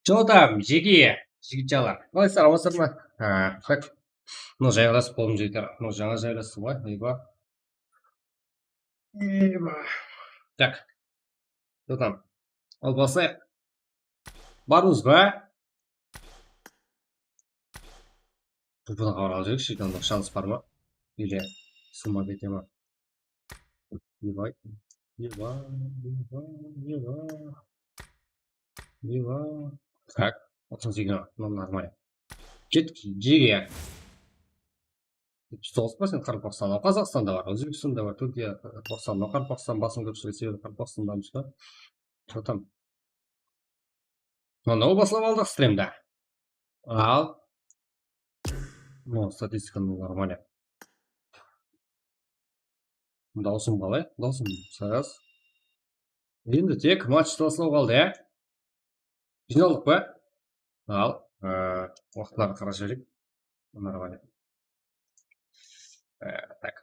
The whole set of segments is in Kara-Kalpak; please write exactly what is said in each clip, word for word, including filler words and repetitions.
Что там, jeke, jigitjalar? Qalaysızlar, amansızlar ma? Ha, tak. Mına jaylasıp boldım, jigitler. Mına jańa jaylasıp, oyba. Oyba. Tak. Что там? Al, baslayıq. Barmız ba? Buni xabar alajaq shekilli, shans bar ma? Или summa kete ma? Eba, eba, eba, eba. Eba. Tak, toqsan segiz, mınaw нормально. Kettik, jege. Júz toǵız procent Qaraqalpaqstan, Qazaqstanda bar, Ózbekstanda bar, Túrkiya, Qazaqstan, Qaraqalpaqstan basım kópshilik, sebebi Qaraqalpaqstandamız da. Что там? Mınaw baslap aldıq strimdi. Al. Mınaw statistikanı нормально. Dawısım qalay? Dawısım сразу. Endi tek match baslaw qaldı, ya? Jıynaldıq pa? Al, e, waqıtlardı qarap júreyik. Нормально. E, tak.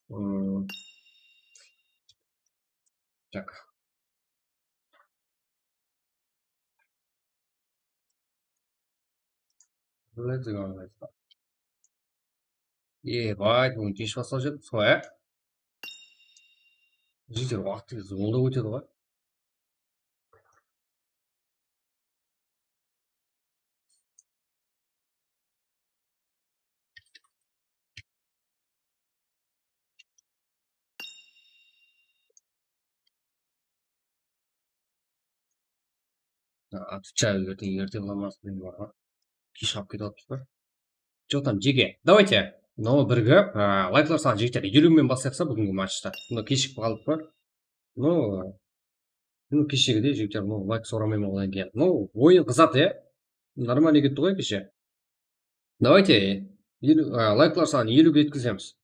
Hmm. Tak. Let's go, let's go. Ey, bay, búgin kesh baslap júrmiz ǵoy, á? Jigitler, waqıt tez zıvıldap ótedi ǵoy. Atwetchaydı erteń erte qılamız, bilmeymen ǵoy. Kesh qalıp ketip atırmız ba? Что там, jeke? Давайте. Mınaw birge, a, layklar sanı jigitler eliw men baslayıq sa búgingi matchta. Mına keshigip qaldıp pa? No, no keshegidey jigitler, no layk soramayman odan keyin. No, oyın qızardı, ya. Нормально ketti ǵoy keshe. Давайте, eliw, a, layklar sanın eliwge jetkizemiz.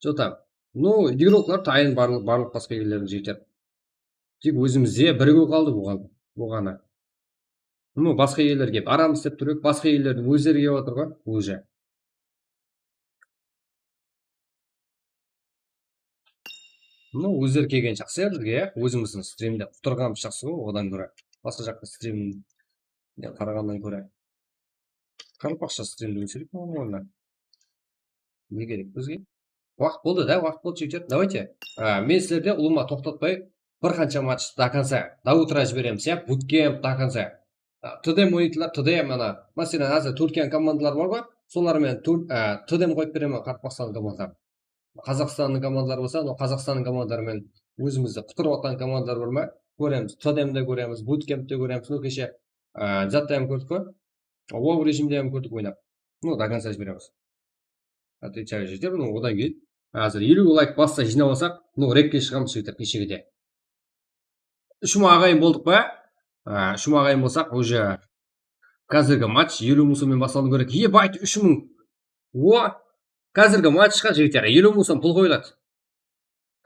Что там? No, igroklar tayın barlıq, barlıq basqa ellerdiń jigitler. Tek ózimizde birew qaldı buǵan, buǵana. Mına basqa ellerge baramız dep tur edik, basqa ellerdiń ózleri kep atır ǵoy, уже. Mına ózleri kelgen jaqsı ya bizge, ya. Ózimizdiń strimde qutırǵanımız jaqsı ǵoy, odan kóre. Basqa jaqta strimge qaraǵannan kóre. Qaraqalpaqsha strimde ótsek normalno. Ne kerek bizge? Waqıt boldı da, waqıt boldı, jigitler. Давайте. A, men sizlerde ulıwma toqtatpay, bir qansha match до конца, до утра jiberemiz, ya, bootcamp до конца. A, T D M oynaydılar, T D M, ana, máselen, házir Túrkiyanıń komandaları bar ǵoy, solar menen Tur-, a, T D M qoyıp beremen, Qaraqalpaqstannıń komandaları. Qazaqstannıń komandaları bolsa, anau Qazaqstannıń komandaları menen ózimizdi qutırıp atqan komandalar bar ma? Kóremiz, T D M de kóremiz, bootcamp te kóremiz, no keshe, a, zatta hám kórdik ǵoy. Wow rejimde hám kórdik oynap. No, до конца jiberemiz. Отвечаю, jigitler, no, odan keyin házir eliw layk bassa jıynap alsaq, no, rekke shıǵamız, jigitler, keshegide. Úsh mıń aǵayin boldıq pa? A, úsh mıń aǵayin bolsaq, уже házirgi match eliw mıń sommen baslanıw kerek. Ебать, úsh mıń. O, házirgi matchqa, jigitler, eliw mıń som pul qoyıladı.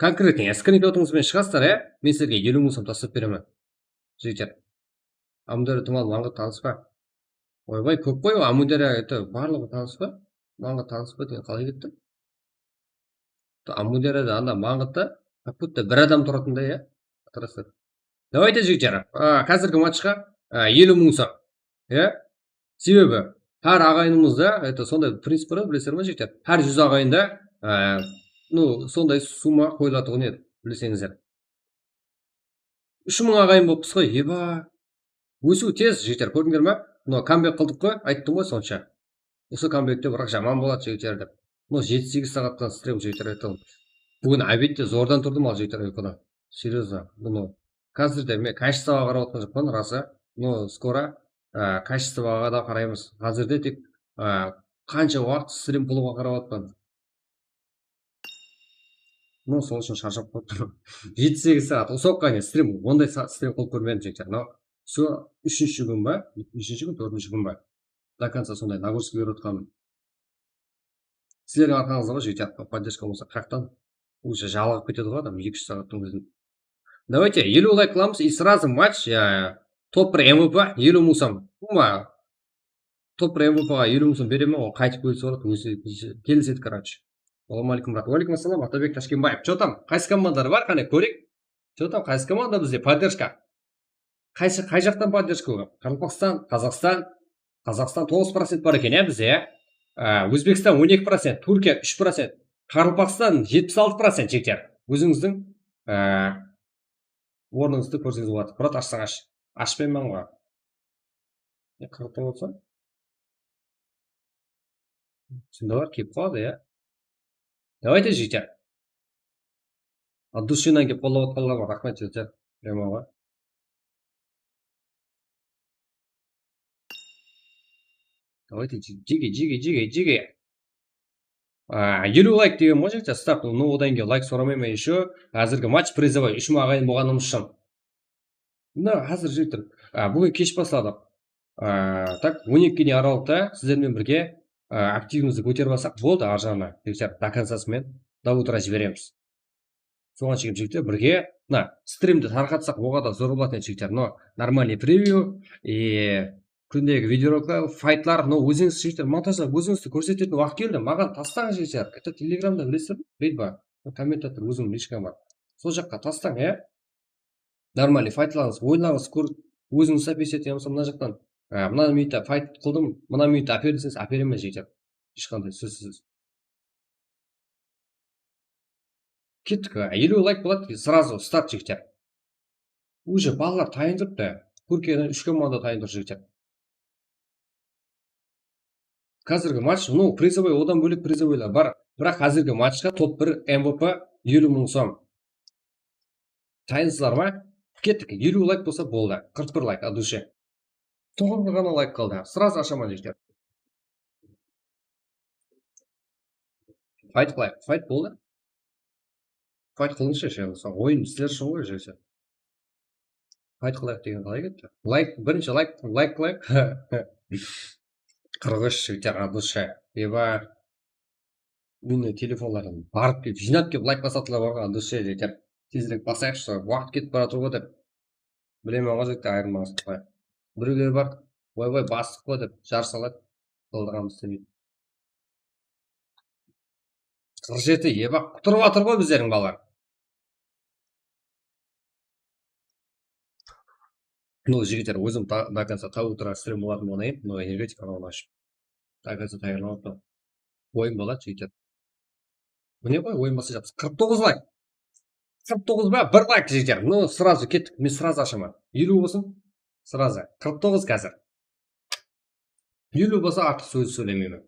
Конкретный, ya, skrinshotıńız benen shıǵasızlar, ya? Men sizlerge eliw mıń som taslap beremen. Jigitler. Amudara tuman maǵan tanıs pa? Oybay, kóp qoy, Amudara, это, barlıǵı tanıs pa? Maǵan tanıs pa degen qalay ketti? Amudara da anda mańǵıtta, как будто bir adam turatınday, ya? Atırasadı. Давайте, jigitler, a, házirgi matchqa, a, eliw mıń som. Ya? Sebebi, hár aǵayınımızda, это, sonday princip bar, bilesizler ma, jigitler? Hár júz aǵayında, a, no, sonday summa qoyılatuǵın edi, bilseńizler. Úsh mıń aǵayın bolıppız ǵoy, eba. Ósiw tez, jigitler, kórdińler ma? Mına, kambek qıldıq ǵoy, ayttım ǵoy sonsha. Usı kambekte, biraq, jaman boladı, jigitler, dep. Mına, jeti-segiz saattan strim, jigitler, ayttım. Búgin обедте zordan turdım al, jigitler, uyqıdan. Серьёзно, bunı. Házir de men качествоǵa qarap atqan joqpan, rası. No, скоро, á, качествоǵa da qaraymız. Házirde tek, á, qansha waqıt strim qılıwǵa qarap atpan. No, sol ushın sharshap qalıp turman. Jeti-segiz saat, usı waqıtqa deyin strim, onday sa-, strim qılıp kórmedim, jigitler. No, sol úshinshi kún ba, úshinshi kún, tórtinshi kún ba? До конца sonday нагрузка berip atqanım. Sizlerdiń arqańızda ǵoy, jigitler, поддержка bolsa, qayaqtan уже jalıǵıp ketedi ǵoy adam eki-úsh saattıń ózinde. Давайте, eliw layk qılamız и сразу матч, ya, top bir M V P, eliw mıń som. Uma, top bir M V P ǵa eliw mıń som beremen, ol qaytıp kelip soradı, ózi kelisedi, короче. Assalamu aleykum, brat. Wa aleykum assalam, Atabek Tashkenbaev. Что там? Qaysı komandalar bar? Qáne, kóreyik. Что там, qaysı komanda bizde podderjka? Qaysı, qay jaqtan podderjka bolǵan? Qaraqalpaqstan, Qazaqstan. Qazaqstan toǵız procent bar eken, ya, bizde, ya. Á, Ózbekstan on eki procent, Túrkiya úsh procent, Qaraqalpaqstan jetpis altı procent, jigitler. Ózińizdiń, á, ornıńızdı kórseńiz boladı. Brat, ashsań ash. Ashpayman ǵoy. E, qırqta bolsa. Shındalar kelip qaladı, ya. Давайте, jigitler. От души-nan kelip qollap atqanlarǵa raxmet, jigitler. Premǵa. Давайте, jige, jige, jige, jige. Á, eliw layk degen ǵoy, jigitler, start. No, odan keyin layk soramayman ещё. Házirgi match призовой, úsh aǵayin bolǵanımız ushın. Mına, házir, jigitler, á, búgin kesh basladıq. Á, так, on ekige deyin aralıqta sizler menen birge, á, aktivimizdi kóterip alsaq, boldı, arı jaǵına, jigitler, до концасы menen до утра jiberemiz. Soǵan shekem, jigitler, birge, mına, strimdi tarqatsaq, oǵada zor bolatuǵın edi, jigitler. No, нормальный превью, и kúndegi videorolikler, faytlar, no, ózińiz, jigitler, montajlap ózińizdi kórsetetin waqıt keldi. Maǵan taslań, jigitler. Это Telegramda, bilesizler, reyd bar. Kommentator ózińniń lishkań bar. Sol jaqqa taslań, ya. Нормальный faytlarıńız, oyınlarıńızdı kórip, ózińiz записать etken bolsa, mına jaqtan, á, mına minutta fayt qıldım, mına minutta áper deseńiz, áperemen, jigitler. Hesh qanday sózsiz. Kettik, eliw layk boladı, сразу start, jigitler. Уже balalar tayın turıptı. Túrkiyadan úsh komanda tayın tur, jigitler. Házirgi match, no, призовой, odan bólek призовойlar bar. Biraq házirgi matchqa top bir M V P eliw mıń som. Tayınsızlar ma? Kettik, eliw layk bolsa boldı. Qırq bir layk, от души. Toǵız ǵana layk qaldı. Сразу ashaman, jigitler. Fayt qılayıq. Fayt boldı. Fayt qılıńızshı, sh, oyın sizler ushın ǵoy, jigitler. Fayt qılayıq degen qalay ketti? Layk, birinshi layk, layk, layk. Qırq úsh, jigitler, от души. Eba. Mine, telefonlardan barıp kelip, jıynap kelip layk basatınlar bar ǵoy, от души, jigitler. Tezirek basayıqshı, waqıt ketip baratır ǵoy dep. Bilemen ǵoy, jigitler, ayırmaǵınsız. Birewler bar, oy-oy, bastıq ǵoy dep, jar saladı. Qıldırǵanımız islemeydi. Qırq jeti, eba, qutırıp atır ǵoy bizlerdiń balalar. No, jigitler, ózim ta-, до конца tawıp turǵan strim bolatın bolmayın. No, energetika rawın ashıp. До конца tayarlanıp tur. Oyın boladı, jigitler. Mine ǵoy, oyın baslayjaqpız. Qırq toǵız layk. Qırq toǵız ba? Bir layk, jigitler. No, сразу kettik. Men сразу ashaman. Eliw bolsın. Сразу. Qırq toǵız házir. Eliw bolsa artıq sóz sóylemeymen.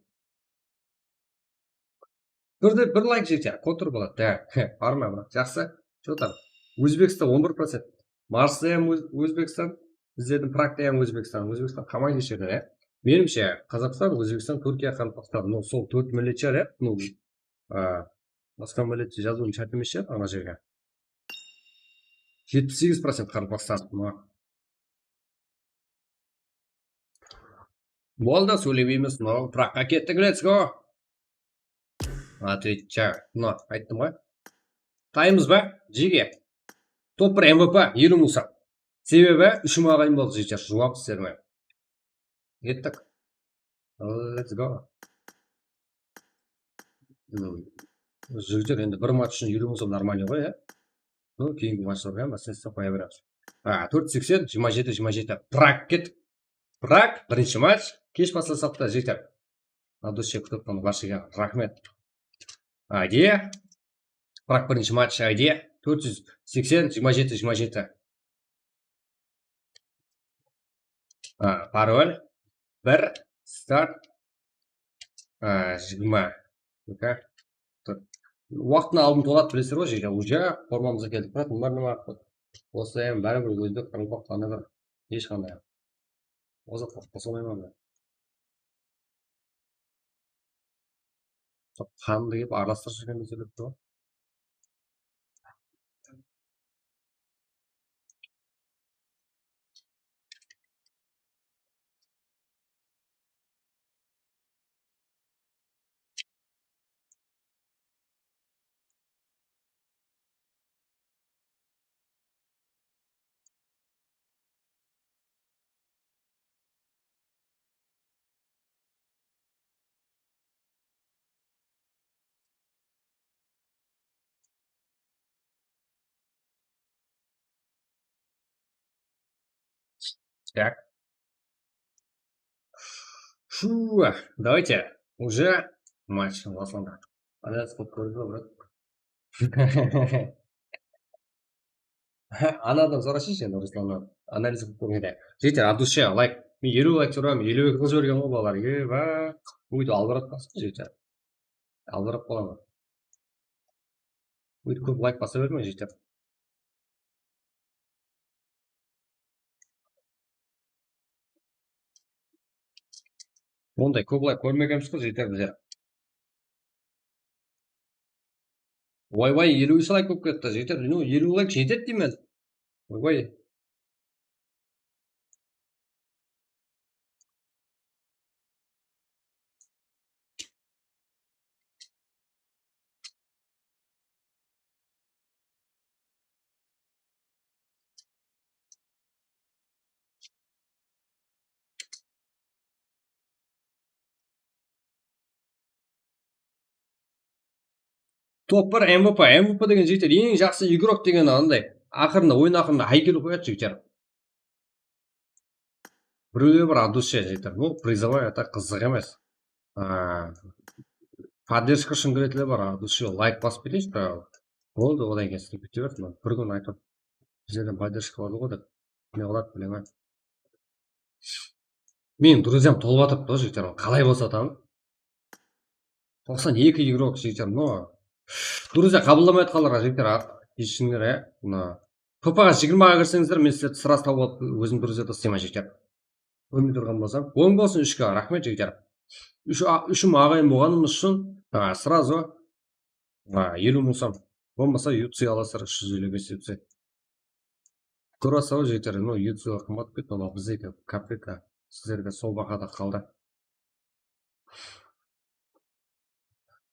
Bir de bir layk jete, kontr boladı. Da, barma, brat, jaqsı. Что там? Ózbekstan on bir procent. Marsda hám Óz-, Ózbekstan, bizlerdiń Pragta hám Ózbekstan. Ózbekstan qamay kesherler, ya. Menimshe, Qazaqstan, Ózbekstan, Túrkiya, Qaraqalpaqstan. No, sol tórt millet shıǵar, ya. No, a, basqa millet jazıwım shárt emes shıǵar ana jerge. Jetpis segiz procent Qaraqalpaqstan. No. Boldı, sóylemeymiz. No, Pragqa kettik, let's go. Отвечаю. No, ayttım ǵoy. Taymız ba? Jege. Top bir M V P, eliw mıń som. Sebebi, úshim aǵayin boldı, jigitler, juwap sizlerme. Kettik. Let's go. Hmm. Jigitler, endi bir match ushın eliw mıń som нормальный ǵoy, ya. No, keyingi matchlarǵa hám, остановиться qoya beremiz. A, tórt seksen, jigirma jeti, jigirma jeti. Prag kettik. Prag, birinshi match. Kesh baslasaq ta, jigitler. От души kútip turǵan barshaǵa raxmet. Ayde. Prag birinshi match, ayde. Tórt júz seksen, jigirma jeti, jigirma jeti. A, parol. Bir, start. A, jigirma. Tur. Waqtına aldın toladı, bilesizler ǵoy, jigitler. Уже formamızǵa keldik. Brat, bunlar nima? Osılayam báribir ózbek, qaraqalpaq, qanday bir, hesh qanday. Ozaq qosılmayman men. Qandı kep aralastırıp júrgen dep tóletti ǵoy. Так. Шу, давайте. Уже матч baslandı. Analiz qılıp kórdi, brat. Anadan sorasayshı endi, Ruslannan. Analiz qılıp kórgende. Jigitler, от души, layk. Men eliw layk soraman, eliw eki qıl jibergen ǵoy balalar. Eba, óytip albıratpasın, jigitler. Albırap qalaman. Óytip kóp layk basa bermeń, jigitler. Onday kóp layk kórmegenbiz ǵoy, jigitler, bizler. Oy-oy, eliw úsh layk bolıp ketti, jigitler. No, eliw layk jetedi deymen. Oy-oy. Top bir M V P, M V P degen, jigitler, eń jaqsı igrok degeni anday. Aqırında, oyın aqırında haykel qoyadı, jigitler. Birewler bar, от души, jigitler. Bul призовой, это qızıq emes. Aa, поддержка ushın kiretuǵınlar bar, от души layk basıp keteyinshi, boldı, odan keyin sizge kete bersin. Bir kún aytıp, bizlerden поддержка bar ǵoy dep. Ne qıladı, bileme. Meniń друзьям tolıp atırıptı ǵoy, jigitler, qalay bosatamın? Toqsan eki igrok, jigitler, no. Друзья qabıllamay atqanlarǵa, jigitler, a, keshirińler, a, mına. P P ǵa jigirmaǵa kirseńizler, men sizlerdi сразу tawıp alıp, ózim друзьяда usleymen, jigitler. Kórmey turǵan bolsam. Oń bolsın, úshke raxmet, jigitler. Úsh a-, úshim aǵayin bolǵanımız ushın, a, сразу, a, eliw mıń som. Bolmasa, U C alasızlar, úsh júz eliw bes U C. Kórasızlar, jigitler, no, U C qımbat ketip, mına bizdeki kopeyka sizlerge sol bahada qaldı.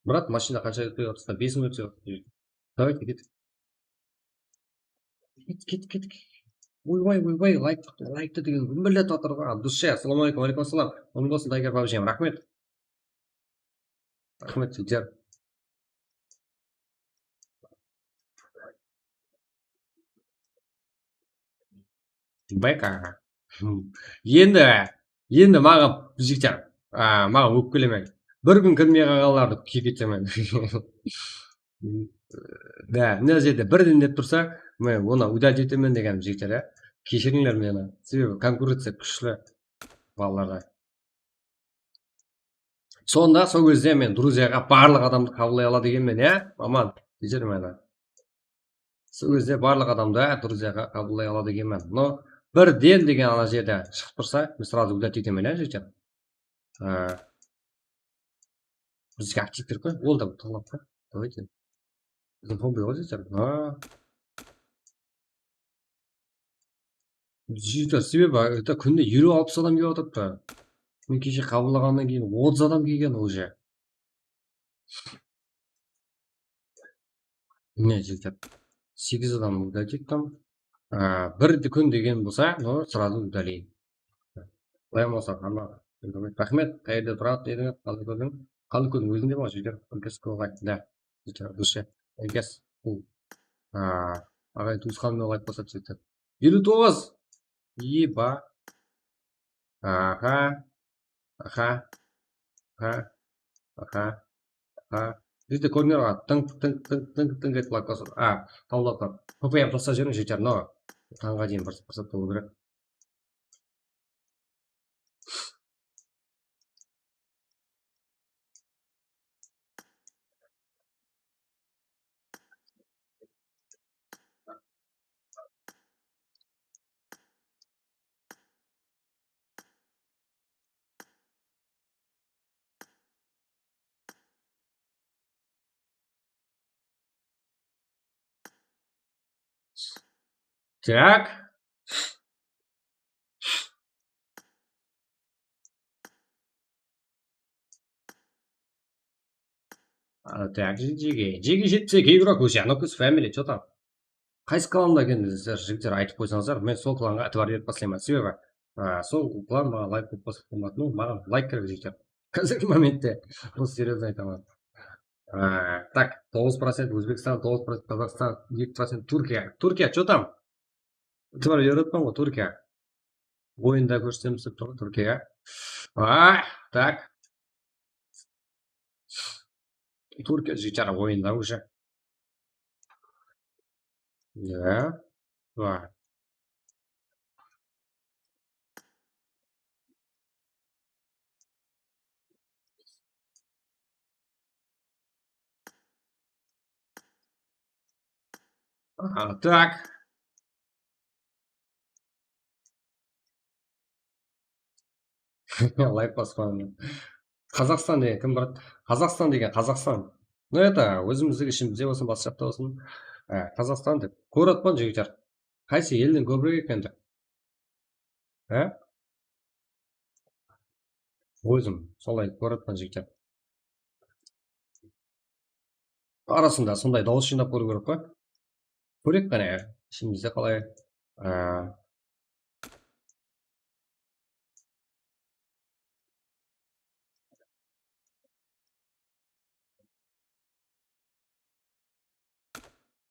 Brat, mashina qansha ketip atırsa, bes minut. Давайте, ketik. Ketik, ketik, ketik. Oybay, oybay, layk, layktı degen gúmbirletip atır ǵoy. От души, assalamu aleykum, aleykum assalam. Oń bolsın, Tiger PUBG, raxmet. Raxmet, jigitler. Beka. Endi, endi maǵan, jigitler, a, maǵan ópkelemeń. Bir kún kirmey qalǵanlardı keketemen. Da, mına jerde birden dep tursa, men onı удалить etemen degenim, jigitler, ya. Keshirińler meni. Sebebi konkurenciya kúshli balalarda. Sonda sol gezde men друзьяǵa barlıq adamdı qabıllay aladı ekenmen, ya, maman, jigitler, mına. Sol gezde barlıq adamdı друзьяǵa qabıllay aladı ekenmen. No, birden degen ana jerde shıǵıp tursa, men сразу удалить etemen, ya, jigitler. Bizge aktiv kirip qoy, ol da bir talap pa? Давайте. Biziń hobbi ǵoy, jigitler. Ha. Jigitler, sebebi, это, kúnde eliw alpıs adam kelip atırıptı. Men keshe qabıllaǵannan keyin otız adam kelgen уже. Mine, jigitler, segiz adam удалить ettim. A, bir de-, kún degen bolsa, no, сразу удалить. Bılay bolsa, ama, raxmet, qayerde turadı dedińiz, qalay kórdiń? Qalay kórdiń, ózińde bar, jigitler, úlkesi kóp ǵoy, da, jigitler, dúrisse, úlkesi, bul, a, aǵay tuwısqanıma layk basadı, jigitler. Eliw toǵız! Eba! Aha. Aha. Aha. Aha. Aha. Bizde kóriner ǵoy. Tınk, tınk, tınk, tınk, tınk etip layk basıp. A, tawlap tur. P P M tastap jiberiń, jeter, no. Tańǵa deyin bir, bir sat bolıw kerek. Так. А, так, Джиги. Джиги жетпіс eki игрок, вообще, Анукус Family, чё там? Qaysı klannan ekensiz, jigitler, aytıp qoysańızlar, men sol klanǵa itibar berip baslayman. Sebebi, a, sol klan maǵan layk kóp basıp qoymadı. Ну, maǵan layk kerek, jigitler. Házirgi momentte bul seryoznıy aytaman. A, tak, toǵız procent Ózbekstan, toǵız procent Qazaqstan, eki procent Túrkiya. Túrkiya, чё там? Itibar berip atırman ǵoy, Túrkiya. Oyında kórsemiz dep tur, Turkiya. Ah, tak. Turkiya jigitler oyında уже. Ya. Var. Aa, tak. Layk basqan. Qazaqstan degen kim, brat? Qazaqstan degen Qazaqstan. Ну, это, ózimizdegi ishimizde bolsın, basqa jaqta bolsın. Á, Qazaqstan dep kórip atpan, jigitler. Qaysı elden kóbirek eken dep. Á? Ózim solay kórip atpan, jigitler. Arasında sonday dawıs jıynap kóriw kerek qoy. Kóreyik qáne, ishimizde qalay. Á,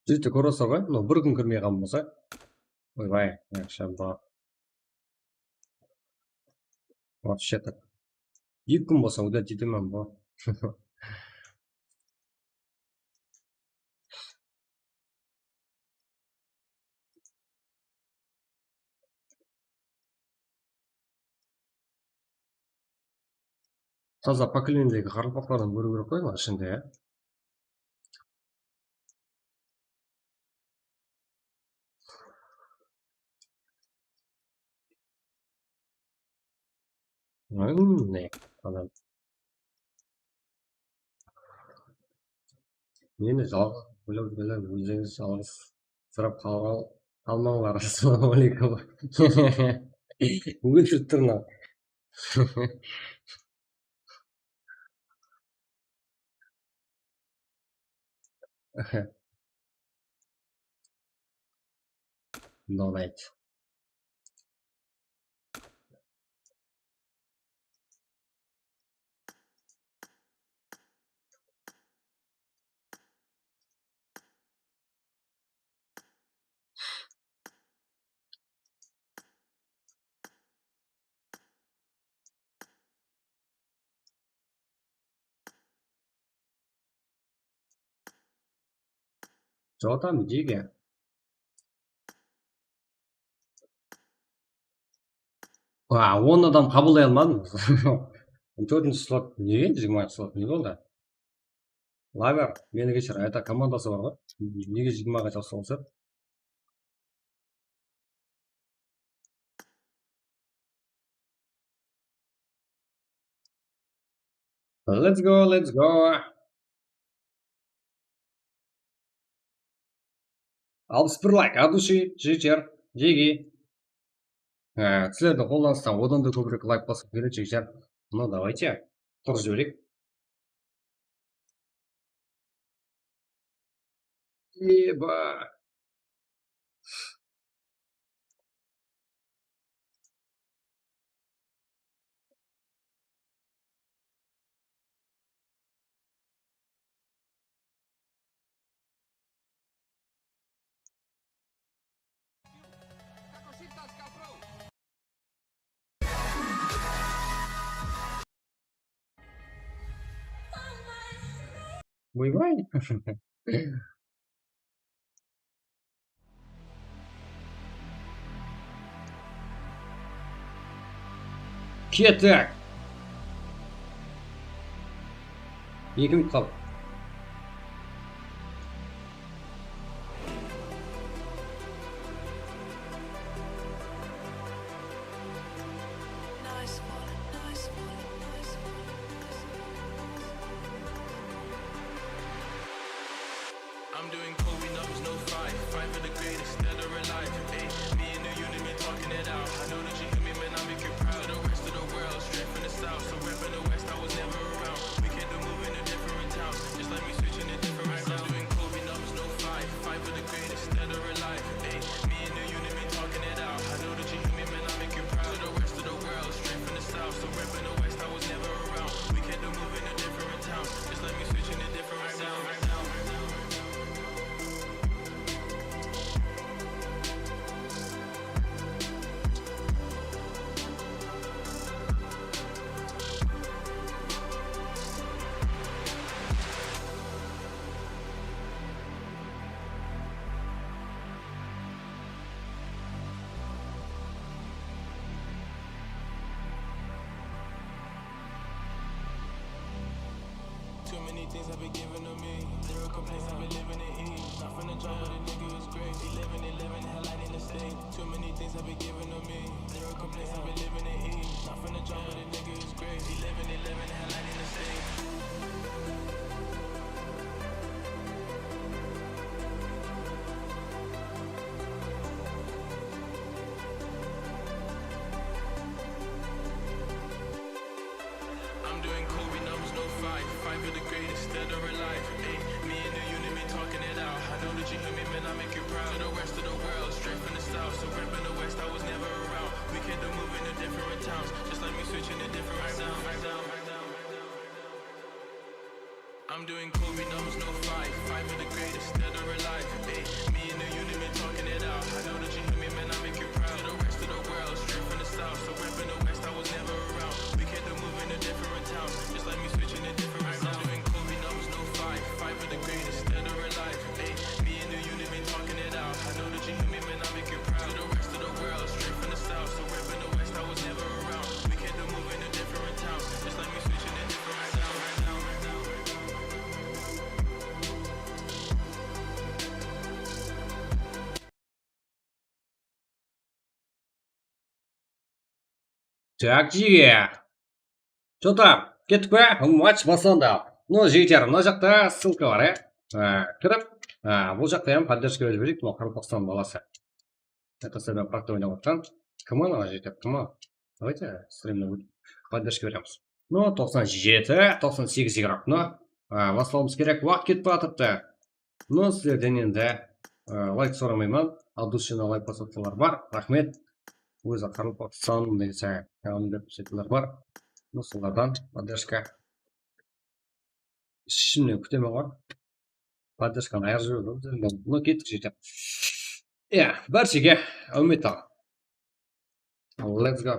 Jigitler, kórip atırsalar ǵoy, mınaw bir kún kirmey qalǵan bolsa. Oybay, yaqshı bu. Вообще так. Eki kún bolsa, удалить etemen bu. Taza поколениедеgi qaraqalpaqlardan kóriw kerek qoy, mına ishinde, ya. Mine, adam. Meni jal-, bilip, bilip, ózińiz jalǵızsırap qalǵan, qalmańlar. Assalawma áleykum. Óltirip tur mınaw. Donate. Jotam, jege. Wa, on adam qabıllay almadım. On tórtinshi slot, nege jigirmanshı slot, ne boldı? Laver, meni keshir, ayta komandası bar ǵoy. Nege jigirmaǵa jazsa bolsa? Let's go, let's go. Alpıs bir layk, от души, jigitler, jege. Á, sizlerdiń qollanıstan odan da kóbirek layk basıp keledi, jigitler. Ну, давайте, turıp jibereyik. Eba. Oybay. Kettik. Eki minut qaldı. I'm doing Kobe numbers, no fight. Fight for the greatest, dead or alive. Ayy, me and the unit been talking it out. I know that you hear me, man, I make you proud. To the rest of the world, straight from the south. So rep in the west, I was never around. We can't do move in a different town. Just let me switch in a different sound. I'm doing Kobe numbers, no fight. Fight for the greatest, dead or alive. Ayy, me and the unit been talking it out. I know that you hear me, man, I make you proud. To the rest of the world, straight from the south. So rep in the west, I was never around. We can't do move in a different town. Just let me switch in a different sound. Too many things have been given to me. Zero complaints, I've been living in ease. Not from the jungle, the nigga is great. Eleven, eleven, hell, I need to stay. Too many things have been given to me. Zero complaints, I've been living in ease. Not from the jungle, the nigga is great. Eleven, eleven, hell, I need to stay. I'm doing Kobe numbers, no five. Five of the greatest, dead or alive. Ayy, me and the unit been talking it out. I know that you hear me, man, I make you proud. To the rest of the world, straight from the south. So rep in the west, I was never around. We came to move in a different towns, just like me switching to different sounds. I'm doing Kobe numbers, no five. Five of the greatest, dead or alive. Ayy, me and the unit been talking it out. I know that you hear me, man, I make you proud. To the rest of the world, straight from the south. So rep in the west, I was never around. We came to move in a different town, just like me switching to different sounds. I'm doing Kobe numbers, no five. Five of the greatest, dead or alive. Ayy, me and the unit been talking it out. I know that you hear me, man, I make you proud. To the rest of the world, straight from the south. So rep in the west, I was never around. We came to move in a different town, just like me switching to different sounds. Так, jige. Что там? Kettik pe? Match baslandı. No, jigitler, mına jaqta ссылка bar, ya. Á, kirip, á, bul jaqta ham поддержка berip jibereyik, mına Qaraqalpaqstan balası. Это seben parkta oynap atqan. Kim o, mına jigitler, kim o? Давайте, strimni podderjka beremiz. No, toqsan jeti, toqsan segiz игрок. No, á, baslawımız kerek, waqıt ketip atırıptı. No, sizlerden endi, á, layk soramayman. От души layk basıp atqanlar bar, raxmet. Ózi Qaraqalpaqstan degen sayan, á, bar. No, solardan podderjka. Ishimnen kútemen ǵoy. Podderjkanı ayırıp jiberdi ǵoy bizlerden. No, kettik, jigitler. Iya, bárshege áwmet al. Let's go.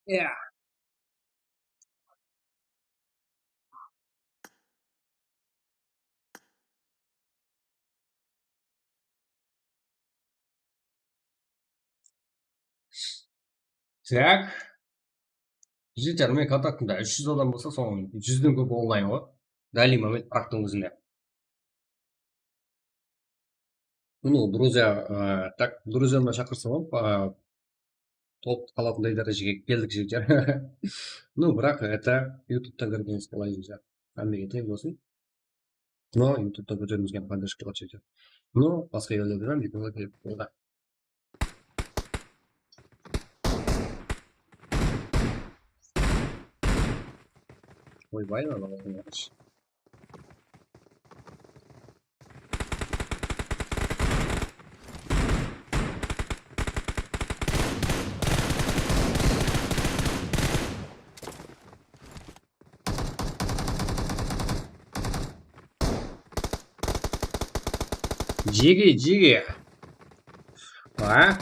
Iya. Так. Jigitler, men kontaktımda úsh júz adam bolsa, soń júzden kóp onlayn ǵoy. Dálniy moment praktıń ózinde. Ну, друзья, á, так, друзьямды shaqırsam, á, tolıp qalatınday dárejege keldik, jigitler. Ну, biraq, это, YouTube'ta kórgenińiz qalay, jigitler? Hámmege teń bolsın. No, YouTube'ta kóterilgen podderjka qılsaydı. No, basqa ellerden ham videolar kelip qoydı. Oybay, mına. Jege, jege. A?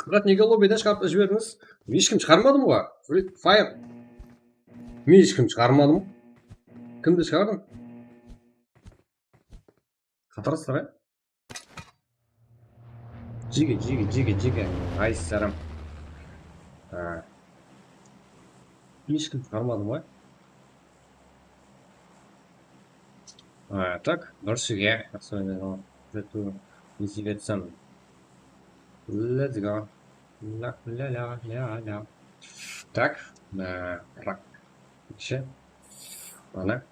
Brat, nege lobbyden shıǵarıp jiberdińiz? Men hesh kim shıǵarmadım ǵoy. Free Fire. Men hesh kim shıǵarmadım. Kimdi shıǵardım? Qatarasızlar, a? Jige, jige, jige, jige. Ay, saram. Ha. Hesh kim shıǵarmadım ǵoy. Ha, так, bir shige, особенно, это, не зевется. Let's go. La, la, la, la, la. Так, e, rak. Ещё. Mana.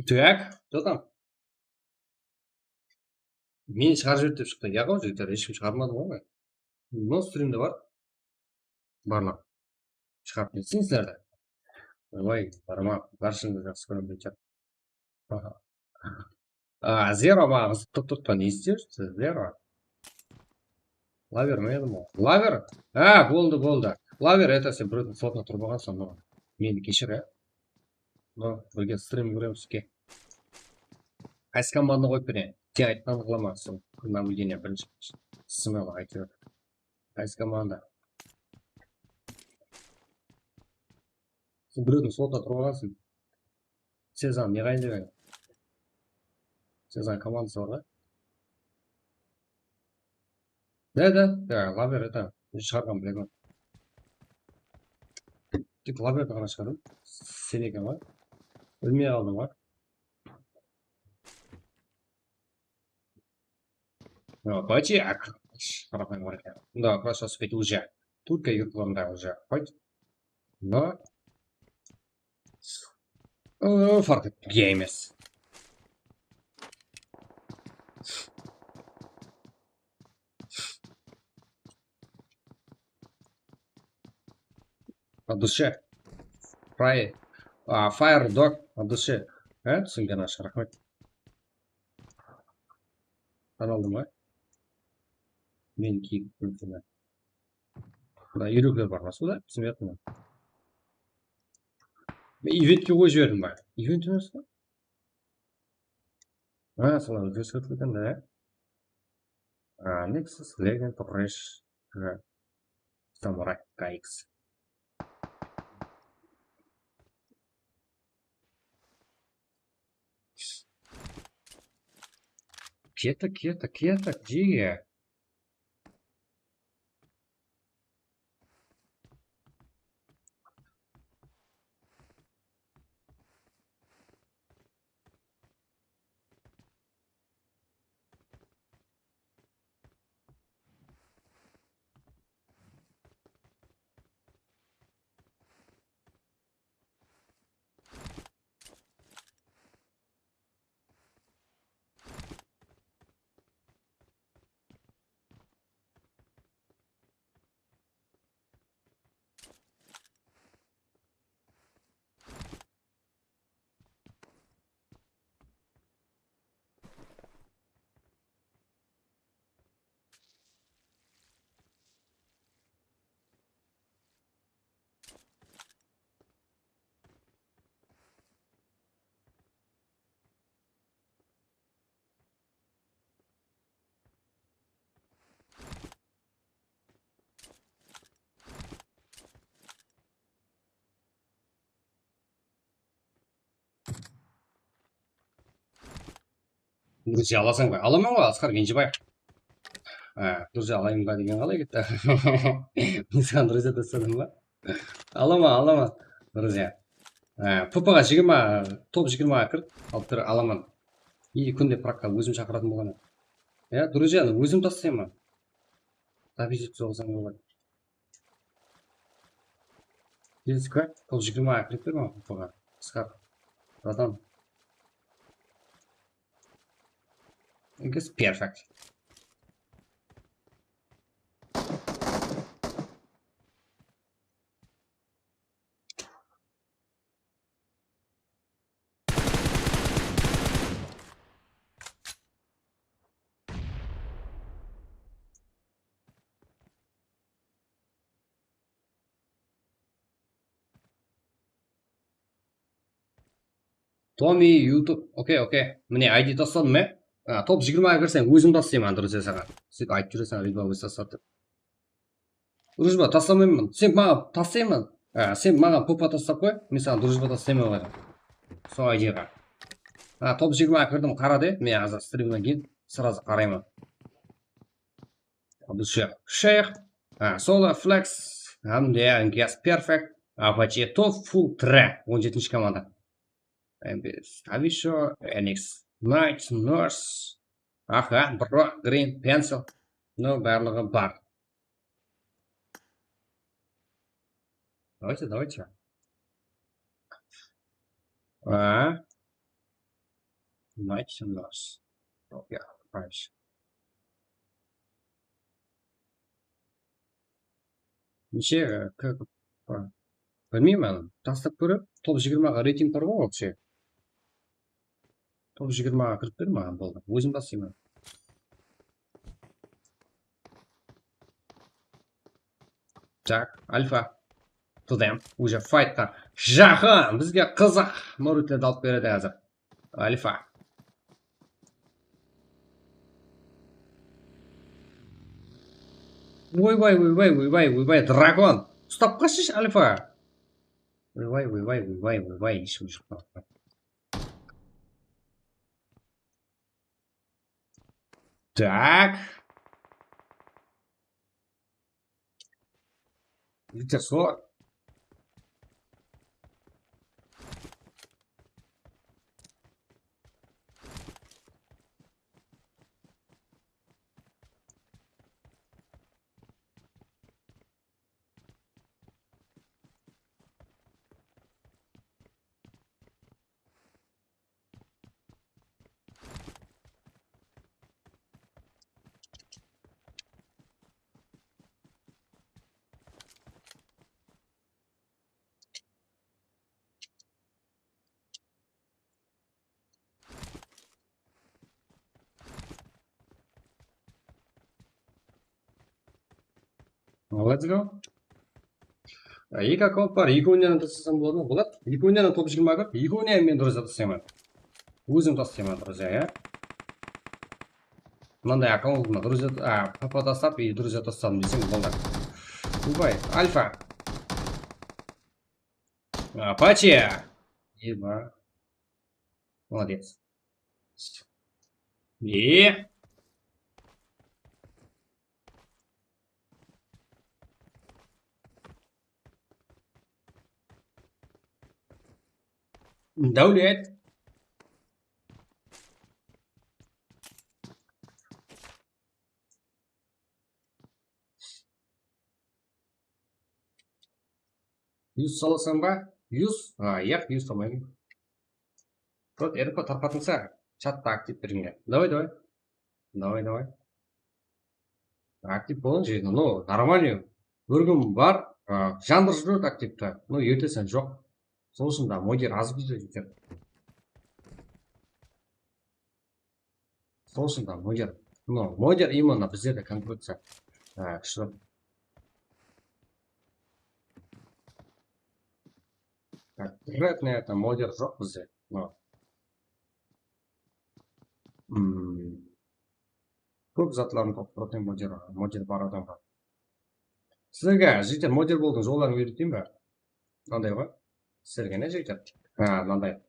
Так, что там? Meni shıǵarıp jiberdi dep shıqtı. Yaǵo, jigitler, hesh kim shıǵarmadı ǵoy. No, strimde bar. Barlıq. Shıǵarıp ketsin sizlerdi. Oy, barma, barshangdı jaqsı kóremen, jigitler. Aha. A, Zero maǵan qızıqtırıp turıptı, ne isleysiz, Zero? Laver me edim ǵoy? Laver? Ha, boldı, boldı. Laver, это sen birewdiń slotına turıp alǵansıń, no. Meni keshir, ya. No, birge strim kóremiz, ke. Qaysı komandanı qoyıp bereyin? Sen aytqandı qılaman, sol nablюдение birinshi. Smela, áytewir. Qaysı komanda? Sen birewdiń slotına turıp alǵansıń. Sezan, ne qayın degen? Sezan komandası bar ǵoy. Da, da, da, Laver, это, shıǵarǵan bilemen. Tek Laverdi ǵana shıǵardım. Sen eken ǵoy. Bilmey qaldım ǵoy. Payt, qaraqalpaq bar eken. Mında просто успеть уже. Только yurtlarında уже. Payt. No. Farq etpeydi, emes. От души. Fry. A, Fire Dog, от души. Há, túsingen ashıq, raxmet. Tan aldım ǵoy. Men kiyik mümkin. Mına úyrekler bar ǵoy, soda, bizim yaqında. Men eventke qoyıp jiberdim ba? Event emes pa? Ha, solar ózgertilendi, ya. A, Nexus, Legend, Rash, ha. Samurai, K X. Keta, keta, keta, где? Друзья alasań ba? Alaman ǵoy, Asqar Genjibaev. Á, друзья alayın ba degen qalay ketti? Men saǵan друзья tasladım ba? Alaman, alaman, друзья. Á, P P ǵa jigirma, top jigirmaǵa kir, alıp tur, alaman. И kúnde prakka ózim shaqıratuǵın bolǵan. Ya, друзья, ózim taslayman. Tabiziy soǵısań boladı. Let's go. Top jigirmaǵa kirip berme, P P ǵa. Asqar. Bratан. I guess perfect. Tomi YouTube. Okey, okey. Mine, I D tasladım, e? A, top jigirmaǵa kirseń, ózim taslayman, друзья, saǵan. Sóytip aytıp júreseń, Ridva ózi tasladı dep. Дружба taslamayman. Sen maǵan taslayman. A, sen maǵan P P taslap qoy, men saǵan дружба taslayman ǵoy. Sol I D ǵa. A, top jigirmaǵa kirdim, qara de. Men házir strimnen keyin сразу qarayman. Abdushex. Shex. Ha, Solar Flex. Hamde, Gas Perfect. Apache Top Full Tre. On jetinshi komanda. M B S. Tavisho, Enix. Knight, Nurse. Aha, Bro, Green, Pencil. No, barlıǵı bar. Давайте, давайте. A. Night and Lost. Oh, ya, nice. Neshe, e, k-, k-, bilmeymen, taslap kórip, top jigirmaǵa reyting bar ǵoy вообще. Top jigirmaǵa kirip ber maǵan, boldı. Ózim taslayman. Так, Alfa. To them. Уже fightqa jaqın. Bizge qızıq. Morutlerdi alıp beredi házir. Alfa. Oybay, oybay, oybay, oybay, dragon. Ustap qash, Alfa. Oybay, oybay, oybay, oybay, eshkim joq. Так. Bitta sol. Let's go. Eki akkaunt bar, ekewinen de taslasam boladı ma? Boladı. Ekewinen de top jigirma kir, ekewinen men druzya taslayman. Ózim taslayman druzya, ya. Mınanday akkauntımda druzya, a, P P taslap, e, druzya tasladım desem boladı. Oybay, Alfa. Apache. Eba. Молодец. E. Dáwlet. Yus salasań ba? Yus? A, yaq, yus salmayman. Просто R P tarqatılsa, chatta aktiv berińler. Давай, давай. Давай, давай. Aktiv bolıń, jigitler. No, нормально. Bir kún bar, a, jandırıp júredi aktivti. No, ertesinen joq. Sol ushın da modder az bizde, jigitler. Sol ushın da modder. No, modder именно bizlerde конкуренция, a, kúshli. Конкретно это modder joq bizde. No. Hmm. Kóp zatlardı toqtırıp modder, modder bar adamǵa. Sizlerge, jigitler, modder bolıwdıń jolların úyreteyin be? Mınanday ǵoy. Sizlerge ne, jigitler? Ha, mınanday.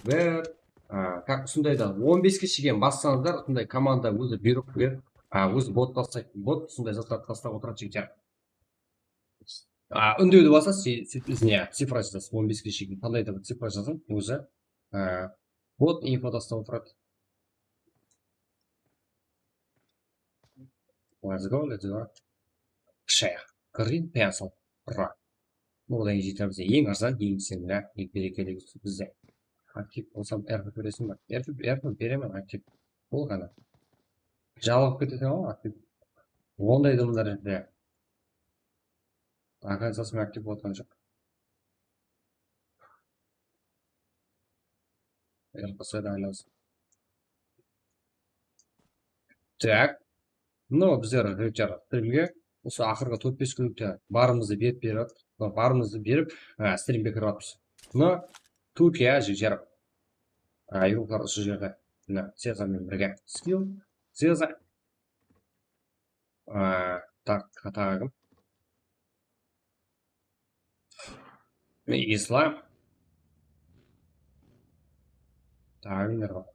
Bir, a, как usınday da on beske shekem bassańızlar, usınday komanda ózi buyrıq berip, a, ózi bot taslaydı. Bot usınday zatlardı taslap otıradı, jigitler. A, úndewdi basasız, se-, se-, ne, cifra jazasız, on beske shekem qanday da bir cifra jazıń, ózi, a, bot info taslap otıradı. Let's go, let's go. Kishaya. Green pencil. Ura. Odan keyin jetemiz. Eń arzan, eń singli, eń berekeli bizde. Aktiv bolsam, R P beresiń be? R P, R P beremen, aktiv. Bol ǵana. Jalıǵıp ketedi ǵoy, aktiv. Onday da mında R P. До конца aktiv bolıp atqan joq. L P S da aylanıs. Так. Mınaw bizler, jigitler, strimge usı aqırǵı tórt-bes kúnlikte barımızdı berip, berip, barımızdı berip, a, strimge kirip atırmız. Mına Turkiya, jigitler. A, yurtlar usı jerde. Mına Seza menen birge. Skill. Seza. A, tak, atagım. Islam. Tagimler bar.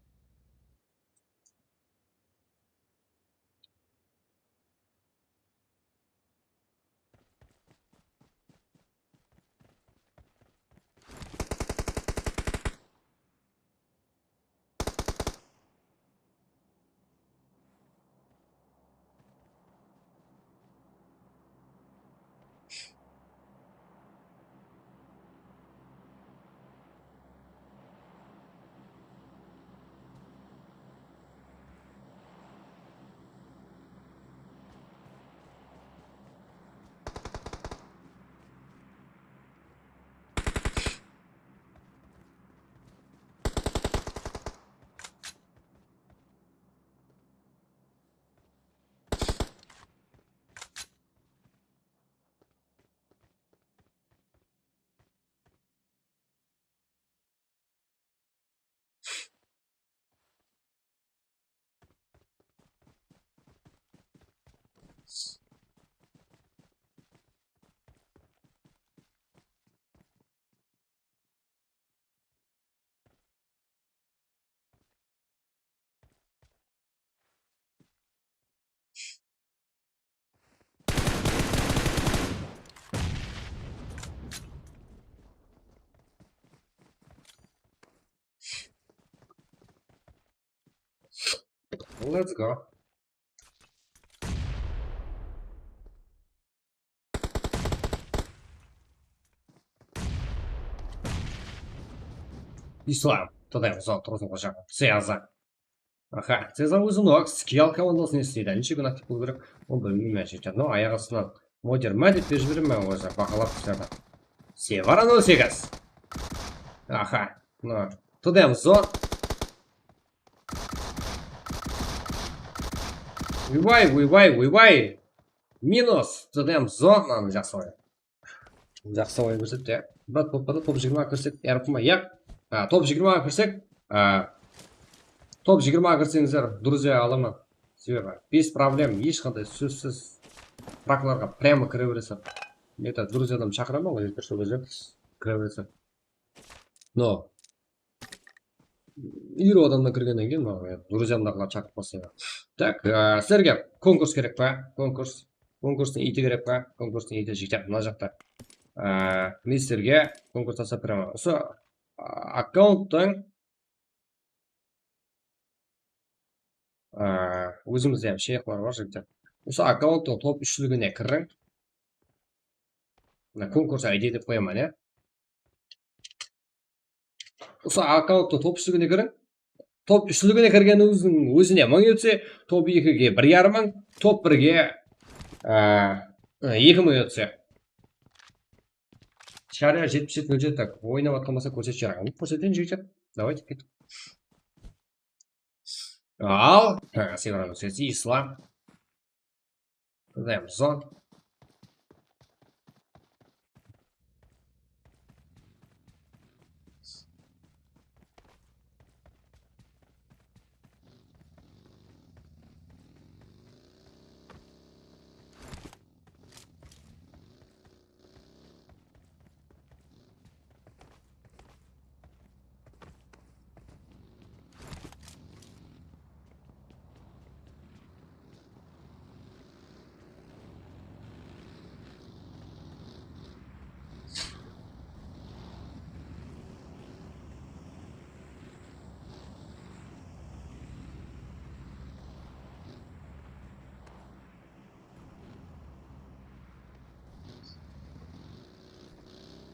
Let's go. Islam, today was all through the César. Aha, César ózi nok, Skill komandasın isleydi. Neshe kún aktiv bolıw kerek? Ol bilmeymen, jigitler. No, ayaq astınan modder ma dep berip jiberemen ózi, bahalap sizlerdi. Sevara nol segiz. Aha, no, today was all. Oybay, oybay, oybay. Minus, today was all. Mınanı jaqsı oy. Jaqsı oy kórsepti, ya. Brat, boppada top jigirma kirsek, yarım ma, ya? Ha, top jigirma kirsek, ha, top jigirma kirseńizler, друзья alaman. Sebebi, без проблем, hesh qanday sózsiz. Fraklarǵa прямо kire beresizler. Neta, друзьядан shaqıraman ǵoy, jigitler, sol gezde kire beresizler. No. Iri adamdan kirgennen keyin, maǵan, ya, друзьямdaǵılar shaqırıp baslaydı. Так, e, sizlerge konkurs kerek pa? Konkurs. Konkurstıń iyiti kerek pa? Konkurstıń iyiti jigitler, mına jaqta. E, men sizlerge konkurs tasap beremen. Usı, a, akkaunttıń, a, ózimizde hám sheyxlar bar, jigitler. Usı akkaunttıń top úshligine kiriń. Mına konkurs I D dep qoyaman, ya. Usı akkaunttıń top úshligine kiriń. Top úshligine kirgeninińizdiń ózine mıń etse, top ekige bir yarım mıń, top birge, á, eki mıń etse. Shariya jetpis jeti nol jeti, tak, oynap atqan bolsa kórsetshi, raxmet, kórseteyin, jigitler. Давайте, ket. Al, ha, Sevranıń sesi, Islam. Ramzan.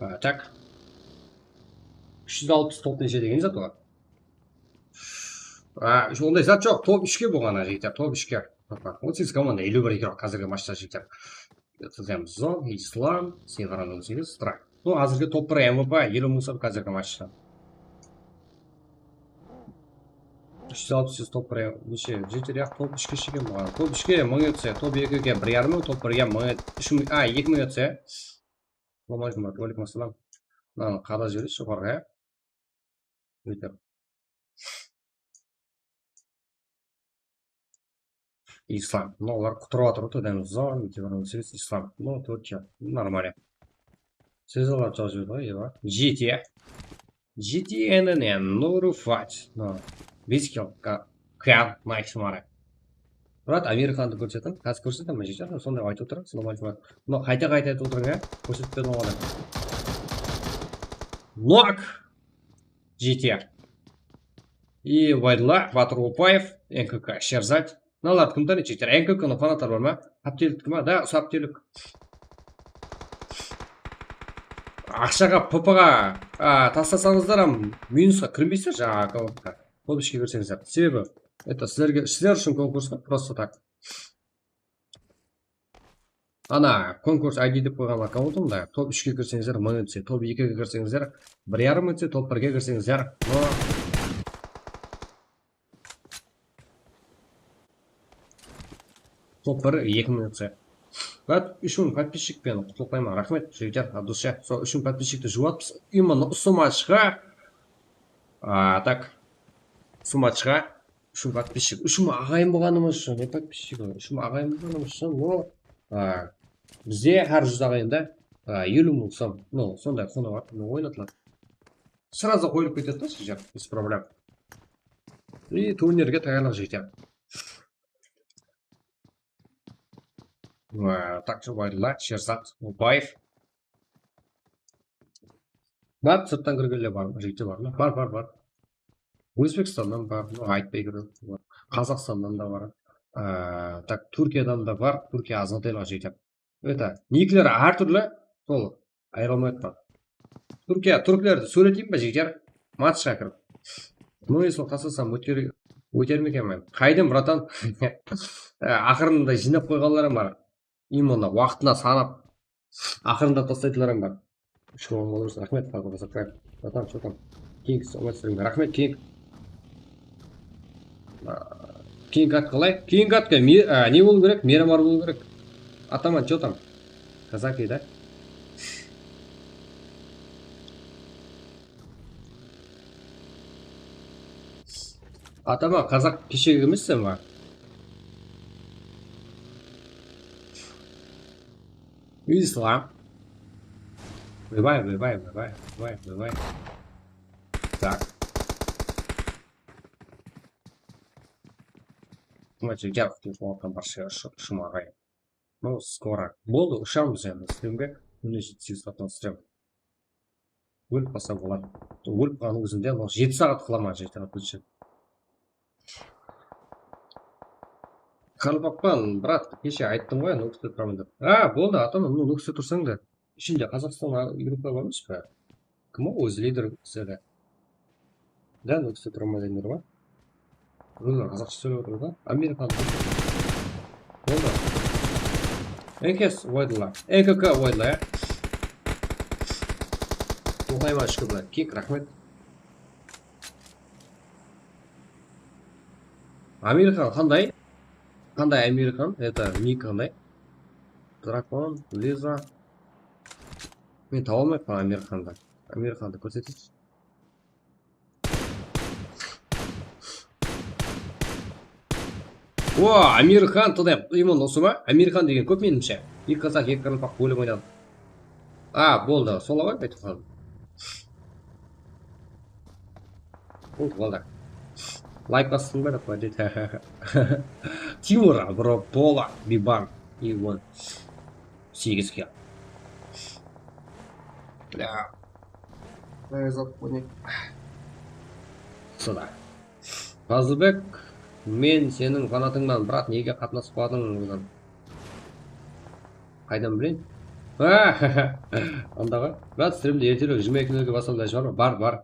A, tak. Úsh júz alpıs top neshe degen zat oǵan? A, onday zat joq. Top úshke bolǵan, jigitler, top úshke. On segiz komanda, eliw bir igrok házirgi matchta, jigitler. Ramzan, Islam, Sevran on segiz, Strike. No, házirgi top bir M V P, eliw mıń sot házirgi matchta. Úsh júz alpıs top bir, neshe, jeti, yaq, top úshke shekem bolǵan. Top úshke mıń etse, top ekige bir yarım mıń, top birge mıń et-, úsh mıń, a, eki mıń etse. Assalamu aleykum, brат. Wa aleykum assalam. Mınanı qada jiberesiz joqarıǵa, ya. Jeti. Islam. Mına olar qutırıp atır, odan zor, Islam. No, Turkiya. Нормально. Siz olar jazıp edi ǵoy, ewa. G T A. G T A N N, no rufat. No. Biskil, ka-, kıyan, nice, mara. Murat, Amerikandı kórsetiń. Házir kórsetemen, jigitler, sonday aytıp otırıń. Assalamu aleykum. No, qayta-qayta aytıp otırıń, ya. Kórsetip berdim oǵan. Nok! G T A. I Ubaydulla, Batur Upaev, N K K, Sherzad. Mınalardı kim tanıydı, jigitler? N K K nıń fanatları bar ma? Háptelik kim, a? Da, usı háptelik. Aqshaǵa, P P ǵa, a, taslasańızlar hám minusqa kirmeysizler, jańaǵı akkauntqa. Top ishke kirseńizler. Sebebi, это, sizlerge, sizler ushın konkurs pa, просто так. Ana, konkurs I D dep qoyǵan akkauntımda, top ishke kirseńizler, mıń etse, top ekige kirseńizler, bir yarım etse, top birge kirseńizler, no. Top bir, eki mıń etse. Brat, úsh mıń подписчикпен qutlıqlayman. Raxmet, jigitler, от души. Sol úsh mıń подписчикti juwatpız. Именно usı matchqa, a, так, usı matchqa Úsh mıń подписчик. Úsh mıń aǵayın bolǵanımız ushın, ne подписчиги? Úsh mıń aǵayın bolǵanımız ushın, no, a, bizde hár júz aǵayında, a, eliw mıń som, no, sonday qonı bar, no, oynatıladı. Сразу qoyılıp ketedi da, sizler, без проблем. И turnirge tayarlıq, jigitler. A, так, Ubaydulla, Sherzad, Ubaev. Bar, sırttan kirgenler bar ma? Jigitler bar ma? Bar, bar, bar. Ózbekstannan bar, bunı aytpay kiriń. Qazaqstannan da bar. Á, tak, Túrkiyadan da bar. Túrkiya azǵantaylıǵa jetedik. Это, nikler hár túrli, sol ayıra almay atpan. Túrkiya, túrklerdi sóyreteyin ba, jigitler? Matchqa kirip. Bunı esine taslasam, óter, óter me ekenmen? Qaydım, bratan? Á, aqırında jıynap qoyǵanlar hám bar. Именно waqtına sanap, aqırında taslaytuǵınlar hám bar. Úsh mıń bolırız. Raxmet, Fazıl Qasaqbaev. Bratan, что там? King, ońay sizlerge raxmet, King. Aa, King at qalay? King atqa me-, a, ne bolıw kerek? Miramar bolıw kerek. Ataman, что там? Казаки, да? Ataman, kazak keshegi emesseń ba? Islam. Vay, vay, vay. Tak. Házir gel, telefon barshaya ushıp, ushıp aǵay. Ну, скоро. Boldı, ushamız endi. Streamge kúnine jeti-segiz saattan stream. Ólip qalsa boladı. Ólip qalǵanıń ózinde, mına jeti saat qılaman, jeti saat ótse. Qaraqalpaqpan, brat, keshe ayttım ǵoy, Nókiste turaman dep. A, boldı, atam, mına Nókiste tursań da. Ishinde Qazaqstan, Evropa bar emes pe? Kim o, ózi lider bizlerde? Da, Nókiste turaman degender ba? Bireler qazaqsha sóylep atır da. Amerikan. Boldı. N K S oydılar. N K K oydılar, ya. Oqayman, shúkir, brat. Kek, raxmet. Amerikan qanday? Qanday Amerikan? Это nik qanday? Drakon, Liza. Men taba almayappan Amerikandı. Amerikandı kórseteyinshi. O, Amerikan, tınıp, imın usı ma? Amerikan degen kóp, menimshe. Eki kazak, eki qaraqalpaq bólip oynadı. A, boldı, sola ǵoy, aytqan. Boldı, boldı. Layk bastıń ba, dep, deydi. Timur, bro, Pola, Biban, Ivon. Segiz kill. Bla. Razok, sudá. Fazılbek, men seniń fanatıńman, brat, nege qatnasıp qaldıń? Qaydan bileyin? Andaǵı. Brat, strimdi erterek jigirma eki nol nolge baslawdıń ilajı bar ma? Bar, bar.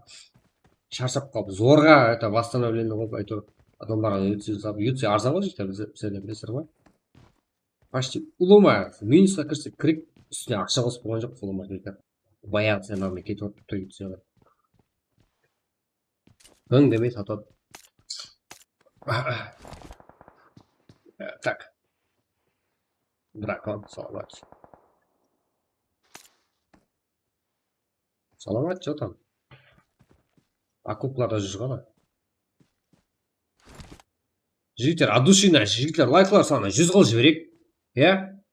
Sharshap qaldı. Zorǵa, это, восстановление qılıp, áytewir, adamlarǵa YouTube salıp, YouTube arzan ǵoy, jigitler, bizlerden bilesizler ǵoy. Почти ulıwma minusqa kirse, kirip, ústine aqsha qosıp qoyǵan joq, ulıwma, jigitler. Bayaǵı sen almay ketip atırıptı, YouTube. Dıń demey satıp atır. Так. Drakon, salamat. Salamat, что там? Okoplarda júr ǵana. Jigitler, от души, jigitler, layklar sanı júz qılıp jibereyik. Ya?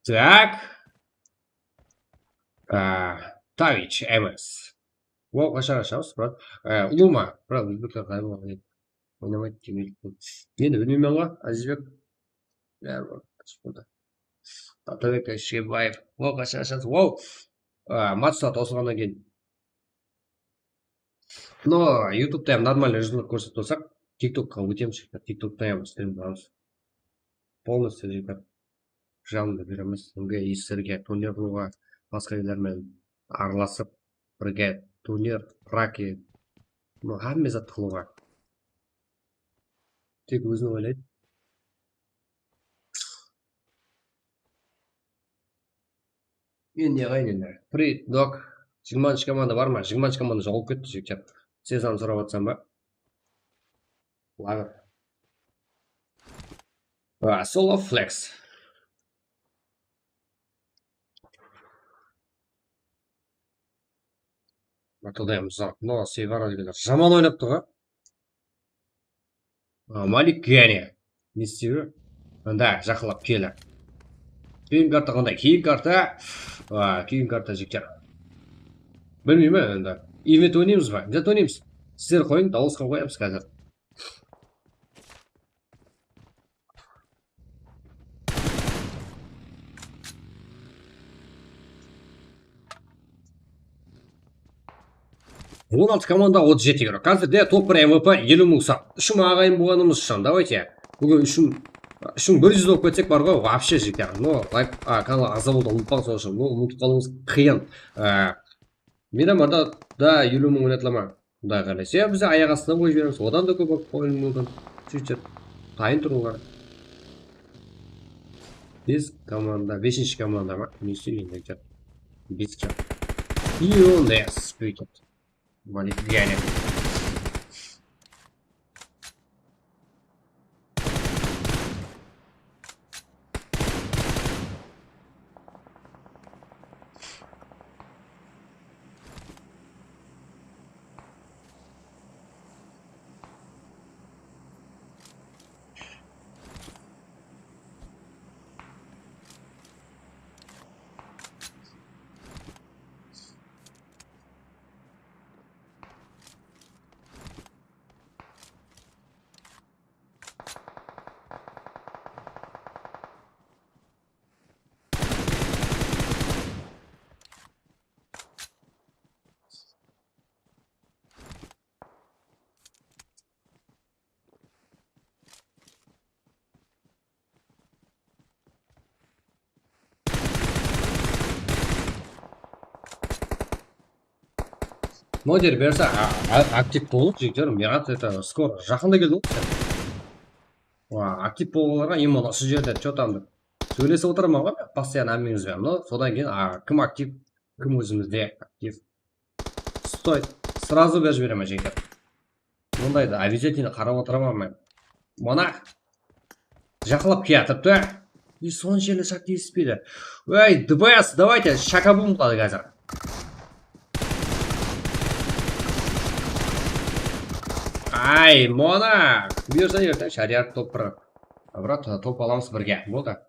Так. A, Tavich M S. Wow, qashan ashamız, brat? A, ulıwma, brat, ózbekler qalay bolǵan edi? Oynamaydı, demek. Endi bilmeymen ǵoy, Azizbek. Báribir, qashıp boldı. Atabek Ashkebaev. Wow, qashan ashasız? Wow. A, matchlar tawsılǵannan keyin. No, YouTubeta hám нормальный júzlik kórsetip tursaq, TikTokqa ótemiz, TikTokta hám strim qılamız. Полностью, jigitler, janımdı beremiz. Sizlerge turnirdin qılıwǵa, basqa ellermen aralasıp, birge turnir, raki, no, hámme zattı qılıwǵa. Tek ózin oylaydı. Endi ne ǵayın endi. Free dog. Jigirmanshı komanda bar ma? Jigirmanshı komanda joǵalıp ketti, jigitler. Sezam sorap atırsań ba? Lager. A, solo flex. Atılday mızaq. No, Sevara degenler jaman oynaptı ǵoy. A, Malik Gane. Ne istewi? Mında jaqınlap keli. Keyin karta qanday? Keyin karta. A, keyin karta, jigitler. Bilmeymen endi. Event oynaymız ba? Event oynaymız. Sizler qoyıń, dawısqa qoyamız házir. On altı komanda, otız jeti igrok. Házirde top bir M V P eliw mıń sat. Úshim aǵayın bolǵanımız ushın, давайте. Búgin úshim, úshim bir júz bolıp ketsek bar ǵoy, вообще jeter. No, layk, a, kanal aǵza boldı, umıtpań, sonıń ushın. Bul umıtıp qalıwıńız qıyın. A, miyamlarda da eliw mıń oynatılaman. Quday qálese, biz ayaq astına qoyıp jiberemiz. Odan da kóp qoyıw múmkin. Sóytip, tayın turıńlar. Bes komanda, besinshi komanda ma? Ne isleydi endi? Bes komanda. Ионес, sóytip. Mane, jáne. Noder bersa, a, a, aktiv bolıń, jigitler, мират, это, скоро, jaqında keldi ǵoy sen. Wa, aktiv bolǵanlarǵa именно usı jerde, что там dep. Sóylesip otırman ǵoy, постоянно hámmeńiz benen. No, sodan keyin, a, kim aktiv, kim ózimizde aktiv. Stoy, сразу berip jiberemen, jigitler. Bundaydı обязательно qarap otıraman men. Mana. Jaqınlap kiyatırıptı. И sonshelli shak tiyisipeydi. Ey, D B S, давайте, shakabum qıladı házir. Ay, mona. Buyırsa erteń sháriyat top bir. Brat, top alamız birge. Boldı.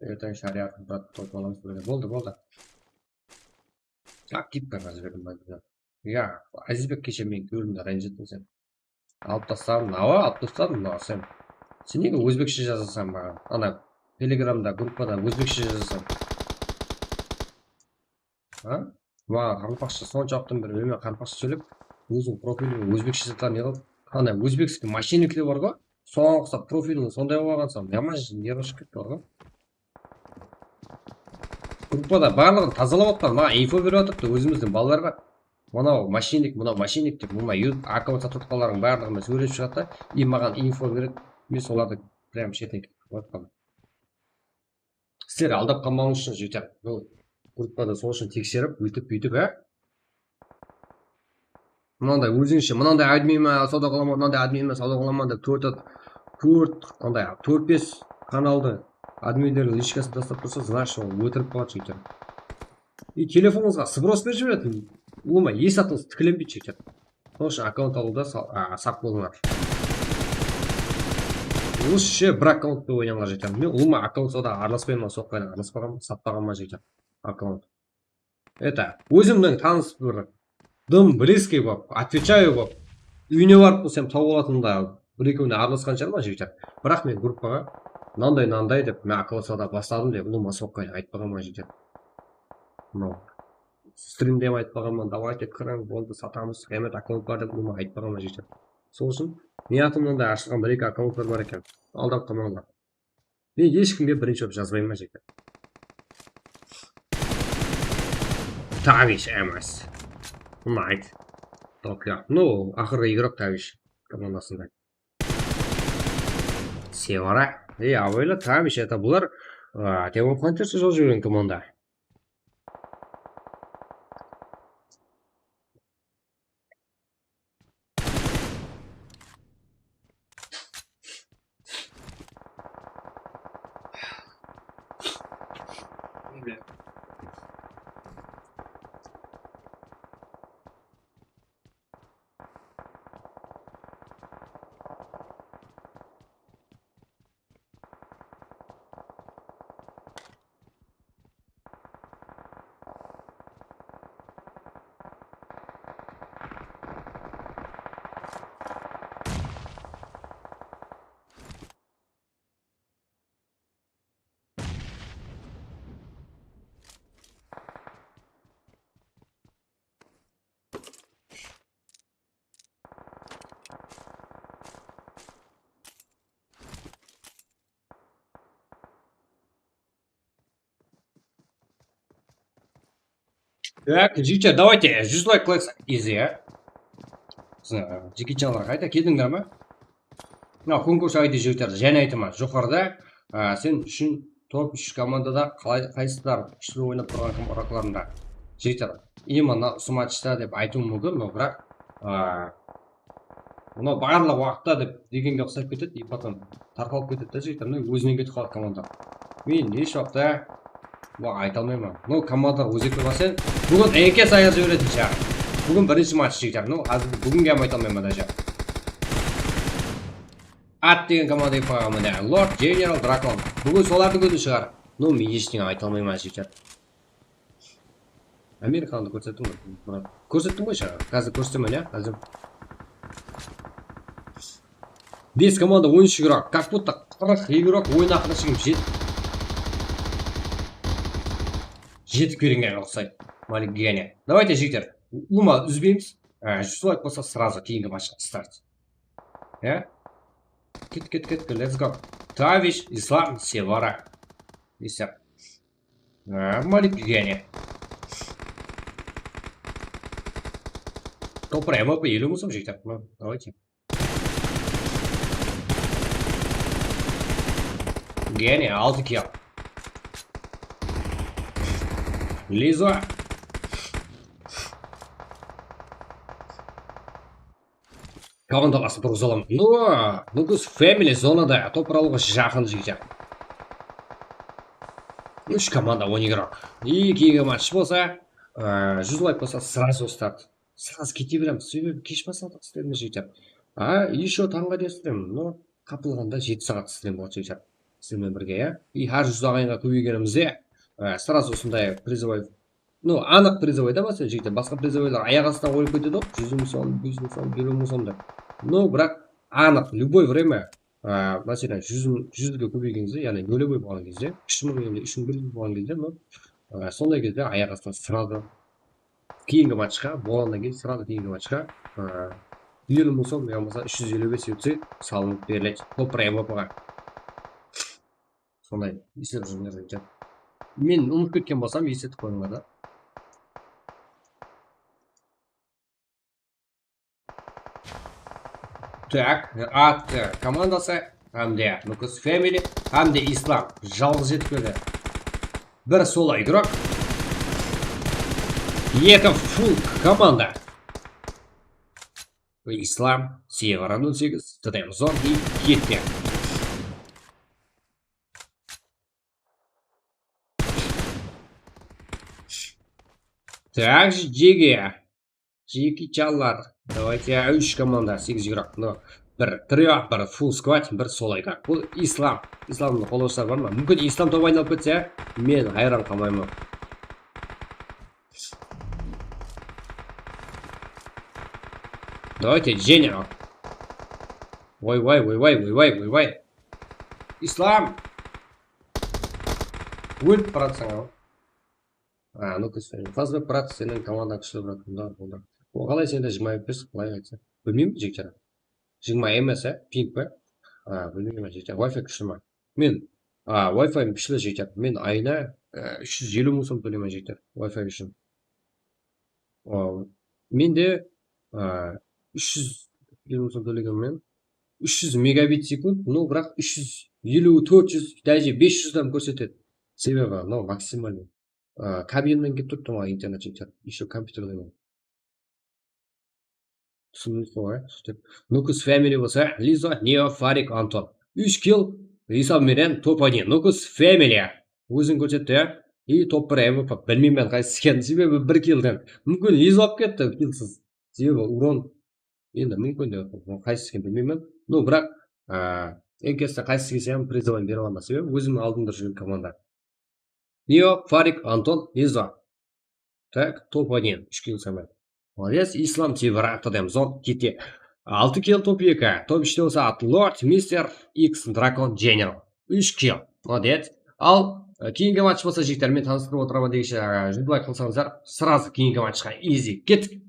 Erteń sháriyat, brat, top alamız birge. Boldı, boldı. Aktiv qılǵan jiberdim. Ya, Azizbek, keshe meniń kewlimdi renjittiń sen. Alıp tasladım, awa, alıp tasladım, mına sen. Sen nege ózbekshe jazasań maǵan? Ana, telegramda, gruppada ózbekshe jazasań. Ha? Maǵan qaraqalpaqsha sonshalıqtan beri, men qaraqalpaqsha sóylep, óziń profilińe ózbekshe jazatuǵın ne qıl? Ana, ózbekskiy moshinnikler bar ǵoy, soǵan uqsap profiliń sonday qılıp alǵansań, yaman nervashıp ketti ǵoy. Gruppada barlıǵın tazalap atpan, maǵan info berip atırıptı, ózimizdiń balalar bar. Mınaw moshinnik, mınaw moshinnik dep, mına yu-, akkaunt satıp atqanlardıń barlıǵı menen sóylesip shıǵadı da, и maǵan info beredi, men solardı прям shetten ketip atqanman. Sizler aldap qalmaǵıńız ushın, jigitler, bul gruppada sol ushın tekserip, óytip, búytip, á? Mınanday ózińizshe, mınanday adminmen, sawda qılaman, mınanday adminmen, sawda qılaman dep tórt at-, tórt, qanday, tórt-bes kanaldı adminlerdiń lishkasına taslap tursa, значит, ol ótirip qaladı, jigitler. И telefonıńızǵa сброс berip jiberetin. Ulıwma, es atıńız tiklenbeydi, jigitler. Sonıń ushın akkaunt alıwda sa-, a, saq bolıńlar. Lучше bir akkaunt penen oynańlar, jigitler. Men ulıwma akkaunt sawdaǵa aralaspayman, soqqaydan aralaspaqan, satpaqanman, jigitler. Akkaunt. Это, ózimniń tanıs bir dım близкий bolıp, отвечаю bolıp, úyine barıp bolsam tawıp alatın da bir-ekewine aralasqan shıǵarman, jigitler. Biraq men gruppaǵa mınanday, mınanday dep, men akkaunt sawda basladım dep, ulıwma soqqaydan aytpaqanman, jigitler. Mınaw. Strimde hám aytpaǵanman, давайте kiriń, boldı, satamız, qıyamet akkaunt bar dep, ulıwma aytpaǵanman, jigitler. Sol ushın miyatımnan da ashılǵan bir-eki akkauntlar bar eken. Aldap qalmańlar. Men hesh kimge birinshi bolıp jazbayman, jigitler. Tavish emas. Unaydı. Tokyo. No, aqırǵı igrok Tavish komandasında. Sevara. Ey, abayla, Tavish, это bular, a, Team Hunters jol júrgen komanda. Так, jigitler, давайте, júz layk qılayıq, easy, ya. Jeki Chanlar qayta keldińler ma? Mına konkurs I D jigitler, jáne aytaman, joqarıda, a, sen ushın top úsh komandada qalay, qaysılar kúshli oynap turǵan kim-, raklarında. Jigitler, именно usı matchta dep aytıwım múmkin, no, biraq, a, mına barlıq waqıtta dep degenge uqsap ketedi, и потом tarqalıp ketedi da, jigitler, mına ózinen ketip qaladı komanda. Men hesh waqıtta, wa, ayta almayman. No, komandalar ózekpe bar sen. Búgin A K sayar jiberetin shıǵar. Búgin birinshi match, jigitler. No, házir búginge hám ayta almayman, даже. At degen komanda kelip qalǵan, mine, Lord General Dragon. Búgin solardıń kúni shıǵar. No, men heshtenge ayta almayman, jigitler. Amerikandı kórsettim ǵoy. Mına, kórsettim ǵoy jańa. Házir kórsetemen, ya, házir. Bes komanda, on úsh igrok. Как будто qırq igrok oyın haqına shekip jet-, jetip kelingen uqsaydı. Malik Gene. Давайте, jigitler. Ulıwma úzbeymiz. Á, júz layk bolsa, сразу keyingi matchqa start. Ya? Ket, ket, ket, ket, let's go. Tavish, Islam, Sevara. Islam. А, Malik Gene. Topır M V P eliw mıń som, jigitler. Ну, давайте. Gene altı kill. Lizo. Komanda basıp turǵıza alaman. No, Nukus Family zonada topır alıwǵa jaqın, jigitler. Úsh komanda, on igrok. I keyingi match bolsa, ı, júz layk bolsa, сразу start. Сразу kete beremiz. Sebebi kesh basladıq, islerimiz, jigitler. A, ещё tańǵa deyin islem. No, qapılǵanda jeti saat islem boladı, jigitler. Sizler menen birge, ya. I hár júz aǵayinǵa kóbeygenimizde, ı, сразу usınday призовой Ну, anıq призовой da, máselen, jigitler, basqa призовойlar ayaq astına qoyıp ketedi ǵoy, júz mıń som, bes mıń som, eliw mıń som dep. Ну, biraq anıq, любой время, a, máselen, júz, júzge kóbeygeningizde, yaǵnıy, нулевой bolǵan gezde, úsh mıń yamasa úsh mıń bir júz bolǵan gezde, ну, a, sonday gezde ayaq astına сразу keyingi matchqa, bolǵannan keyin сразу keyingi matchqa, a, eliw mıń som yamasa úsh júz eliw bes yurtse salınıp beriledi. Topır M V P ǵa. Sonday islep júrińler, jigitler. Men umıtıp ketken bolsam, esletip qoyıńlar da. Так, At komandası hám de Nukus Family hám de Islam jalǵız jetip keldi. Bir solo igrok. Eki full komanda. Islam, Sevara nol segiz, T D M Zor и Yette. Так, Jeki. Jeki Chanlar. Давайте, úsh komanda, segiz igrok. No, bir trio, bir full squad, bir solo igrok. Bul Islam. Islamnıń qollasıwları bar ma? Múmkin, Islam top aynalıp ketse, men hayran qalmayman. Давайте, General. Oy, vay, oy, vay, oy, vay, oy, vay. Islam. Ólip baratsań, aw. A, ну, Fazbear, brat, seniń komandań kúshli, brat, bunda, bunda. O qalay sende jigirma F P S, qalay aytsa? Bilmeymen, jigitler. Jigirma emes, á? Ping pe? A, bilmeymen, jigitler. Wi-Fi kúshli ma? Men, a, Wi-Fi kúshli, jigitler. Men ayına, e, úsh júz eliw mıń som tóleymen, jigitler, Wi-Fi ushın. A, mende, a, úsh júz eliw mıń som tólegenmen. Úsh júz megabit sekund, ну, biraq úsh júz eliw, tórt júz, даже bes júzden kórsetedi. Sebebi, mınaw maksimalnıy. A, kabelmen kelip turıptı maǵan internet, jigitler. Ещё kompyuterden. Túsindińiz ǵoy, sóytip. Nukus Family bolsa, Lizo, Neo, Farik, Anton. Úsh kill, esabı menen top один. Nukus Family. Ózin kórsetti, ya. И top bir M V P. Bilmeymen, qaysı ekenin, sebebi bir killden. Múmkin, Lizo alıp ketti, killsiz. Sebebi uron. Endi múmkin de, qaysı ekenin bilmeymen. Ну, biraq, a, N K S-te qaysı kelse hám prizovoyın bere alaman, sebebi ózimniń aldımda júrgen komanda. Neo, Farik, Anton, Lizo. Так, top один, úsh kill samen. Молодец, Islam, Tibra, T D M Zor, Kite. Altı kill, top eki, top úshte bolsa At Lord, Mister X, Drakon, General. Úsh kill. Молодец. Al, e, keyingi match bolsa, jigitler, men tanıstırıp otıraman degenshe, e, júz layk qılsańızlar, сразу keyingi matchqa easy kettik.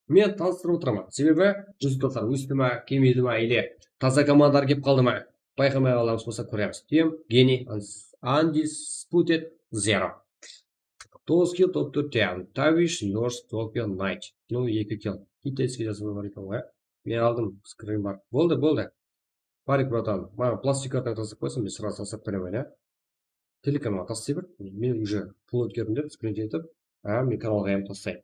Men tanıstırıp otıraman. Sebebi rezultatlar ósti ma, kemeydi ma, ele taza komandalar kelip qaldı ma, bayqamay qalǵanımız bolsa kóremiz. Team Geni Undisputed Zero. Toǵız kill, top tórtte Tavish, Norse, Tokyo, Knight. No, eki kill. Kitayskiy jazıw bar eken ǵoy. Men aldım, skrin bar. Boldı, boldı. Farik, bratan, maǵan plastik kartanı taslap qoysam, men srazı taslap beremen, ya. Telekanalǵa taslay ber. Men уже pul ótkerdim dep, skrin etip, há, men kanalǵa hám taslayın.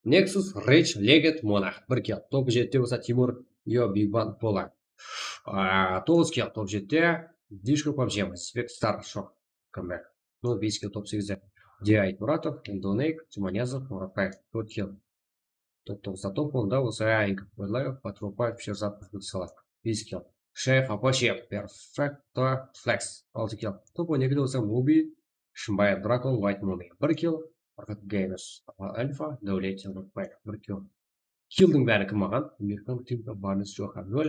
Nexus, Rage, Legend, Monarch, bir kill. Top jetti bolsa Timur, Yo, Big Bang, Pola. Aa, toǵız kill top jetti. Dishko, PUBG, Spectre, Shock, Comeback. No, bes kill top segizde Diayt Muratov, Indonake, Jumaniyazov, Muratbaev, tórt kill. Top toǵızda, top onda bolsa Aykov, Badlaev, Patrulbaev, Sherzatov, Mursalar, bes kill. Shayx, Apashev, Perfecto, Flex, altı kill. Top on ekide bolsa Mubi, Shımbaev, Drakon, White Mummy, bir kill. Farhad Gamers, Alfa, Dáwlet, Muratbaev, bir kill. Killdiń bári kim alǵan? Amerikan, Tim, Barnes, Johan, nol.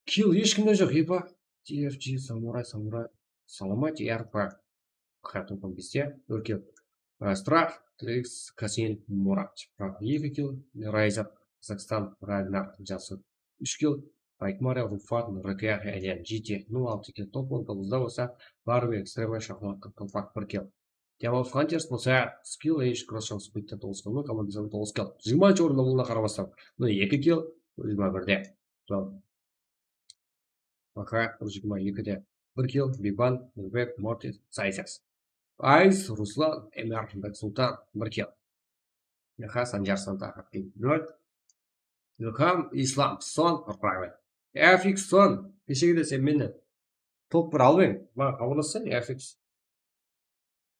Kill hesh kimde joq, epa. T F G, Samuray, Samuray, Salama, T R P. Xatın bes te, bir kill. Aa, Strah, Trix, Kasin, Murat. Strah, eki kill. Rayzat, Kazakstan, Ragnar, Jansın, úsh kill. Aytmara, Rufat, Rakıyak, Alian, G T, no, altı kill. Top on toǵızda bolsa Barbe, Ekstrema, Shaxmat, Kalpak, bir kill. Diamond Hunters bolsa skill, age, cross, chance, speedten toǵız kill, komandasınan toǵız kill. Jigirmanshı orında bolǵanına qaramastan, mına eki kill, jigirma birde. Sol. Aha, jigirma ekide bir kill, Big Bang, Nurbek, Mortis, Sayzers. Ayz, Ruslan, Emer, Beksultan, bir kill. Yaha, Sanjar, Santa, Hakim, nol. Ilham, Islam, Son, Rahmet. F X Son, keshegide sen meni top bir alıp eń, maǵan xabarlassań, F X.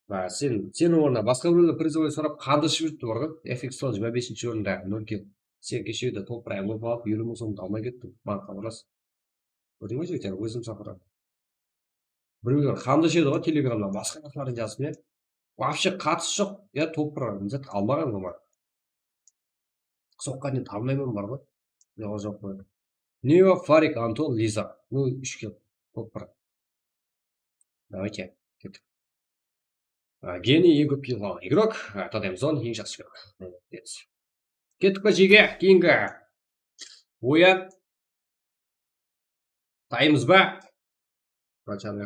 Ba, sen, seniń ornına basqa birewler prizovой sorap, qandı iship júripti bar ǵoy. F X Son jigirma besinshi orında, nol kill. Sen keshegide top bir alıp alıp, eliw mıń somdı almay kettiń. Maǵan xabarlas. Kórdiń be, jigitler, ózim shaqıraman. Birewler qandı ishedi ǵoy, telegramnan basqa zatların jazıp, ne? Вообще qatısı joq. Ya, top bir zat almaǵan ǵoy maǵan. Soqqan deydi, almayman bar ǵoy. Joq, joq qoy. Neva, Farik, Anton, Liza. No, úsh kill. Top bir. Давайте, kettik. A, geniy, eń kóp kill alǵan igrok. A, Tadem Zon, eń jaqsı igrok. Молодец. Kettik pa, jege? Keyingi oyan. Taymız ba? Qanshani?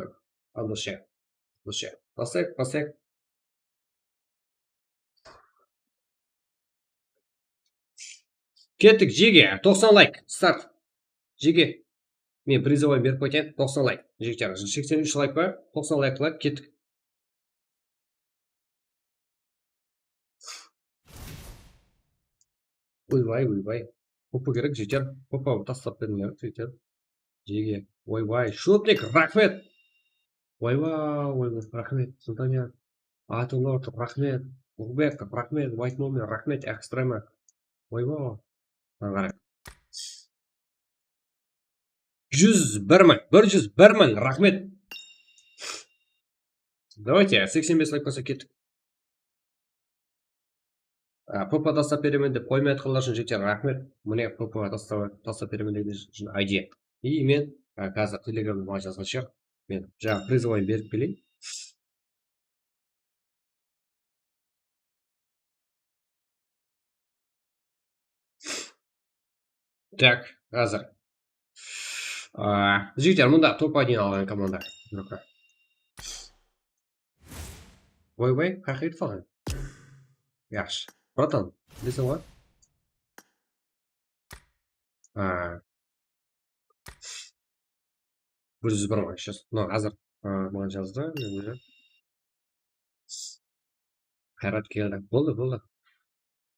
Aldoshe. Aldoshe. Baslayıq, baslayıq. Kettik, jege. Toqsan layk. Start. Jege. Men prizovay berip qoytayın. Toqsan layk. Jigitler, seksen úsh layk pa? Toqsan layk qılayıq. Kettik. Oybay, oybay. P P kerek, jeter. P P taslap beriń, jeter. Jege. Oybay. Shutnik, raxmet. Oybay, oybay, raxmet. Sultanjan. Atılord, raxmet. Ulbek, raxmet. White Moment, raxmet. Ekstrema. Oybay. Mına qara. Júz bir mıń, bir júz bir mıń, raxmet. Давайте, seksen bes layk bolsa kettik. A, P P taslap beremen dep qoymay atqanlar ushın, jigitler, raxmet. Mine, P P taslap, taslap beremen degen ushın I D. И men, a, házir telegramda maǵan jazǵan shıǵar. Men jańa prizovayın berip keleyin. Так, házir. A, jigitler, mında top один alǵan komanda. Oy, oy, qay qaytı qalǵan? Yaqshı. Bratan, bileseń ǵoy? A. Bir júz bir mıń, сейчас. Mına, házir, a, maǵan jazdı. Qayrat keldi. Boldı, boldı.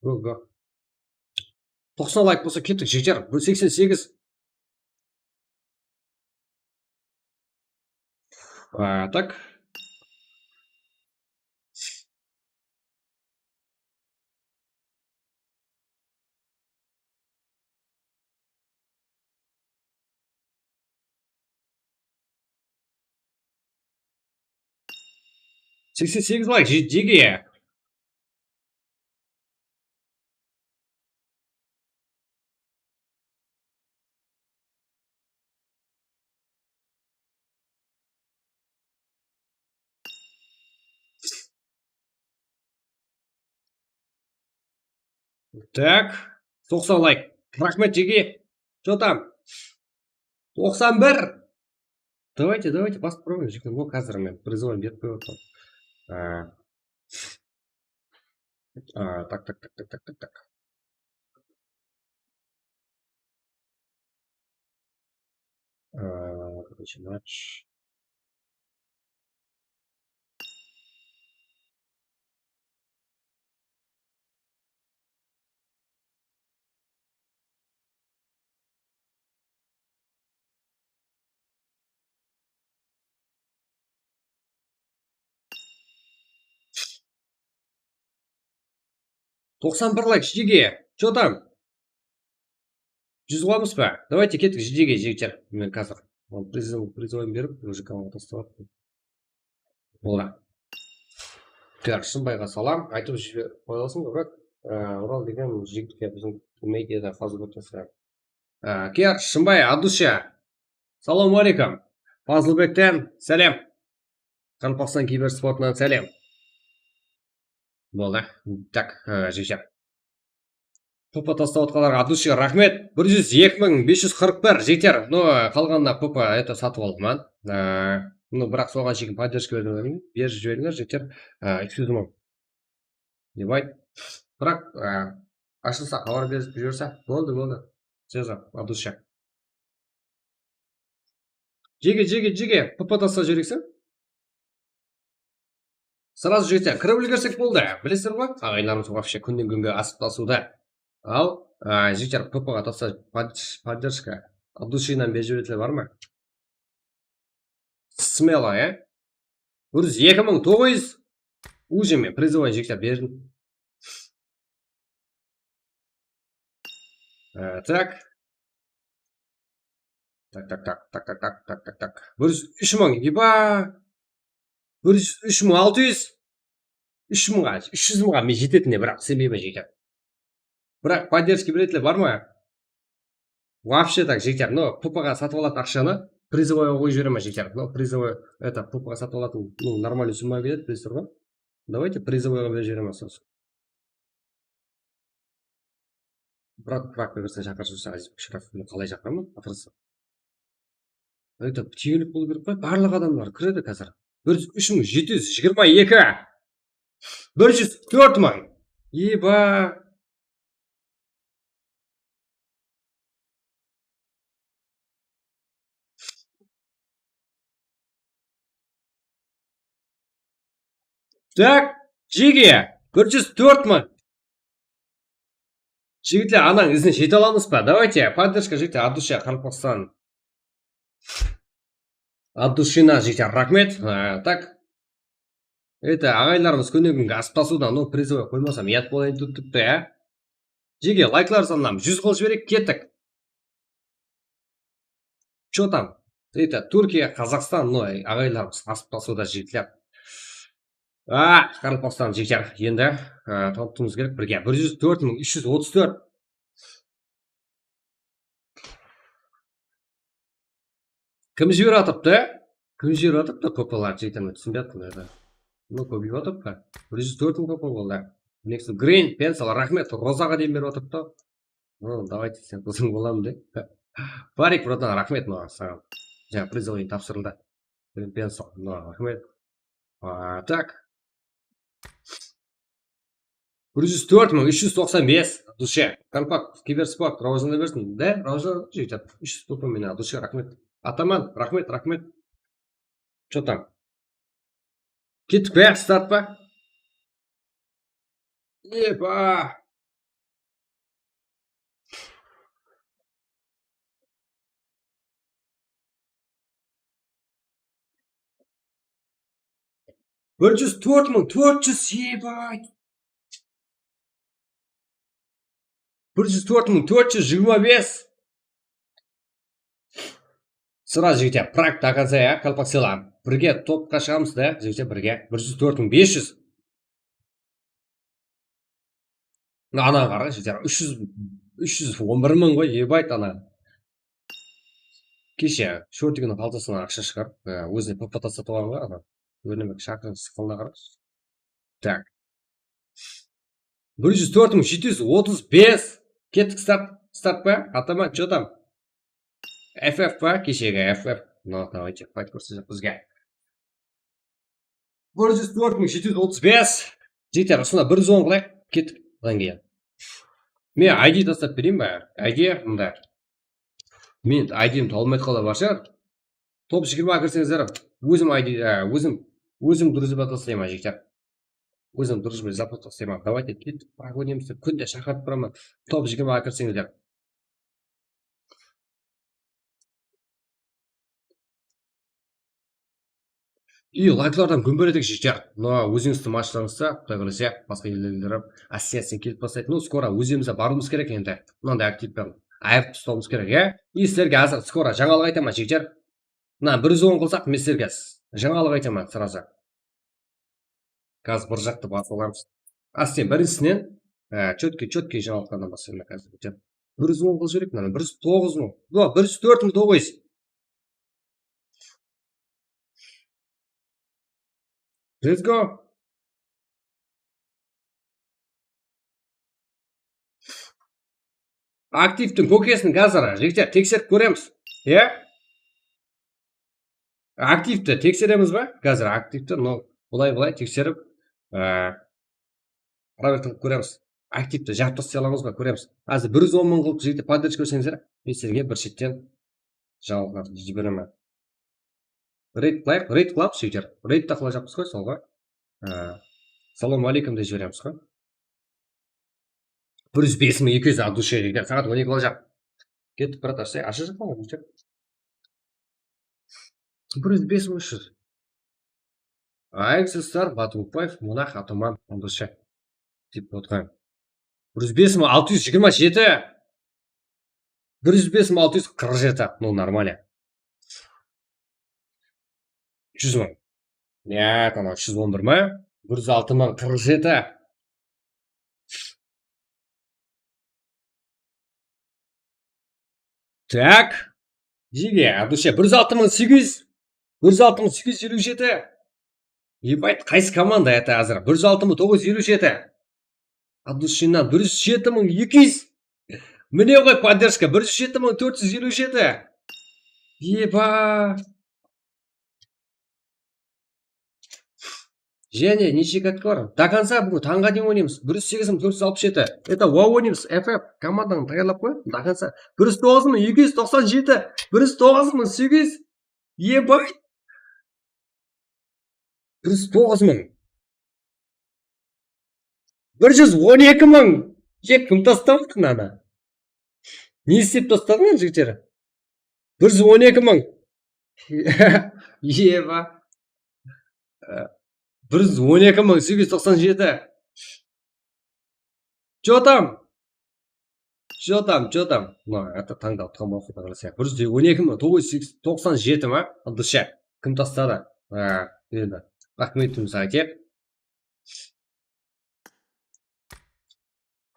Go, go. Toqsan layk bolsa kettik, jeter. Bir seksen segiz. A, так. Seksen segiz layk, je-, jege. Так, toqsan layk. Raxmet, jege. Что там? Toqsan bir. Давайте, давайте, попробуем, jigitler. О, házir men призовой berip qoyıp atırman. A, А, так, так, так, так, так, так, так. А, короче, матч. Toqsan bir layk, jige. Что там? Júz qılamız ba? Давайте kettik, jige, jigitler. Men házir. Ol priz-, prizoyın berip, уже kanalǵa taslap. Ola. Kiyar Shımbayǵa salam. Aytıp jiberip qoyasıń, Ural. Ee, Ural degen jigitke biziń mediada fazla ótesi. Ee, Kiyar Shımbay, от души. Salam aleykum. Fazlıbekten sálem. Qaraqalpaqstan kibersportınan sálem. Boldı. Tak, e, jigitler. P P taslap atqanlarǵa от души raxmet. Bir júz eki mıń bes júz qırq bir, jigitler. No, qalǵanına P P, это, satıp alǵanman. E, no, biraq soǵan shekem поддержка berip jiberiń-, berip jiberińler, jigitler. E, úsh júz mıń. Ебать. Biraq, e, ashılsa, xabar berip jiberse. Boldı, boldı. Sezar, от души. Jege, jege, jege, P P taslap jibereyik sen. Сразу jigitler, kirip úlgersek boldı. Bilesizler ǵoy, aǵayinlarımız вообще kúnnen kúnge asıp tasıwda. Al, a, jigitler, P P-ǵa tassa pod-, поддержка от души-nan berip jiberetinler bar ma? Смело, e? Bir júz eki mıń toǵız júz. Уже men призовой, jigitler, berdim. E, tak. Tak, tak, tak. Bir júz úsh mıń, eba! Bir júz úsh mıń altı júz. Úsh mıńǵa, úsh júz mıńǵa men jetetine, biraq isenbeymen, jigitler. Biraq поддержка beretinler bar ma? Вообще так, jigitler, no, P P-ǵa satıp alatın aqshanı prizovoyǵa qoyıp jiberemen, jigitler. No, prizovoy, это, P P-ǵa satıp alatın, no, нормальный сумма keledi, bilesizler ǵoy. Давайте prizovoyǵa berip jiberemen, soń. Brat, Brat Begersen shaqırıp júrse, Azizbek Sharaf, men qalay shaqıraman? Atırsa. Это, tiyinlik bolıw kerek pa? Barlıq adamlar kiredi házir. Bir júz úsh mıń jeti júz jigirma eki. Bir júz tórt mıń. Eba. Так, jege, bir júz tórt mıń. Jigitler, anań izine jete alamız ba? Давайте, поддержка, jigitler, от души, Qaraqalpaqstan. От души-nan, jigitler, raxmet. Á, так. Это, aǵayinlarımız kúnnen kúnge asıp tasıwda, no, prizovoy qoymasam, uyat bolayın turıptı, á. Jege, layklar sanlam júz qılıp jibereyik, kettik. Что там? Это, Turkiya, Qazaqstan, no, aǵayinlarımız asıp tasıwda, jigitler. A, Qaraqalpaqstan, jigitler, endi, a, tanıtıwımız kerek birge. Bir júz tórt mıń úsh júz otız tórt. Kim jiberip atırıptı? Kim jiberip atırıptı P P-lardı, jigitler, men túsinbey atırman, это. No, kóbeyip atırıptı. Bir júz tórt mıń P P boldı. Next Green Pencil, raxmet, Rozaǵa deyin berip atırıptı. No, давайте, sen qızıń bolaman de. Barik, bratan, raxmet maǵan, saǵan. Jańa prizovoyın tapsırıldı. Green Pencil, no, raxmet. A, так. Bir júz tórt mıń úsh júz toqsan bes, от души. Qalpaq, kibersport, rawajlana bersin. De, rawajlana, jigitler. Úsh júz toqsan menen, от души, raxmet. Ataman, raxmet, raxmet. Что там? Kettik pe, start pa? Epa! Bir júz tórt mıń tórt júz, ебать! Bir júz tórt mıń tórt júz jigirma bes. Сразу, jigitler, праг до конца, ya, Qalpaq, salam. Birge topqa shıǵamız da, jigitler, birge. Bir júz tórt mıń bes júz. Ana, qara, jigitler, úsh júz, úsh júz on bir mıń ǵoy, ебать, ana. Keshe shortiginiń qaltasınan aqsha shıǵarıp, e, ózine P P taslatıp alǵan ǵoy, ana. Ónemek shaqırıp sıqqanına qara. Так. Bir júz tórt mıń jeti júz otız bes. Kettik, start. Start pa? Ataman, что там? F F pa? Keshegi F F. No, давайте, fight kórsetsek bizge. Bir júz tórt mıń jeti júz otız bes. Jigitler, usına bir júz on qılayıq. Kettik, odan keyin. Men I D taslap bereyin ba? I D mında. Men I D-mi tawılmay atqanlar bar shıǵar. Top jigirma kirseńizler, ózim I D, á, ózim, ózim дружба taslayman, jigitler. Ózim дружба запрос taslayman. Давайте, kettik, pogoniymız dep kúnde shaqırıp turaman. Top jigirma kirseńizler. И layklardan gúmberedik, jigitler. Mına ózińizdiń matchlarıńızda, Quday qálese, basqa ellerden hám associaciya kelip baslaydı. Ну, скоро ózimizde barıwımız kerek endi. Mınanday aktivpen ayırıp taslawımız kerek, ya? И sizlerge házir скоро jańalıq aytaman, jigitler. Mına bir júz on qılsaq, men sizlerge jańalıq aytaman сразу. Házir bir jaqtı basıp alamız. Ásten, birinshisinen, e, chotkiy, chotkiy jańalıqlardan baslayman házir. Bir júz on qılıp jibereyik, mına bir júz toǵız mıń. Yoq, bir júz tórt mıń toǵız júz. Let's go. Aktivtiń kókesin házir, jigitler, tekserip kóremiz. Ya? Aktivti tekseremiz ba? Házir aktivti, no, bılay-bılay tekserip, e, проверка qılıp kóremiz. Aktivti jap taslay alamız ba? Kóremiz. Házir bir júz on mıń qılıp, jigitler, поддержка berseńizler, men sizlerge bir shetten jańalıqlardı jiberemen. Reyd qılayıq, reyd qılamız, jigitler. Reyd ta qılajaqpız ǵoy, sol ǵoy. Á, салам алейкум dep jiberemiz ǵoy. Bir júz bes mıń eki júz от души, jigitler, saat on eki bolajaq. Kettik, brat, ashsay, ashajaq pa, jigitler? Bir júz bes mıń úsh júz. Ayık sızlar, Batulbaev, Mına Xatuman, Andushi. Dep otırǵan. Bir júz bes mıń altı júz jigirma jeti. Bir júz bes mıń altı júz qırq jeti. Ну, нормально. Júz on. Ya, tamam, júz on bir ma? Bir júz altı mıń qırq jeti. Так. Jige, от души. Bir júz altı mıń segiz júz. Bir júz altı mıń segiz júz eliw jeti. Ебать, qaysı komanda это házir? Bir júz altı mıń toǵız júz eliw jeti. От души-nan bir júz jeti mıń eki júz. Mine ǵoy поддержка, bir júz jeti mıń tórt júz eliw jeti. Eba. Jáne neshe katkor? До конца búgin tańǵa deyin oynaymız. Bir júz segiz mıń tórt júz alpıs jeti. Это wow oynaymız. F F komandanı tayarlap qoy. До конца. Bir júz toǵız mıń eki júz toqsan jeti. Bir júz toǵız mıń segiz júz. Ебать! Bir júz toǵız mıń. Bir júz on eki mıń. Jek, kim tastadı mınanı? Ne islep tastadıń, jigitler? Bir júz on eki mıń. Eba. Bir júz on eki mıń segiz júz toqsan jeti. Чё там? Чё там, чё там? Mına, это tańda utqan bolsa, bir júz on eki mıń toǵız júz toqsan jeti ma? От души. Kim tastadı? Ha, endi. Raxmetimiz aytayıq.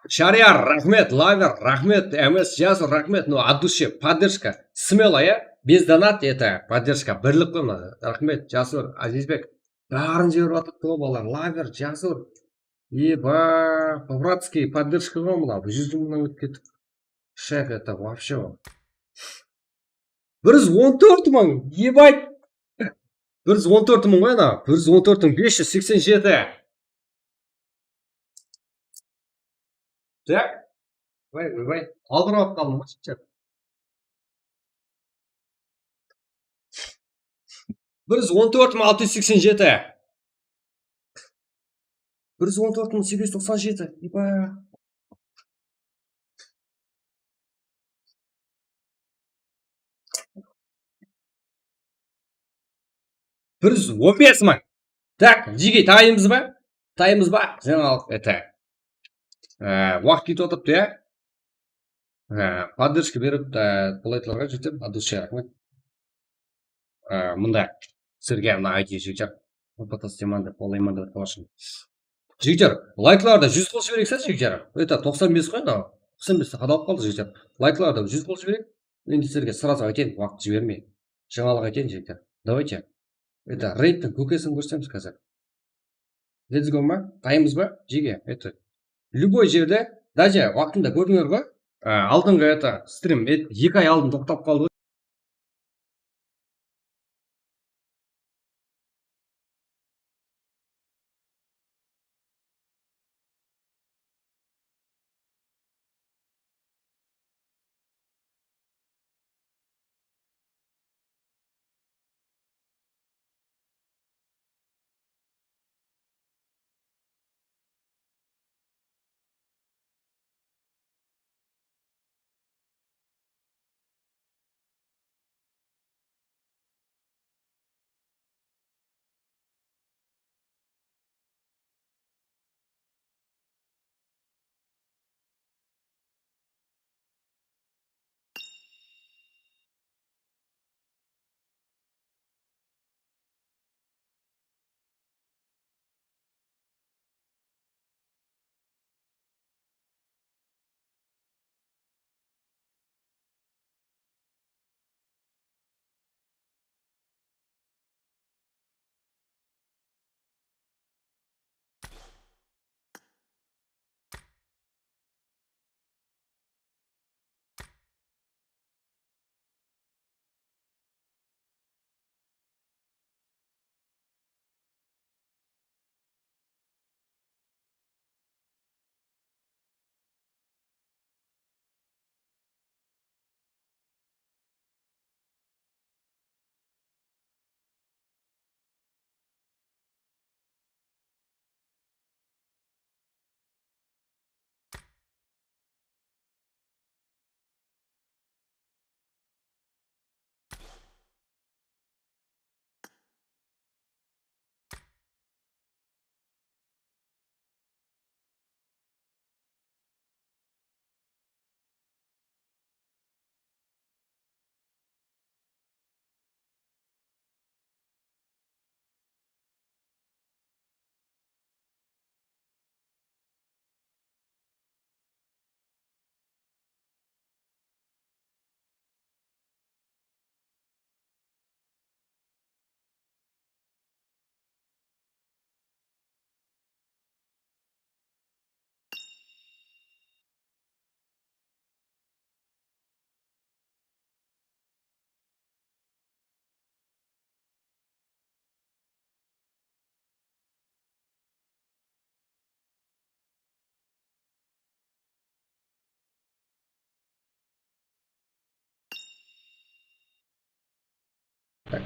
Shariyar, raxmet, Laver, raxmet, M S Jasur, raxmet, no, от души, поддержка, смело, ya, без донат, это, поддержка, birlik qoy, mına, raxmet, Jasur, Azizbek, bárin jiberip atır, tobalar, Laver, Jasur, eba, по-братски, поддержка ǵoy, mına, bul júz mıńnan ótip kettik, шеф, это, вообще, bir júz on tórt mıń, ебать, bir júz on tórt mıń ǵoy, ana, bir júz on tórt mıń bes júz seksen jeti. Так. Vay, vay, vay. Aldırıp alıp qaldım ǵoy, shıqshaq. Bir júz on tórt mıń altı júz seksen jeti. Bir júz on tórt mıń segiz júz toqsan jeti. Eba. Bir júz on bes mıń. Так, jige, taymız ba? Taymız ba? Jańalıq, это. Á, waqıt ketip atırıptı, ya. Á, поддержка berip, á, bul aytlarǵa jetip, от души, raxmet. Á, mında sizlerge mına I D jigitler, foto taslayman dep, olayman dep atqan ushın. Jigitler, layklardı júz qıl jibereyik, siz, jigitler. Это, toqsan bes ǵoy, mına. Toqsan bes qadalıp qaldı, jigitler. Layklardı júz qıl jibereyik. Endi sizlerge сразу aytayın, waqıt jibermey. Jańalıq aytayın, jigitler. Давайте. Это, reydtiń kókesin kórsemiz házir. Let's go ma? Taymız ba? Jege, это. Любой jerde, даже waqtında kórdińler ǵoy. Á, aldınǵı, это, strim, et, eki ay aldın toqtap qaldı ǵoy.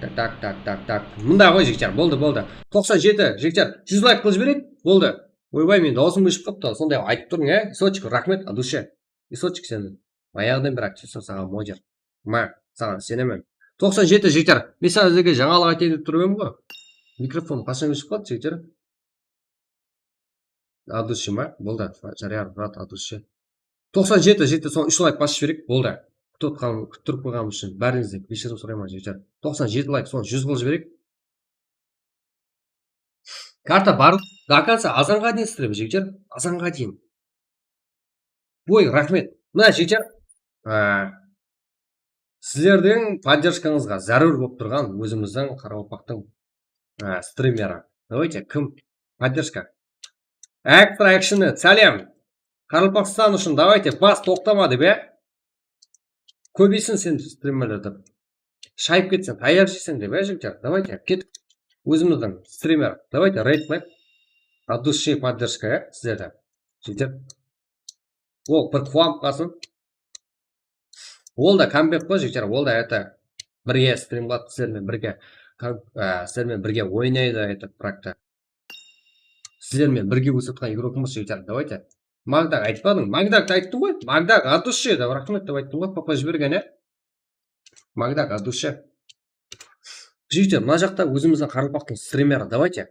Tak, tak, tak, tak. Mında ǵoy, jigitler, boldı, boldı. Toqsan jeti, jigitler, júz layk qılıp jibereyik, boldı. Oybay, men dawısım óship qaptı, sonday aytıp turıń, e? Isochik, raxmet, от души. Isochik, sen bayaǵıdan beri aktivseń, saǵan mojer. Ma, saǵan isenemen. Toqsan jeti, jigitler. Men sizlerge jańalıq aytayın dep turıp edim ǵoy. Mikrofon qashan óship qaldı, jigitler? От души ma? Boldı. Járayar, Murat, от души. Toqsan jeti, jigitler, soń úsh layk basıp jibereyik. Boldı. Kútip otqan, kúttirip qoyǵanım ushın bárińizden keshirim sorayman, jigitler. Toqsan jeti layk, soń júz qılıp jibereyik. Karta bar. До конца, azanǵa deyin isleymiz, jigitler. Azanǵa deyin. Oy, raxmet. Mına, jigitler, á, sizlerdiń podderjkańızǵa zárúr bolıp turǵan ózimizdiń qaraqalpaqtıń, á, strimeri. Давайте, kim podderjka? Ekstra eksheni, sálem. Qaraqalpaqstan ushın, давайте, bas, toqtama dep, ya. Kóbeysin sen strimmerler dep. Shayıp ketseń, tayar jeyseń dep, ya, jigitler. Давайте, ketik. Ózimizdiń strimmer. Давайте, reyd qılayıq. От души поддержка, ya, sizlerden. Jigitler. Ol bir quwanıp qalsın. Ol da comeback ǵoy, jigitler. Ol da, это, birge strim qıladı, sizler menen birge, kom-, á, sizler menen birge oynaydı, это, проекtte. Sizler menen birge ósip atqan игрокımız, jigitler. Давайте. Magdak aytpadıń? Magdak ayttıń ǵoy. Magdak от души dep, raxmet dep ayttıń ǵoy. Papa jibergen, e? Magdak от души. Jigitler, mına jaqta ózimizdiń qaraqalpaqtıń strimeri. Давайте.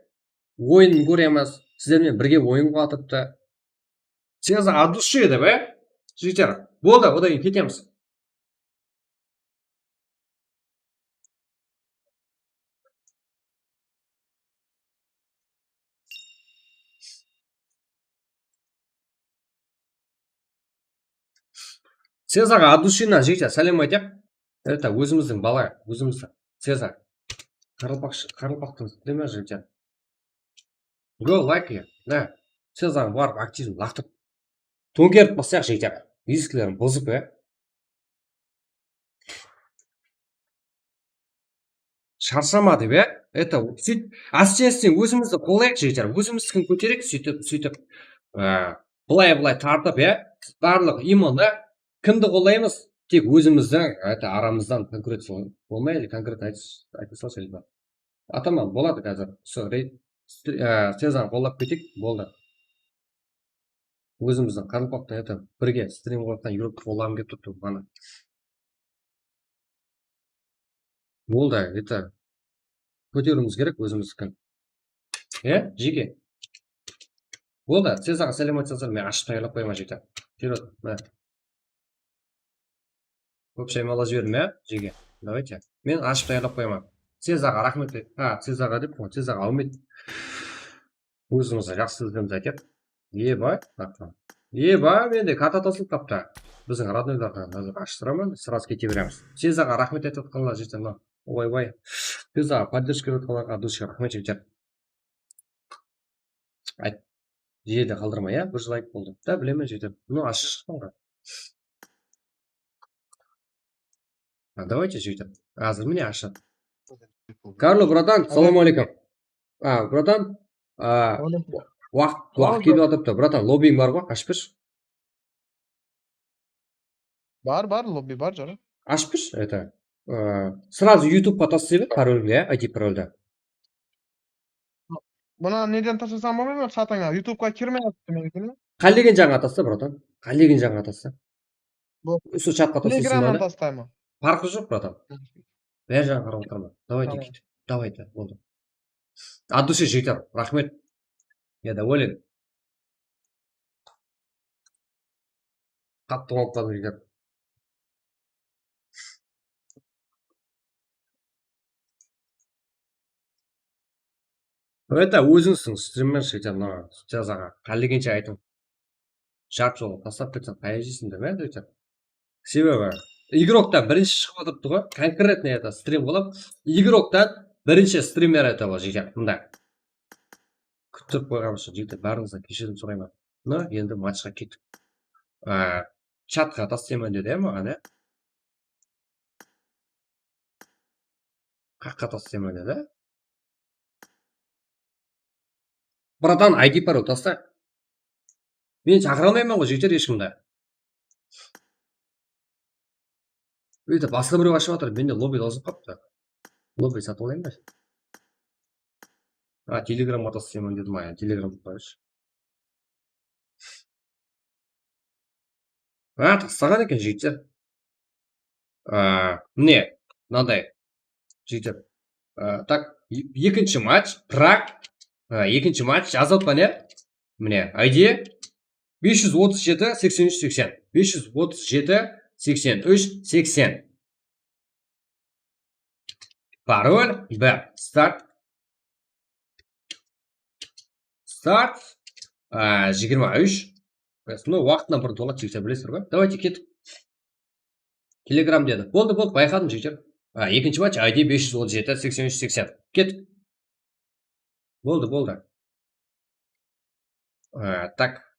Oyının kóremiz. Sizler menen birge oyın qılatıptı. Seza от души dep, e? Jigitler, boldı, odan keyin ketemiz. Sezaǵa от души-nan, jigitler, sálem aytayıq. Это, ózimizdiń bala, ózimizdiń. Seza. Qaraqalpaqshı, qaraqalpaqtıń, jigitler. Go, layk, ya. Da. Sezaǵa barıp, aktivin laqtırıp. Tóńkerip baslayıq, jigitler. Eskiklerin buzıp, ya. Sharshama dep, ya. Это, sóyt, áste-áste ózimizdi qollayıq, jigitler. Ózimizdikin kótereyik, sóytip, sóytip, á, bılay-bılay tartıp, ya. Barlıq именно kimdi qollaymız? Tek ózimizdiń, это, aramızdan конкуренция bolmay, или конкретно aytıp, aytıp salshı, или Ataman, boladı házir. Usı reyd, stri-, á, Sezanı qollap keteyik, boldı. Ózimizdiń qaraqalpaqtan, это, birge strim qılayotqan игрокты qollaǵım kelip turıptı, mana. Boldı, это, kóteriwimiz kerek ózimizdikin. E, jeke. Boldı, Sezaǵa sálem aytsańızlar, men ashıp tayarlap qoyaman, jeke. Вперёд, mine. Kóp shaymala jiberdim, ya, jeke. Давайте. Men ashıp tayarlap qoyaman. Sezaǵa raxmet. Ha, Sezaǵa dep, Sezaǵa áwmet. Ózimizge jaqsı izlemiz aytayıq. Eba, eba, mende karta tasılıp qaptı. Biziń роднойlardan házir ashıp turaman, сразу kete beremiz. Sezaǵa raxmet aytıp atqanlar jete ma? Oy, oy. Sezaǵa поддержка berip atqanlarǵa от души raxmet, jigitler. Ayt. Jerde qaldırma, ya, bir jıl ayıp boldı. Da, bilemen, jigitler. Ну, ashıp shıqpań ǵoy. А, давайте, jigitler. Házir mine ashıp. Karlo, bratan, salam aleykum. A, bratan, a, waqıt, waqıt kelip atırıptı. Bratan, lobbiń bar ǵoy, ashıp bershi. Bar, bar, lobbi bar, jaraydı. Ashıp bershi, это, ı, сразу YouTubeqa taslay ber, paroldi, ya, I D paroldi. Bunı neden taslasam bolmay ma? Chatına, YouTubeqa kirmey atırdı menikiń. Qálegen jaǵına tasla, bratan. Qálegen jaǵına tasla. Usı chatqa taslaysań. Telegramnan taslayman. Parqı joq, bratan. Bári jaǵına qarap otırman. Давайте, kit. Давайте, boldı. От души, jigitler, raxmet. Я доволен. Qattı quwanıp qaldım, jigitler. Это, ózińizdiń strimmen, jigitler, mına, Sezaǵa qálegenshe aytıń. Jartı jolǵa taslap ketseń, qayaq jeyseń dep, ya, jigitler. Sebebi, igroktan birinshi shıǵıp atırıptı ǵoy, конкретно это strim qılıp, igroktan birinshi strimmer это ol, jigitler, mında. Kúttirip qoyǵanım ushın, jigitler, bárińizden keshirim sorayman. Mına, endi matchqa kettik. Á, chatqa taslayman dedi, ya, maǵan, ya. Qayaqqa taslayman dedi. Bratan, I D parol tasla. Men shaqıra almayman ǵoy, jigitler, eshkimdi. Uyde basqa birew ashıp atır, mende lobbi dawıs qaptı. Lobby satıp alayın ba? A, Telegramǵa taslayman dedim, a, Telegram qoyısh. A, taslaǵan eken, jigitler. A, mine, mınaday, jigitler. A, tak, e-, ekinshi match, Prag. A, ekinshi match, jazıp atpan, e? Mine, I D bes júz otız jeti, seksen úsh, seksen. Bes júz otız jeti, seksen úsh, seksen. Parol bir. Start. Start. A, jigirma úsh. Bes, mına waqtınan burın toladı, jigitler, bilesizler ǵoy. Давайте, kettik. Telegram dedi. Boldı, boldı, bayqadım, jigitler. A, ekinshi match, I D bes júz otız jeti, seksen úsh, seksen. Kettik. Boldı, boldı. A, tak.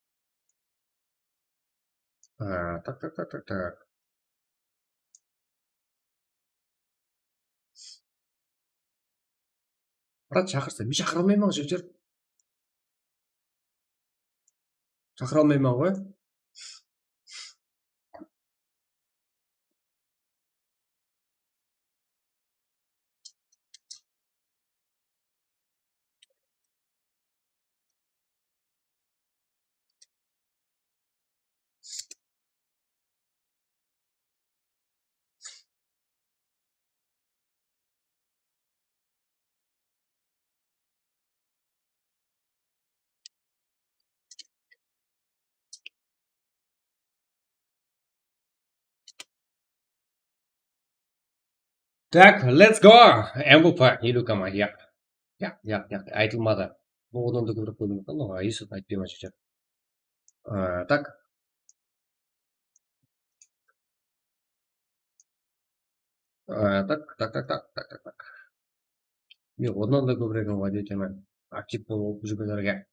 A, tak, tak, tak, tak, tak. Brat, shaqırsa, men shaqıra almayman, jigitler. Shaqıra almayman ǵoy. Tak, let's go! M V P, Ilyu Kama, ya. Ya, ya, ya, aytılmadı. Bul odan da kóbirek qoydım. Yusuf, aytpayman, shekar. Aa, tak. Aa, tak, tak, tak, tak, tak, tak, tak. Yoq, onnan da kóbirek ıńǵaydı ekemen. Aktiv bolıp júrgenlerge.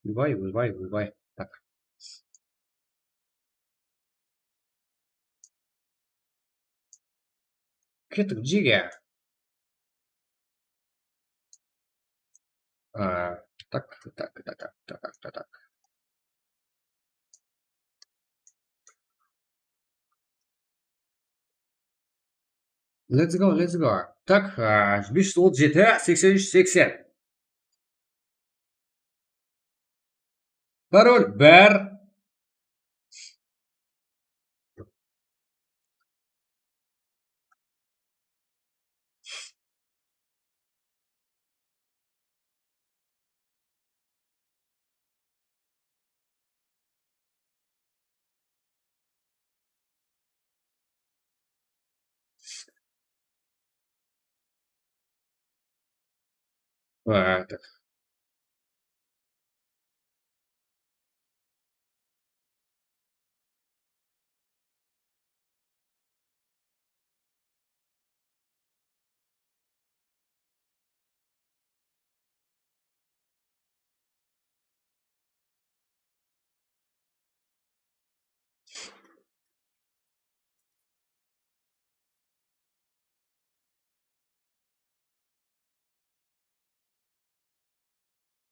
Oybay, oybay, oybay. Tak. Kettik, jege. A, tak, tak, tak, tak, tak, tak, tak. Let's go, let's go. Tak, a, bes júz otız jeti, seksen úsh, seksen. Parol bir. Aa, tak.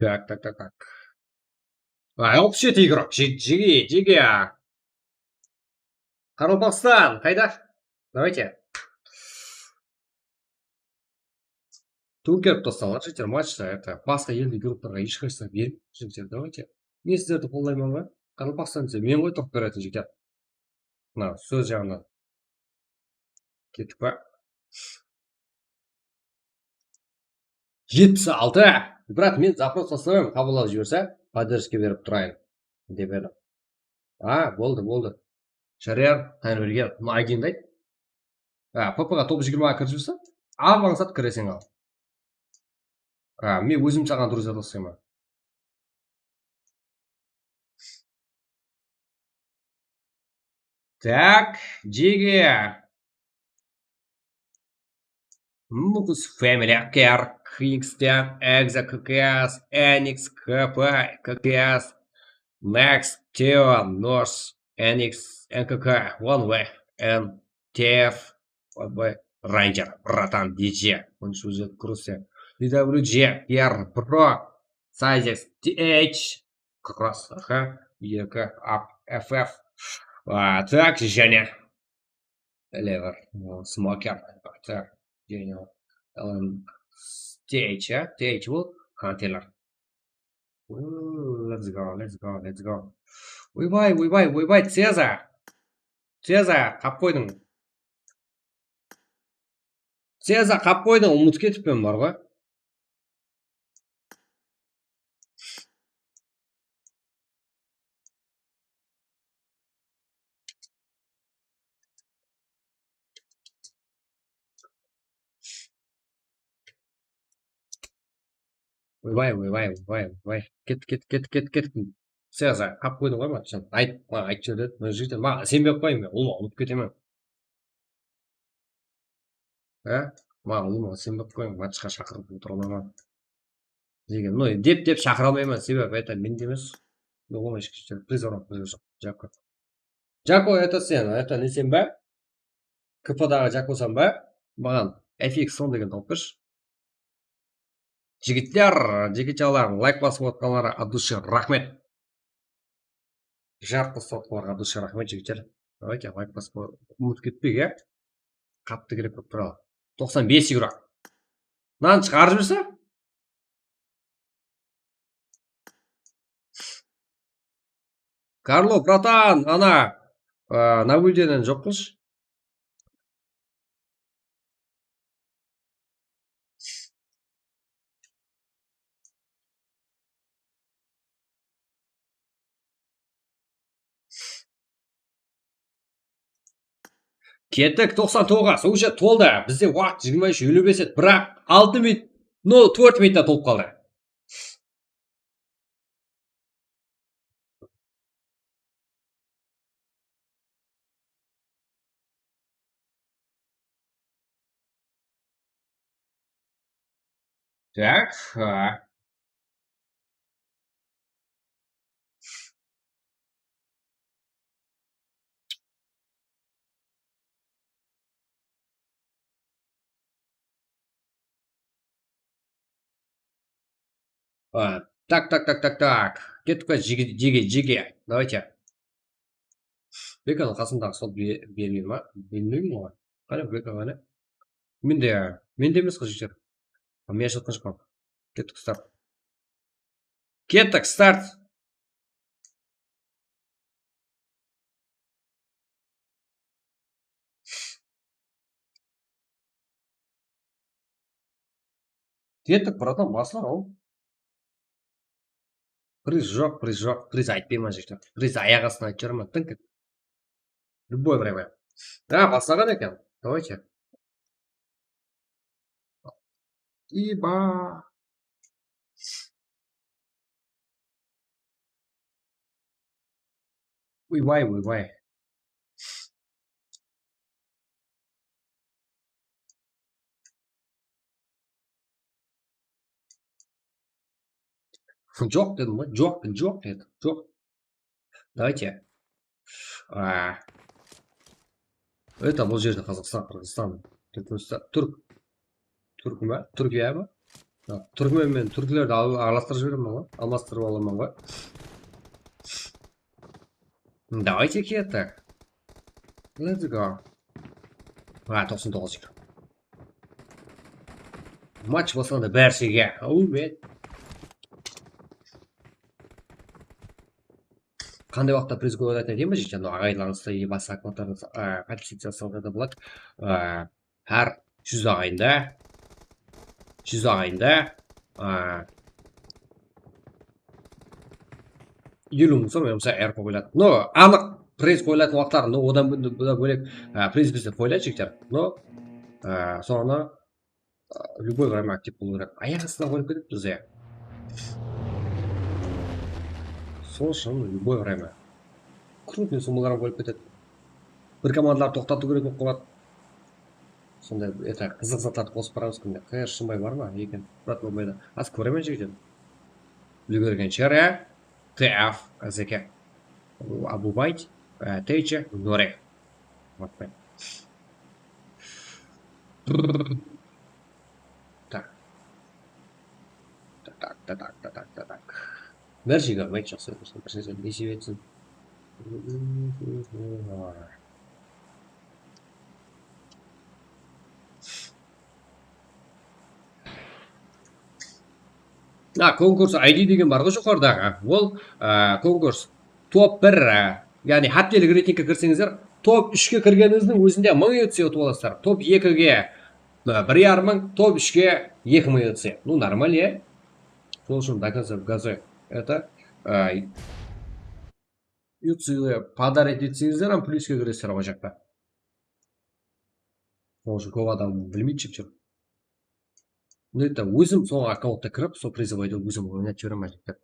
Так, так, так, так. А, алпыс жеті игрок. Же-, жеге, жеге. Qaraqalpaqstan, qayda? Давайте. Tóńkerip taslańlar, jigitler, matchta, это, basqa eldiń gruppalarǵa hesh qaysı bermeydi, jigitler, давайте. Men sizlerdi qollayman ǵoy. Qaraqalpaqstan dese, men ǵoy turıp beretin, jigitler. Mına, sóz jaǵınan. Kettik pa? Jetpis altı. Brat, men запрос taslayman, qabıllap jiberse, поддержка berip turayın, dep edim. A, boldı, boldı. Sháriyar, Tánirbergen, mına I D-ńdi ayt. A, P P ǵa top jigirmaǵa kirip jiberse, a, ańsat kireseń al. A, men ózim saǵan друзья taslayman. Так, jege. Mukus Family, Ker, Kingston, Exa, K K S, Enix, K P, K K S, Next, Teo, Norse, Enix, N K K, One Way, N T F, One Way, Ranger, Bratan, D J, он үш Крусер, D W G, Ker, Bro, Sizes, T H, как раз, aha, ек, Up, F F. А, так, jáne. Ele bir, ı, smoker, TH, ya, TH bul, hunterler. Ooh, let's go, let's go, let's go. Oybay, oybay, oybay, Ceza. Ceza, qap qoydıń. Ceza, qap qoydıń, umıtıp ketippen bar ǵoy. Oybay, oybay, oybay, oybay. Ket, ket, ket, ket, ket. Ceza, qap qoydıń ǵoy, maǵan ayt, maǵan ayt, dedi. Mına jigitler maǵan isenbey-aq qoyıń, men ulıwma ulıp ketemen. Á? Maǵan ulıwma isenbey-aq qoyıń, matchqa shaqırıp otıra almayman. Degen, no, dep, dep shaqıra almayman, sebebi, это, mende emes. Yoq, oǵan hesh kim, приз bar ma, приз joq. Jako. Jako, это sen, это neseń ba? KPdaǵı Jakosań ba? Maǵan F X on degen tawıp bershi. Jigitler, jigitjalar, layk basıp otqanlarǵa от души raxmet. Jarıq basıp otqanlarǵa от души raxmet, jigitler. Давайте, layk basıp, umıtıp ketpeyik, ya. Qattı kerek bolıp tur al. Toqsan bes yuro. Mınanı shıǵarıp jiberse. Karlo, bratan, ana, a, Nabuldeden joq qılshı. Kettik, toqsan toǵız, уже toldı. Bizde waqıt jigirma úsh elliw bes edi, biraq altı minut, no, tórt minutta tolıp qaldı. Так, а. А, так, так, так, так, так. Kettik pa, jege, jege, jege. Давайте. Bekanıń qasındaǵı sol be-, bermey ma? Bilmeymen oǵan. Qáne, Beka, qáne? Mende, mende emes ǵoy, jigitler. Men aytqan joqpan. Kettik, start. Kettik, start. Kettik, bratan, basla, ol. Priz joq, priz joq, priz aytpayman, jigitler. Priz ayaq astına aytıp júremen, tınk et. Любое время. Ha, baslaǵan eken. Давайте. Iba. Oybay, oybay. Joq dedim ǵoy, joq, joq dedim, joq. Давайте. А. Это, bul jerde Qazaqstan, Qırǵızstan, Túrkmenstan, Túrk. Túrk ma? Túrkiya ma? Ha, túrkmen menen túrklerdi al-, aralastırıp jiberemen ǵoy, almastırıp alaman ǵoy. Давайте, kettik. Let's go. Ha, toqsan toǵız. Match baslandı, bárshege. Áwmet. Qanday waqıtta priz qoyıp atayın deymen, jigitler, mına aǵaylanıstı, e, basqa akkaunttardın, e, подписаться salǵanda boladı. E, hár júz aǵayında, júz aǵayında, e, eliw mıń som, ya bolmasa R P qoyıladı. No, anıq priz qoyılatın waqıtları, no, odan bó-, bó-, bólek, e, priz bizde qoyıladı, jigitler. No, e, soǵan a, любой время aktiv bolıw kerek. Ayaq astına qoyıp ketedi bizde. Sol ushın любой время. Krupnıy summalar qoyıp ketedi. Bir komandalar toqtatıw kerek bolıp qaladı. Sonday, это, qızıq zatlardı qosıp baramız kúnde. Qayır Shımbay bar ma eken? Brat, bolmaydı. Az kóremen, jigitler. Úlgergenshe, ya? T F, Azeke. Abubayt, e, Teyche, Nore. Bakpay. Tak. Tak, tak, tak, tak, tak, tak, tak. Bir jigirma jaqsı, bir jigirma nesip etsin. Ha, konkurs I D degen bar ǵoy joqarıdaǵı. Ol, a, konkurs top bir, a, yaǵnıy háptelik reytingke kirseńizler, top úshke kirgenińizdiń ózinde mıń U C utıp alasızlar. Top ekige, a, bir yarım mıń, top úshke eki mıń U C. Ну, нормально, ya. Sol ushın до конца в газу. Это, a, U C pодарить etseńizler, hám plyuske kiresizler ol jaqta. Sol ushın kóp adam bilmeydi, jigitler. Bul jerde ózim sol akkauntta kirip, sol призовойdı ózim oynatıp jiberemen, jigitler.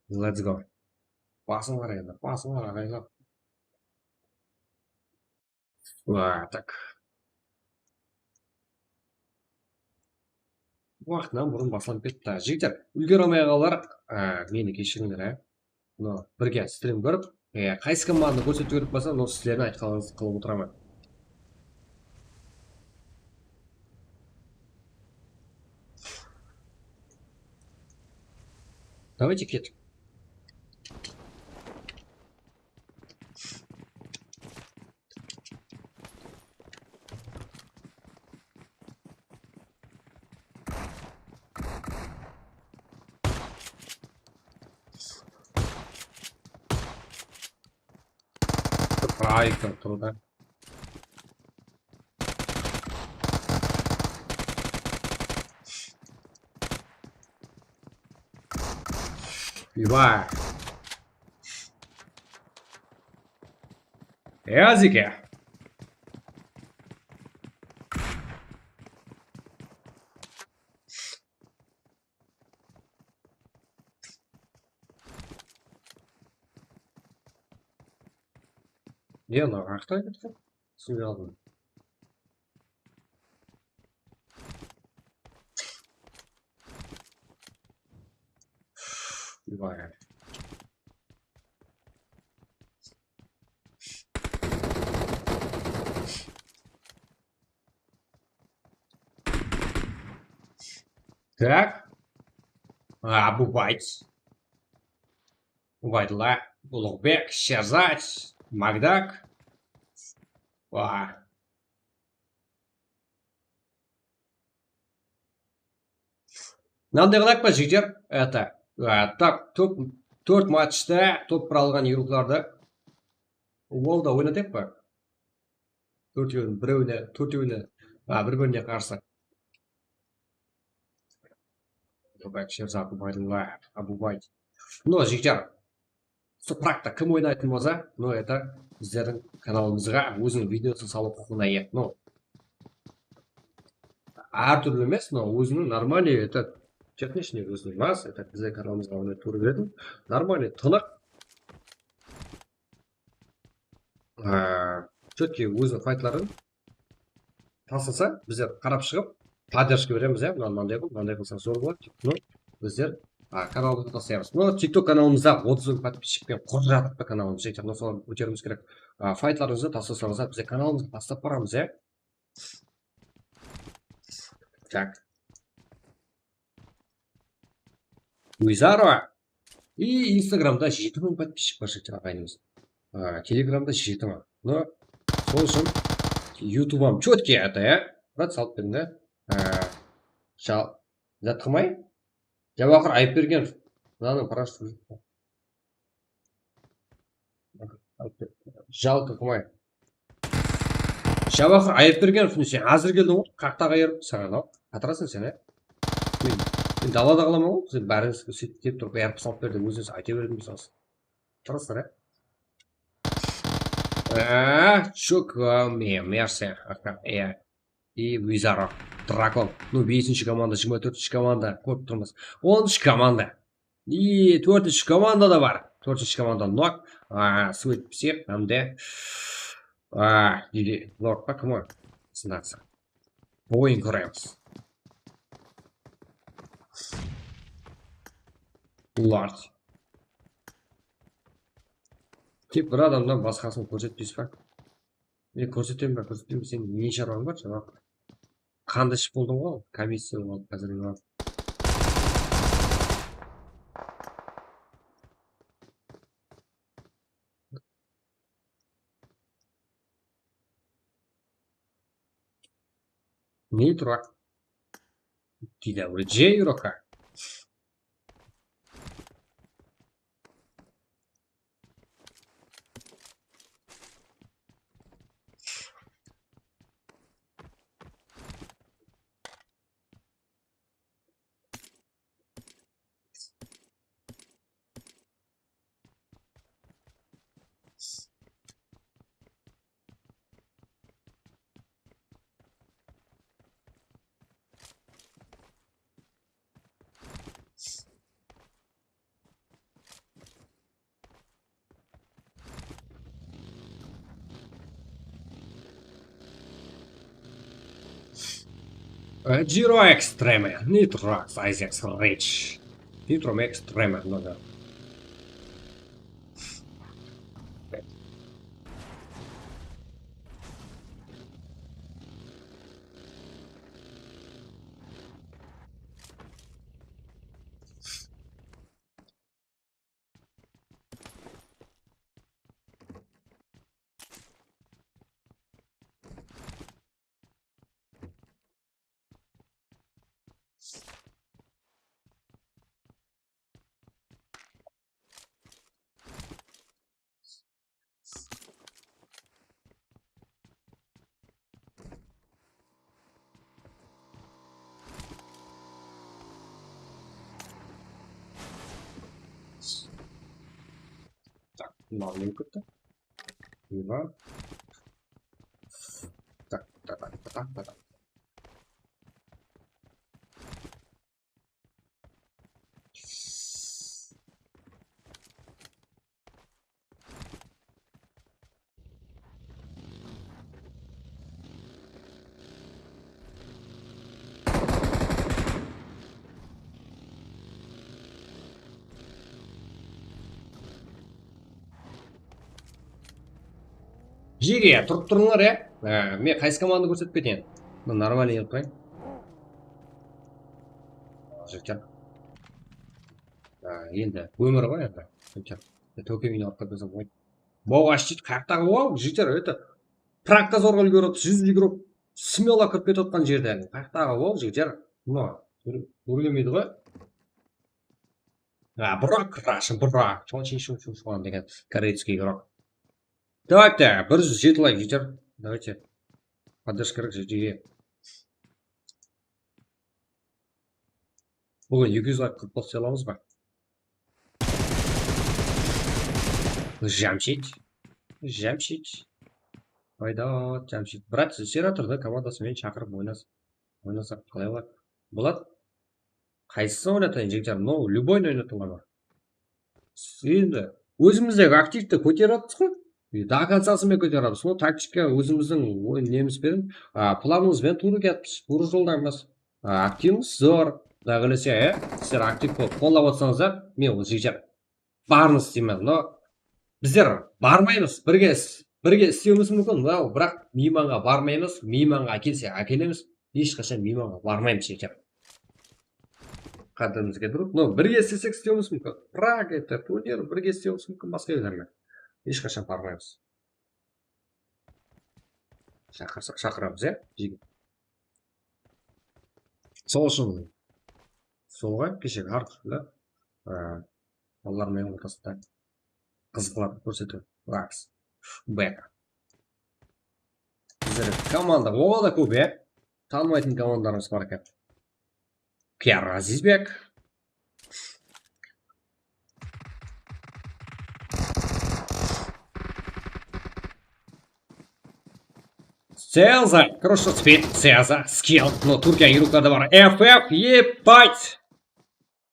Let's go. Basıńlar endi, basıńlar, aǵaylar. Wa, tak. Waqtınan burın baslanıp ketti. Jigitler, úlgere almay qalǵanlar, á, meni keshirińler, á. Mına, birge strim qurıp, e, qaysı komandanı kórsetip berip qalsa, mına sizlerdiń aytqanıńızdı qılıp otıraman. Давайте kettik. Proyekt turdı. Eyvah. Yazık ya. Ne, mına qaqta ketken? Túsine aldım. Vay. Так. Abubayt. Ubaydulla, Uluǵbek, Sherzat, Magdak. Vay. Mınanday qılayıq pa, jigitler? Это, a, так, top, tórt matchta top bir alǵan игрокlardı. Ol da oynatayıq pa? Tórtewin, birewine, tórtewine, a, bir-birine qarsı. Ulıǵbek, Sherzat, Ubaydulla, Abubayt. Mına, jigitler, Sprakta kim oynaytın bolsa, ну, это bizlerdiń kanalımızǵa óziniń videosın salıw huqıqına iye. Ну, hár túrli emes, но óziniń нормальный, это техничный óziniń emas, это bizler kanalımızǵa onday tuwrı keledi. Нормальный, tınıq. Á, чёткий óziniń faytların taslasa, bizler qarap shıǵıp, поддержка beremiz, ya, mınaw mınanday qıl, mınanday qılsań zor boladı, dep. Ну, bizler, a, kanalımızǵa taslaymız. Ну, TikTok kanalımızda otız mıń подписчикpen qurıp jatırıptı kanalımız, jigitler, mınaw soǵan óteriwimiz kerek. A, faytlarıńızdı taslasańız, bizler kanalımızǵa taslap baramız, ya. Так. Wizaro. И Instagramda jeti mıń подписчик bar, jigitler, aǵaynimiz. A, Telegramda jeti mıń. Ну, sol ushın YouTube'am чёткий это, ya. Brat, salıp berdim de. A, jal-, zat qılmay. Jawahir Ayıpbergenov. Mınanıń prostoy. Jalqı qılmay. Jawahir Ayıpbergenov, sen házir keldiń ǵoy, qaqta qayırıp, saǵan al. Qatırasań sen, e? Men, men dalada qalaman ǵoy, sen bárińizge sóytip kelip turıp, yarıp salıp ber dep, ózińiz ayta berdim, biz. Tırıs, e? Ee, Chukwuemeka, Mercy, aka, e, и Wizaro, Drakon. Ну, besinshi komanda, jigirma tórtinshi komanda, kórip turmız. Onınshı komanda. И tórtinshi komanda da bar. Tórtinshi komanda Nok, a, Sweet Psix, hám de, a, Lord pa, kim o? Sınaqsa. Oyın kóremiz. Lord. Tek bir adamnan basqasın kórsetpeysiz ba? Men kórsetemen ba, kórsetpeymen be, seniń ne sharwań bar, jawap? Qandı iship boldıń ǵoy, komissiya bolıp, házir. Ne turaq? T W J, roka. Э, Giro Extreme, Nitro, Isaac Rich. Nitro Extreme, много. Так, мынау не кетті? Ива. Так, так, так, так, так. Jege, turıp turıńlar, ya. Á, men qaysı komandanı kórsetip keteyin? Mına normalnıy qılıp qoyayın. Jigitler. Á, endi ómir ǵoy endi. Jigitler. Tókemeydi, orta kórsem qoydı. Bau ashit, qayaqtaǵı bau, jigitler, это, prakka zorǵa úlgerip, júz igro smelo kirip ketip atqan jerde. Qayaqtaǵı bau, jigitler. Mına, úr-, úrgenbeydi ǵoy. А, Брок, Russian, Брок. Чон ши шу шу шу дегенде корейский игрок. Давайте, bir júz jeti layk jeter. Давайте. Поддержка kerek, jete. Búgin eki júz layk qılıp qosa alamız ba? Jamshid. Jamshid. Payda, Jamshid. Brat, senatordı komandası menen shaqırıp oynas-, oynasaq qalay boladı? Boladı. Qaysısın oynatayın, jigitler? No, любой-ın oynata alaman. Endi ózimizdegi aktivti kóterip atırmız ǵoy. До концası menen kóterip atırmız. No, taktika ózimizdiń oyın nemiz benen, a, planımız benen tuwrı kiyatpız, tuwrı joldamız. A, aktivimiz zor. Quday qálese, e, sizler aktiv bolıp qollap atsańızlar, men ol jigitler barıńız isteymen. No, bizler barmaymız. Birge is-, birge islewimiz múmkin, no, biraq miymanǵa barmaymız. Miymanǵa ákelse, ákelemiz. Hesh qashan miymanǵa barmaymız, jigitler. Qádirimizge durıp, no, birge islesek islewimiz múmkin. Biraq, это, turnir birge islewimiz múmkin basqa ellermen. Hesh qashan barmaymız. Shaqırsaq shaqıramız, ya, jigit. Sol ushın, sol ǵoy, keshegi har túrli, ı, balalar menen ortasında qızıqlardı kórsetiw. Laks. Bek. Bizler komanda oǵada kóp, ya. Tanımaytın komandalarımız bar eken. Kiyar Azizbek. Caesar, Crush Speed, Caesar, Skill. No, Turkiya yuruklarda bar. F F, ебать!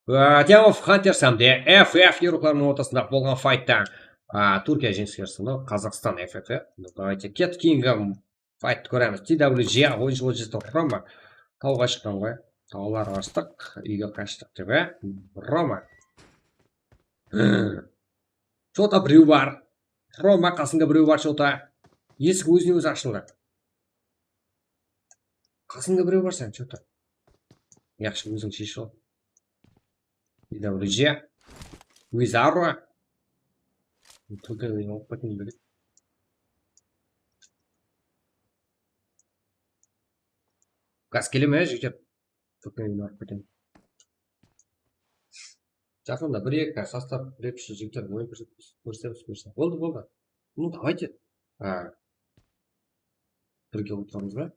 Á, Diamond Hunters hám de F F yuruklarınıń ortasında bolǵan faytta, á, Turkiya jeńiske erishti, Qazaqstan F F. Давайте, ketip keyingi fayttı kóremiz. T W G, oyınshı oyınshısı Roma. Tawǵa shıqqan ǵoy. Tawlar astıq, úyge qashtıq dep, á? Roma. Chota birew bar. Roma, qasıńda birew bar, Chota. Esik ózine-ózi ashıldı. Qasıńda birew bar sen, Chota. Yaqshı, óziń sheship al. T W G. Wizarro. Только alıp keteyim dedik. Gaz kele me, jigitler? Kokain alıp keteyim. Jaqında bir-eki sostav repshi jigitler oyın kórsetemiz, kórse. Boldı, boldı. Ну, давайте. А, birge otıramız ba?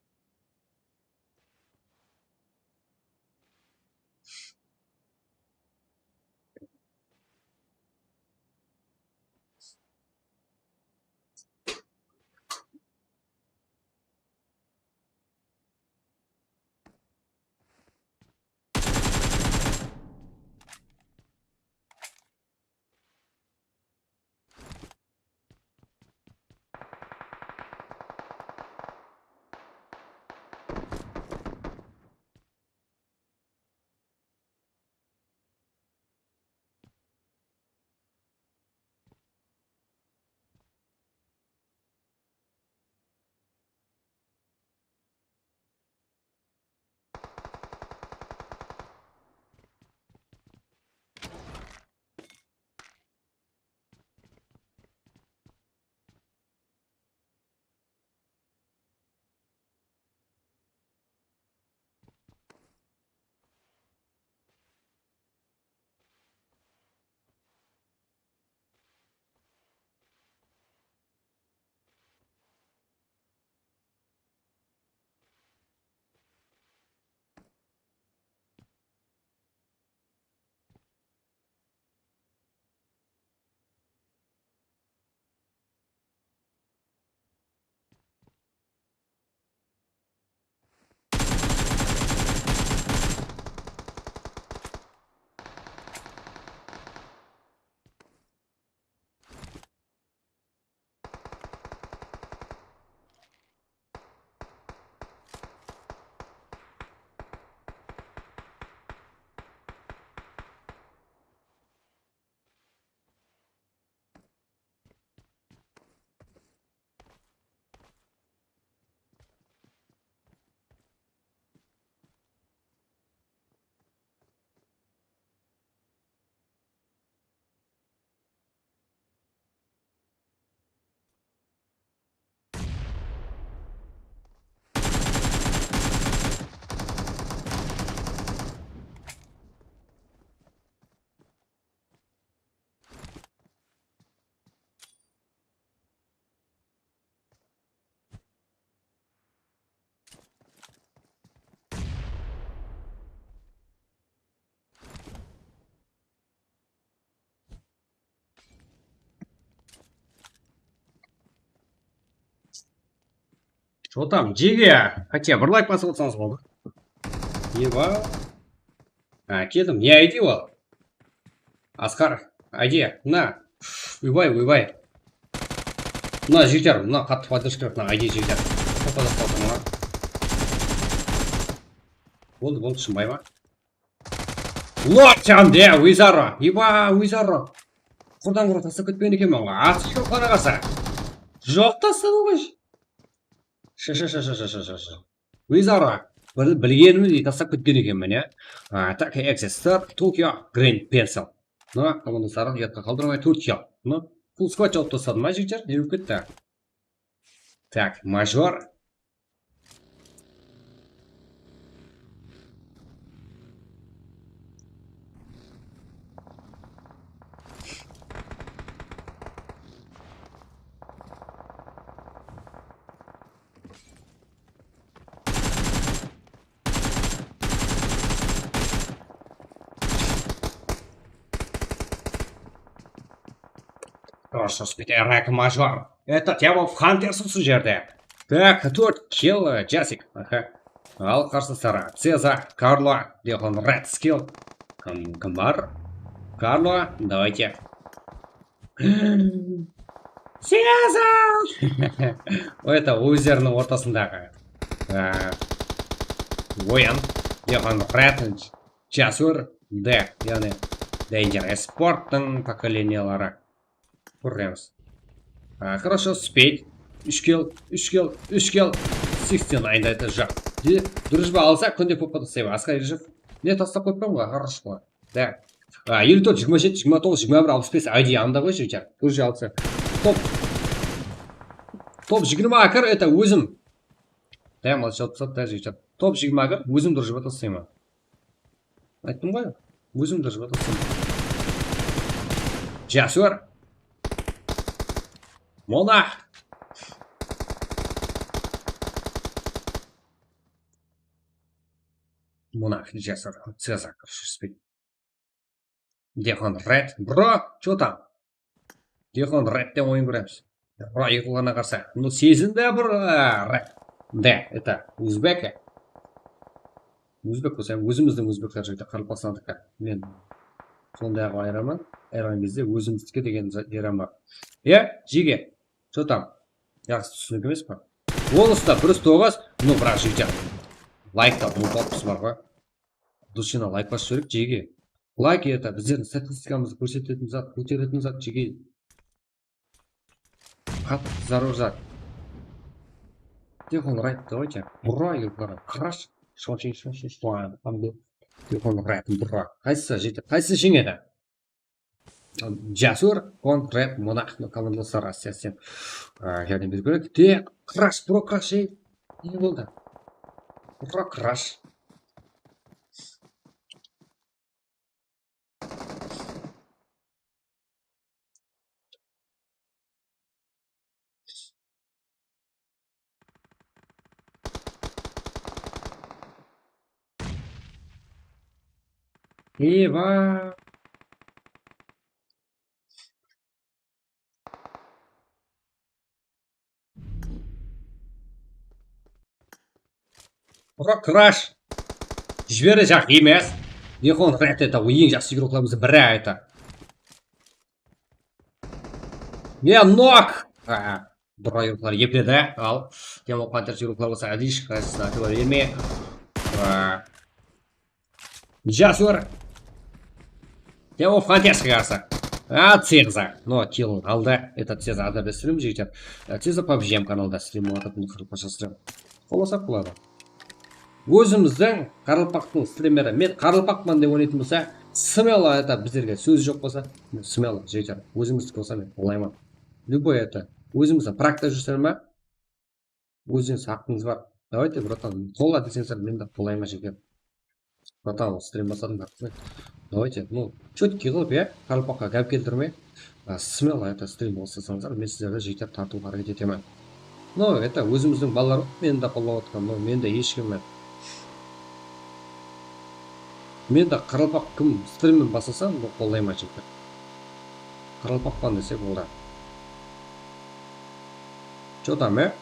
Что там, Джиги? Хотя bir layk basıp otsańız boldı. Eba. Ha, keldim. Ne I D ol? Asqar, I D, mına. Oybay, oybay. Mına jigitler, mına qattı podderjka beredi, mına I D jigitler. Topa da qaldı mına. Boldı, boldı, shınbay ma? Lotyan de, Wizarro. Eba, Wizarro. Qurdan qurı taslap ketpegen ekenmen ǵoy. Atı joq qana qalsa. Joq tasladım ǵoy. Sh, sh, sh. Wizarro. Bil-, bilgenimdey taslap ketken ekenmen, ya. A, так, Exit Star, Tokyo, Green Pencil. Mına, komandaslardı uyatqa qaldırmay, tórt kill. Mına, full squad jawıp tasladım, a, jigitler? Ne bolıp ketti? Так, Major. Хорошо, спит, Rak Major. Это Devil Hunters usı jerde. Так, tórt kill, Jasik. Aha. Al qarsılasları. Ceza, Karlo, Dehan Red Skill. Kim, kim bar? Karlo, давайте. Ceza! O, это ózleriniń ortasındaǵı, e, oyın. Dehan Red, Jasur, D, yaǵnıy Danger Esporttıń pokoleniyaları. Kóremiz. A, хорошо, спит. Úsh kill, úsh kill, úsh kill. Sixty nine da joq. Durıjba alsa, kúnde poppa taslayman. Asqar Erjov. Ne taslap qoyıppan ǵoy, хорошо. Да. A, eliw tórt, jigirma jeti, jigirma toǵız, jigirma bir, alpıs bes I D anda ǵoy, jigitler. Durıjba alsa. Top. Top jigirma akar, это ózim. Да, молодец, top, top, да, jigitler. Top jigirma akar, ózim durıjba taslayman. Ayttım ǵoy, ózim de jıp atırsań. Jasur. Monah. Monah, Jasur, Cezar, Shishpek. Dehqon Red, bro, что там? Dehqon Redten oyın kóremiz. Bro, uyqılarına qarsa. Ну, sezindi, bro, Red. Да, это, узбек. Ózbek bolsa, ózimizdiń ózbekler jigitler, qaraqalpaqstandiki. Men sonday-aq ayıraman. Ayırǵan gezde ózimizdiki degen za-, jeri bar. Iya, jege. Что там? Jaqsı túsinik emes pa? Bolısta bir júz toǵız, ну, biraq jigitler. Laykta on altı bar ǵoy. Dusina layk basıp jibereyik, jege. Layk это bizlerdiń statistikamızdı kórsetetin zat, kóteretin zat, jege. Qattı zárúr zat. Dehqon Red, давайте. Bro, yurtlar, qırash. Shonshin, shonshin, shonshin. Dehqon Red, bro. Qaysı jete, qaysı jeńedi? Jasur, Kon, Red, Monah, no, komandalar, Rossiya, sen, a, járdem beriw kerek. De, qırash, bro, qırash, ey. Ne boldı? Bro, qırash. Eywa! Bro, qırash. Jiberi jaq emes. Dehqon Red, это, eń jaqsı igroklarımızdıń biri, это. Men nok. Ha, bro, igroklar epledi. Al, Demo Panter igroklar bolsa adish, qaysısına itibar bermey. Ha. Jasur. Demo Panterske qarsı. A, Ceza. No, kill aldı. Это Ceza, adada stream, jigitler. E, Ceza pabji kanalda stream bolıp atır, bul qırqınshı stream. Qolasaq boladı. Ózimizdiń qaraqalpaqtıń strimeri, men qaraqalpaqpan dep oynaytın bolsa, смело, это, bizlerge sóz joq bolsa, смело, jigitler, ózimizdiki bolsa men qollayman. Любой, это, ózimizdiń prakta júrsizler ma? Ózińiz haqqıńız bar. Давайте, братан, qolla deseńizler, men de qollayman, jigitler. Bratан, stream basladım, raxmet. Давайте, ну, чётко qılıp, ya, qaraqalpaqqa gáp keltirmey, a, смело, это, stream baslasańızlar, men sizlerdi jigitler tartıwǵa háreket etemen. Ну, это, ózimizdiń balalar meni de qollap atırǵan, ну, men de hesh kim emes. Men de qaraqalpaq kim streamin baslasa, ну, qollayman, jigitler. Qaraqalpaqpan dese boldı. Что там, e?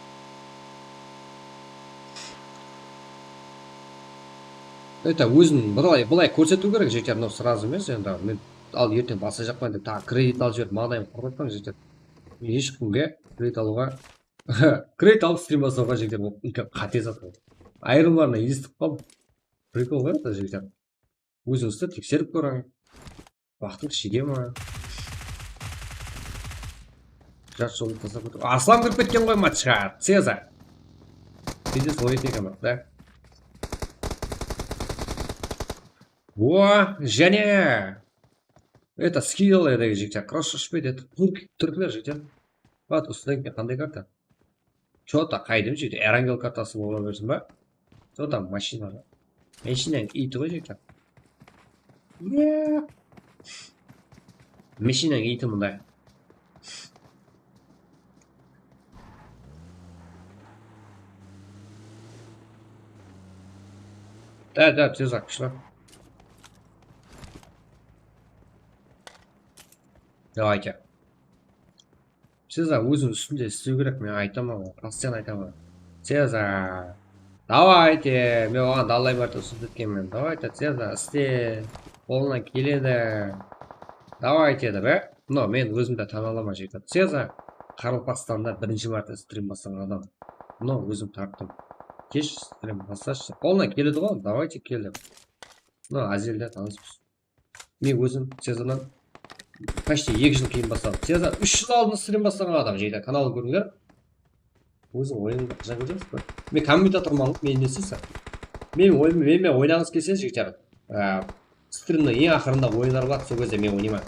Это, ózin bılay, bılay kórsetiw kerek, jigitler, ну, сразу emes, endi, men, al, erteń baslayjaqpan dep, taǵı kredit alıp jiberip, maǵdayın qurıp atpań, jigitler. Men hesh kimge kredit alıwǵa, kredit alıp, strim baslawǵa, jigitler, bul úlken qáte zat, ol. Ayırımlarına esitip qaldım. Прикол ǵoy, это, jigitler. Ózińizdi tekserip kóriń. Waqtıńız jete ma? Jat joldı taslap ketip. Aslam kirip ketken ǵoy matchqa. Ceza. Bizde slow eken, da. O, jáne. Это skill, это jigitler. Cross ushpaydı, это. Turk, túrkler, jigitler. Вот, ustidan qanday karta? Что-то qaydım jigitler, Erangel kartası bola bersin ba? Что там, mashina? Mashinanıń iyiti ǵoy, jigitler. Iya. Mashinanıń iyiti mınday. Да, да, tez aq, kúshli. Давайте. Ceza óziniń ústinde islew kerek, men aytaman ǵoy, постоянно aytaman. Ceza, давайте, men oǵan dalay márte usınıs etkenmen. Давайте, Ceza, iste, qolıńnan keledi. Давайте dep, e? No, men ózimdi tana alaman, jigitler. Ceza Qaraqalpaqstanda birinshi márte strim baslaǵan adam. No, ózim tarttım. Kesh, strim baslashı. Qolıńnan keledi ǵoy, давайте kel dep. No, Azelde tanıspız. Men ózim Cezadan почти eki jıl keyin basladım. Ceza úsh jıl aldın strim baslaǵan adam, jigitler, kanalın kórińler. Óziń oyındı qashan kóremiz ba? Men kommentatorman, men ne isteysiz? Men oyın, men, men oynaǵıńız kelse, jigitler, á, strimniń eń aqırında oyınlar bar, sol gezde men oynayman.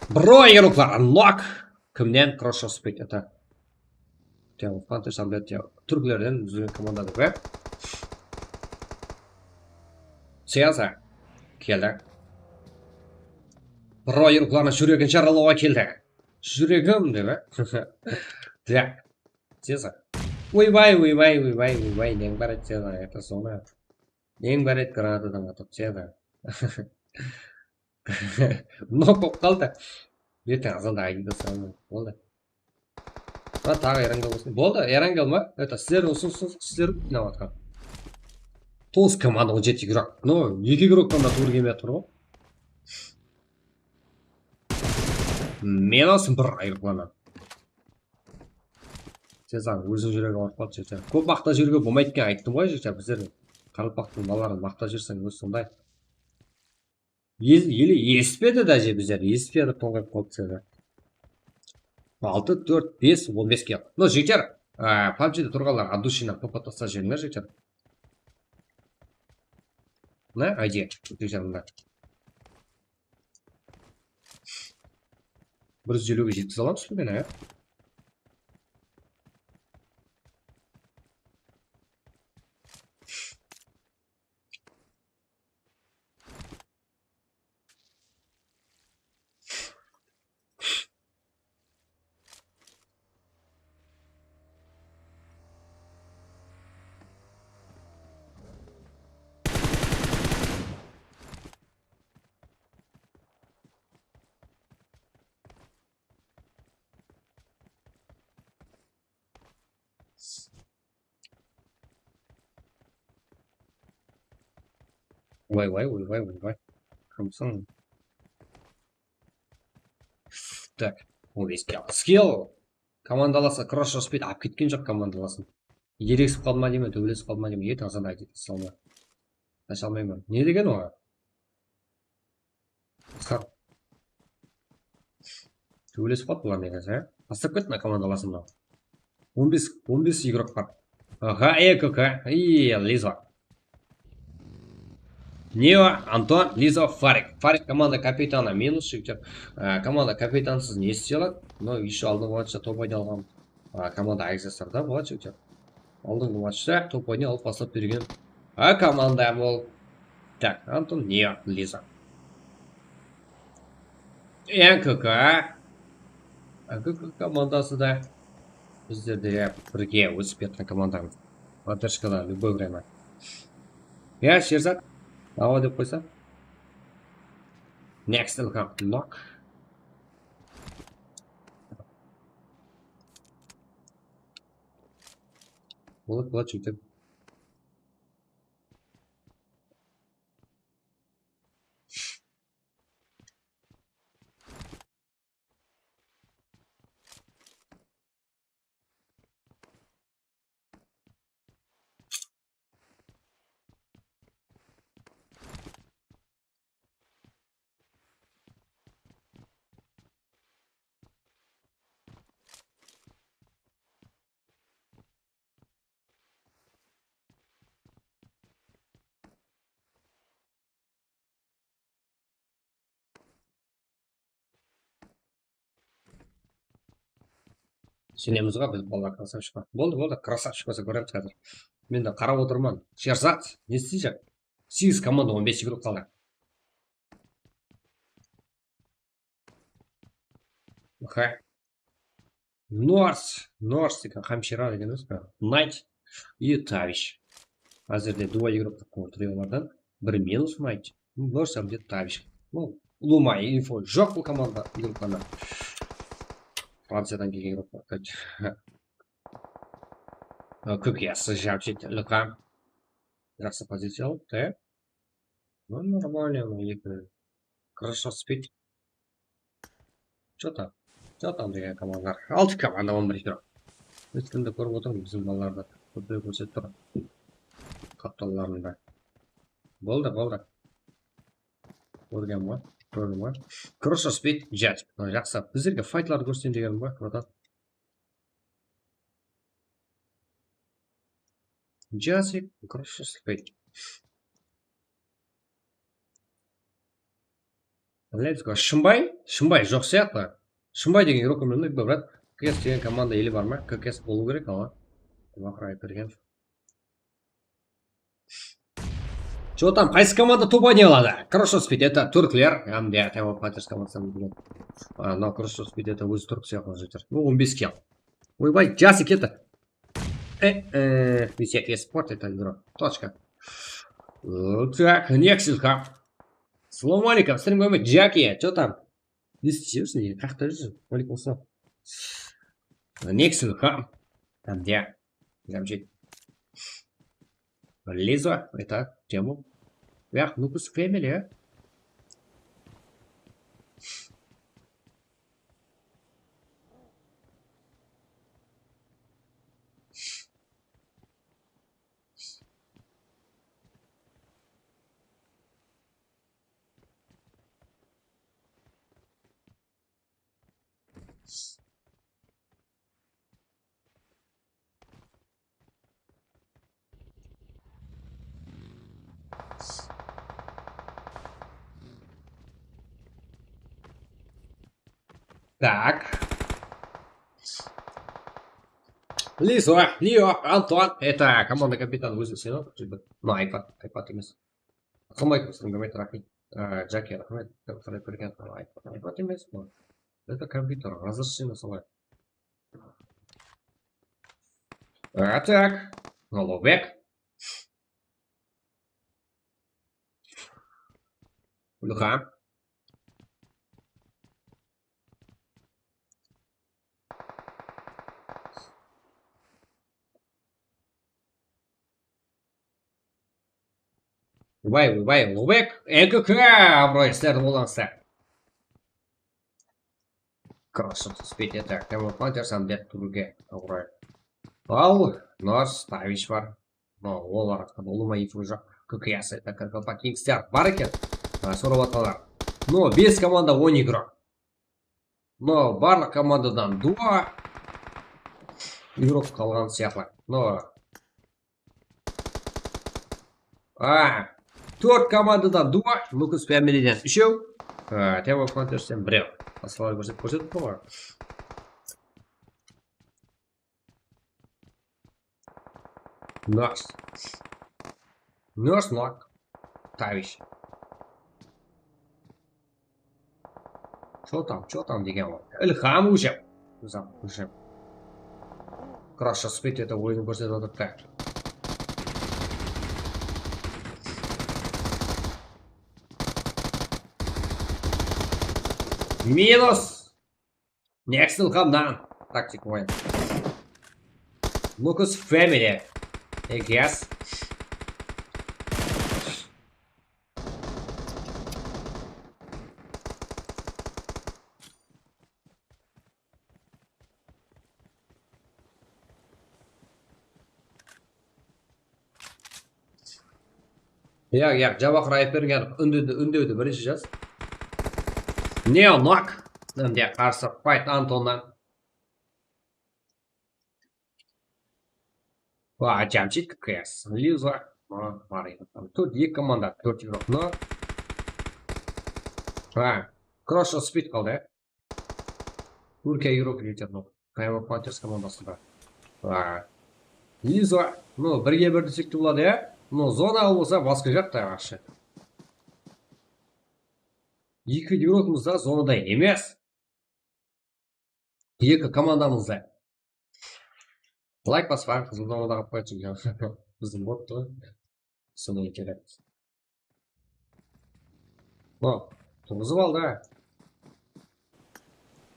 Bro, игрокlar, nok. Kimnen? Cross Speed, это. Devam, Panter, Samlet, ya, túrklerden dúzilgen komanda dep, ya. Siyasa keldi. Birov yurıqlarına júregin jaralawǵa keldi. Júregim dep, ya. Ya. Siyasa. Oybay, oybay, oybay, oybay, neń bar edi, Siyasa, это sonı. Neń bar edi, granatadan atıp, Siyasa. Nok bolıp qaldı. Erteń azanda aytayın da, boldı. Ha, taǵı Erangel bolsın. Boldı, Erangel ma? Это, sizler usı, usı, sizler jınap atqan. Toǵız komanda, on jeti igrok. No, eki igroktan da tuwrı kelmey atır ǵoy. Minus bir ayırıqlanan. Sezar, óziń júregi awırıp qaldı, jigitler. Kóp maqta júrge bolmaydı eken, ayttım ǵoy, jigitler, bizler qaraqalpaqtıń balaların maqtap júrseń, ózi sonday. Es-, ele esispedi dáje bizler, esispedi, tońǵayıp qaldı sizler. Altı, tórt, bes, on beske. No, jigitler, a, pabjide turǵanlar, от души-nan topa taslap jiberińler, jigitler. Mına, ayde, jigitler, mında. Bir júz eliwge jetkize alamız ba meni, a? Vay, vay, vay, vay, vay, vay. Kimsiń? Tak, on bes kill. Skill. Komandalası Crush Speed alıp ketken joq komandalasın. Eresip qaldı ma deymen, tóbelesip qaldı ma deymen, erteń azanda aytayın, salma. Aşa almayman. Ne degen o? Qısqar. Tóbelesip qaldı bular, ne qılsa, a? Taslap ketti mına komandalasın mınaw. On bes, on bes igrok bar. Aha, E K K, i, Liza. Neo, Anton, Liza, Farik. Farik komanda kapitanı minus, jigitler. Á, komanda kapitansız ne istey aladı? No, ещё aldınǵı matchta top oynalǵan. A, komanda Aygzasarda boladı, jigitler. Aldınǵı matchta top oynay alıp baslap bergen. A, komanda ol. Tak, Anton, Neo, Liza. N K K. N K K komandası da bizlerde birge ósip kiyatqan komandamız. Поддержкада любое время. Ya, Sherzat, awa dep qoysa. Next, Ilham, knock. Boladı, boladı, jigitler. Isenemiz ǵo biz balalar, krasavchik pa. Boldı, boldı, krasavchik bolsa kóremiz házir. Men de qarap otırman. Sherzat, ne isteyjek? Segiz komanda, on bes igrok qaldı. Aha. Nors, Nors degen qamshıra degen emes pe? Knight и Tavish. Házirde два игроктı qurtırıp olardan. Bir minus Knight. Nors hám de Tavish. Ну, ulıwma info joq bul komanda, igroklarda. Franciyadan kelgen igroklar. Kóp yaqsı jawshit, Ilham. Jaqsı poziciya alıptı, ya. Ну, нормально, eki. Хорошо спит. Что там? Что там degen komandalar? Altı komanda, on bir igrok. Hech kimdi kórip otırman, biziń balalardı. Kópirek kórsetip tur. Qaptallarında. Boldı, boldı. Kórgen ba? Kórdim ba? Хорошо спит, jat. Jaqsı. Bizlerge faytlardı kórsetin degenim ba, bratan? Jasik, хорошо спит. Let's go. Shımbay? Shımbay joq sıyaqlı. Shımbay degen igrok bilmeydi, brat. K S degen komanda ele bar ma? K S bolıw kerek, awa. Waqıray bergen. Что там, qaysı komanda top oynay aladı? Хорошо спит, это túrkler. Hám de Taiwan Fighters komandasınan bilgen. A, no, хорошо спит, это ózi túrk sıyaqlı jigitler. Bu on bes kill. Oybay, jas eken. E, e, висит eSport, это игрок. Точка. Так, Nexus ha. Салам алейкум, стрим koyma, Jaki, что там? Ne isteysiz, ne? Qaqta júrsiz? Aleykum assalam. Nexus ha. Там где? Там чё? Лиза, это Тему. Эх, ну пусть Фэмили, а? Так. Лиза, Лио, Антон. Это команда капитан ózi sen, ну, iPad, iPad emes. Ассаламу алейкум, сізге рахмет. Ә, Джаки, рахмет. Қалай көрген, iPad, iPad emes, bu. Это компьютер, разрешение солай. А, так. Голубек. Луха. Vay, vay, Lubek, M K K, abroy, sizlerde bolǵan sizler. Kross uspet ete, Temo Panter, Sambet Turge, abroy. Al, Nors, Tavish bar. No, olar haqqında ulıwma info joq. K K S, это K K P Kingsler bar eken. Ha, sorap atqanlar. No, bes komanda, on igrok. No, barlıq komandadan duo. Igrok qalǵan sıyaqlı. No. A, tórt komandadan duo, Lucas Familyden úshew, a, Temo Pantersten birew. Basqalardı kórsetip, kórsetip turman. Nors. Nors nok. Tavish. Что там, что там degen ǵoy. Ilham óship. Uzaq óship. Kross uspet ete, ózin kórsetip atırıptı. Minus. Next Ilhamnan. Taktik oyın. Lucas Family. I guess. Yaq, yaq, Jawahir Aytbergenov úndewdi, úndewdi birinshi jaz. Neonok. Mende qarsı fight Antonnan. Va Jamshid K K S. Liza. Bar edi. Tórt, eki komanda, tórt igrok. No. Ha. Kross uspet qaldı, ya. Turkiya igrok liter, no. Taiwan Panthers komandasında. Ha. Liza. No, birge bir desek te boladı, ya. No, zona bolsa basqa jaqta, вообще. Eki igrokımız da zonada emes. Eki komandamız da. Layk baspań, qızıl zonada qalıp qoydı. Bizdiń bot ta. Sonı kerek. O, turǵızıp aldı.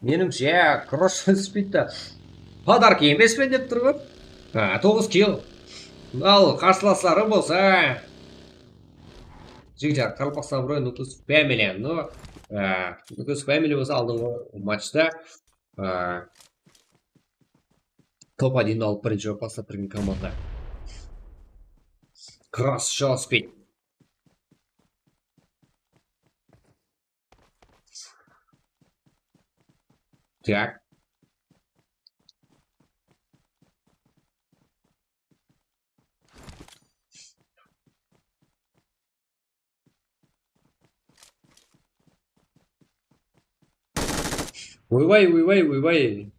Menińshe, kross uspet te podarka emes pe dep tur ǵoy. Ha, toǵız kill. Al, qarsılasları bolsa. Jigitler, Qaraqalpaqstan abroy, Nukus Family. No, e, Nukus Family bolsa aldınǵı matchta, e, top один alıp birinshi bolıp baslap turǵan komanda. Kross uspet. Так. Oybay, oybay, oybay.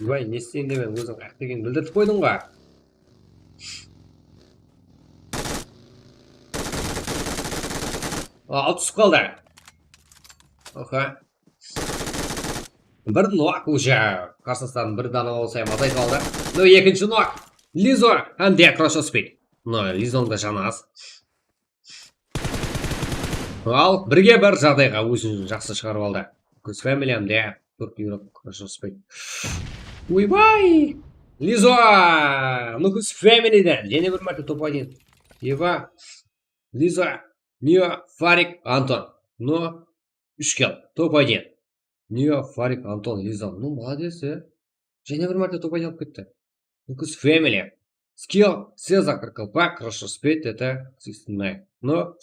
Oybay, ne isteyin demen, óziń aq ekeningdi bildirtip qoydıń ǵo. Al, túsip qaldı. Oha. Bir nok уже. Qarsılaslardıń bir dana bolsa hám azaytıp aldı. No, ekinshi nok. Lizo hám de Crush of Speed. No, Lizonıń da janı az. Al, birge bir jaǵdayǵa ózin jaqsı shıǵarıp aldı. Nukus Family hám de Turk Europe Crush of Speed. Oybay! Lizo! Nukus Familyden jáne bir márte top один. Eva, Lizo, Neo, Farik, Anton. No, úsh kill. Top один. Neo, Farik, Anton, Lizo. No, молодец, e. Jáne bir márte top один alıp ketti. Nukus Family. Skill, Seza, Kırkılpak, Crush of Speed, это sixty nine. No,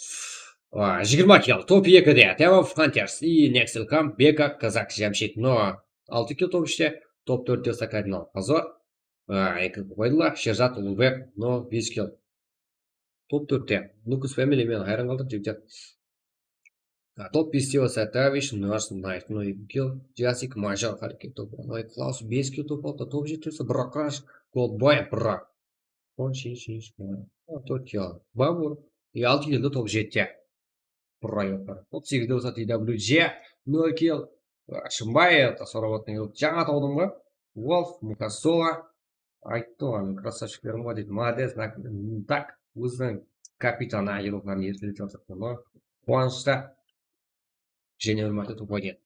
a, jigirma kill, top ekide, Time of Hunters, i Nexel Kam, Beka, Kazak, Jamshid. No, altı kill top úshte, top tórtte Sakadinal, Pozor. A, eki qoydılar, Sherzat, Ulubek, no, bes kill. Top tórtte. Nukus Family, men hayran qaldım, jigitler. A, top beste bolsa Tavish, Nurse, Knife, no, eki kill. Jasik, Major, Hareket, top on. Ay, Klaus, bes kill top aldı, top jetti bolsa, Bro Crash, Goldboy, Bro. On, shin, shin, shin. A, tórt kill. Babur. E, altı kill top jetti. Bro, yoqlar. Top segizde bolsa T W J, nol kill. A, Shımbay, это сорок отын kill. Jańa tawdım ǵo. Wolf, Mukasola. Ayttı ǵoy, men krasavchiklerim ǵoy deydi. Молодец, так, óziniń kapitanı ayırıwların ertelep atırıptı. Quwanıshta. Jáne bir márte top oynadı.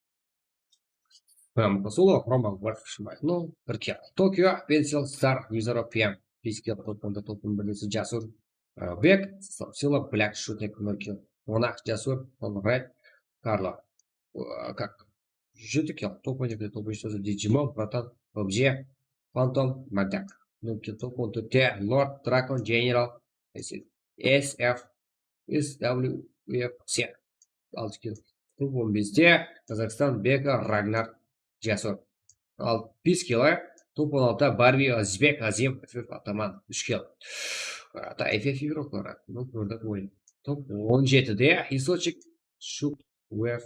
Mukasola, Roma, Wolf, Shımbay. No, bir kill. Tokio, Pencil, Star, Mizaro, P M. Bes kill, top onda, top on birinshisi Jasur. Bek, Sila, Black, Shutnik, nol kill. Monarx, Jasur, Red, Karlo. Kak. Jeti kill, top on ekide, top úshte Digimon, Bratan, P U B G, Phantom, Magdak. Nol kill, top on tórtte Lord, Dragon, General, S F, S W F C. Altı kill, top on beste Kazahstan, Beka, Ragnar, Jasur. Al, bes kill, top on altıda Barbi, Azizbek, Azim, F F Ataman, úsh kill. Ata F F igrokları, no, burada oyın. Top on jetide Hisochik, Shuk, Wef,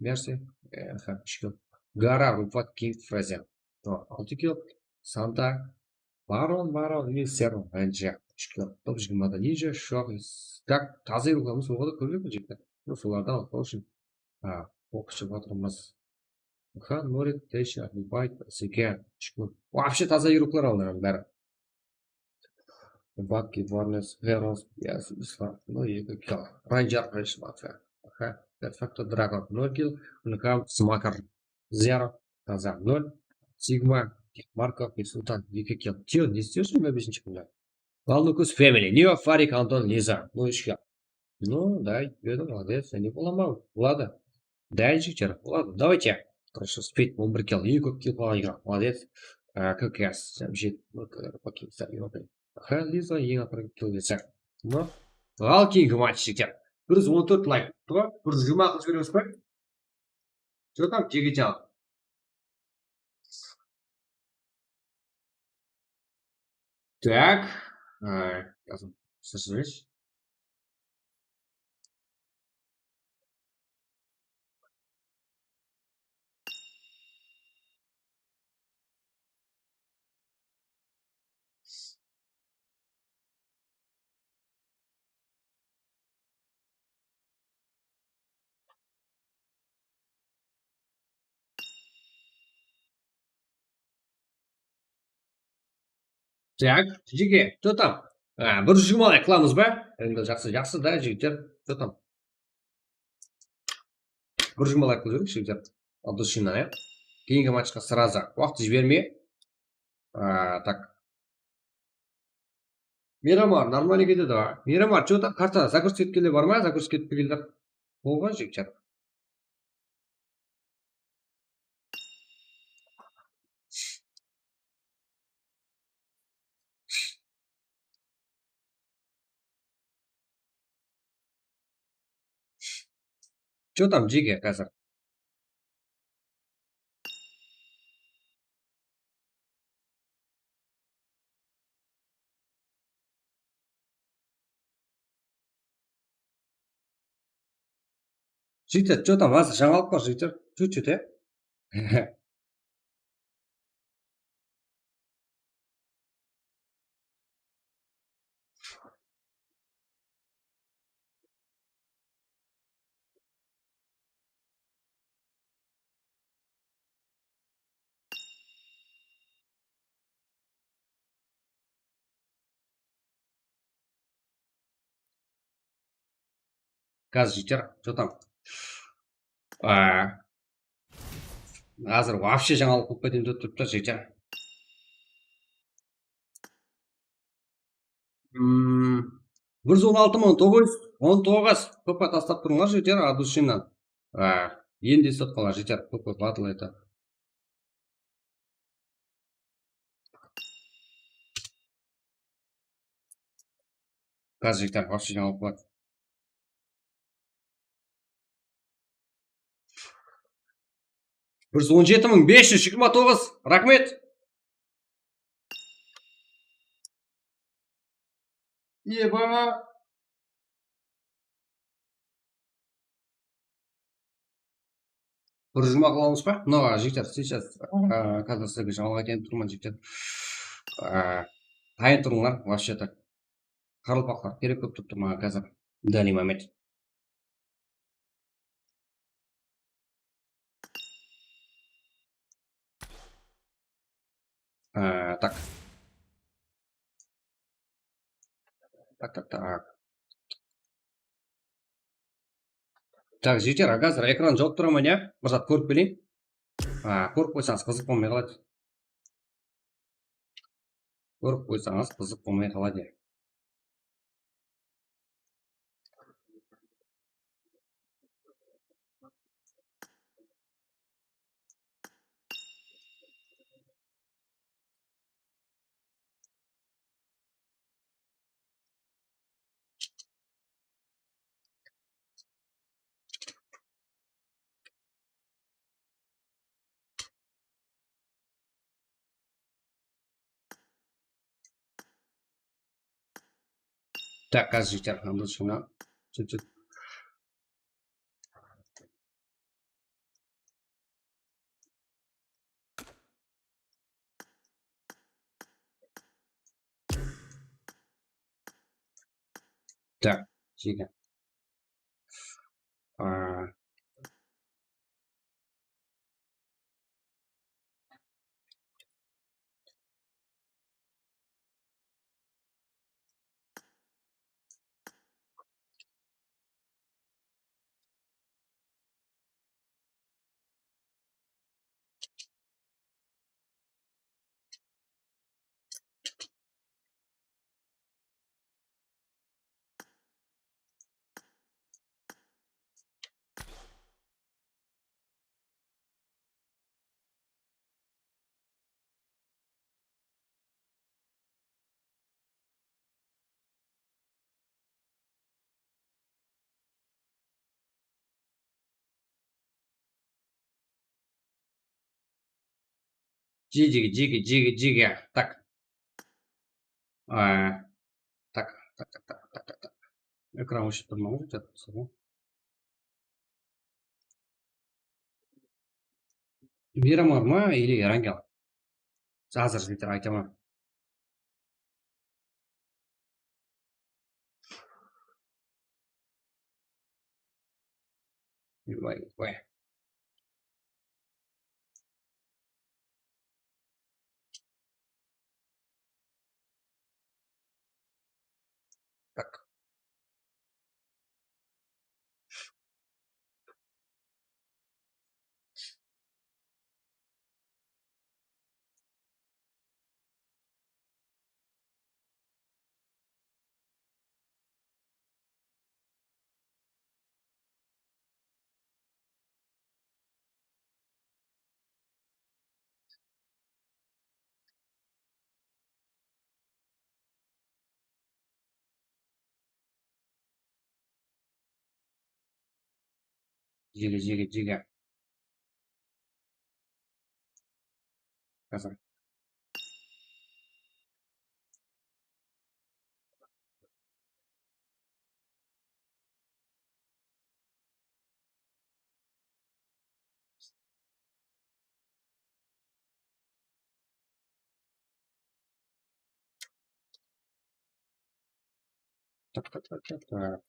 Mersi, e, ha, úsh kill. Gara, Rufat, King, Frazer. To, altı kill. Santa, Baron, Baron, Mister, Ranger, úsh kill. Top jigirmada Ninja, Shox, Skak, taza igroklarımız oǵada kóbirek jigitler. No, solardan anıqlaw ushın. Ha, boksshı batırımız. Khan, Norit, Tesha, Rubay, Seken, úsh kill. Вообще taza igroklar alınǵan bári. Bakki, Varnes, Heros, Yas, Islam, no, eki kill. Ranger, Reshmata. Aha, Perfecto, Dragon, nol kill. Nkam, Smakar, zero, Kazan, nol. Sigma, Markov, Sultan, eki kill. Kill, ne istiyorsun be besinshi kúnde? Valnukus Family, Neo, Farik, Anton, Liza, no, úsh kill. Ну, да, Юрий, молодец, не поломал. Ладно. Да, jigitler, ладно, давайте. Хорошо, Speed, on bir kill, eń kóp kill alǵan igrok, молодец. K K S, Jamshid, Bakki, Sabi, okey. Aha, Liza, eń aqırǵı kill dese. No, al keyingi match, jigitler. Bir júz on tórt layk. Tur, bir júz jigirma qılıp jiberemiz be? Что там, Джеки Чан? Так, э, сейчас, слышишь? Так, jigitler, что там? A, bir júz jigirma layk qılamız ba? Endi jaqsı, jaqsı da, jigitler, что там? Bir júz jigirma layk qılıp jibereyikshi, jigitler. От души, ya. Keyingi matchqa сразу. Waqıt jibermey. A, так. Miramar, нормально ketedi ǵoy. Miramar, что там, karta загрузка etkenler bar ma? Загрузка etpegenler. Bolǵan, jigitler. Что там, Джеки, házir? Jigitler, что там, házir jańalıq bar, jigitler. Чуть-чуть, e? Gaz jeter, что там? A, házir вообще jańalıq bolıp keteyin dep turıptı, jeter. Hmm, bir júz on altı mıń toǵız júz on toǵız. Kóp taslap turıńlar, jeter, от души-nan. A, endi eslatqanlar, jeter, kóp kóp batıl aytadı. Gaz jeter, вообще jańalıq bar. Bir júz on jeti mıń bes júz jigirma toǵız. Raxmet. Eba. Bir júz jigirma qılamız ba? Mına, jigitler, сейчас, a, házir sizlerge jańalıq aytayın turman, jigitler. A, tayın turıńlar, вообще так. Qaraqalpaqlar kerek kóp turıptı maǵan házir. Данный момент. A, так. Tak, tak, tak. Tak, jeter, a, házir ekran jawıp turaman, ya? Bir zat kórip keleyin. A, kórip qoysańız, qızıq bolmay qaladı. Kórip qoysańız, qızıq bolmay qaladı. Так, házir jeter, anda shıǵına. Júr, júr. Так, jigitler. A, Jigi, jigi, jigi, jigi. Так. A, так, так, так. Ekran óshirip turman ǵoy, jatsa. Miramar ma ili Erangel? Házir jigitler aytaman. Vay, vay. Так. Jege, jege, jege. Házir. Tak, tak, tak, tak, tak.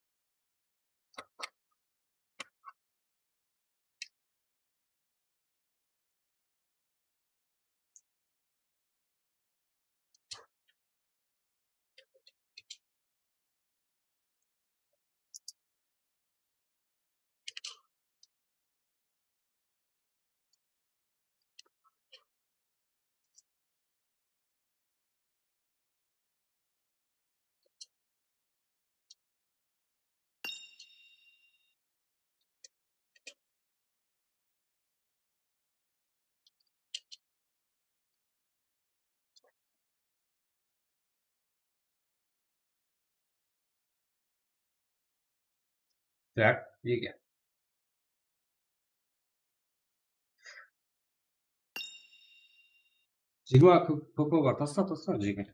Tak, ege. Jigirma P P bar, tasta, tasta, jigir.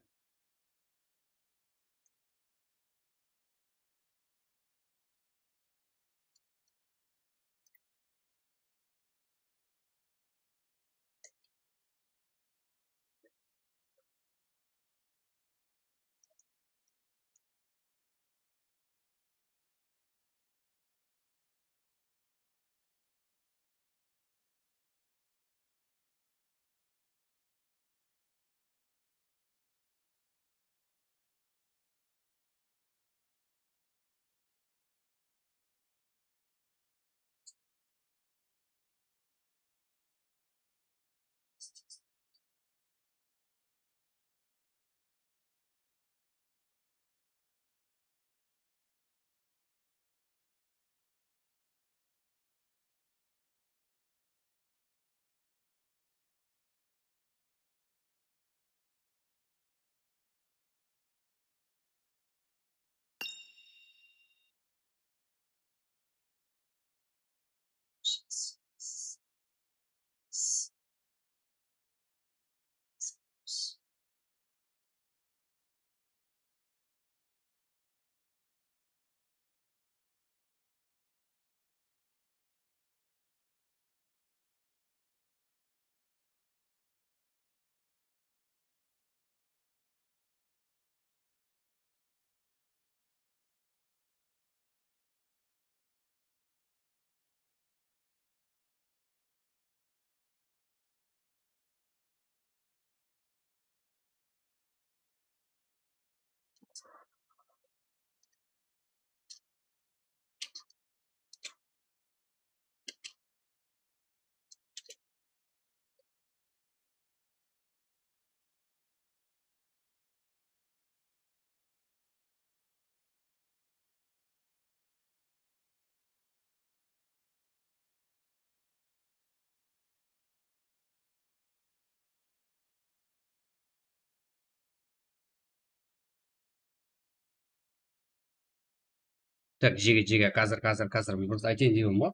Tak, jege, jege, kázir, kázir, kázir. Men bir zat aytayın dep edim ǵoy.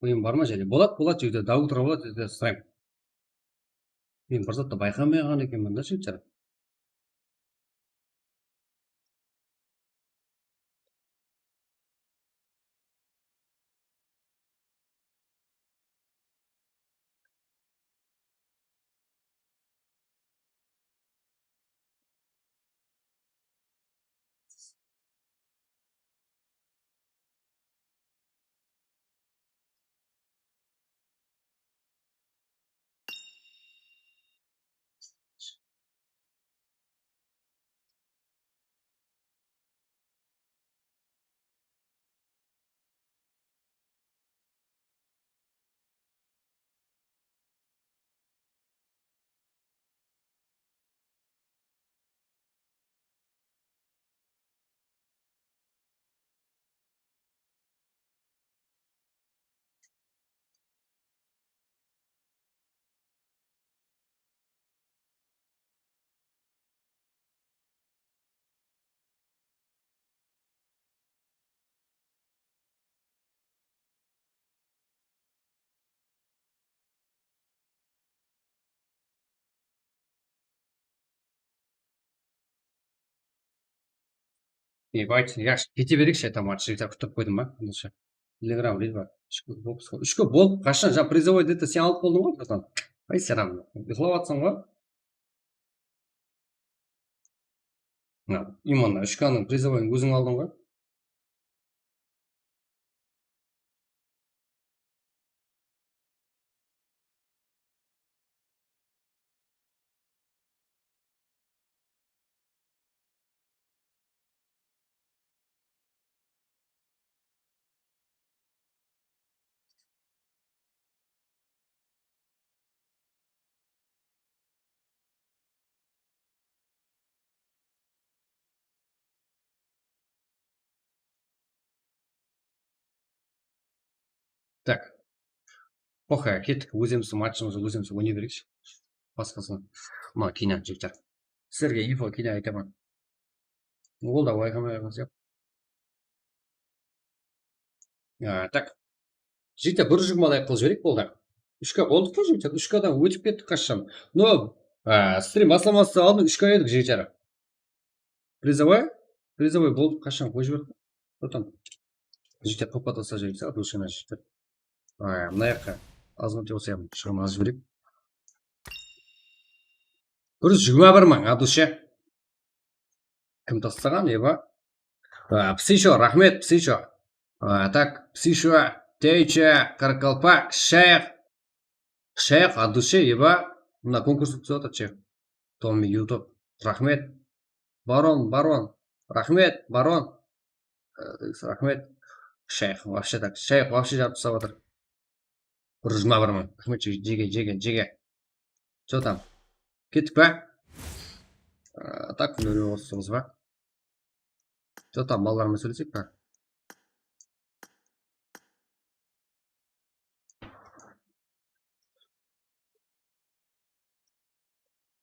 Oyın bar ma jáne? Boladı, boladı, jigitler, до утра boladı, jigitler, sırayman. Men bir zattı bayqamay qalǵan ekenmen da, jigitler. Ey, bayt, yaqshı, kete bereyikshi, aytaman, jigitler, kúttirip qoydım ba? Bundansha. Telegram, Ridva. Úshke bolıp, úshke bolıp, qashan, ja, призовой dete sen alıp boldıń ǵoy, bratan. Ay, sen ham uyıqlap atsań ǵoy. Mına, именно úshkanıń призовойın óziń aldıń ǵoy. Так. Oxay, kettik. Ózimizdiń matchımızdı ózimiz oynay bereyikshi. Basqasına. Mına, keyin, jigitler. Sizlerge info keyin aytaman. Ol da bayqamay qalǵan sıyaqlı. A, tak. Jigitler, bir jigirmalay qılıp jibereyik, boldı. Úsh K boldıq pa, jigitler? Úsh K-dan ótip kettik qashshan. No, a, strim baslamastan aldın úsh K edik, jigitler. Призовой? Призовой boldıq qashshan, qoyıp jiberdik. Потом. Jigitler, qoppa taslap jibereyik, saqlap, óshene jigitler. A, mına jaqqa. Azǵantay osı jaqqa shıǵarma azıp jibereyik. Bir júz jigirma bir mıń, от души. Kim taslaǵan, Eva? A, Psisho, raxmet, Psisho. A, tak, Psisho, Teyche, Qaraqalpaq, Shayx. Shayx, от души, Eva. Mına konkurs ótkizip atır, Shayx. Tommy YouTube. Raxmet. Baron, Baron. Raxmet, Baron. E, raxmet. Shayx, вообще так. Shayx, вообще jarıp taslap atır. Bir júz jigirma bir mıń. Raxmet, jege, jege, jege. Что там? Kettik pa? A, tak, kúnlere qostıńız ba? Что там, balalarman sóylesek pa?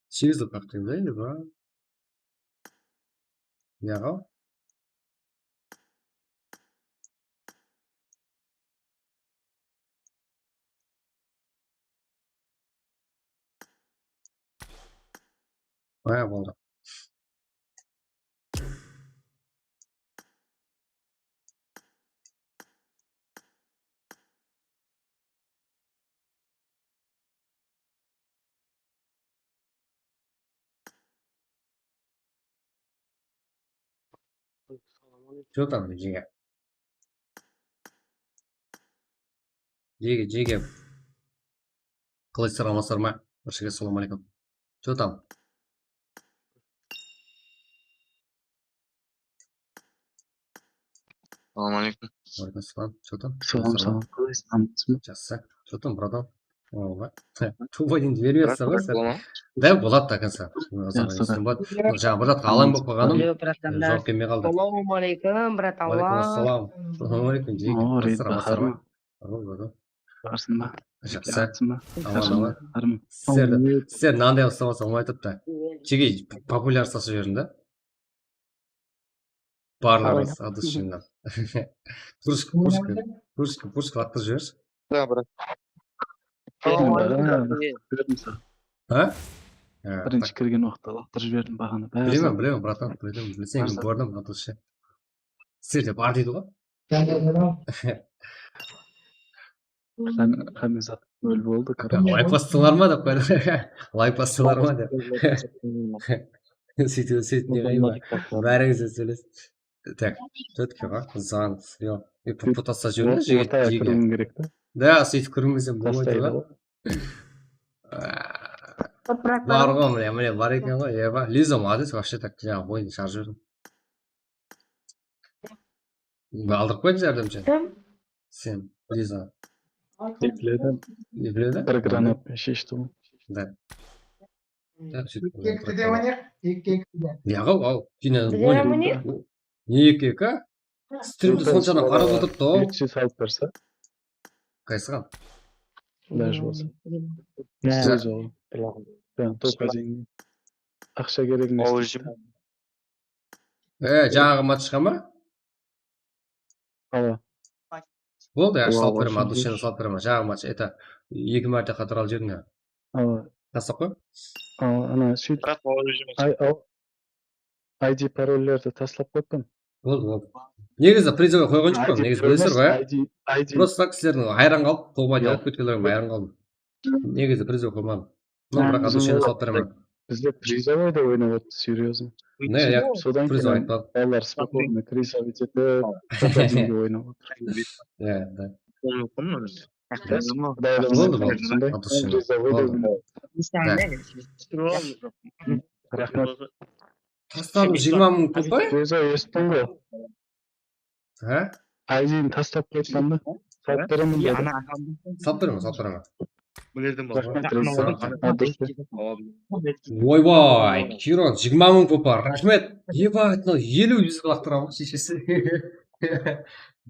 Segiz lıqaq deymiz, endi ba? Yaǵa. Baya boldı. Что там, jege? Jege, jege. Qalaysalar, amansızlar ma? Barshege assalawma aleykum. Что там? Salam aleykum. Aleykum salam. Что там? Salam, salam. Qalaysız, amansız ba? Jaqsı. Что там, братан? Oba. Tuvba deydi, berip atsa ba sen? Da, boladı до конца. Jańa bir zatqa alań bolıp qalǵanım. Jawap kelmey qaldı. Assalamu aleykum, bratala. Aleykum assalam. Assalamu aleykum, jigit. Barsıń ba? Barsıń ba? Jaqsı. Aman, aman. Sizlerdi, sizler mınanday qılıp uslap alsań ońay turıptı. Jeke populyar uslap jiberdim da. Barlıǵıńız, от души. Pushka, pushka, pushka, pushka laqtırıp jibershi. Da, brat. Ha? Birinshi kirgen waqıtta laqtırıp jiberdim baǵana. Bilemen, bilemen, bratan, bilemen. Bilseń, kórdim, от души. Sizlerde bar deydi ǵoy. Hámme zat nol boldı. Layk bastılar ma dep qoydı. Layk bastılar ma dep. Sóytip, sóytip ne qıyın ba? Bárińiz de sóylesiz. Так, четко ǵoy. Zan, sryo. E, putastap jiberdi, jigit, jigit. Da, sóytip kirmesem bolmaydı ǵoy. Bar ǵoy, mine, mine, bar eken ǵoy, eba. Liza, молодец, вообще так, ya, oyın shar júrdim. Aldırıp qoydı járdemshi. Kim? Sen, Liza. Epledi. Epledi? Bir granat penen sheshti ǵoy. Da. Ekige eki de oynayıq, ekige eki de. Ya, al, al. Kine, oynayıq. Ne ekige eki? Strimdi sonshadan qarap otırıptı-aw. Eki júz salıp berse. Qaysıǵan? Ilajı bolsa. Ózi ol. Aqsha kerek emes. E, jańaǵı matchqa ma? Awa. Boldı, ya, salıp bereme, от души salıp bereme. Jańaǵı match, это, eki márte qatar alıp jiberdim ya. Awa. Taslap qoy. Awa, ana, sóyt. Ay, aw. I D parollerdi taslap qoyıppan. Boldı, boldı. Negizi prizovoy qoyǵan joqpan, negizi bilesizler ǵoy, ya? Просто так sizlerdiń hayran qalıp, qolbaydı alıp ketkenlerge hayran qaldım. Negizi prizovoy qoymadım. No, biraq от души salıp beremen. Bizde prizovoyda oynap otır, серьёзно. Ne, ya, prizovoy aytpadım. Balalar спокойно, prizovoy etedi, oynap otır. Ya, da. Boldı, boldı. Raxmet. Tasladım jigirma mıń pul qoy. Prizovoy esittiń ǵoy. Ha? Aydin taslap qoysań da. Salıp beremen dedim. Salıp beremen, salıp beremen. Raxmet, Reza. Oybay, Kiron, jigirma mıń pul pa, raxmet. Eba, eliw júz laqtıraman sheshesi.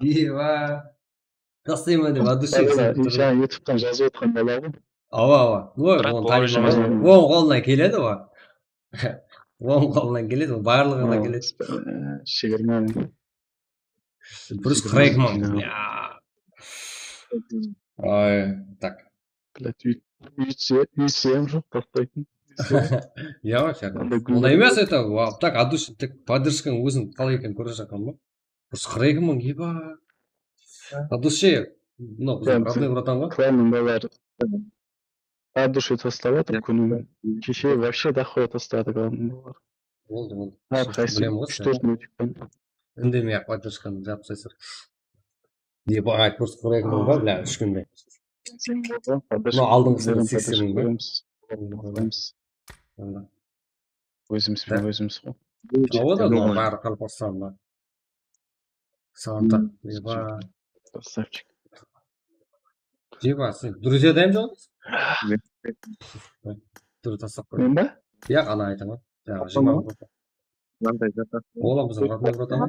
Eba. Taslayman dep, от души. Jańa YouTube'tan jazıp otqan bala ǵoy. Awa, awa. Oy, onıń qolınan keledi ǵoy. Onıń qolınan keledi, barlıǵınan keledi. Jigirma mıń. Brus qırq eki mıń. Ya. Ay, tak. Блядь, үй-, úyse, úyse hám joq, taspaytın. Úyse. Ya, вообще. Onday gúl. Onday emes, это, wa, так, от души, так, поддержкаń óziń qalay ekenin kórip shıqqan ba? Durıs, qırq eki mıń, eba. От души, mınaw bizdiń родной bratan ǵoy. Klanıń balaları. От души taslap atır, kúnine. Keshe вообще дохуя tasladı klanıń balaları. Boldı, boldı. Hár qaysı úsh-tórt minuttan. Úndemey-aq, поддержканы jawıp taslaysalar. Eba, ayt, durıs, qırq eki mıń ba, bla, úsh kúnde. Mınaw aldınǵısında seksen mıń ba? Ózimiz penen ózimiz ǵoy. Awa da, bári qaraqalpaqstan ba? Santa, eba. Красавчик. Eba, sen друзьяда hám joq? Durıs, taslap qoy. Men ba? Yaq, ana aytaman. Jańa jigirma. Mınanday zat. Olam bizdiń родной bratan.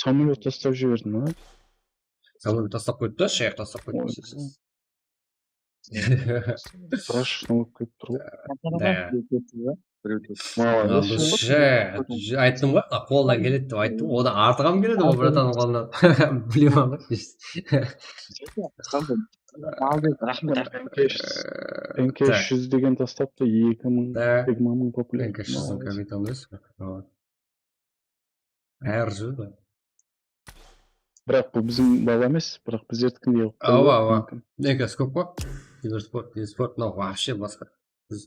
Samolёt taslap jiberdim, a? Samolёt taslap qoydı da, shayıq taslap qoydı. Oy. Страшно bolıp ketip tur ǵoy. Da. Молодец. Dushe, ayttım ǵoy, qoldan keledi dep ayttım. Odan artıq hám keledi ǵoy, bratan, qoldan. Bilmeymen ǵoy. Молодец, raxmet, raxmet. N K úsh júz degen taslaptı, eki mıń, jigirma mıń populyar. N K úsh júz, kapital emes pe? Awa. Hár júz ba? Biraq bul biziń bala emes, biraq bizlerdikindey qılıp qoyıw múmkin. Awa, awa. N K úsh kóp ǵoy. Kibersport, kibersport, mınaw вообще basqa. Biz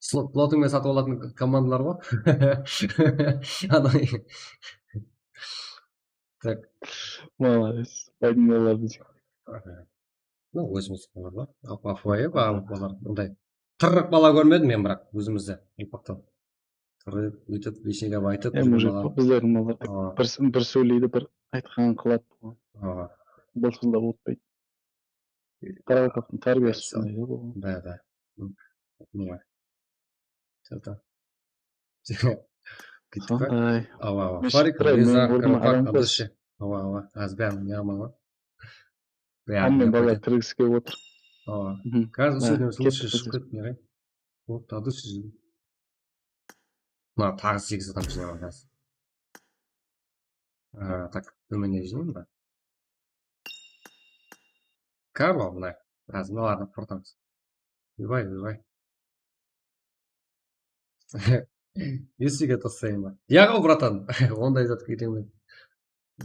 slot, loting menen satıp alatın komandalar ǵoy. Ana. Tak. Молодец. Baydıń balaları bizge. Mına ózimiz balalar ǵoy. Apa, apa, ya, balalar. Bunday tırrıq bala kórmedim men, biraq ózimizde jalpaqtan. Tırrıq, óytip, lishniylep aytıp, e, mujik bala. Bizlerdiń balalar bir, bir sóyleydi, bir aytqanın qıladı. Bılshıldap otpaydı. Qaraqalpaqtıń tárbiyası sonday da bolǵan. Da, da. Mına. Что-то. Kettik pa? Sonday. Awa, awa. Farik, Reza, Karpak, Adushi. Awa, awa. Azbárin, ne aman ǵoy. Hámme bala kirgisi kelip otır. Awa. Házir úshiwden úshiw shıǵıp ketken ǵoy. Boldı, Adushi. Mına taǵı segiz adam jıynaǵan házir. A, tak, tómenge jıynań ba? Karlo, mına. Házir mınalardı qurtamız. Oybay, oybay. Esige taslayın ba? Yaǵo, bratan, onday zat ketemen.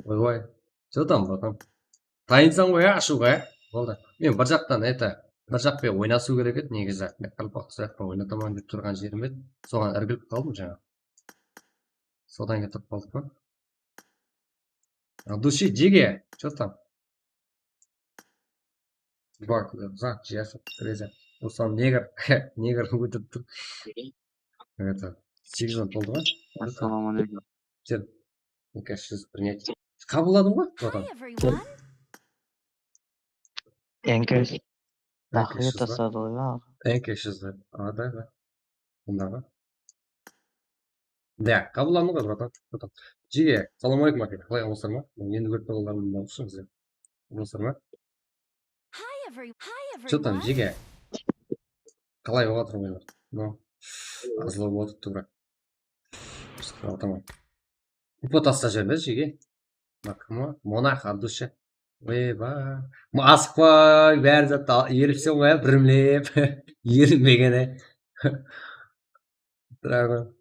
Oybay. Что там, bratan? Tayınsań ǵoy, ya, ashıwǵa, ya? Boldı. Men bir jaqtan, это, bir jaq penen oynasıw kerek edi, negizi. Men qalpaq sıyaqpa oynataman dep turǵan jerim edi. Soǵan irgilip qaldım jańa. Sodan ketip qaldıq pa? От души, jige, что там? Bak, zat, jasıp, kirese. Ruslan, neger, neger ótip tur. Это, segiz jıl toldı ǵoy. Assalawma aleykum. Sen, N K úsh júz принять. Qabılladıń ba, bratan? N K úsh júz. N K úsh júz ba? N K úsh júz ba? A, da, da. Bundaǵı. Da, qabıllandı ǵoy, bratan. Bratan. Jige, salam aleykum, aka. Qalay, amansızlar ma? Endi kórip turǵanlarım mına ushın bizler. Amansızlar ma? Что там, jige? Qalay bolıp atır oyınlar? No. Azlaw bolıp atırıptı, biraq. Biz qıraw tamam. Upa tasta jibermez, jige. Bakma, monarx, от души. Oyba. Moskva, bári zattı eripseń ǵoy, ya, birimlep. Erinbegeni. Dragon.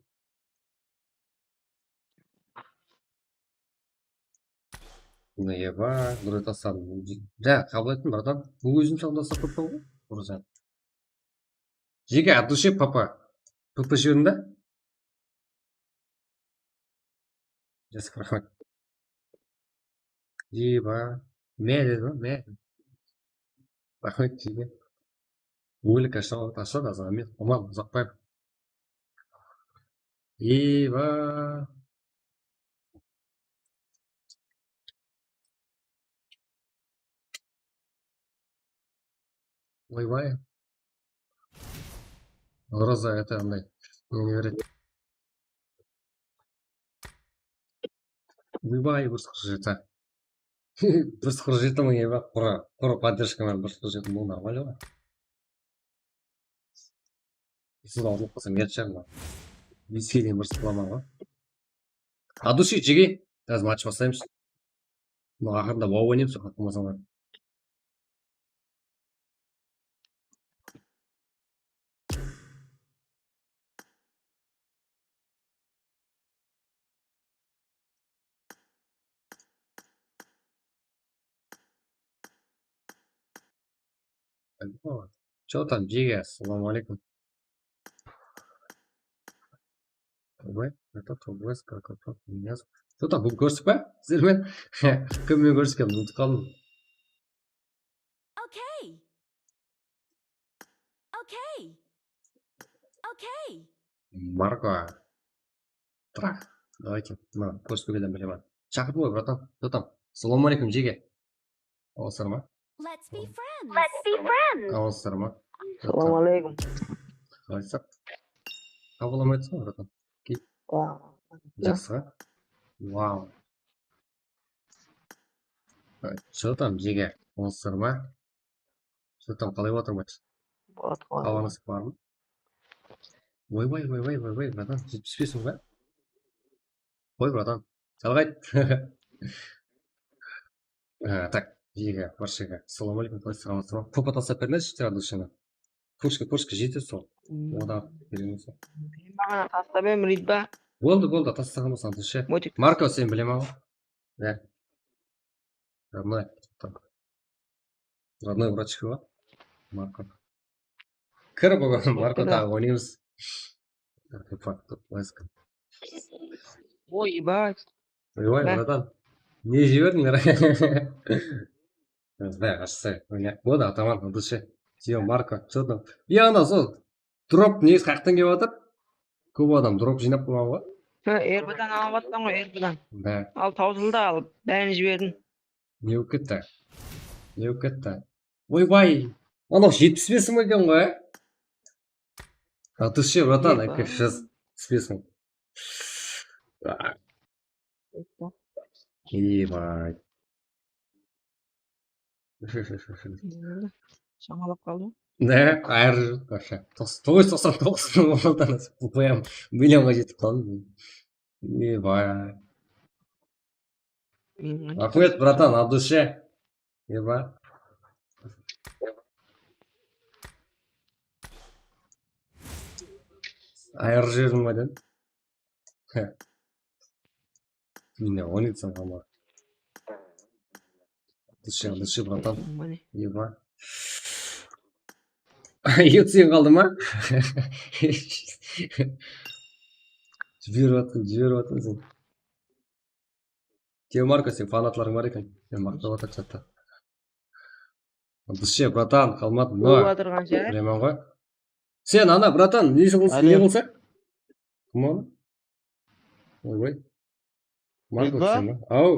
Nege bar? Durıs tasladım. Ja, qabıl ettim, bratan. Bul ózim saǵan taslap qoyıppan ǵoy. Durıs. Jeke, от души, papa. P P jiberdiń da? Jasıq, raxmet. Eba, me dedi ma, me. Raxmet, jeke. Ólik ashıladı, ashıladı, azǵana men, Omar Uzaqbaev. Eba. Oybay. Roza, это, anday, neni beredi? Oybay, bir júz qırq jeti. Bir júz qırq jeti mıń eba, qurı, qurı поддержка menen bir júz qırq jeti mıń normal ǵoy. Siz alıp qalsam, uyat shıǵar ma? Bes júzge deyin bir júz qılaman ǵoy. От души, Джиги. Házir match baslaymız. Bunıń aqırında wow oynaymız, qılmasańlar. Чё там, Джиги? Ассаламу алейкум. Вы, это то, вы, как это, меня з-, Что там, búgin kóristik pa? Sizler menen? Kim menen kórisken, umıtıp qaldım. Okay. Okay. Okay. Marko. Trah. Давайте. Mına, kórispegen bilemen. Shaqırdım ǵoy, bratan. Что там? Ассаламу алейкум, Джиги. Awızsır ma? Let's be friends. Let's be friends. Awızsır ma? Ассаламу алейкум. Qalaysań? Qabılamay atırsań, bratan. Key. Wow. Jaqsı ǵa? Wow. Что там, Джиги? Awızsır ma? Что там, qalay otır match? Boladı, qolay. Hawası barmı? Oy, oy, oy, oy, oy, oy, bratan, jetpis bes mıń ba? Qoy, bratan. Sal qayt. Á, tak, Jege, Barshege. Assalamu aleykum, qalay, salamsız ba? Popa taslap bermezshi, Radushinı. Pushka, pushka, jete sol. Hmm. Odan bermese. Maǵan taslap em, Ridba. Boldı, boldı, taslaǵan bolsań, Radushe. Motik. Marko, sen bilemen ǵoy. Ya. Родной. Родной врачка ba? Marko. Kir, búgin Marko taǵı oynaymız. Артефакт, войска. Oy, ебать. Oybay, bratan. Ne jiberdiń? Báy, ashsa, oyna. Boldı, ataman, Radushe. Все, Marko, что там? Ya, ana sol. Drop nesi qayaqtan kelip atır? Kóp adam drop jıynap qoyǵan ǵoy. Ha, erbadan alıp attan ǵoy, erbadan. Bá. Al, tawsıldı, al, bárin jiberdim. Ne bolıp ketti? Ne bolıp ketti? Oybay, anaw jetpis bes mıń eken ǵoy, á? Radushe, bratan, aka, jetpis bes mıń. Ебать. Shamalap qaldı. Ne? Ayır jurt вообще. Toǵız, toǵız, toǵız, toǵız mıń boldı, ana, P P M millionǵa jetip qaldı. Ебать. Raxmet, bratan, от души. Ебать. Ayır jiberdim ǵoy, dep. Mine, on etseń, ama. От души, от души, bratan. Ебать. Etseń qaldı ma? Jiberip atır, jiberip atır sen. Teo Marko, sen fanatlarıń bar eken. Men maqtap atır chatta. Bizshe, bratan, qalmadı. Kórip atırǵan shıǵar. Bilemen ǵoy. Sen ana, bratan, ne qılsa, ne qılsa? Kim ol? Oybay. Marko, sen ba? Aw.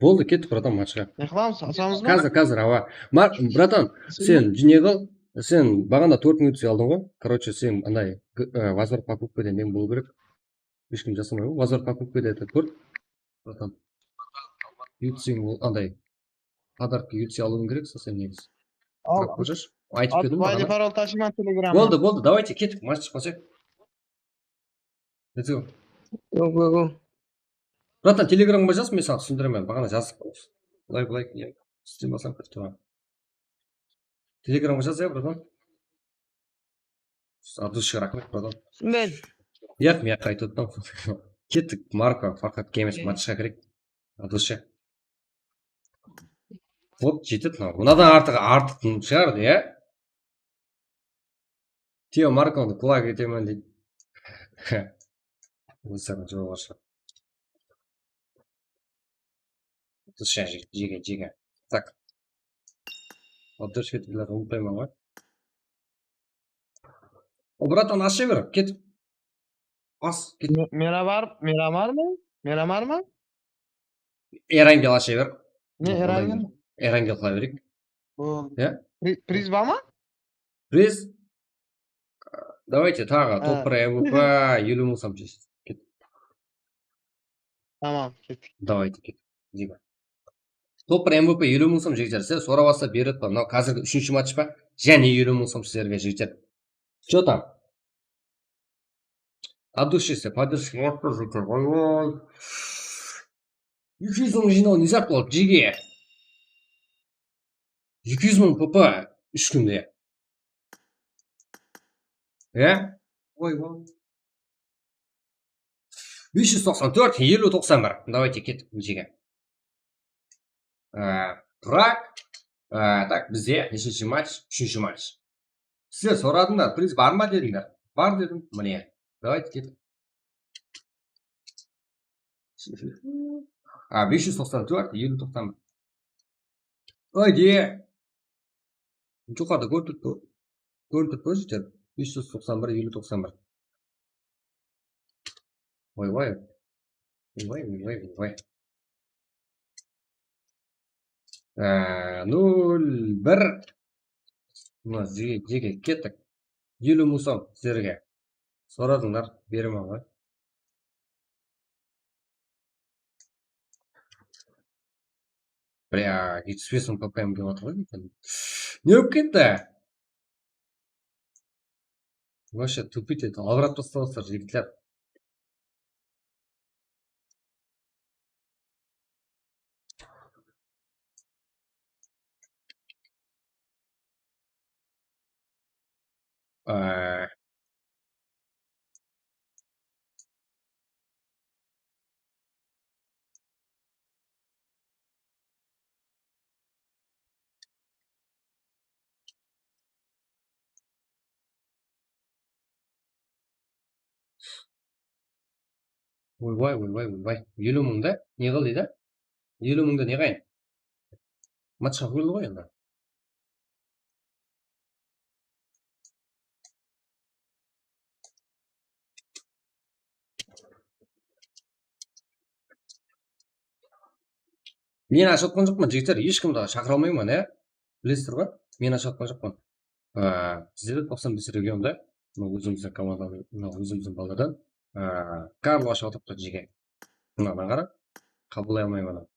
Boldı, kettik, bratan, matchqa. Ne qılamız, asamız ba? Házir, házir, awa. Bratan, sen ne qıl, sen baǵana tórt minut aldıń ǵoy. Короче, sen anday, возврат покупкаdan ne bolıw kerek. Hesh kim jasamay ǵoy. Возврат покупкаdan tórt. Bratan. Utsing ol, anday. Podarka utsi alıwıń kerek, sosen negizi. Al. Qarap kórsesh. Aytıp berdim baǵana. Parol tashıyman Telegramǵa. Boldı, boldı. Давайте, kettik, match shıqpasa. Let's go. Go, go, go. Bratan, Telegramǵa jaz, men saǵan túsindiremen. Baǵana jazıp qoyıpsız. Bılay, bılay, ne? Sistem basam kirip turǵan. Telegramǵa jaz, ya, bratan. От души raxmet, bratan. Men. Yaq, men qaytıp otırman. Kettik, Marko, Farhad, Kemes, matchqa kireyik. От души. Вот, jetedi mınaw. Mınadan artıq, artıq shıǵardı, ya? Teo Markonı kulak etemen deydi. Ózleriń jawabı shıǵar. Dusha, jege, jege. Так. Отдышка, umıtpayman ǵoy. O, bratan, asha ber, ket. As, ket. Miramar, Miramar mı? Miramar mı? Erangel asha ber. Ne, Erangel? Erangel qıla bereyik. Boldı. Ya? Priz bar ma? Priz? Давайте, taǵı, top bir M V P, eliw mıń som. Ket. Tamam, kettik. Давайте, ket. Digo. Top bir M V P eliw mıń som, jigitler. Sizler sorap alsa berip atpan. Mınaw házirgi úshinshi match pa? Jáne eliw mıń som sizlerge, jigitler. Что там? От души size поддержка. Ой, ой. Eki júz mıń jıynaw ne zat boldı, jege? Eki júz mıń P P úsh kúnde. Ya? Oy, oy. Bes júz toqsan tórt, eliw toqsan bir. Давайте kettik, jege. Á, Prag. Á, tak, bizde neshinshi match? Úshinshi match. Sizler soradıńlar, priz bar ma dedińler. Bar dedim, mine. Давайте kettik. A, bes júz toqsan tórt, eliw toqsan bir. Ayde. Joqarıda kórinip turıptı. Kórinip turıptı, jigitler. Bes júz toqsan bir, eliw toqsan bir. Oy, oy. Oy, oy, oy, oy. Á, nol bir. Mına, jege, jege, kettik. Eliw mıń som sizlerge. Soradıńlar, beremen ǵoy. Bля, jetpis bes mıń P P M dep atır ǵoy. Ne bolıp ketti? Вообще тупить etip, alırap tasladılar, jigitler. Á. Oybay, oybay, oybay. Eliw mıńda ne qıl deydi? Eliw mıńda ne qayın? Matchqa qoyıldı ǵoy endi. Men ashıp atqan joqpan, jigitler, hesh kimdi shaqıra almayman, ya. Bilesizler ǵoy, men ashıp atqan joqpan. Á, bizde de toqsan bes regionda, mına, ózimizdiń komandamız, mına, ózimizdiń balalardan, á, Karlo ashıp atırıptı, jege. Mınadan qara, qabıllay almayman onı.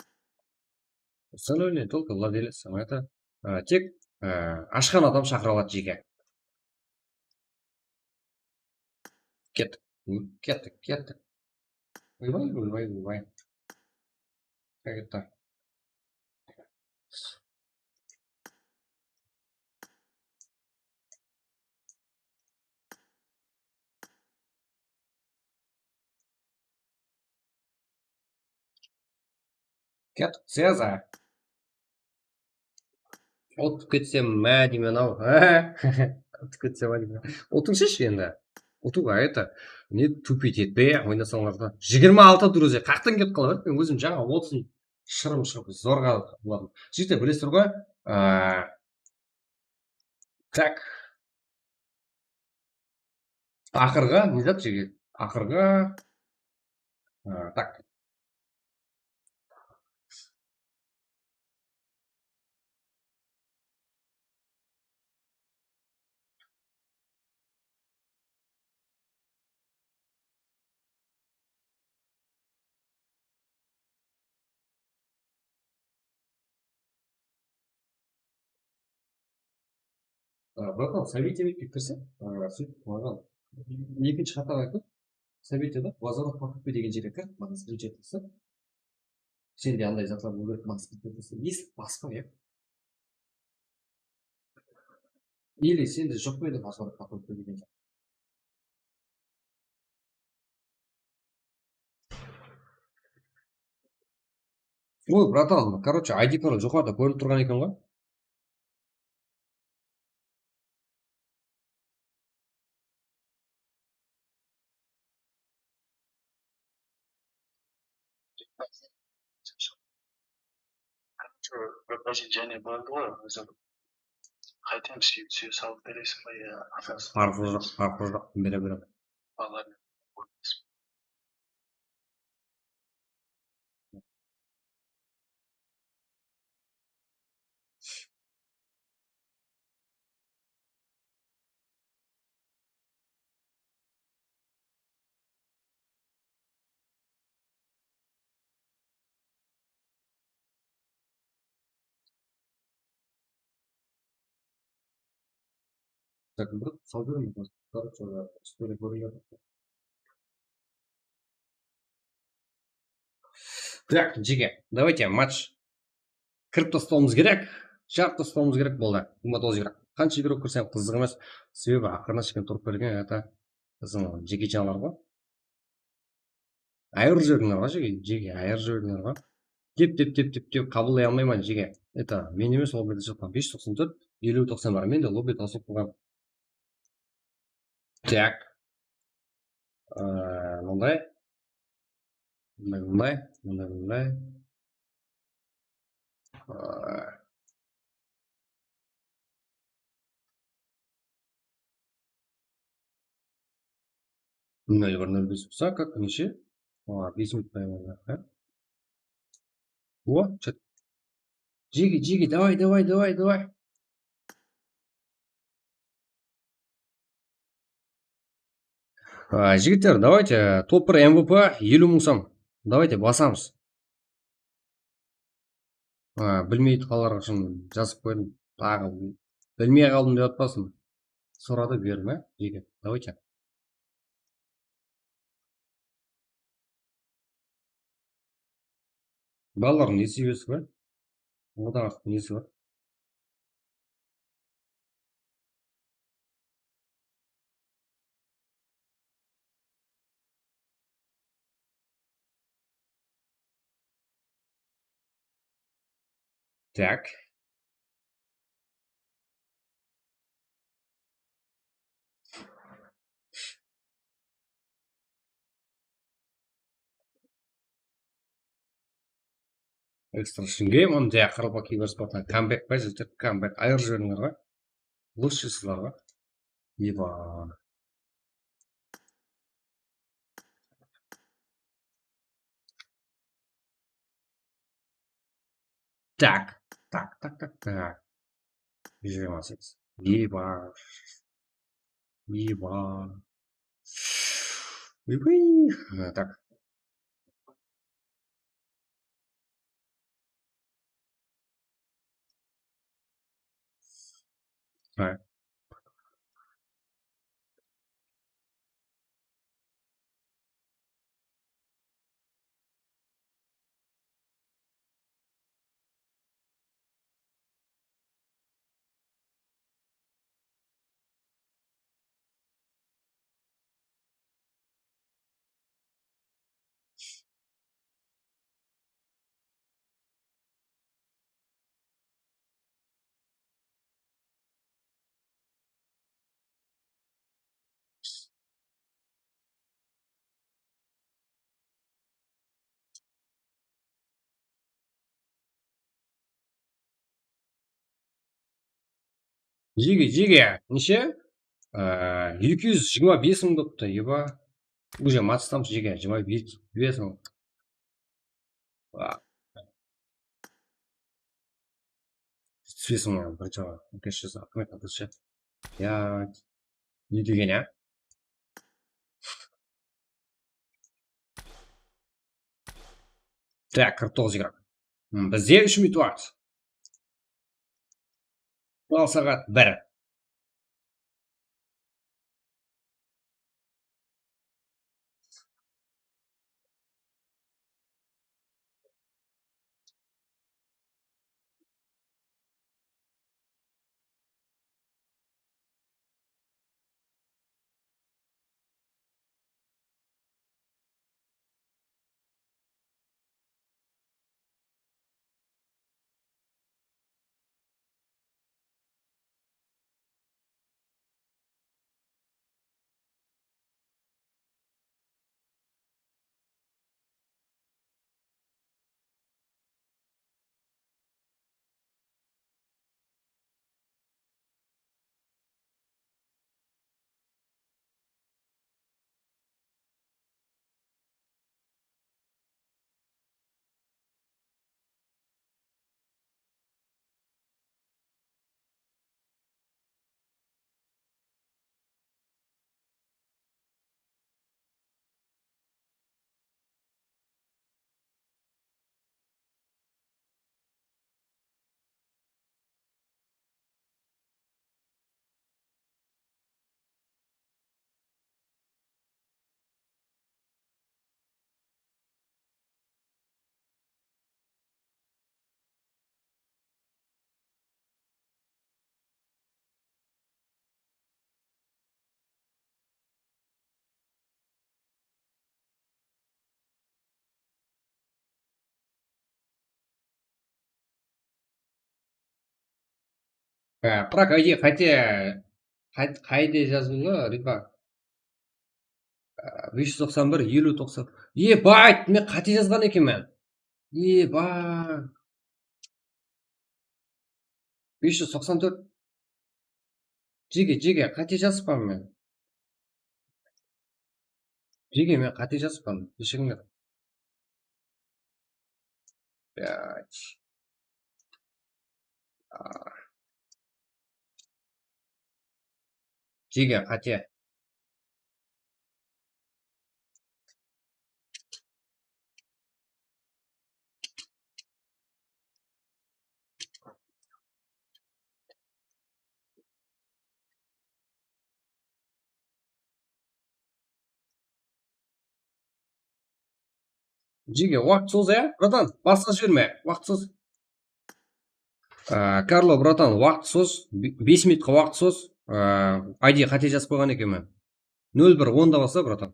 Установление только владелец самолёта. Á, tek, á, ashqan adam shaqıra aladı, jege. Kettik, kettik, kettik. Oybay, oybay, oybay. Qayaqta? Kettik, Cezar. Utıp ketsem, má deymen-aw. Utıp ketsem, má deymen. Utıńsızshı endi. Utıwǵa, это, ne, тупить etpe, oynasańlar da. Jigirma altı, друзья, qaqtan ketip qaladı. Men ózim jańa otız shırım shıǵıp, zorǵa buladım. Jigitler, bilesizler ǵoy, á, tak. Aqırǵı, ne zat, jigit? Aqırǵı, a, tak. A, bratan, событие dep kirse, a, sóytip maǵan ekinshi xataǵa kir. Событие da, возврат покупки degen jerge kir, maǵan скриншот tasla. Sende anday zatlar bolıw kerek, maǵan скриншот tasla. Esit basqa, ya. Или sende joq pa edi возврат покупки degen zat? Oy, bratan, короче, I D parol joqarıda kórinip turǵan eken ǵoy. Предложение bar ǵoy, ózi. Qaytem, súyip, súyip salıp beresiz ba, ya? Farqı joq, farqı joq, bere beremen. Balalar. Так, bir sal beremiz. Короче, история ko'rinadi. Так, jeke, давайте match kirip taslawımız kerek. Jarıp taslawımız kerek boldı. Jigirma toǵız igrok. Qansha igrok kirse hám qızıq emes. Sebebi aqırına shekem turıp bergen, это biziń Jeki Chanlar ǵoy. Ayırıp jiberdińler ǵoy, jeke, jeke, ayırıp jiberdińler ǵoy. Dep, dep, dep, dep, dep, qabıllay almayman, jeke. Это, men emes, ol berde shıqqan bes júz toqsan tórt, eliw toqsan bar. Men de lobbi tasıp qoyǵan. Так. Ee, mınday. Mınday, mınday, mınday, mınday. Ee, nol bir nol bes bolsa, как, neshe? Aa, bes minut pa endi, ha? O, chat. Jigi, jigi, давай, давай, давай, давай. A, jigitler, давайте, top bir M V P, eliw mıń som. Давайте, basamız. A, bilmeydi qalar ushın jazıp qoydım. Taǵı bilmey qaldım dep atpasın. Soradı, berdim, a, jigit. Давайте. Balalardıń nesibesi bar. Odan artıq nesi bar? Так. Ekstra shingem, onda qırpaq kiyber sportına comeback pa, jigitler, comeback ayırıp jiberińler ǵoy. Лучшийsızlar ǵoy. Eba. Так, так, так, так, так. Jigirma segiz. Eba. Eba. Eba. Ha, так. Ha. Jege, jege, neshe? Aa, eki júz jigirma bes mıń boptı, eba. Уже matchtamız, jege, jigirma bes mıń. Aa. Jetpis bes mıń, birinshi, birinshi, raxmet, birinshi. Ya, ne degen, ya? Так, qırq toǵız igrok. Hmm, bizde úsh minut waqıt. Al saat bir. Á, Prag, I D qáte, qáte, qáte jazdım ǵoy, Riba. Á, bes júz toqsan bir, eliw, toqsan. Ebayt, men qáte jazǵan ekenmen. Eba. Bes júz toqsan tórt. Jege, jege, qáte jazıppan men. Jege, men qáte jazıppan, keshirińler. Pять. A. Jege, qáte. Jige, waqıt soz, ya, bratan, basqa jiberme, waqıt soz. Á, Karlo, bratan, waqıt soz, be-, bes minutqa waqıt soz. Á, I D qáte jazıp qoyǵan ekenmen. Nol bir onda basa, bratan.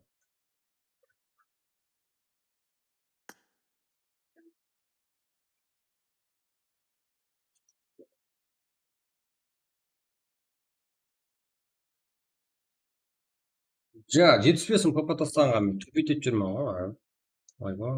Ja, jetpis bes mıń P P taslanǵan, men tupit etip júrmen ǵoy. Oyba.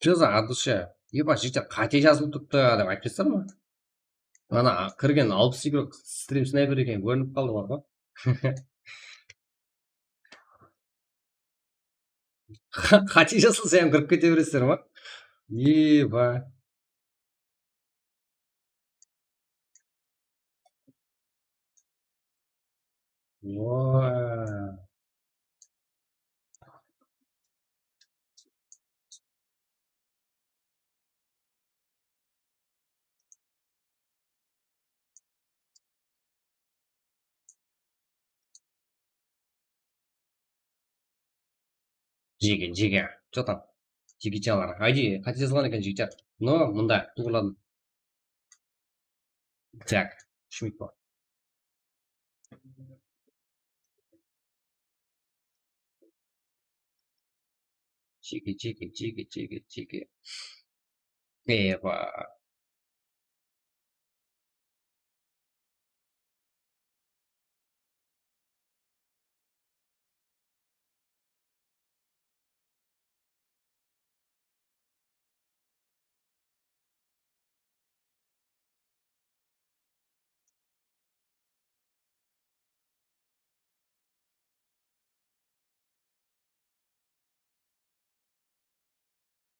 Jaza, Adusha. Eba, jigitler, qáte jazılıp turıptı, dep aytpaysızlar ma? Mana, kirgen alpıs igrok strim snayper eken, kórinip qaldı bar ǵoy. Qa-, qáte jazılsa hám kirip kete beresizler ma? Eba. Oa. Jege, jege. Что там? Jigitjalar. I D qáte jazılǵan eken, jigitler. No, mında, tuwrıladım. Так, úsh minut bar. Jege, jege, jege, jege, jege. Eba.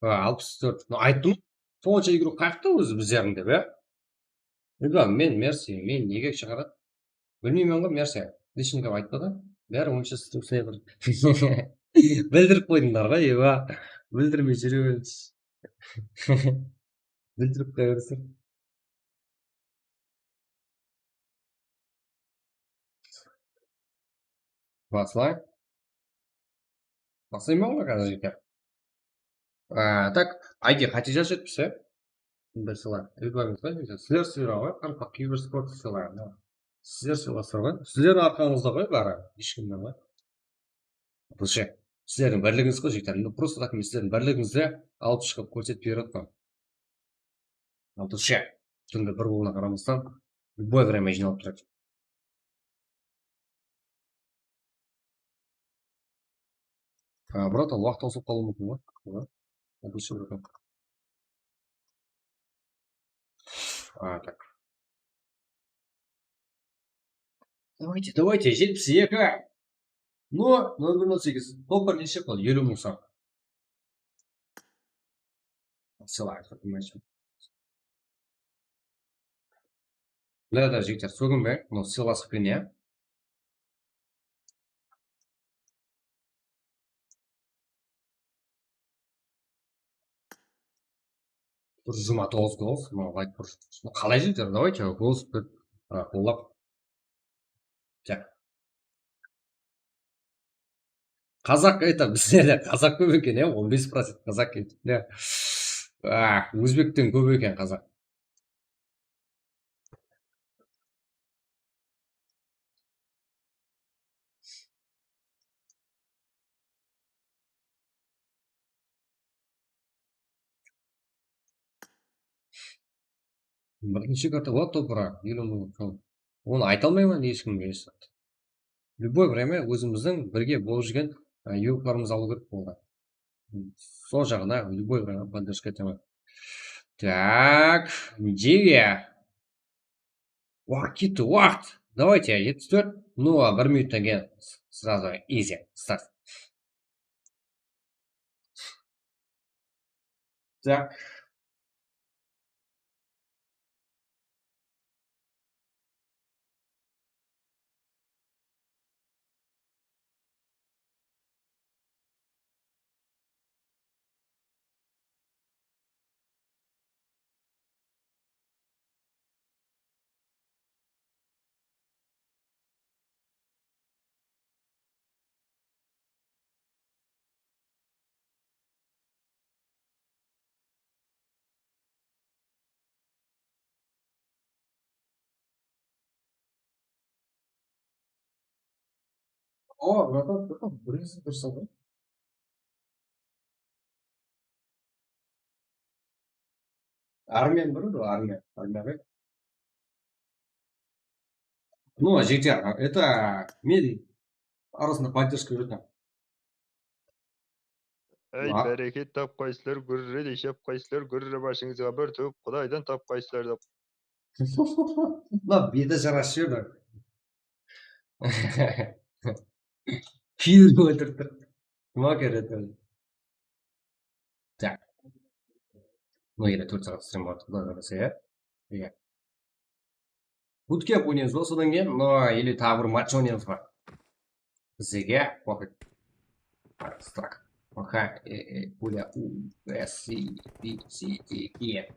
Ha, alpıs tórt. No, ayttım. Sonsha igrok qayaqta ózi bizlerdiń dep, ya? Rıdvan, men Mersi, men nege shıǵaradı? Bilmeymen ǵoy, Mersi. Lishnikov aytpadı. Bári onsha sizdiń snayper. Bildirip qoydıńlar ǵoy, eba. Bildirmey júre berińiz. Bildirip qoya berseń. Baslayın. Baslayman ǵoy házir, jigitler. Á, tak, I D qáte jazıp júripsiz, ya? Bir sıla. Sizler sıla ǵoy, Qaraqalpaq kibersport sıla. Sizler sılasızlar ǵoy. Sizlerdiń arqańızda ǵoy bári, hesh kimde ǵoy. Вообще, sizlerdiń birligińiz ǵoy, jigitler. Ну, просто так, men sizlerdiń birligińizdi alıp shıǵıp kórsetip berip atırman. Вообще, túnde bir bolıwına qaramastan, любое время jıynalıp turadı. A, bratan, waqıt tawsılıp qalıwı múmkin ǵoy. Ǵoy. Вообще, bratan. A, так. Давайте, давайте, jetpis eki. No, nol bir nol segiz. Top bir neshe qıl? Eliw mıń son. Sılay, qırq mıń son. Mına da, jigitler, sóginbe. Mına sıylasıp kene, ya. Bir jigirma toǵız gol, mına, layk bir. Qalay, jigitler, давайте, gol bir, a, qollap. Tak. Qazaq, это, bizlerde qazaq kóp eken, ya, on bes procent qazaq eken. Ya. A, ózbekten kóp eken qazaq. Birinshi karta, вот, topıraǵı, eliw mıń. Onı ayta almayman eshkimge, hesh zat. Любой время ózimizdiń birge bolıp júrgen, e, yurıqlarımızdı alıw kerek boldı. Sol jaǵına любой время поддержка etemen. Так, Diviya. Waqıt ketti, waqıt. Давайте, jetpis tórt. Ну, а bir minuttan keyin сразу easy start. Так. O, bratан, bratан, birinshi dursa da. Armyan, bratан, armyan, armyan. Ну, жігіттер, это мен арасында поддержка бердім. Ey, báreket, tapqaysızlar, gúrre dey shapqaysızlar, gúrre basıńızǵa bir túp, Qudaydan tapqaysızlar dep. Mına beti jarasıp júr. Kiydirip óltirip tur. Kim ákeredi? Так. Mına jerde tórt saat strim boldı, Quday qálese, ya. Iya. Bootcamp oynaymız ba sodan keyin? No, или taǵı bir match oynaymız ba? Bizge waqıt. Strak. Aha, e, e, Pulya, U, S, C, B, C, D, E.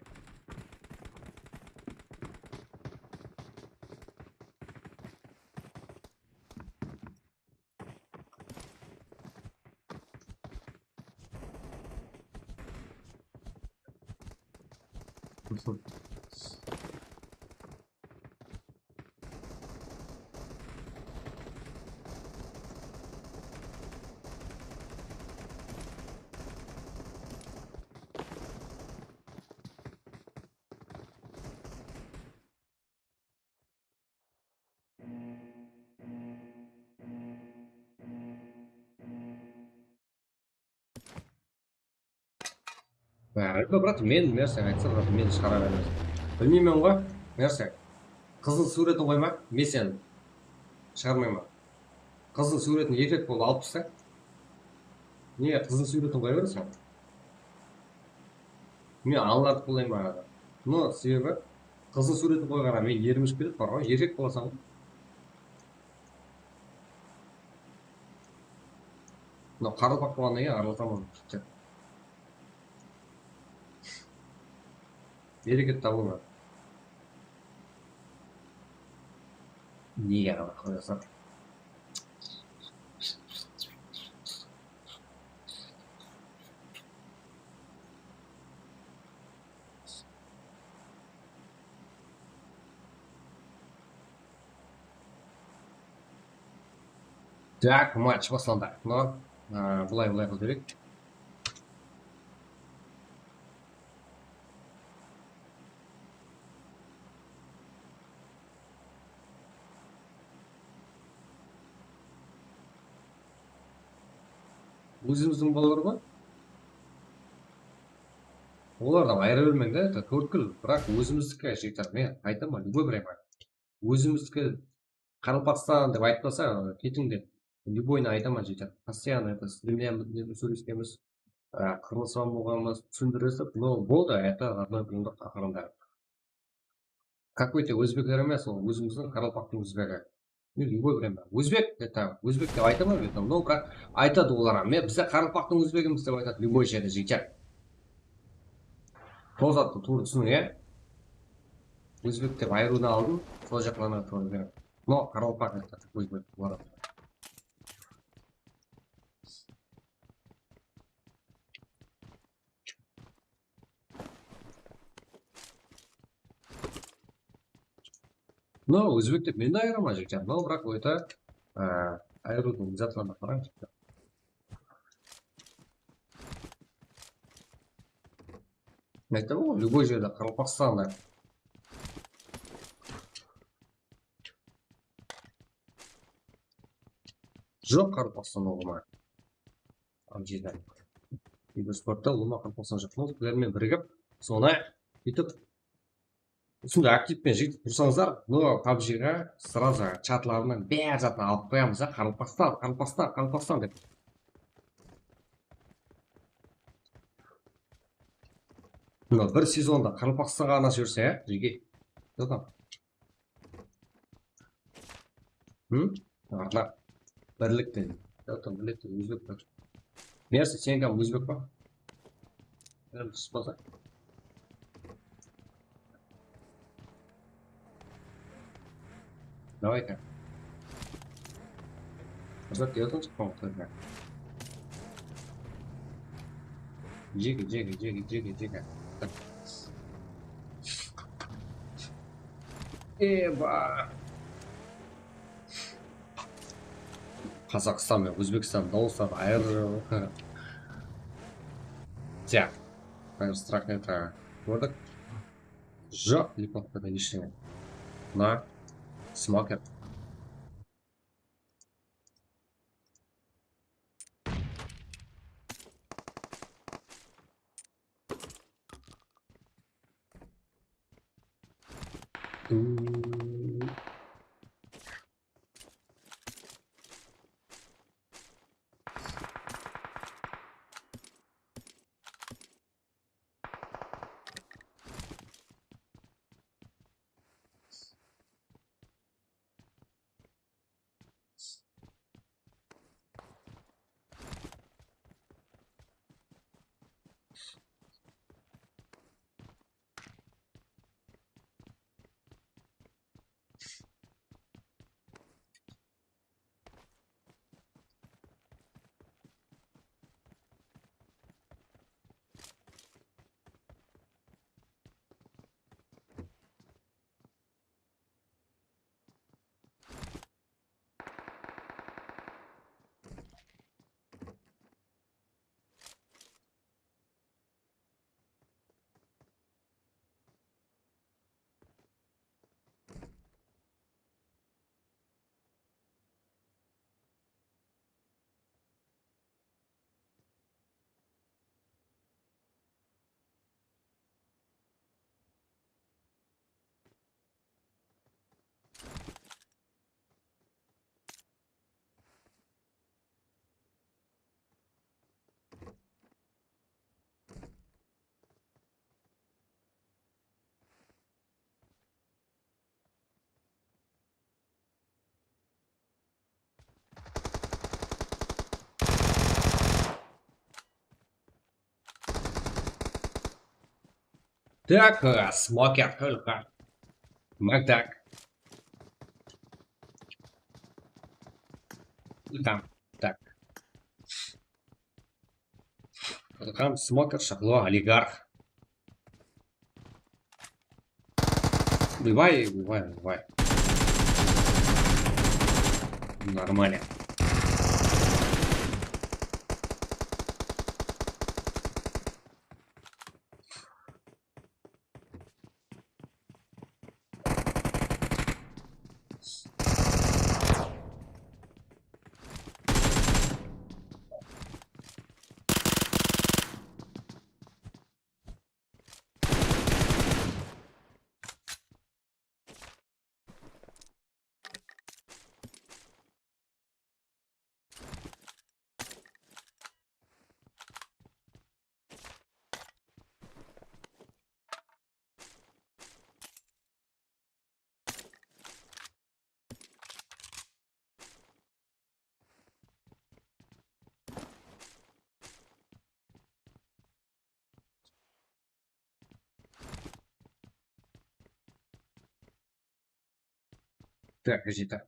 Báribir, brat, men, Mersen, aytsa, brat, men shıǵara bermez. Bilmeymen ǵoy, Mersen. Qızdıń súwretin qoyma, men seni shıǵarmayman. Qızdıń súwretin erkek bolıp alıp tasta. Nege qızdıń súwretin qoya bereseń? Men anılardı qollayman arada. No, sebebi qızdıń súwretin qoyǵanına men erim iship ketedi, bar ǵoy, erkek bolasań ǵoy. Mına qaraqalpaq bolǵannan keyin aralataman jigitler. Bereket tabıńlar. Nege anaw qoyasın? Так, матч baslandı. Mına, aa, bılay, bılay qılıp júreyik. Ózimizdiń balalar ǵoy. Olardan ayıra bermeń de, это tórtkúl, biraq ózimizdiki, jigitler, men aytaman, любой время. Ózimizdiki Qaraqalpaqstan dep aytpasa, ketiń dep. Любойına aytaman, jigitler. Постоянно это стримлемиз, sóyleskemiz, aa, qırılısıp bolǵanımız, túsindirip, no, boldı, это родной qumlıq aqırında. Какой-то ózbekler emes, ol ózimizdiń qaraqalpaqtıń ózbegi. Ну, любой время. Ózbek, это, ózbek dep aytaman men, no, biraq aytadı olar, men, bizler qaraqalpaqtıń ózbegimiz dep aytadı, любой jerde, jigitler. Sol zattı tuwrı túsiniń, ya? Ózbek dep ayırıwdan aldın, sol jaqlarına tuwrı beriń. No, qaraqalpaq, это, ózbek, olar. Mınaw ózbek dep men de ayıraman, jigitler. Mınaw, biraq, это, e, ayırıwdıń zatlarına qarań, jigitler. Men aytaman ǵoy, любой jerde, Qaraqalpaqstanda. Joq, qaraqalpaqstan ulıwma. Al, jedi. Kibersportta ulıwma qaraqalpaqstan joq. Muzıklermen birigip, sonı sóytip, usınday aktivpen jigit ursańızlar, no, pabjiǵa srazu chatlarınıń bári zatın alıp qoyamız, a, qaraqalpaqstan, qaraqalpaqstan, qaraqalpaqstan dep. Mına bir sezonda qaraqalpaqstan ǵana júrse, ya, jeke. Joq. Hı? Arnap. Birlik dedim. Joq, birlik dedim, ózbek pa? Mersi, seniń hám ózbek pa? Hám qıspasa. Давай-ка. Azat, yoldan shıqpań, qoyma. Jege, jege, jege, jege, jege. Eba. Qazaqstan menen Ózbekstan dawısları ayırıw joq. Tiya. Fire Strike-nı kórdik. Joq, lipotpada eshińe. Mına, smoker. Так, э, смокер только. Макдак. И там. Так. Там смокер, шахло, олигарх. Убивай, убивай, убивай. Нормально. Так, где-то.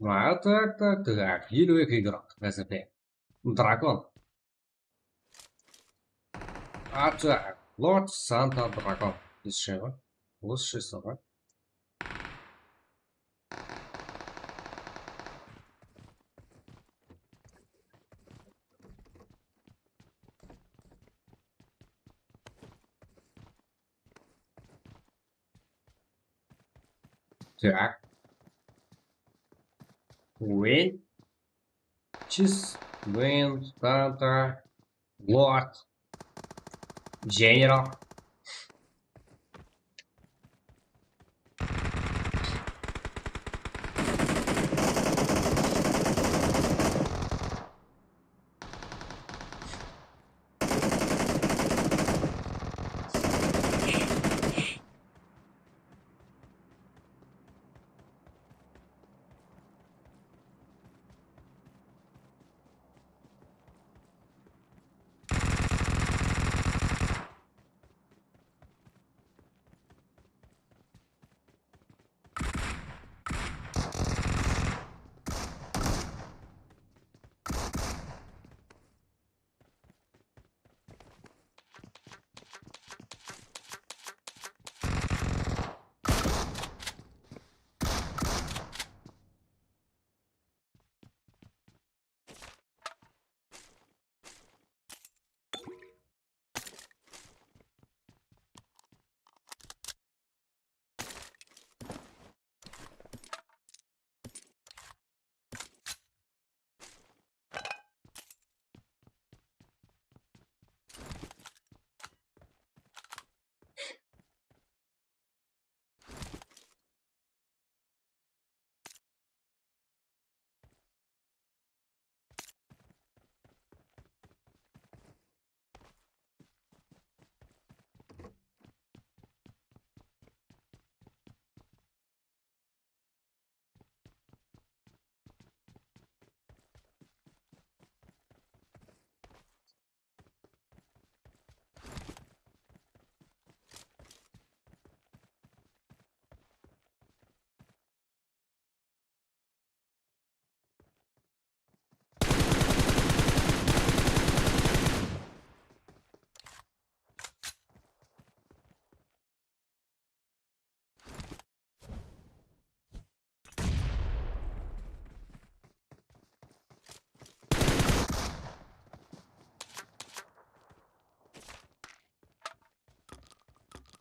А, так, так, так. Елу eki игрок, Г З П. Дракон. А, так. Лорд Санта Дракон. Из чего? Высший слова. Так. Win. Чиз, Win, Tanta, Lord, General.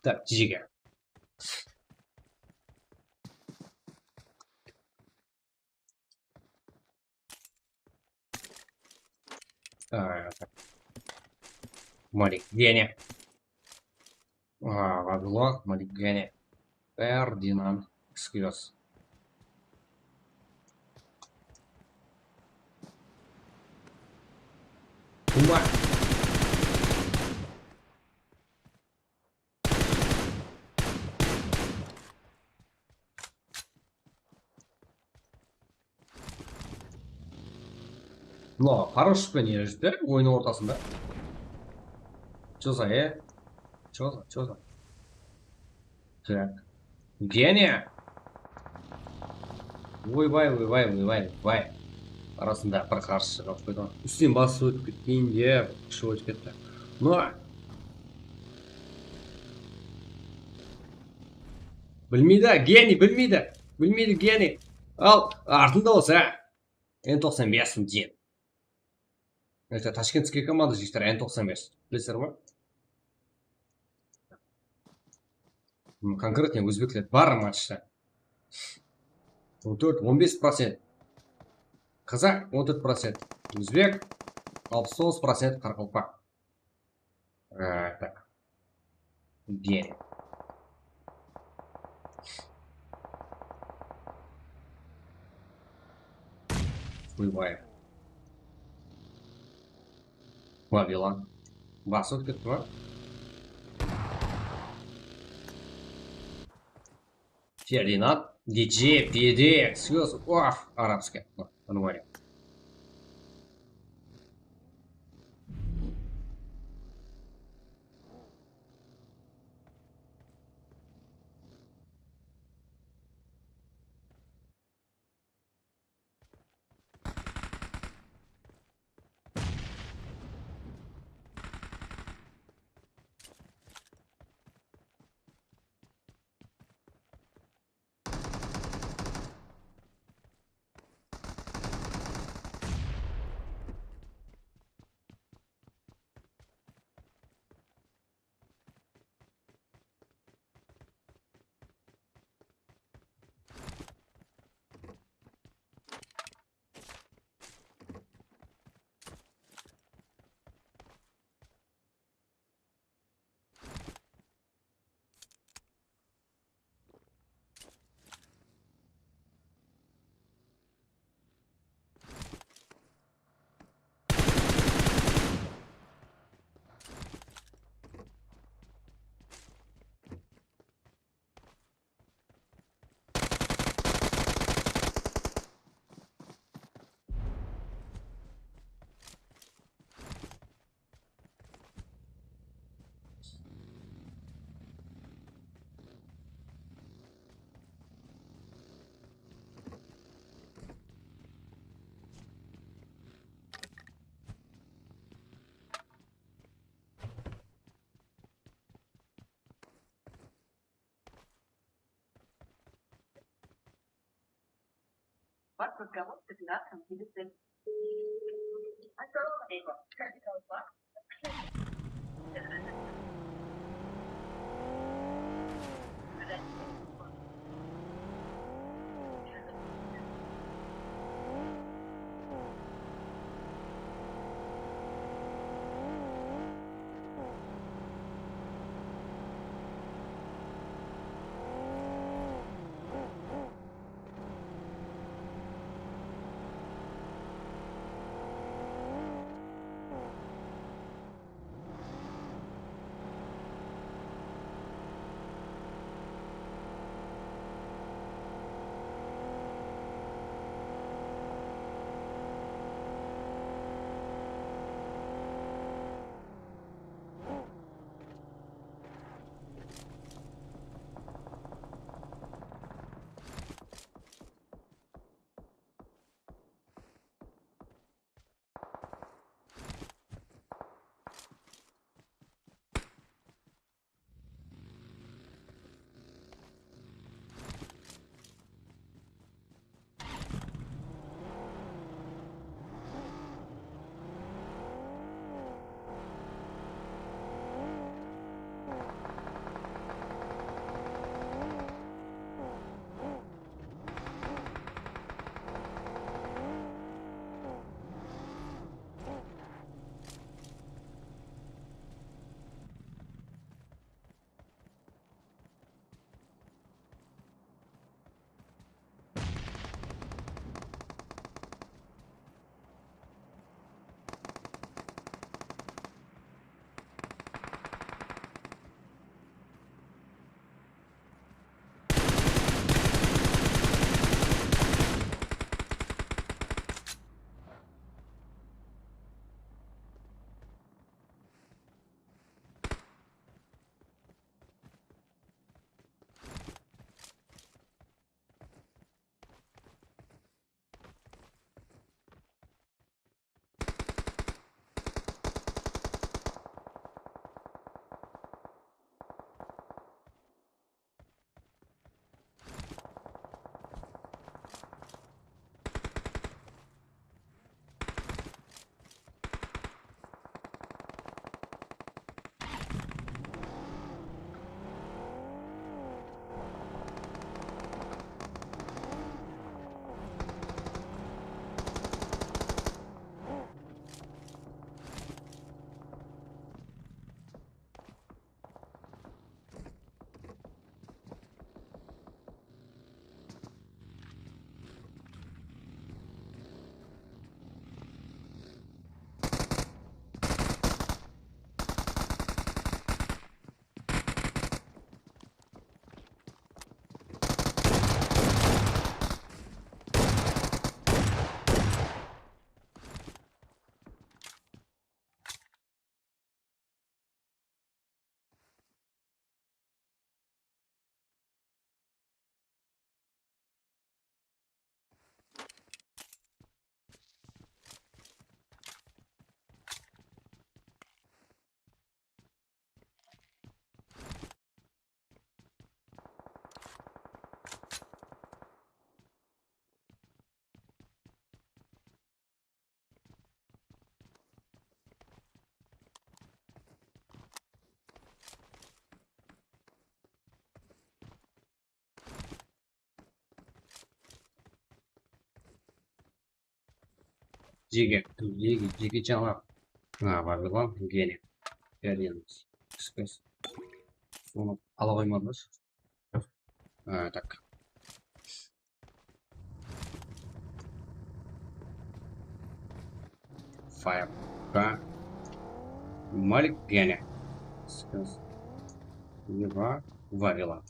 Так, jige. Aa, Malik, gene. Aa, Vavilon, Malik, gene. Ferdinand, Xyos. Bomba. Mına paraşyutpen erip júrdi oyın ortasında. Чё за, e? Чё за, чё за? Так. Gene. Oybay, oybay, oybay, oybay. Arasında bir qarshı shıǵıp qoydı. Ústinen basıp ótip ketkeyin de, kúshi ótip ketti. No. Bilmeydi, geniy, bilmeydi. Bilmeydi, geniy. Al, artımda bolsa, N toqsan bes deydi. Это ташкентская команда, jigitler, N toqsan bes. Bilesizler ǵoy? М, конкретно ózbekler bar matchta. On tórt, on bes procent. Qazaq, on tórt procent. Ózbek, alpıs toǵız procent qaraqalpaq. Aa, так. Gel. Oybay. Vavilon. Basıp ketti ma? Ferdinand, D J, P D, Xyos, of, арабский. Нормально. Вас разговор с оператором или с... Ассаламу алейкум. Капитал Банк. Jeke, jeke, jeke jańa. Ha, bar ǵoy, gene. Bárden. Sonı ala qoymadılar. Ha, tak. Fire. Ha. Malik gene. Skills. Eva, Varila.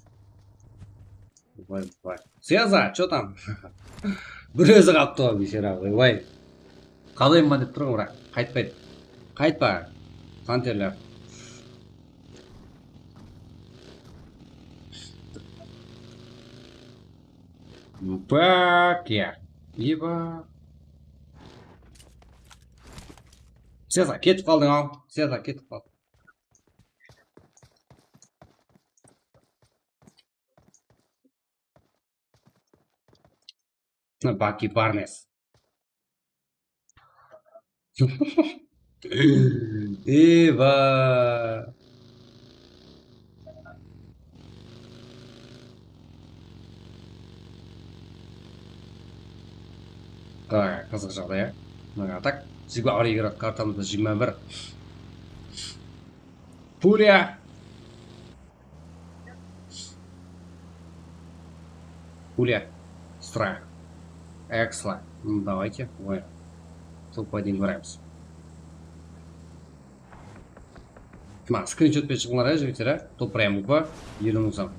Vay, vay. Seza, что там? Bir ózi qalıptı ǵoy, biyshara, vay, vay. Qalayman dep tur ǵoy, biraq qaytpaydı. Qaytpa, panterler. Bak ya. Eba. Seza, ketip qaldıń-aw. Seza, ketip qaldıń. Baki Barnes. Eba. Qızıq jaǵday, a? Mına, a tak, jigirma bir kartamız da jigirma bir. Pulya. Пуля. Страх. Эксла. Ну, давайте. Ой. Топ один играемся. Mına, skrinshot penen shıǵıńlar, ya, jigitler, ya. Top прям upa. Eliń uzan.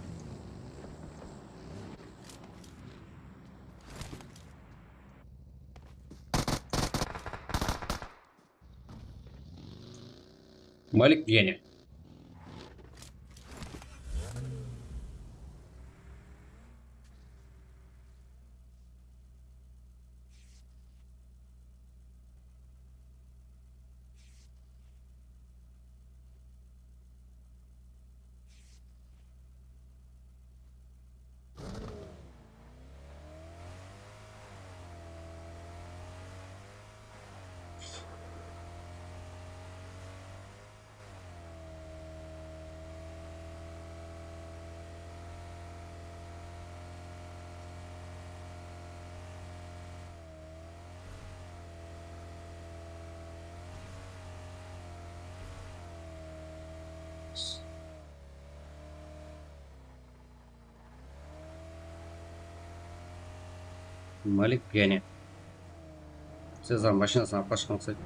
Malik Gene. Malik Gene. Sezar mashinasın alıp qashqan uqsaydı.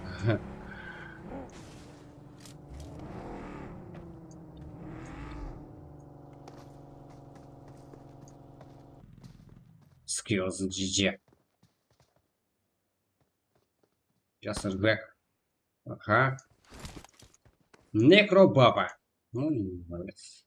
Skills G G. Jasırbek. Aha. Nekrobaba. Ну, молодец.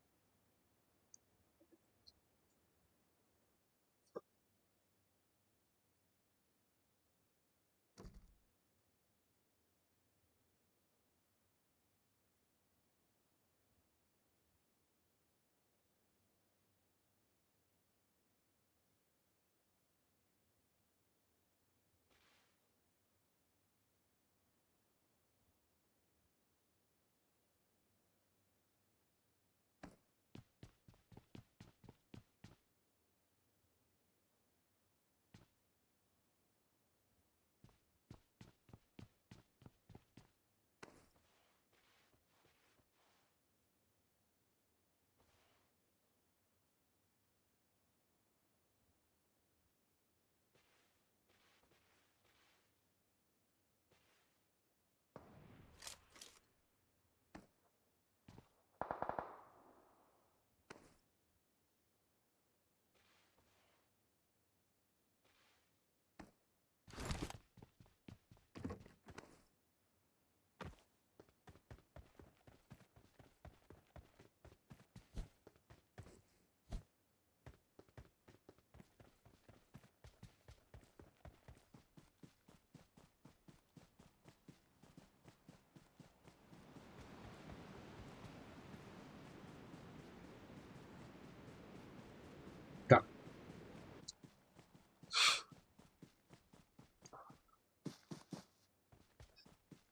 Так.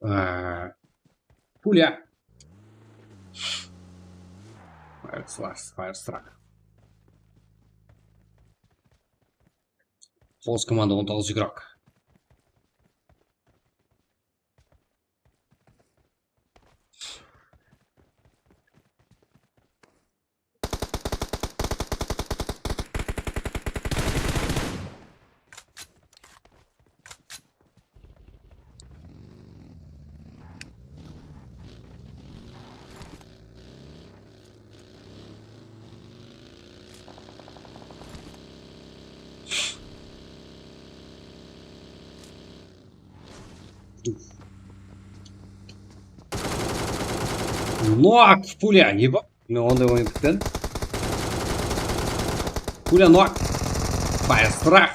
Aa, Pulya. Fire Slash, Fire Struck. Qos komanda on toǵız igrok. Nok, pulya, eba. Men onday oyın kútpeden. Pulya, nok. Fire Struck.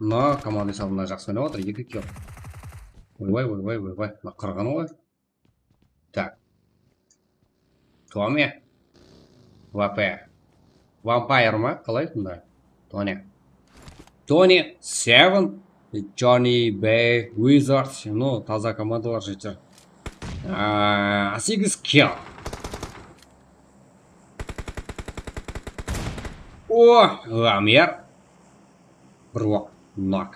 Mına komanda esabında jaqsı oynap atır, eki kill. Oybay, oybay, oybay. Mına qırǵan ǵoy. Так. Tomi. Vape. Vampire ma? Qalay bunda? Tony. Tony Seven, Johnny Bay, Wizard, no, taza komandalar jigitler. A, segiz kill. O, Lamyer. Bir oq, nok.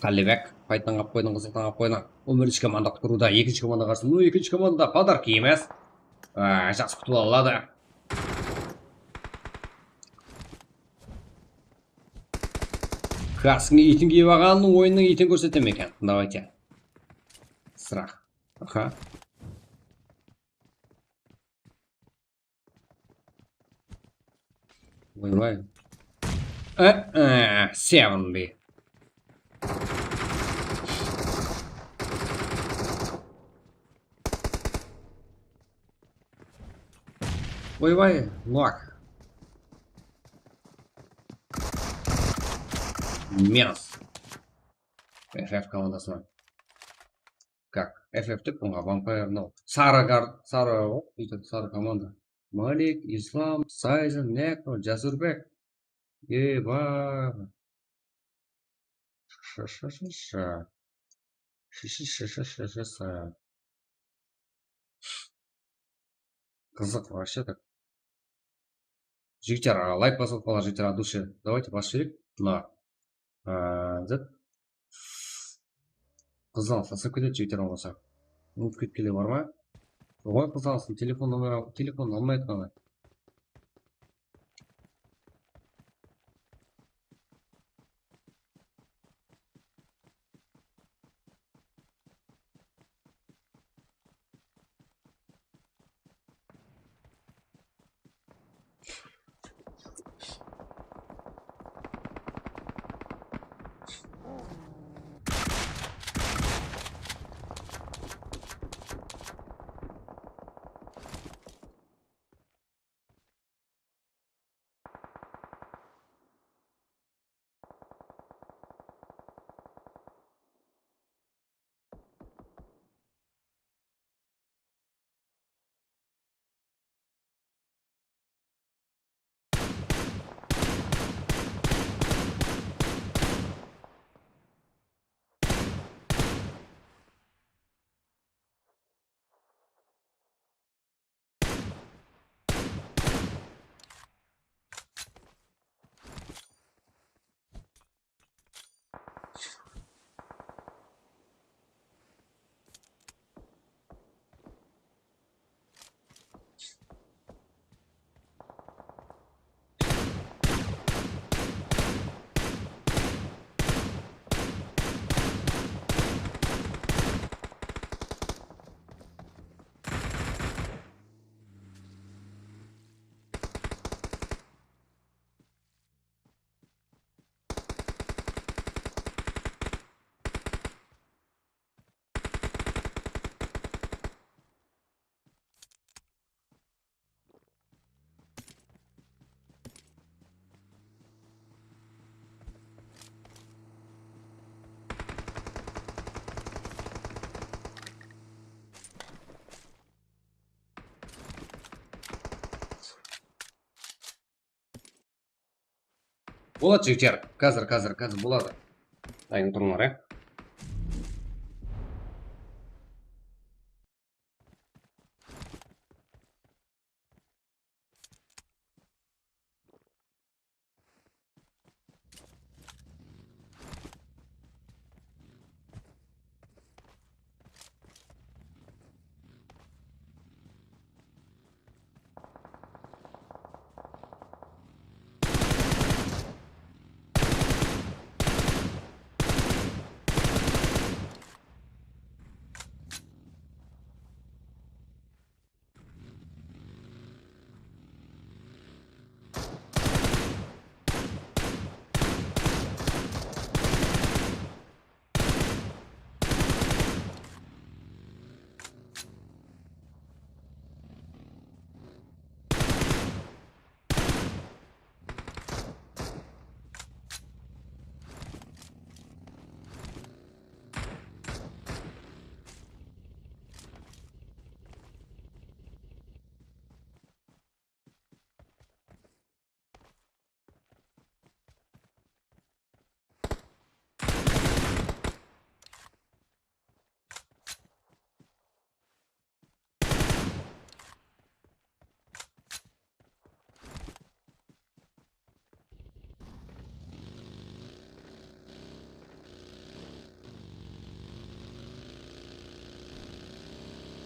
Qallibek, qaytadan qap qoydıń, qızıqtan qap qoydıń. On birinshi komanda qutqarıwda, ekinshi komanda qarsı. No, ekinshi komanda podarka emes. A, jaqsı utıp aladı. Kaskini iytin kiyip alǵanın oyınnıń iytin kórsetem eken. Давайте. Страх. Aha. Oybay. E, e, seven be. Oybay, nok. Minus. F F komandasına. Как? F F dep bunga vampir, no. Sarı gar, sarı, o, buytedi, sarı komanda. Malik, Islam, Sayzin, Nekro, Jasurbek. Eba. Sh, sh, sh, sh. Sh, sh, sh. Qızıq, вообще так. Jigitler, a, layk basıp qalar, jigitler, от души. Давайте, basıp jibereyik. Mına. A, zat. Qızdan tasıp ketedi, jigitler, bolmasa. Unıtıp ketkenler bar ma? Oǵay, qızdan telefon nomeri, telefon almay atqanlar. Boladı, jigitler. Házir, házir, házir boladı. Dayın turıńlar, ya.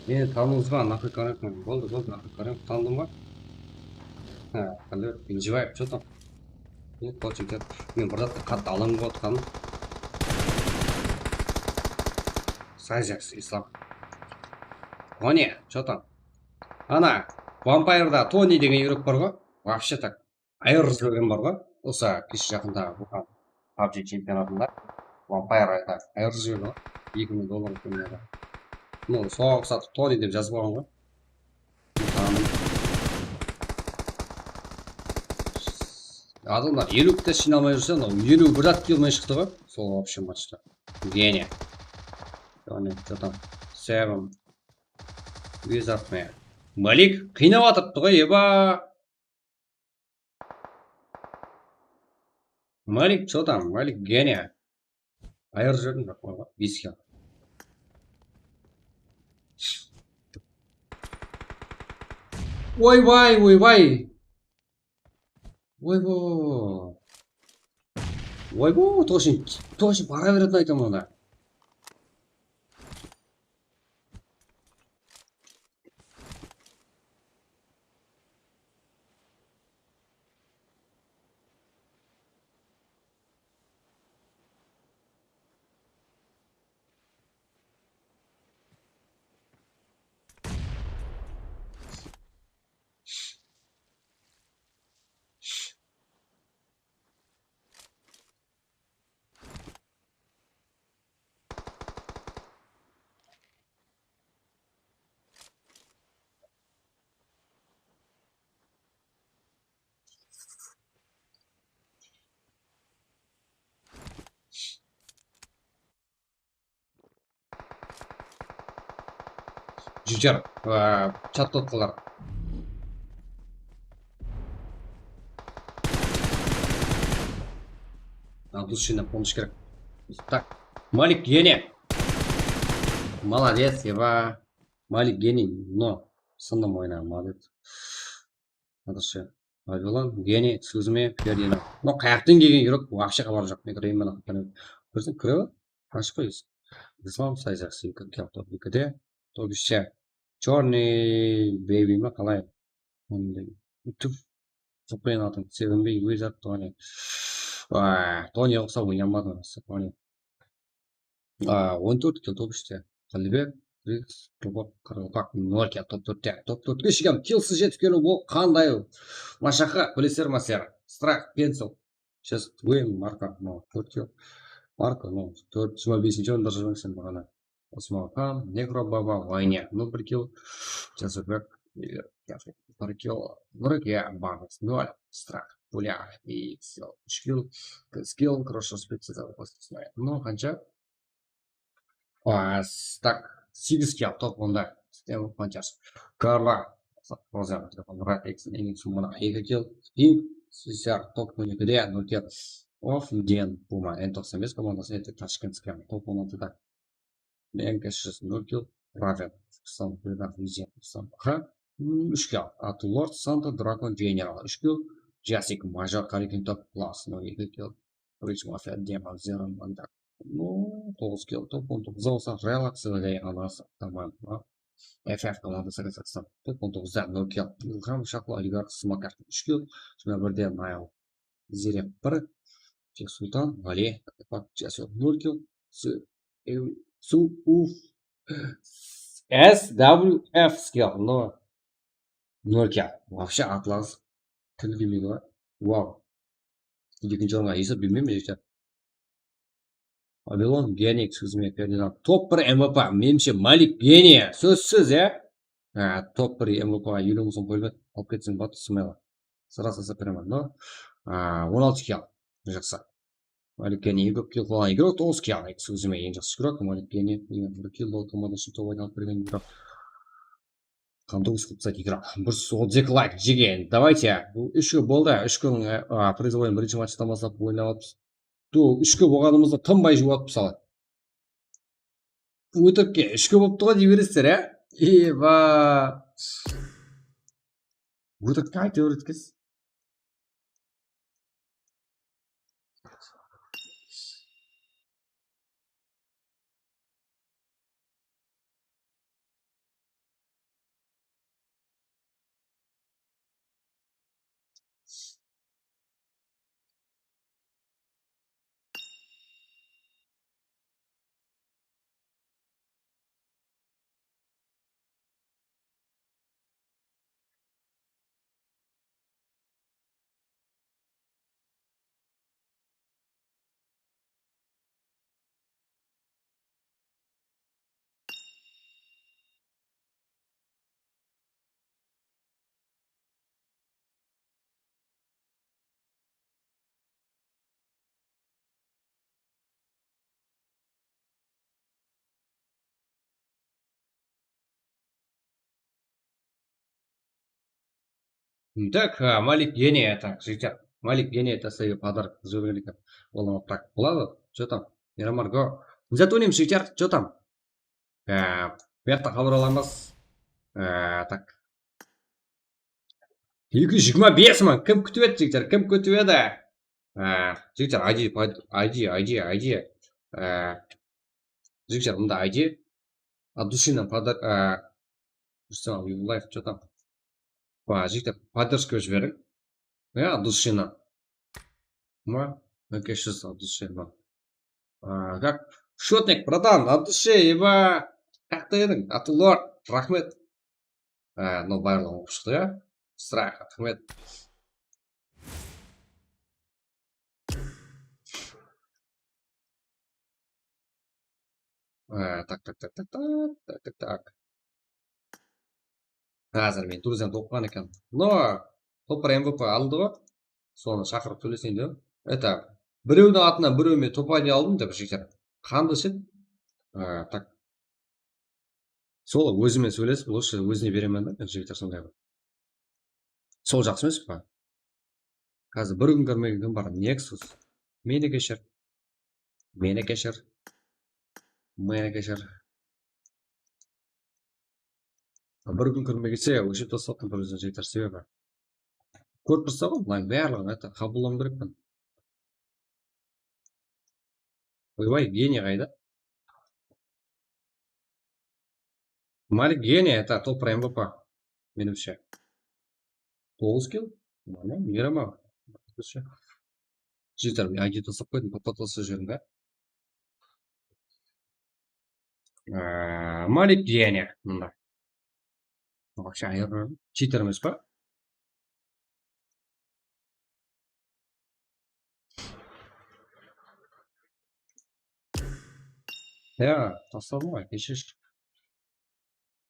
Meni tanıdınız ba? Naqı Karenko. Boldı, boldı, Naqı Karenko tanıdım ba? Ha, Kalbek Injibaev, что там? Ne, Koçinker. Men bir zattı qattı alań bolıp atqanım. Sayzaks, Islam. O ne, что там? Ana, Vampireda Toni degen igrok bar ǵo. Вообще так. Ayırıp jibergen bar ǵo. Usı keshe jaqında bolǵan PUBG chempionatında Vampireda ayırıp jiberdi ǵo. Eki mıń dollar ushın. Ну, soǵan uqsatı Toni dep jazıp alǵan ǵo. Adamlar eliw kit jıynalmay júrse, anaw eliw bir zat kelmey shıqtı ǵo. Sol вообще matchta. Gene. Toni, что там? Seven. Wizard me? Malik qıynap atırıptı ǵo, eba. Malik, что там? Malik gene. Ayır júrdim, biraq, bes kill. Oybay, oybay. Oybay. Oybay, точно, точно bara beretin aytaman da. Júter, aa, chatbotlar. Al, dus ishine помощь kerek. Так, Malik gene. Молодец, eba. Malik geniy, no. Sındım oynaǵan, молодец. Adışı. Vavilon, geniy, Suzumi, Ferdinand. No, qayaqtan kelgen igrok, вообще xabarı joq. Men kireymen, aqıqtan. Birsin, kire ber. Ashıp qoyıńız. Islam, Sayzak, Sivka, Keltop, ekide. Top ishte. Chorniy Beybi me, qalay? Onday. Tuf. Tuplayın atın. Sevinbey, Wizard, Toni. Aa, Toni uqsap oynamadı, Toni. Aa, on tórt kill top ishte. Qálibek, Riks, Topaq, Qırılpaq, nol kill top tórtte. Top tórtke shıǵam, killsiz jetip keliw, bul qanday mashaqqa, bileser ma sizler? Strike, Pencil, Just Win, Marko, no, tórt kill. Marko, no, tórt, jigirma besinshi orında júrmeseń baǵana. Usman Khan, Nekro Baba, Vayne, no, bir kill. Jasırbek, bir kill. Nurke, Banas, nol. Strike, Pulya, X, úsh kill. Skill, Crusher Speed, no, qansha? Aa, tak, segiz kill, top onda. Steve Panchers. Karla, Roza, Murat Eksin, Enik Sumana, eki kill. Pink, Sisar, top on ekide, nol kill. Of, Den, Puma, N toqsan bes komandası, ete Tashkent Scam, top on altıda. Menke, nol kill. Raven, Turkistan, Buydak, Vizian, Turkistan, Baha. Hmm, úsh kill. Atulord, Santa, Drakon, General, úsh kill. Jasik, Major, Karikin, top, Plus, nol eki kill. Rich Mafia, Demon, Zero, Mandak. No, toǵız kill, top on toǵız bolsa, Relax, Relay, Anas, Ataman, F F komandası, Kazakstan. Top on toǵızda nol kill. Ilham, Shaqlı, Oligarx, Smakar, úsh kill. Jigirma birde Nail, Zirep, bir. Tek Sultan, Vali, Pak, Jasur, nol kill. Su, Ev, Su, Uf, S W F skill, no. Nol kill. Вообще Atlas. Til bilmeydi ǵoy. Wow. Ekinshi orınǵa esap bilmeymen, eshte. Vavilon, Geniy, Suzumi, Ferdinand. Top bir M V P. Menimshe, Malik Geniy. Sózsiz, ya. Ha, top bir M V P ǵa eliw mıń som qoyıp et. Alıp ketseń, batı smayla. Sırası beremen, no? A, on altı kill. Jaqsı. Malik Geniy, eki kill qılǵan igrok, toǵız kill. Suzumi eń jaqsı igrok, Malik Geniy, bir kill, komanda ushın top oynap bergen igrok. Qanday ushqıp sayt igrok. Bir júz otız eki layk, jegen. Давайте. Bul úsh kill boldı. Úsh kill, a, призовой birinshi matchtan baslap oynap alıpsız. Dur, úsh kill bolǵanımızda tınbay juwıp atpız, al. Ótiripke, úsh kill bolıptı ǵoy dey beresizler, ya? Eba. Ótiripke ayta beredi ekensiz. Так, а, Malik geniya, так, жігіттер. Malik geniya, это сізге подарок жіберген екен. Ол так болады. Что там? Мирамар, go. Зато не жігіттер, что там? Á, bu jaqta xabar alamız. Á, tak. Eki júz jigirma bes mıń. Kim kútip edi, jigitler? Kim kútip edi? Á, jigitler, aydi, aydi, aydi, aydi. Á, jigitler, mında aydi. От души нам подар-, á, Ruslan, you live, что там? Ba, jigitler, поддержка jiberiń. Ya, от души нам. Ma? Okey, что от души нам. А, как? Шотник, братан, от души, ибо. Qayaqta ediń? Atılord, raxmet. А, ну, barlıǵın oqıp shıqtı, ya? Strah, raxmet. А, так, так, так, так, так, так, так, так. Házir men druzyan topqan eken. No, topar M V P aldı ǵo. Sonı shaqırıp sóyleseyin dep. Это, birewdiń atınan birewime topay aldım dep, jigitler. Qandı iship. A, так. Sol ózime sóylesip, лучше ózine beremen da, men, jigitler, sonday ǵo. Sol jaqsı emes pa? Házir bir kún kirmegen kim bar? Nexus. Meni keshir. Meni keshir. Meni keshir. Bir kún kirmegese, óshirip taslap atırman, bir ózine jeter sebebi. Kórip tursa ǵoy, mınań barlıǵın, это, qabıllam kerekpen. Oybay, geniya qayda? Malik geniya, это, topar M V P, menimshe. Toǵız kill? Mana, Mirama. Jigitler, men I D taslap qoydım, papatlasa júriń da. Á, Malik geniya, mında. Вообще ayırır. Читер emes pa? Ya, tasladım ǵoy, keshir.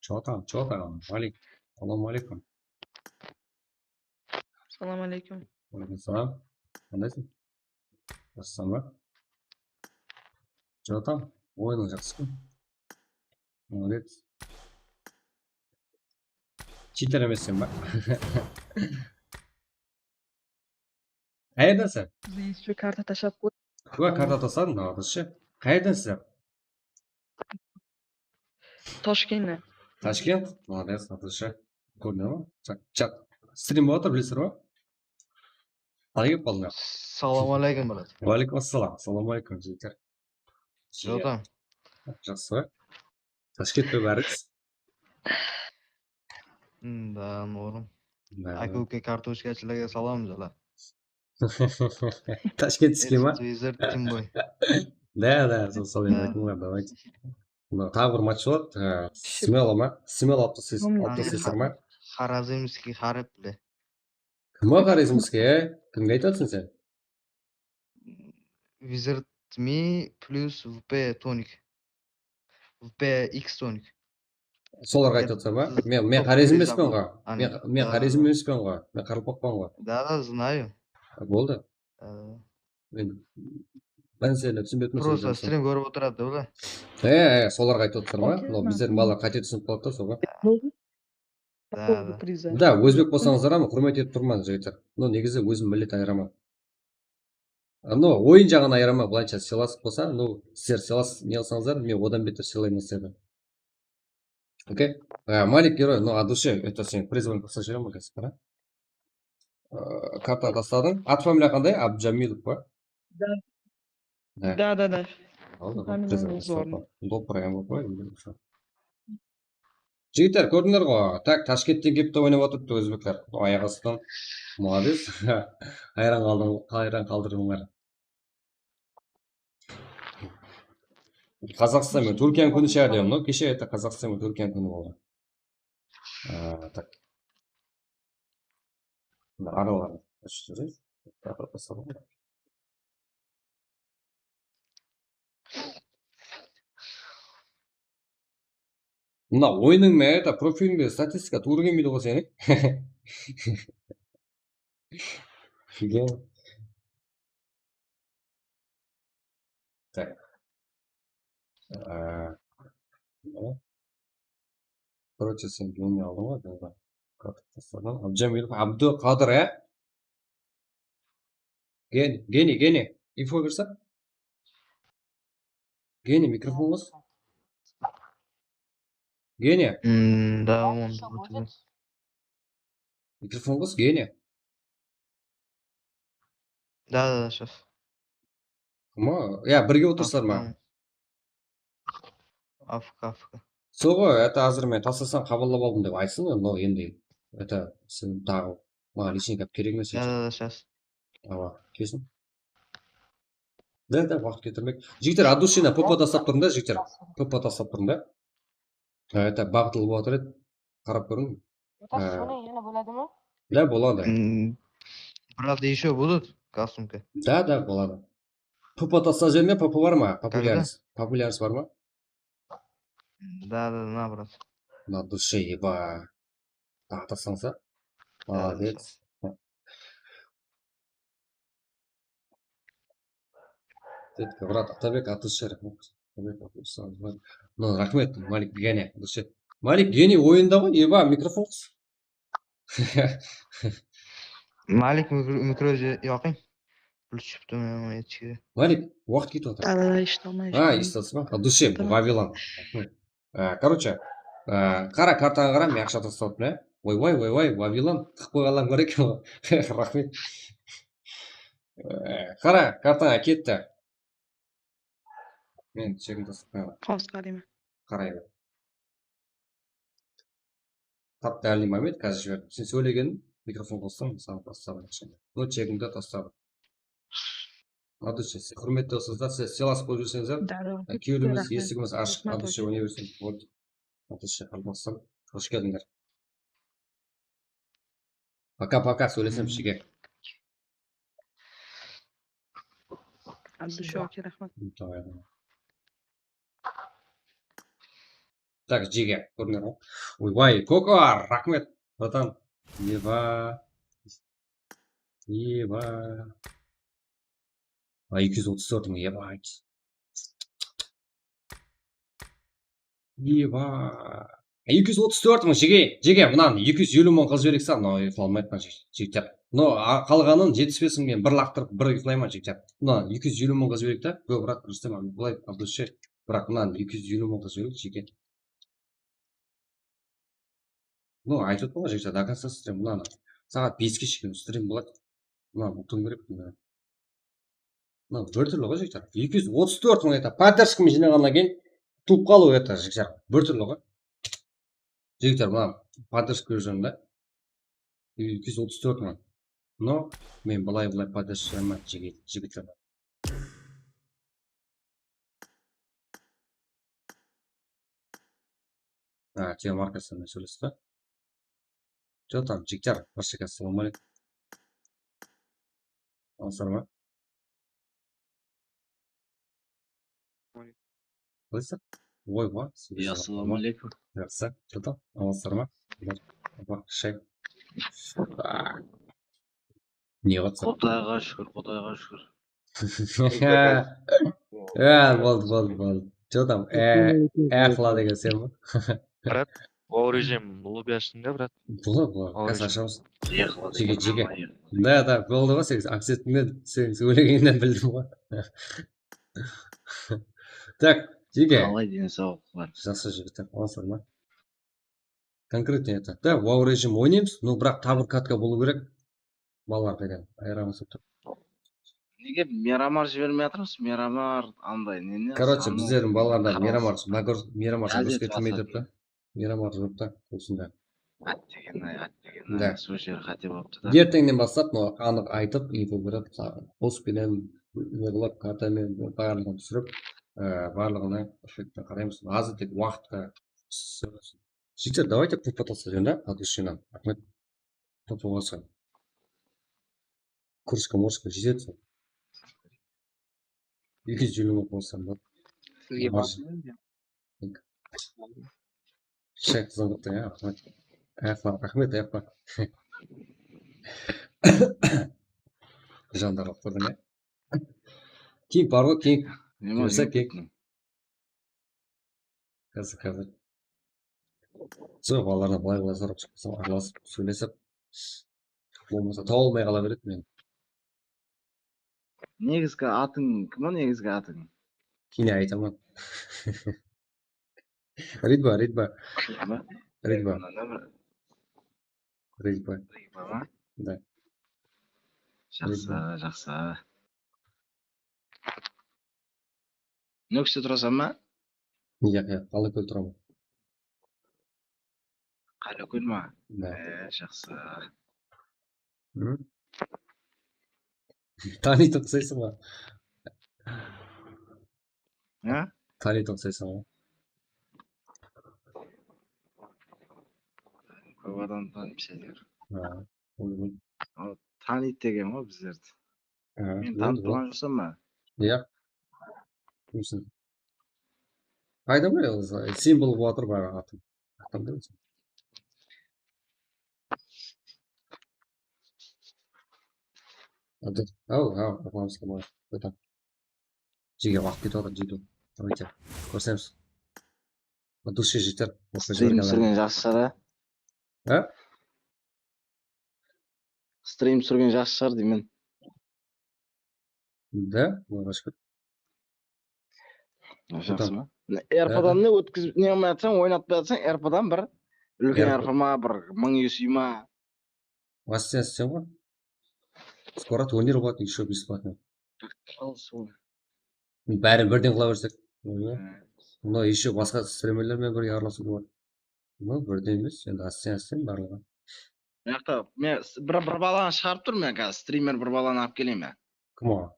Чё там, чё там, Malik? Salam aleykum. Salam aleykum. Aleykum salam. Qandaysıń? Jaqsısań ba? Чё там? Oyınıń jaqsı ǵoy. Молодец. Читер emesseń ba? Qayerdenseń? Biz ещё karta tashlap qo'y. Wa, karta tasladım, молодец. Qayerdensizler? Toshkentdan. Tashkent? Молодец, молодец. Kórdim. Chat, chat. Strim bolıp atır, bilesizler ba? Qalay kelip qaldıńlar? Salam aleykum, brat. Wa aleykum assalam. Salam aleykum, jigitler. Jotam. Jaqsı ba? Tashkent pe bárińiz? Da, norm. Aka-uka kartoshkachilarga salom, jala. Tashkent iske ma? Wizard Team boy. Da, da, sol, sol endi aytıńlar, давайте. Mına taǵı bir match boladı. Smelo ma? Smelo alpıs, alpıs ma? Xorazmskiy xarip bile. Kim o Xorazmskiy, e? Kimge aytasań sen? Wizard Me plus V P Tonic. V P X Tonic. Solarǵa aytıp atırsań ba? Men, men Xorezm emespen ǵo. Men, men Xorezm emespen ǵo. Men qaraqalpaqpan ǵo. Да, да, знаю. Boldı. Men, men seni túsinbey atırman. Просто strim kórip otıradı da, bile. E, e, solarǵa aytıp atırsań ba? No, bizlerdiń balalar qáte túsinip qaladı da, soǵan. Da, ózbek bolsańızlar hám húrmet etip turman, jigitler. No, negizi ózim millet ayıraman. No, oyın jaǵın ayıraman, bılayınsha sıylasıq bolsa, no, sizler sıylasıq ne qılsańızlar, men odan beter sıylayman sizlerdi. Okey? A, Malik geroy, no, от души, это sen призовой qılsa júrem, okey, qara. A, karta tasladıń. At familiya qanday? Abdujamilov pa? Da. Da, da, da. Aldı, Suxamin prezident Anzorov. Mustafa. Доброе, M V P, Ilgir Mustafa. Jigitler, kórdińler ǵo, tak, Tashkentten kelip te oynap otırıptı ózbekler. Ayaq astıdan. Молодец. Hayran qaldım, hayran qaldırdıńlar. Qazaqstan menen Túrkiyanıń kúni shıǵar degen, no, keshe erte Qazaqstan menen Túrkiyanıń kúni boldı. A, tak. Mına aralar. Mına oyınıń menen, это, profilińde statistika tuwrı kelmeydi ǵoy seniń. Tak. Aa, ne? Короче, sen geniya aldıń ǵoy, geniya. Abdulqadir Tasladan. Abdujamilov Abduqadir, e? Geni, geni, geni. Info berse. Geni, mikrofon qıs. Geni. М, да, он Что будет? Mikrofon qıs, geni. Да, да, сейчас. Ama, ya, birge otırsızlar ma? Afka, afka. Soǵı, это, házir men taslasam, qabıllap aldım dep aytsın, no, endi, это, sen taǵı maǵan личный gáp kerek emes. Да, да, да, сейчас. Awa, kesin. Da, da, waqıt ketirmek. Jigitler, от души na, PP taslap turın da, jigitler. PP taslap turın da. Ha, это, baǵıtlı bolıp atır edi. Qarap kóriń. Otas, sonı ene boladı ma? Da, boladı. М, Правда, еще будут кастомка. Da, da, boladı. PP taslaw jerinde PP bar ma? Популярность. Популярность bar ma? Да, да, да, наоборот. На душе, еба. Taǵı taslansa. Молодец. Setka, brat, Atabek, от души raxmet. Atabek, Atabek, no, raxmet, Malik, geni, от души. Malik, geni oyında ǵoy, eba, mikrofon qıs. Malik mikro, mikro yoqıń. Включить. Malik, waqıt ketip atır. Да, да, да, eshite almay. Ha, esitesiz ba? От души, Вавилон. Á, короче, á, qara, kartaǵa qara, men aqsha tasladım, á. Oy, oy, oy, oy, Вавилон, tiqip qoyǵanlar bar eken ǵoy. Raxmet. Á, qara, kartaǵa ketti. Men chegimdi taslap qoyaman. Qawısqa deymen. Qaray ber. Tap dálniy moment, házir jiberdim. Sen sóylegeniń, mikrofon qossań, saǵan tasladım. No, chegimdi tasladım. Adushi, siz húrmetli doslar, siz silas qoyıp júrseńizler, kewlimiz, esigimiz ashıq, Adushi, oyna bersin. Вот. Adushi, Alpaqsan, xosh keldińler. Пока-пока, sóylesemiz, jeke. Abdusha aka, raxmet. Так, jege, kórdińler ǵoy. Oybay, Koko, raxmet, bratan. Eba. Eba. A, eki júz otız tórt mıń, eba. Eba. Eki júz otız tórt mıń, jege, jege, mınan eki júz eliw mıń qız berek sa, mınaw uyıqlay almaydı, jigitler. No, a, qalǵanın jetpis bes mıń menen bir laqtırıp, bir uyıqlayman, jigitler. Mınan eki júz eliw mıń qız berek ta, go, brat, Rustem, Abdulay, Abdushe, brat, mınan eki júz eliw mıń qız berek, jege. No, aytıp atırman ǵoy, jigitler, до конца stream, mınanı. Saat beske shekem stream boladı. Mına, ulıwım kerek, mına. Mına, bir túrli ǵoy, jigitler. Eki júz otız tórt mıń, это, поддержка men jıynaǵannan keyin tuwıp qalıw, это, jigitler. Bir túrli ǵoy. Jigitler, mına, поддержка berip júrmen da. Eki júz otız tórt mıń. No, men bılay-bılay поддержка jıyman, jigit, jigitler. Ha, Teo Markostan men sóylesti. Чё там, jigitler, barshege assalawma aleykum. Alıssızlar ma? Qalaysızlar? Oy, wa, Ya, assalawma aleykum. Jaqsı, чё там, alıssızlar ma? Apa, shay. Ne qıpsın? Qudayǵa shúkir, Qudayǵa shúkir. Ya, boldı, boldı, boldı. Чё там, e, e, qıladı ekensen ba? Brat, wow režim, lobby ashtıń da, brat. Boladı, boladı. Házir ashamız. Jege, jege. Da, da, boldı ǵoy, sen akcentińnen, sen sóylegenińnen bildim ǵoy. Так, jege. Qalay, densawlıqlar? Jaqsı, jigitler, alıssızlar ma? Конкретно это. Да, wow režim oynaymız, no, biraq tabır katka bolıw kerek. Balalar degen ayıramız dep tur. Nege Miramar jibermey atırmız? Miramar, anday, ne, ne? Короче, bizlerdiń balalarda Miramar, Miramar jumıs ketirmey turıptı. Miramar jurıptı, usında. Attegennay, attegennay. Да. Sol jeri qáte bolıptı da. Erteńnen baslap, mına, anıq aytıp, info berip, post penen, ne qılıp, karta menen, barlıǵın túsirip, e, barlıǵına effektine qaraymız. Házir tek waqıtqa. Jigitler, давайте, pul potasqa júrdi, Adushina. Raxmet. Topa basqa. Kurska morska jetedi. Eki júz eliw mıń qosam ba? Sizge Mars. Basın. Shay qızıǵıptı, ya, raxmet. Ayaqlar, raxmet, ayaqlar. Jandarlıq turdı, ya. Kink bar ǵoy, kink. Buyırsa, kink. Házir, házir. Sol balalardan bılay-bılay sorap shıqpasam, aralasıp, sóylesip, bolmasa tawıp almay qala beredi men. Negizgi atıń kim o, negizgi atıń? Keyin aytaman. Ridva, Ridva. Ridva. Ridva. Ridva. Ridva ma? Da. Jaqsı, jaqsı. Nókiste turasań ba? Yaq, yaq, Qanlıkól turaman. Qanlıkól ma? Da. E, jaqsı. Tanıydı uqsaysań ba? Ha? Tanıydı uqsaysań ba? Kóp adam tanıydı bizlerdi. Ha, oyım. Al, tanıydı degen ǵoy bizlerdi. Ha, men tanıp turǵan joqsań ba? Yaq. Kimsiń? Ayda ǵoy, simvol bolıp atır baǵı atım. Aw, aw, aw, aw, aw. Jege waqıt ketip atır, jege. Давайте, kórsemiz. Dushe jeter. Strim túsirgen jaqsı shıǵar. Ha? Strim túsirgen jaqsı shıǵar deymen. Da, Allahu ashkir. Jaqsı ma? Erpadan ne ótkizip ne qılmay atsań, oynatpay atsań, erpadan bir úlken erpa ma, bir mıń UC ma? Assistensiya ǵoy. Скоро turnir boladı, еще бесплатно. Bárin birden qıla bersek. Mına еще basqa strimerler menen birge aralasıw boladı. Mına birden emes, endi asten-asten barlıǵı. Mıyaqta men bir, bir balanı shıǵarıp tur, men házir strimer bir balanı alıp keleyin be? Kim o?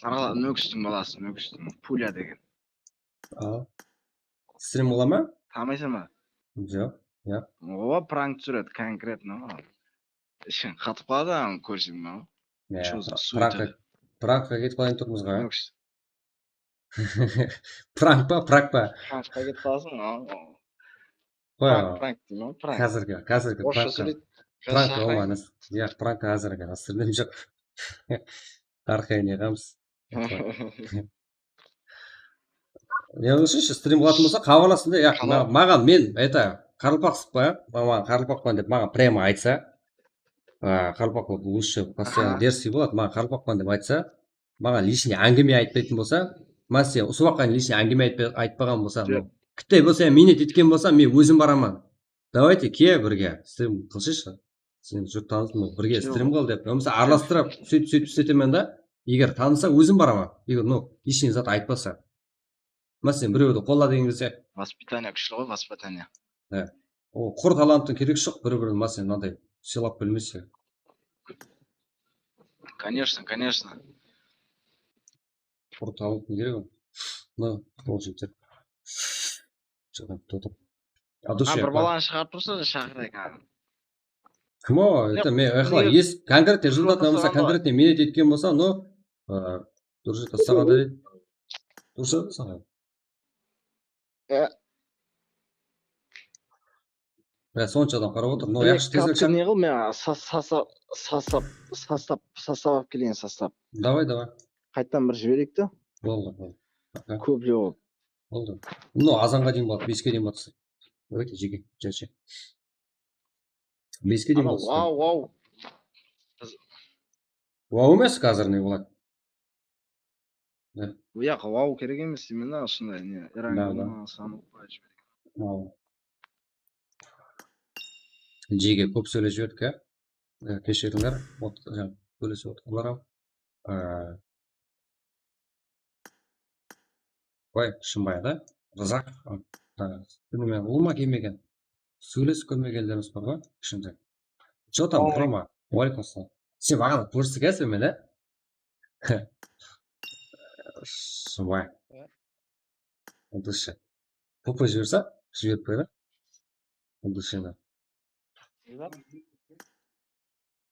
Qaraqalpaq Nókistiń balası, Nókistiń, Pulya degen. A. Strim bola ma? Tanıysań ba? Joq, yaq. O, prank túsiredi, конкретно. Ishiń qatıp qaladı, anı kórseń, mınaw. Чё за суета? Prankqa ketip qalayın turmısqa. Nókis. Prank pa, prak pa? Prankqa ketip qalasıń, a. Qoy, prank, prank deymen, prank. Házirgi, házirgi prankqa. Prank, oman. Yaq, prank házirgi. Strimim joq. Arqayın yıǵamız. Ne ushın strim qılatın bolsa, xabarlasın da, yaq, maǵan, men, это, qaraqalpaqsız ba? Maǵan qaraqalpaqpan dep maǵan прямо aytsa, a, qaraqalpaq bolıp, лучше постоянно дерзкий boladı, maǵan qaraqalpaqpan dep aytsa, maǵan личный áńgime aytpaytın bolsa, máselen, usı waqqa личный áńgime aytpa-, aytpaǵan bolsa, ну, kitte bolsa, minnet etken bolsa, men ózim baraman. Давайте, kel birge, strim qılshıshı. Sen jurt tanıtın, birge strim qıl dep. Yamasa aralastırıp, sóytip, sóytip isletemen da. Eger tanısa, ózim baraman. Eger, ну, личный zat aytpasa. Máselen, birewdi qolla degen gezde. Воспитание kúshli ǵoy, воспитание. He. O, qur talanttıń keregi joq, bir-birin, máselen, mınaday sıylap bilmese. Конечно, конечно. Qur talanttıń keregi. Mına, qol jeter. Joq, tutıp. А, bir balanı shıǵarıp tursa, shaqırayıq anı. Kim o? Это men, ey, qala, es-, конкретный rezultat bolmasa, конкретный minnet etken bolsa, ну, durıs tassaǵanda, durıs edi saǵan. Ya, sonsha adam qarap otır. No, yaqshı, tezirek shaq. Ne qıl, men sa-, sasa-, sasap, sasap, sasap alıp keleyin, sasap. Davay, davay. Qayttan bir jibereyik te. Boldı, boldı. Kóple boldı. Boldı. No, azanǵa deyin boldı, beske deyin boldı. Давайте, jeke, járshe. Beske deyin boldı. Wow, wow. Wow emes, házir ne boladı? Yaq, wow kerek emes, именно usınday ne, rangi bolmaǵan sanıp qoyıp jibereyik. Jege kóp sóylep jiberdik, á? E, keshirińler, sóylesip otırǵanlar ham. E, qoy, Shımbay da, Rızaq, a, túnime ulıwma kelmegen, sóylesip kórmegenlerimiz bar ǵoy ishinde. Что там, Рома? Waleykum assalam. Sen baǵana kóristik, á, sen menen, á? Shımbay. Dıshı. P P jiberse, jiberip qoydı. Dıshını.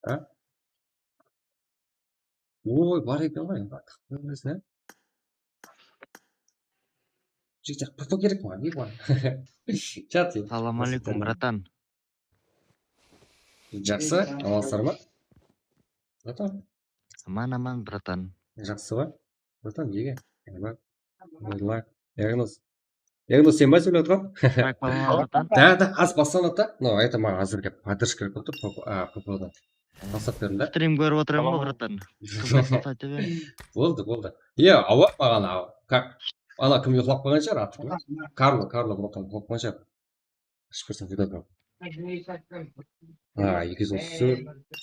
A? Oy, bar eken ǵoy, endi, bilmeysiz, á? Jigitler, P P kerek maǵan, ne bar? Chat. Salam aleykum, bratan. Jaqsı, amansızlar ma? Bratan. Aman, aman, bratan. Jaqsı ba? Bratan, jege. Aman. Aman. Yaǵnız. Endi sen ba sóylep atırǵan? Bırak, balalar, bratan. Da, da, az baslanadı da. No, это maǵan házirge podderjka kerek bolıp tur, Popo-, a, Popodan. Baslap berdim da. Stream kórip otırman ǵoy, bratan. Kızlar baslaydı be. Boldı, boldı. Iya, awa, maǵan awa. Kak, ana kim uyıqlap qalǵan shıǵar artıq, ya? Karlo, Karlo, bratan, uyıqlap qalǵan shıǵar. Ashıp bersem, júdá. Ha, eki júz otız tórt.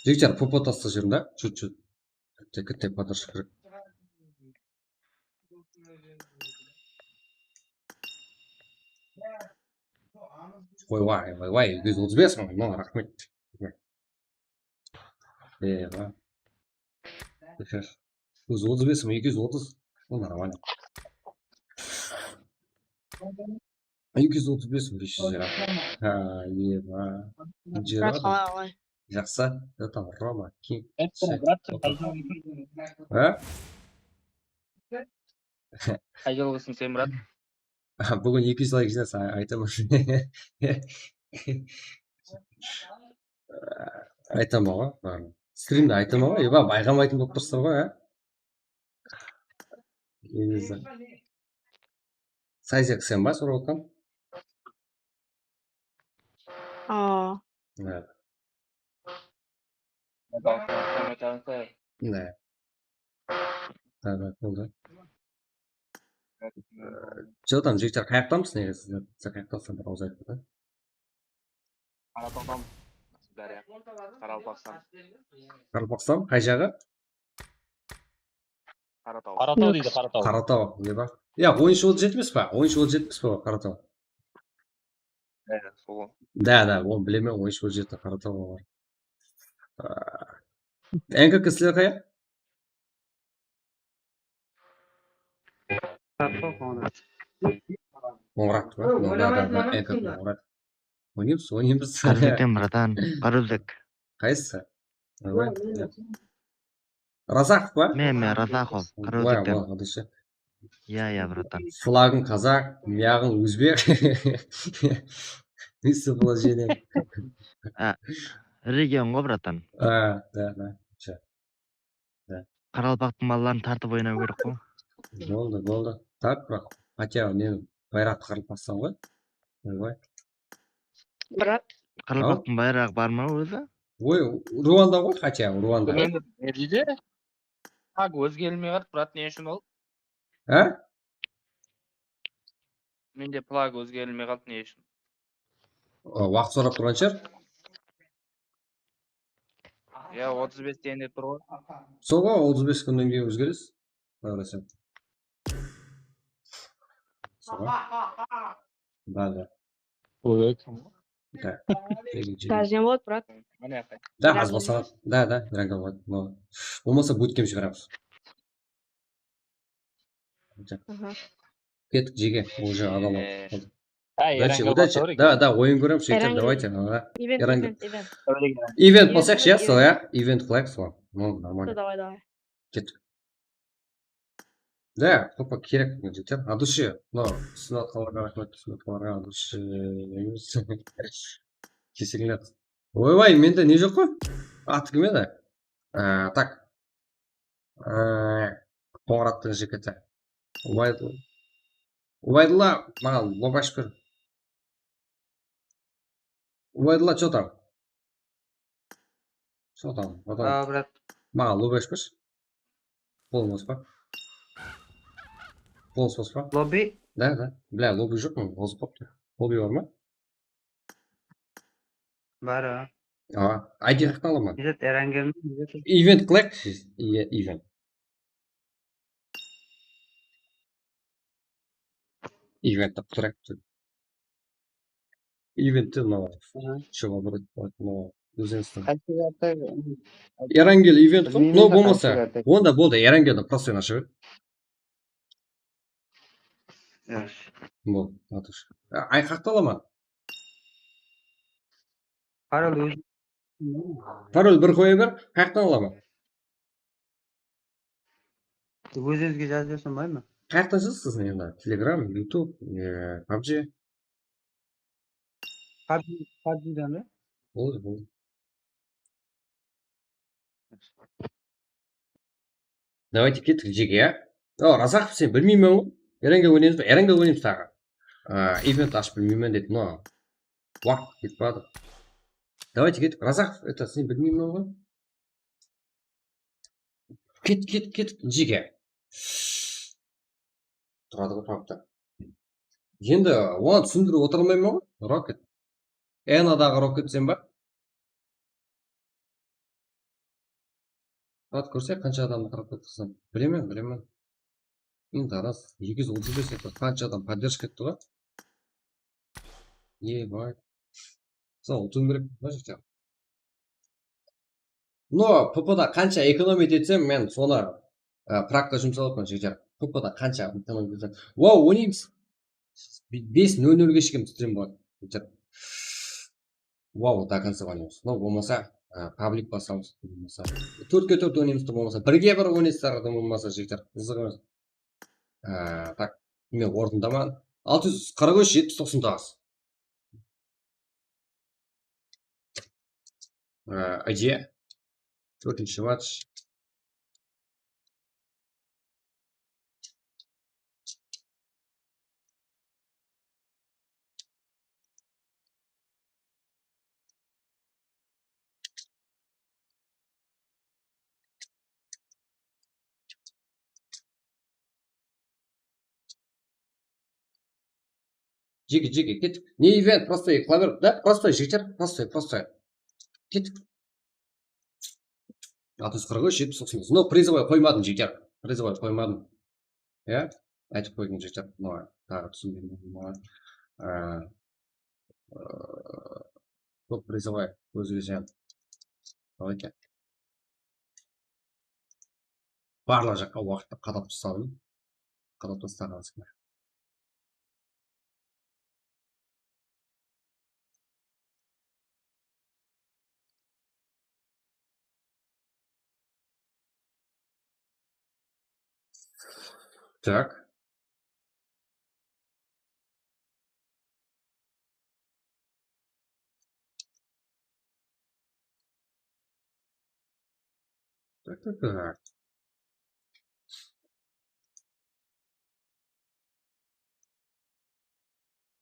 Jigitler, Popo tasta júriń da. Чуть-чуть. Kitte, kitte podderjka kerek. Oy, vay, vay, vay, eki júz otız bes mıń, no, raxmet. Eba. Eki júz otız bes mıń, eki júz otız. Bul нормально. Eki júz otız bes mıń bes júz ya. Ha, eba. Jera. Brat, qalay, qalay? Jaqsı. Bratan, Roma, kim? Brat, Ha? Qay jılǵısıń sen, brat? Búgin eki júz layk jıynasa, aytaman. Aytaman ǵoy, barın. Strimde aytaman ǵoy, eba, bayqamaytın bolıp turıpsızlar ǵoy, a? Endi Sayzek, sen ba sorap atqan? Aa. Ha. Ne? Ha, boldı. Jotam, jigitler, qayaqtanbız, negizinde? Siz qayaqtansızlar, bir awız aytıp da. Qaraqalpaqstan. Qaraqalpaqstan. Qaraqalpaqstan, qay jaǵı? Qarataw. Qarataw deydi, Qarataw. Qarataw, ne ba? Ya, onınshı boldı jetpes pa? Onınshı boldı jetpes pa, Qarataw? E, sol. Da, da, onı bilemen, onınshı boldı jetti, Qarataw bar. Aa, N K K sizler qaya? Qońırat pa? No, da, da, da, N K K Qońırat. Oynaymız, oynaymız. Qarabek, bratan, Qarabek. Qaysısı? Razaqov pa? Men, men, Razaqov, Qarabek. Adası. Ya, ya, bratan. Flagiń qazaq, miyaǵıń ózbek. Местоположение. Region ǵoy, bratan. A, da, da. Qaraqalpaqtıń balaların tartıp oynaw kerek ǵoy. Boldı, boldı. Tart, biraq, хотя, neni, bayraqtı qaraqalpaqstan ǵoy. Oybay. Brat. Qaraqalpaqtıń bayraǵı bar ma ózi? Oy, Ruanda ǵoy, хотя, Ruanda. Ne deydi? Flag ózgerilmey qaldı, brat, ne ushın ol? Há? Mende flag ózgerilmey qaldı, ne ushın? O, waqıt sorap turǵan shıǵar. Ya, otız bes degen de tur ǵoy. Sol ǵoy, otız bes kúnnen keyin ózgeresiz. Quday qálese. Sol ǵoy. Da, da. Ой, Da. Даже не болады, брат. Mine, Da, az basaladı. Da, da, Miranga boladı. Bolmasa, bootcamp shıǵaramız. Aha. Kettik, jege, уже adam Ee. aldık. Há, Удачи, Eranga удачи. basar eken. Da, da, oyın kóremiz, jigitler, Eranga. Давайте, ага. Event, Eranga. Event, Event. Event qılsaq, ya, sol, ya? Event qılayıq, sol. Ну, нормально. Давай, давай. Kettik. Da, topa kerek, jigitler. От души. No, sınatqanlarǵa raxmet, sınatqanlarǵa от души. Kesingler. Oybay, mende ne joq ǵoy? Atı kim edi? Á, так. Á, Qońırattıń jigiti. Ubaydulla. Ubaydulla, maǵan lob ashıp ber. Ubaydulla, что там? Что там? Что там? А, брат, Maǵan lob ashıp bershi. Qolın bos pa? Qolın bos pa? Lobby? Da, da. Бля, lobby joq mı? Ozıp qaptı. Lobby bar ma? Bar, a. A, I D qayaqtan alaman? Bizet Erangel. Event qılayıq. Iya, event. Eventti qutırayıq. Eventti mınaw. Shıǵa bir, mınaw, Luzenstің. Erangel event qıl, no, bolmasa. Onda boldı, Erangeldi prostoy ashıp. Bol, atısh. Ay, qayaqtan alaman? Parol ózi. Parol bir qoya ber, qayaqtan alaman? Óz-ózge jazıp jiberse bolmay ma? Qayaqtan jazasız endi? Telegram, YouTube, e, PUBG. PUBG, PUBG-dan ba? Boldı, boldı. Давайте kettik jege, ya. O, Razaqov, sen bilmeymen ǵoy. Erangel oynaymız ba? Erangel oynaymız taǵı. Event ashıp bilmeymen dedi, no. Waq, ketip baradı. Давайте ketik. Razakov, это, sen bilmeymen ǵoy. Ket, ket, ket, jeke. Turadı ǵoy, правда. Endi oǵan túsindirip otıra almayman ǵoy. Rocket. Enadaǵı Rocket sen ba? Rat kórse, qansha adamdı qırıp kettirsem. Bilemen, bilemen. Endi aras, eki júz otız bes etip, qansha adam поддержка etti ǵoy. Ебать. Sol, utıwım kerek pa, jigitler? No, P P da qansha экономить etsem, men sonı, e, prakka jumsap atırman, jigitler. P P da qansha экономить etsem. Wow, oynaymız. Bes nol nolge shekem strim boladı, jigitler. Wow, до конца oynaymız. No, bolmasa, e, public basamız, bolmasa. Tórtke tórt oynaymız da, bolmasa. Birge bir oynaysızlar da, bolmasa, jigitler. Qızıq emes. E, tak, men orındaman. Altı júz qırıq úsh, jeti júz toqsan toǵız. Ee, Aje. Tórtinshi match. Jeke, jeke, kettik. Ne event, простой, qıla ber, da, простой, jigitler, простой, простой. Kettik. Altı júz qırıq úsh, jeti júz toqsan toǵız. No, призовой qoymadım, jigitler. Призовой qoymadım. Ya, aytıp qoydım, jigitler. No, taǵı túsinbedim. Ee, Top призовой, ózge jan. Давайте. Barlıq jaqqa waqıttı qadap tasladım. Qadap taslaǵan sıqma. Так. Так, так, так.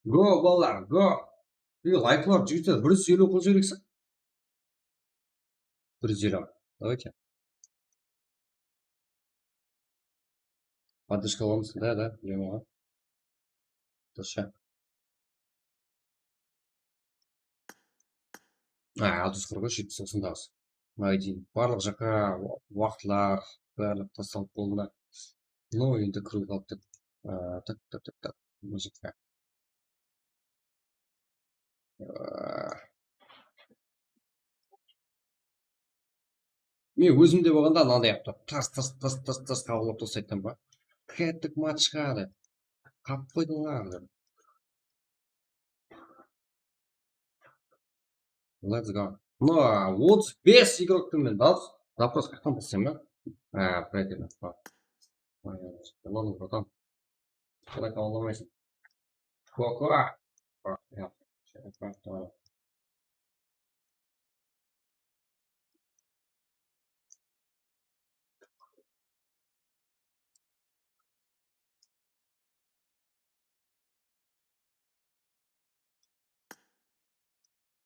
Go, balalar, go. Ey, layklar, jigitler, bir júz eliw qılıp jibereksizler. Bir júz eliw. Давайте. Поддержка alamız. Da, da, bilemen ǵoy. Durıs. Ha, altı júz qırıq úsh, jeti júz toqsan toǵız. Найди. Barlıq jaqqa wa-, waqıtlar, barlıq taslalıp boldı. No, endi kiriw qaldı dep. Aa, tak, tak, tak, tak. Mına jaqqa. Aa. Men ózimde bolǵanda ananday qılıp turıp, tas, tas, tas, tas, tas qabıllap taslaydı ba. Kettik matchqa dep. Qap qoydıńlar dep. Let's go. No, otız bes igroktan men dawıs, запрос qaqtan taslaysam ba? Ha, proyektten. Ладно, братан. Qalay tawa almaysın? Koko.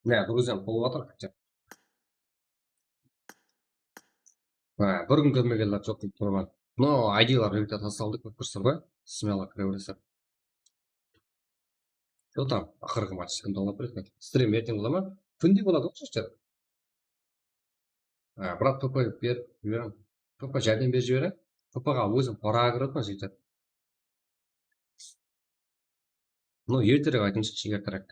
Mine, друзьям, bolıp atır, хотя бы. Ha, bir kún kirmegenler joq dep turman. No, I D'lar relikte tasaldı, kórip turıpsızlar ba? Смело kire beresizler. Что там? Aqırǵı match kimdi alıp beredi? Strim erteń bola ma? Kúnde boladı ǵoy, jigitler. Ha, brat, P P berip jiberiń. P P járdem berip jiberiń. P P ǵa ózim qoraǵa kirip atırman, jigitler. No, erterek aytıńshı, erterek.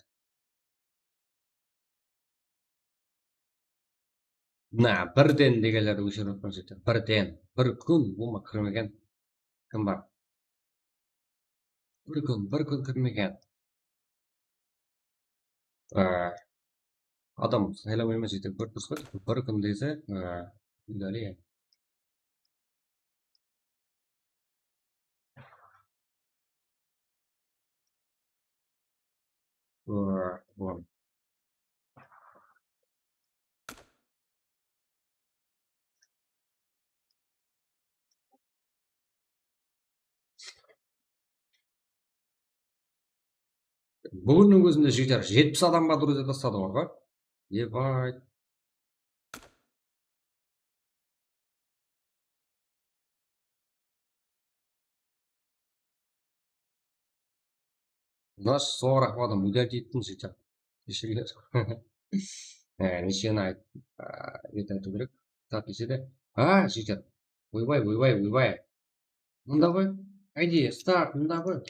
Mına, birden degenlerdi óshirip atırman, jigitler. Birden. Bir kún ulıwma kirmegen kim bar? Bir kún, bir kún kirmegen. Ee, adam saylamay ma, jigitler, bir turıs qoy, bir kún dese, ee, udaляем. Ee, bon. Búginniń ózinde, jigitler, jetpis adamǵa, друзья, tasladı ǵoy. Ебать. Mına soǵıraq adam, угодить ettim, jigitler. Keshirińler. E, nesheni ayt-, a, ret aytıw kerek. Start dese de. A, jigitler. Oybay, oybay, oybay. Mında ǵoy. Áyde, start, mında ǵoy.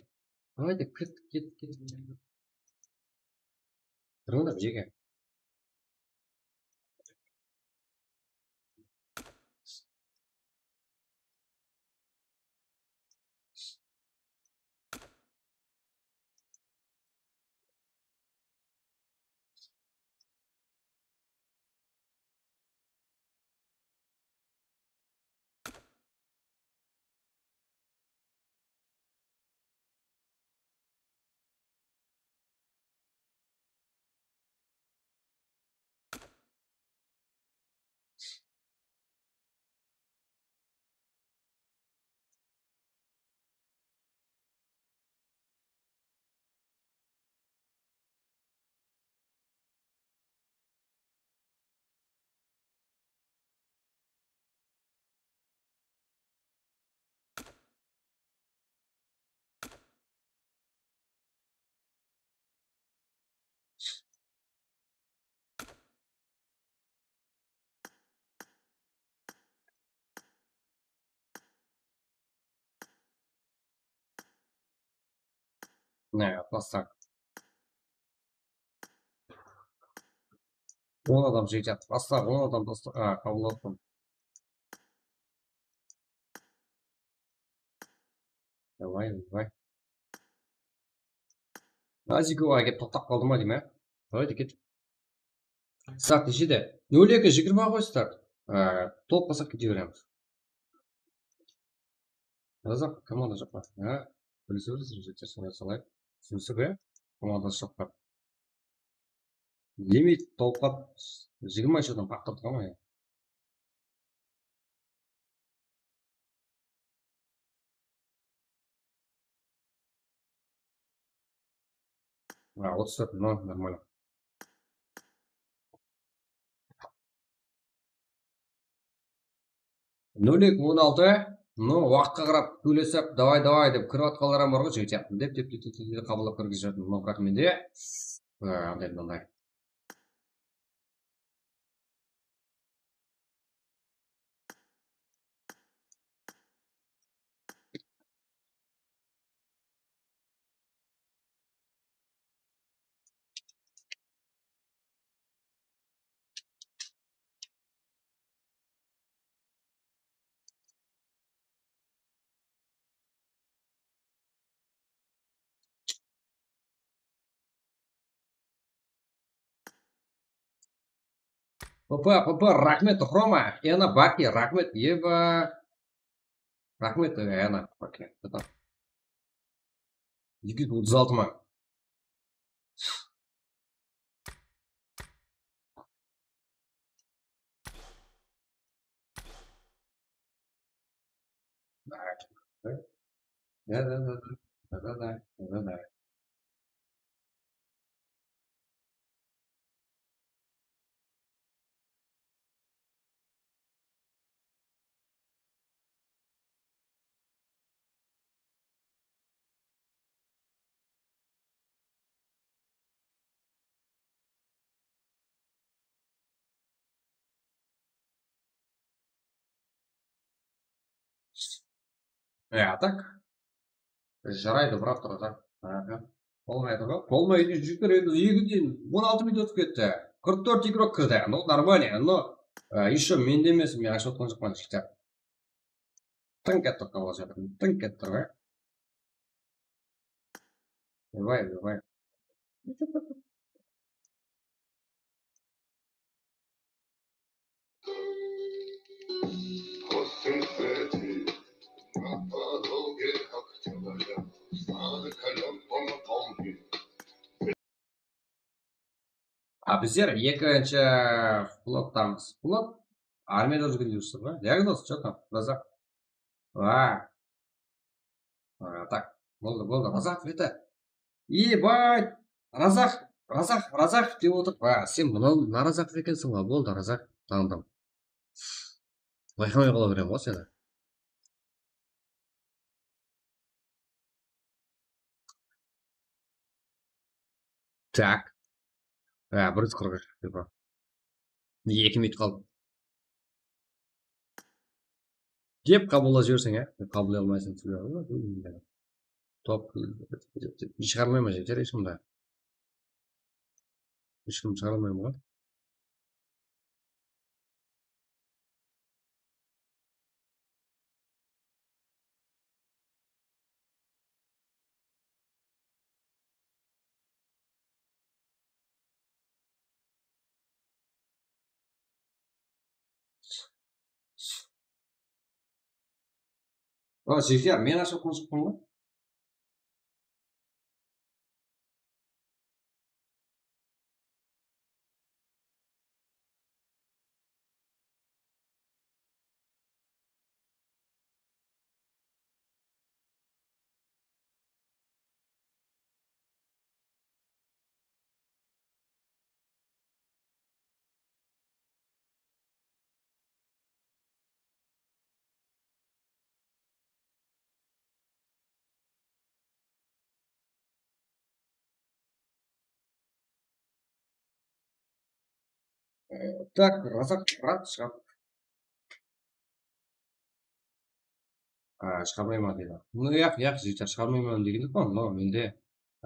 Давайте, kettik, kettik, kettik. Turıńlar, jeke. Ne, atlassaq. On adam jigit atlassaq, on adam dostıq, a, qabıl aldım. Давай, давай. Aziko kelip toqtap qaldı ma deymen. Давайте ket. Start neshe de? Nol eki jigirma ǵoy start. Á, tolıp qalsaq kete beremiz. Razaq, komanda joq pa? Há, bilse bilseń, jigitler, sonday salayıq. Súyse be? Komandası joq pa? Limit tolıp qap, jigirma adam qaqtırdı ǵoy. А, otız tórt, no, нормально. Nol eki on altı, no, waqıtqa qarap sóylesip, davay, davay dep kirip atqanlar hám bar ǵoy, jigit sıyaqlı dep, dep, dep, dep, dep, qabalap kirgizip júrdim, no, biraq mende, á, mınday, mınday. P P, P P, raxmet, Roma, Ena, Baki, raxmet, Eva, raxmet, Ena, okey, это. Eki júz otız altı mıń. Да, да, да, да, да, да, да, да, да. Ya, tak. Jaraydı, bırak turdı. Aha. Bolmaydı ǵo. Bolmaydı, jigitler, endi ekiden on altı minut ótip ketti. Qırq tórt igrok kirdi. No, нормально. No, e, ещё mende emes, men ashıp otqan joqpan, jigitler. Tınq etip qalǵan jaqtan, tınq etip turǵay. Давай, давай. A, bizler ekinshi flottamız. Flot armiyada júrgen júrsiz ba? Diagnoz, что там? Razaq. A. A, tak, boldı, boldı. Razaq, это. Ебать! Razaq, Razaq, Razaq dep otırıp, a, sen mınaw narazaq ekenseń ǵoy, boldı, Razaq, tańdım. Bayqamay qala berem ǵoy seni. Tak. A, bir júz qırq úsh, tipa. Eki minut qaldı. Dep qabıllap jiberseń, ya. Qabıllay almaysań, sebebi top shıǵarmayman, jeter, hesh kim da. Hesh kim shıǵara almayman ǵoy. A, Jigitjar, men ashıp qonıp shıqtım ǵoy. E, tak, Razaq, Razaq shıǵar. A, shıǵarmayman deydi. No, yaq, yaq, jigitler, shıǵarmayman degen joqpan, no, mende,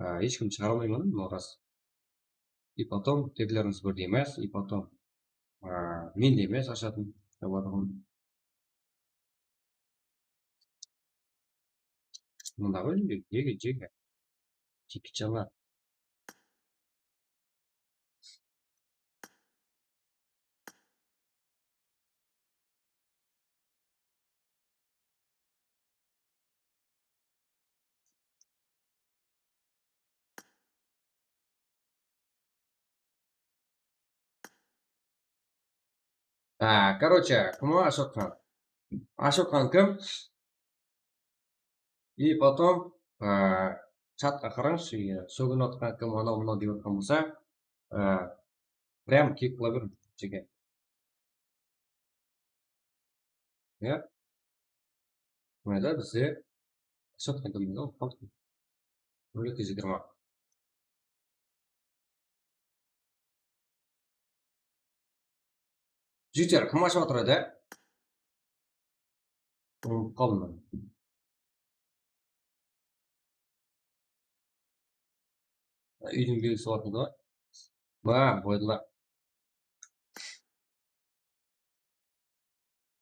a, hesh kim shıǵara almayman, no, ras. И потом, teglerińiz birdey emes, и потом, a, men de emes ashatın, dep atırman. Mında ǵoy, jege, jege, jege. Jigitjanlar. Ha, короче, kim ashıp otqan? Ashıp otqan kim? И потом, a, chatqa qarańızshı, e, sóginip otqan kim, anaw-mınaw dep otqan bolsa, a, прям kiyip qıla ber, jeke. Ya. Mayda bizde ashıp otqan kim, ol qaldı. Nol eki jigirma. Jigitler, kim ashıp atır edi? Ulıp qaldım. Úydiń belgisi bar edi ǵoy. Ba, Ubaydulla.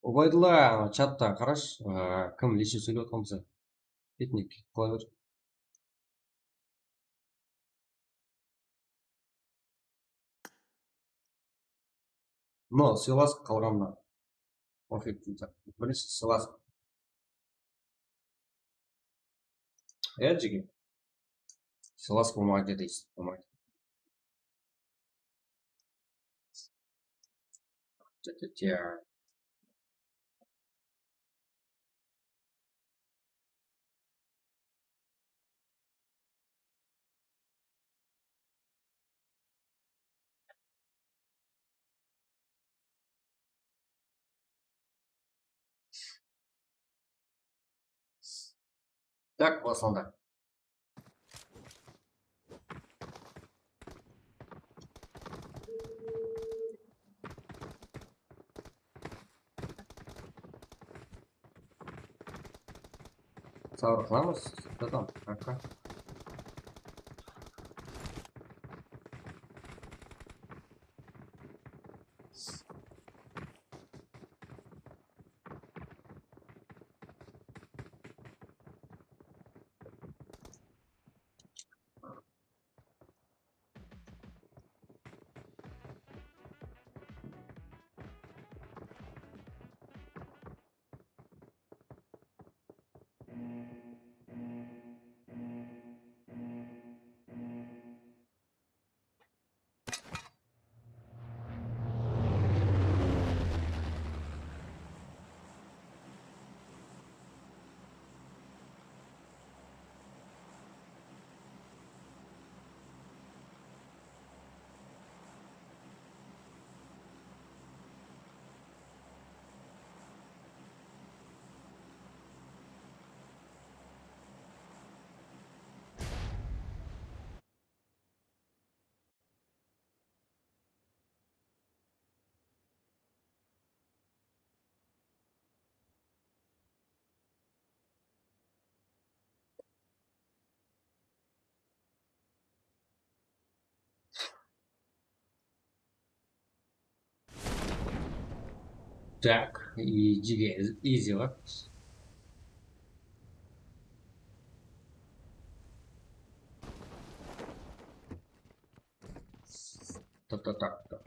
Ubaydulla, chatta qarash, aa, kim lishniy sóylep atqan bolsa. Ketine, ketip qala ber. No, sıylasıp qalǵanlar. Ofik deydi. Birinshi sıylasıp. Iya, jigit. Sıylasıp bolmaydı deysiz, bolmaydı. Tya-tya-tya. Так, basıldı. Sabır qılamız. Что там? Пока. Tak, i jige easy ǵo. Tak, tak, tak, tak.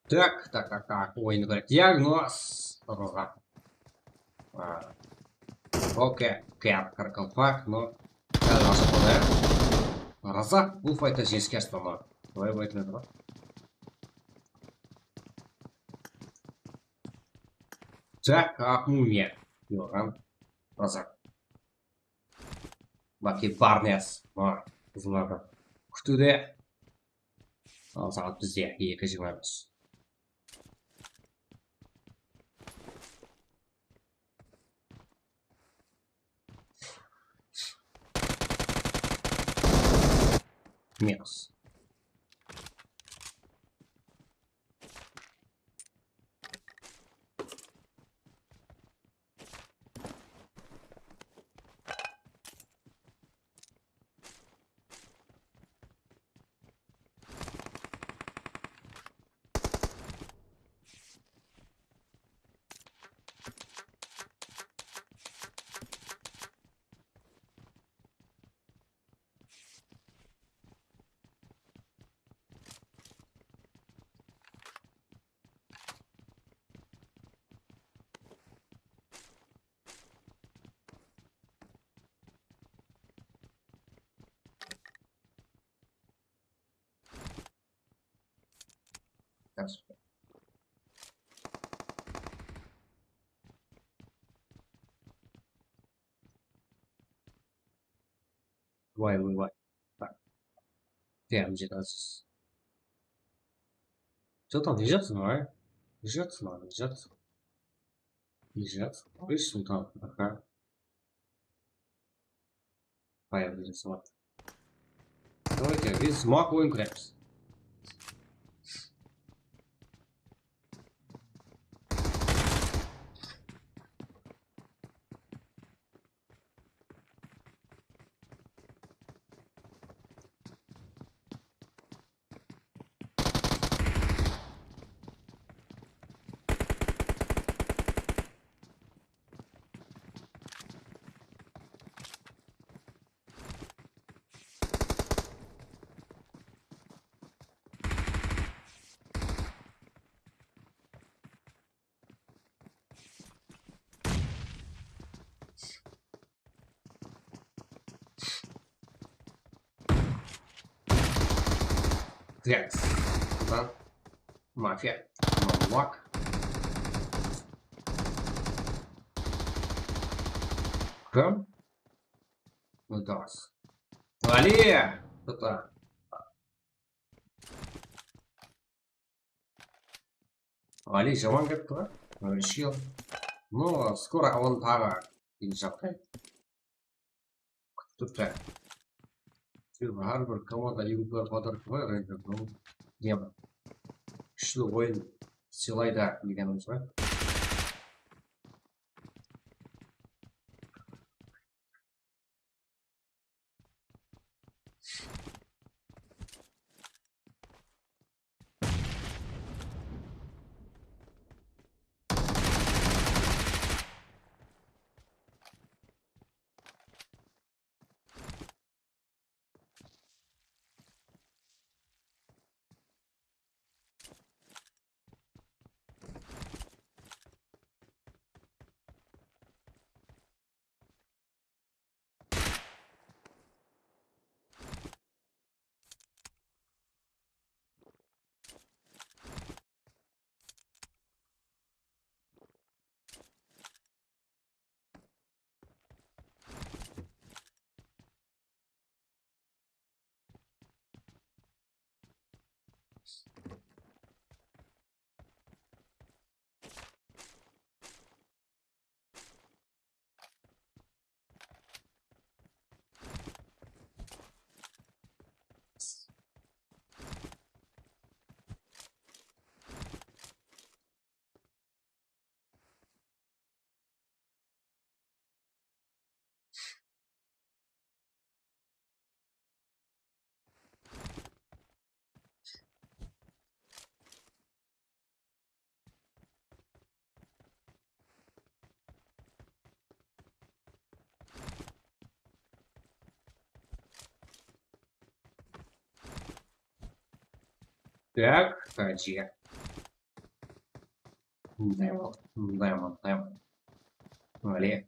Так, так, так, так, oyundı kóreyik. Diagnoz. Uraza. A, okey, kar, kar, kalpak, no. Razaq, bul fayta jeske astı ma? Qalay aytıladi ǵo? Tak, Aqmumiya. Yoǵan. Razaq. Baki Barnes. Ma, qızlardı kútiwde. Al, saat bizde eki jigirma bes. Minus. Yaxshi. Vay, vay, vay. Bak. Jam jetasiz. Jota, ne jatırsań, ay? Ne jatırsań, ne jatırsań? Ne jatırsań? Qoyshı, Sultan. Aha. Bayaq bileseń. Давайте, biz smoke oyın kóremiz. Yes. Bundan mafiya. Malak. Kim? Nudas. Ali! Tuta. Ali jaman ketip tur. Ishki. No, skoro onı taǵı keyin jaǵday. Kútip turıptı. Sebebi hár bir komanda egizler podarka qoyar, endi bul ne bar? Kúshli oyın sıylaydı degenimiz ǵoy. Так, подожди. Lemon, lemon, lemon. Смотри.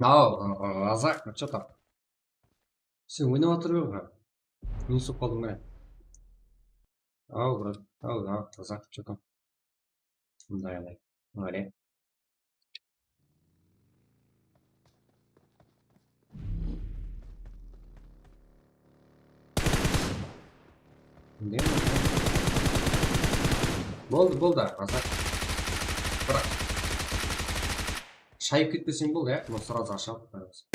Al, Razak, что там? Sen oynap atır ǵoy, brat. Minus bolıp qaldıń ba? Al, brat, al, al, Razak, что там? Mınday, alay. Mınaw ne? Ne? Boldı, boldı, Razak. Bıraq. Shayıp ketpeseń boldı, ya. Mına srazı ashıp qoyamız.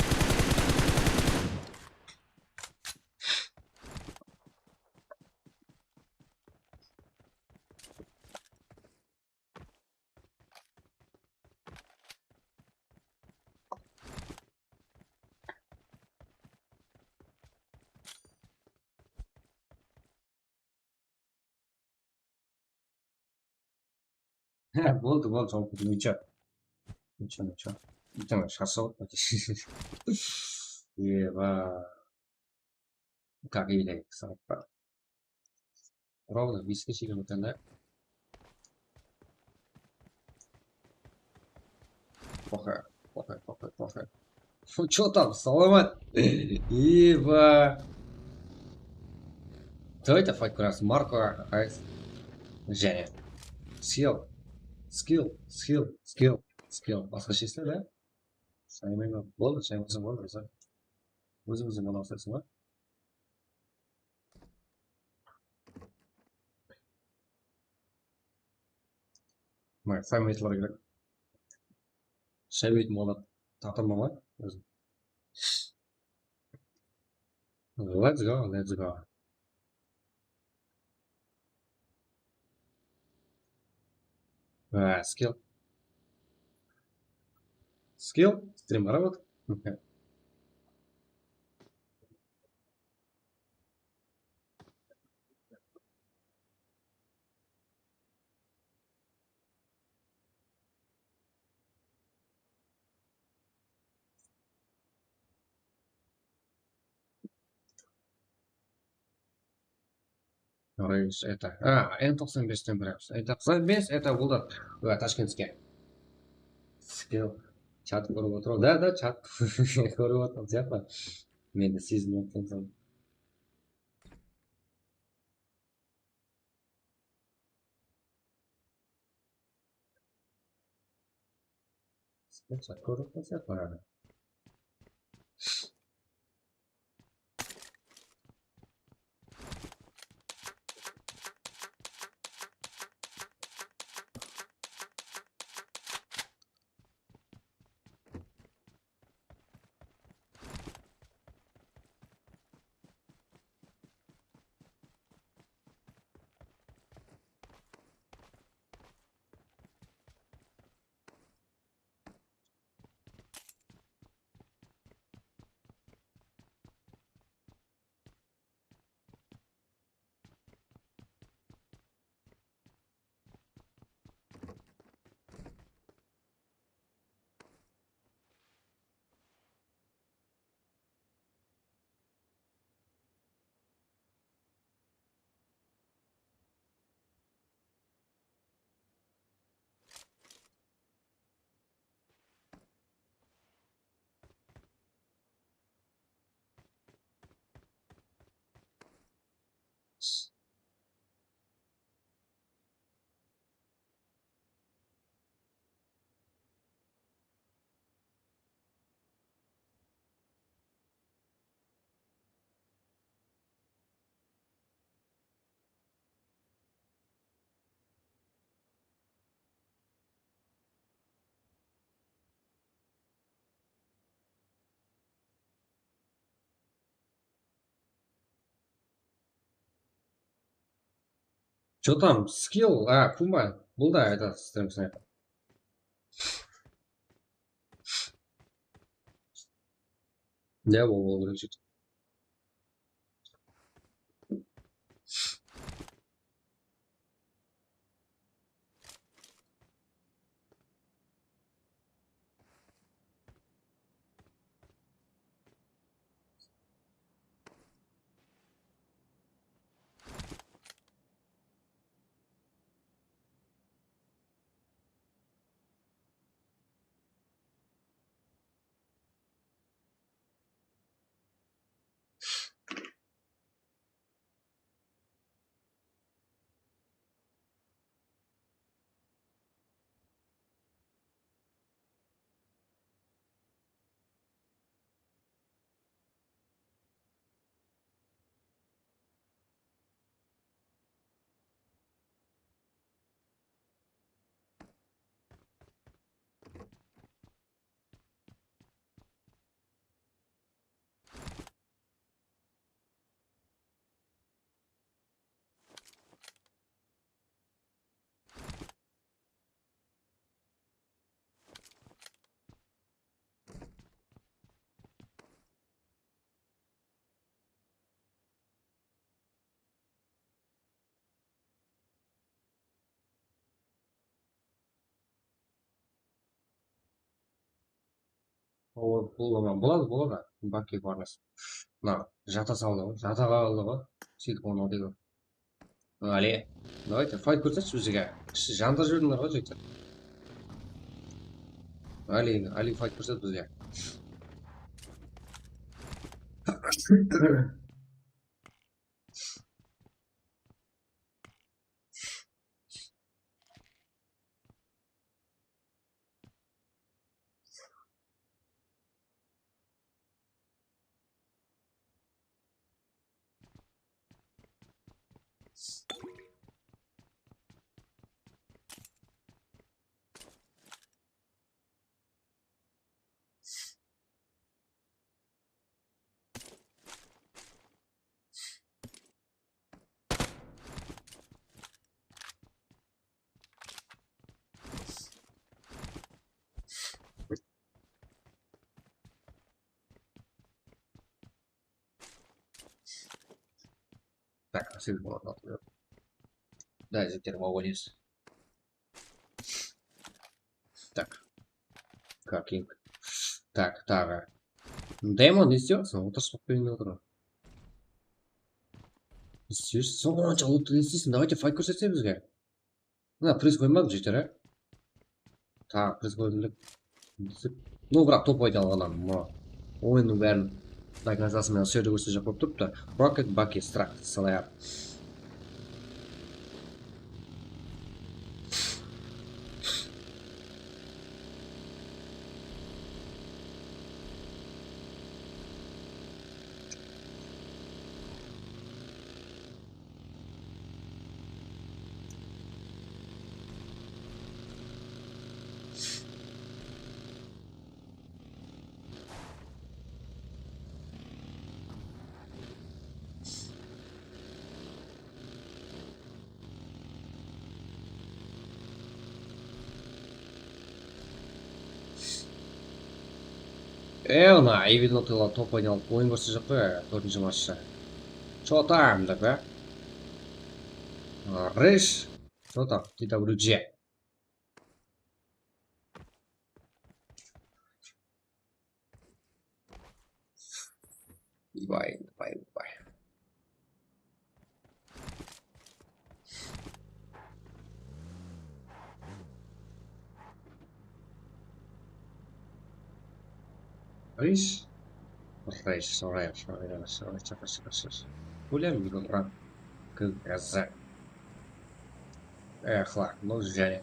He, boldı, boldı, jawap berdim, ничего. Ничего, ничего. Ничего, shashı. Eba. Как или сорок. Ровно beske shekem ótken da. Плохо, плохо, плохо, плохо. Чё там, саламат? Еба. Давайте fight курас. Марко, Айс. Jáne. Skill. Skill, skill, skill, skill. Basqa sheshti da? Saymayman. Boldı, saymasań boldı, Rıza. Óziń óziń bola baslaysań ba? Mına, shay minutlar kerek. Shay minut molda taqtırma ǵoy ózim. Let's go, let's go. А, скилл. Скилл, стрим работает. Рейс это. А, Н тоқсан беsten bir. Н тоқсан бес это Вулдар. Ва, Ташкентке. Скилл. Чат kórip otır. Да, да, чат kórip otır. Sıyaqlı. Meni sezim otır. Spencer kórip qalsa qoyadı. Что там? Скилл? А, Кума. Был, да, это стрим снайпер. Я его выложу. Ol bul aman boladı, boladı. Baki barnas. Mına jata saldı ǵoy, jata qaldı ǵoy. Seytip onı deydi. Ali, давайте, fight kórsetshi bizge. Janda júrdińler ǵoy, jigitler. Ali, Ali, fight kórset bizge. Так, а сегиз bolǵan atılıyor. Да, jigitler, молодец. Так. Какинг. Так, taǵı. Demon, ne islep atırsań? Otırıs bolıp kóyinip otır. Ne isleysiz? Sonıńa onsha ulıwdı ne isleysiń? Давайте, fight kórsetse bizge. Mına, priz qoymadım, jigitler, á? Taǵı priz qoydım dep. No, biraq top oynay alǵan adam, mına. Oyınnıń bárin до конца menen usı jerde kórsetjek bolıp turıptı. Rocket Bucky Strike, Slayer. E, mına Evil Not Illa top oynay alıp oyın kórsetjek qoy, tórtinshi matchta. Что там, dep, á? Rish, что там, T W G. Vay, vay, vay. Rish. Rish, sorry, sorry, sorry, sorry, sorry. Пуля микрофон. Как раз. Эх, ладно, ну, жаль.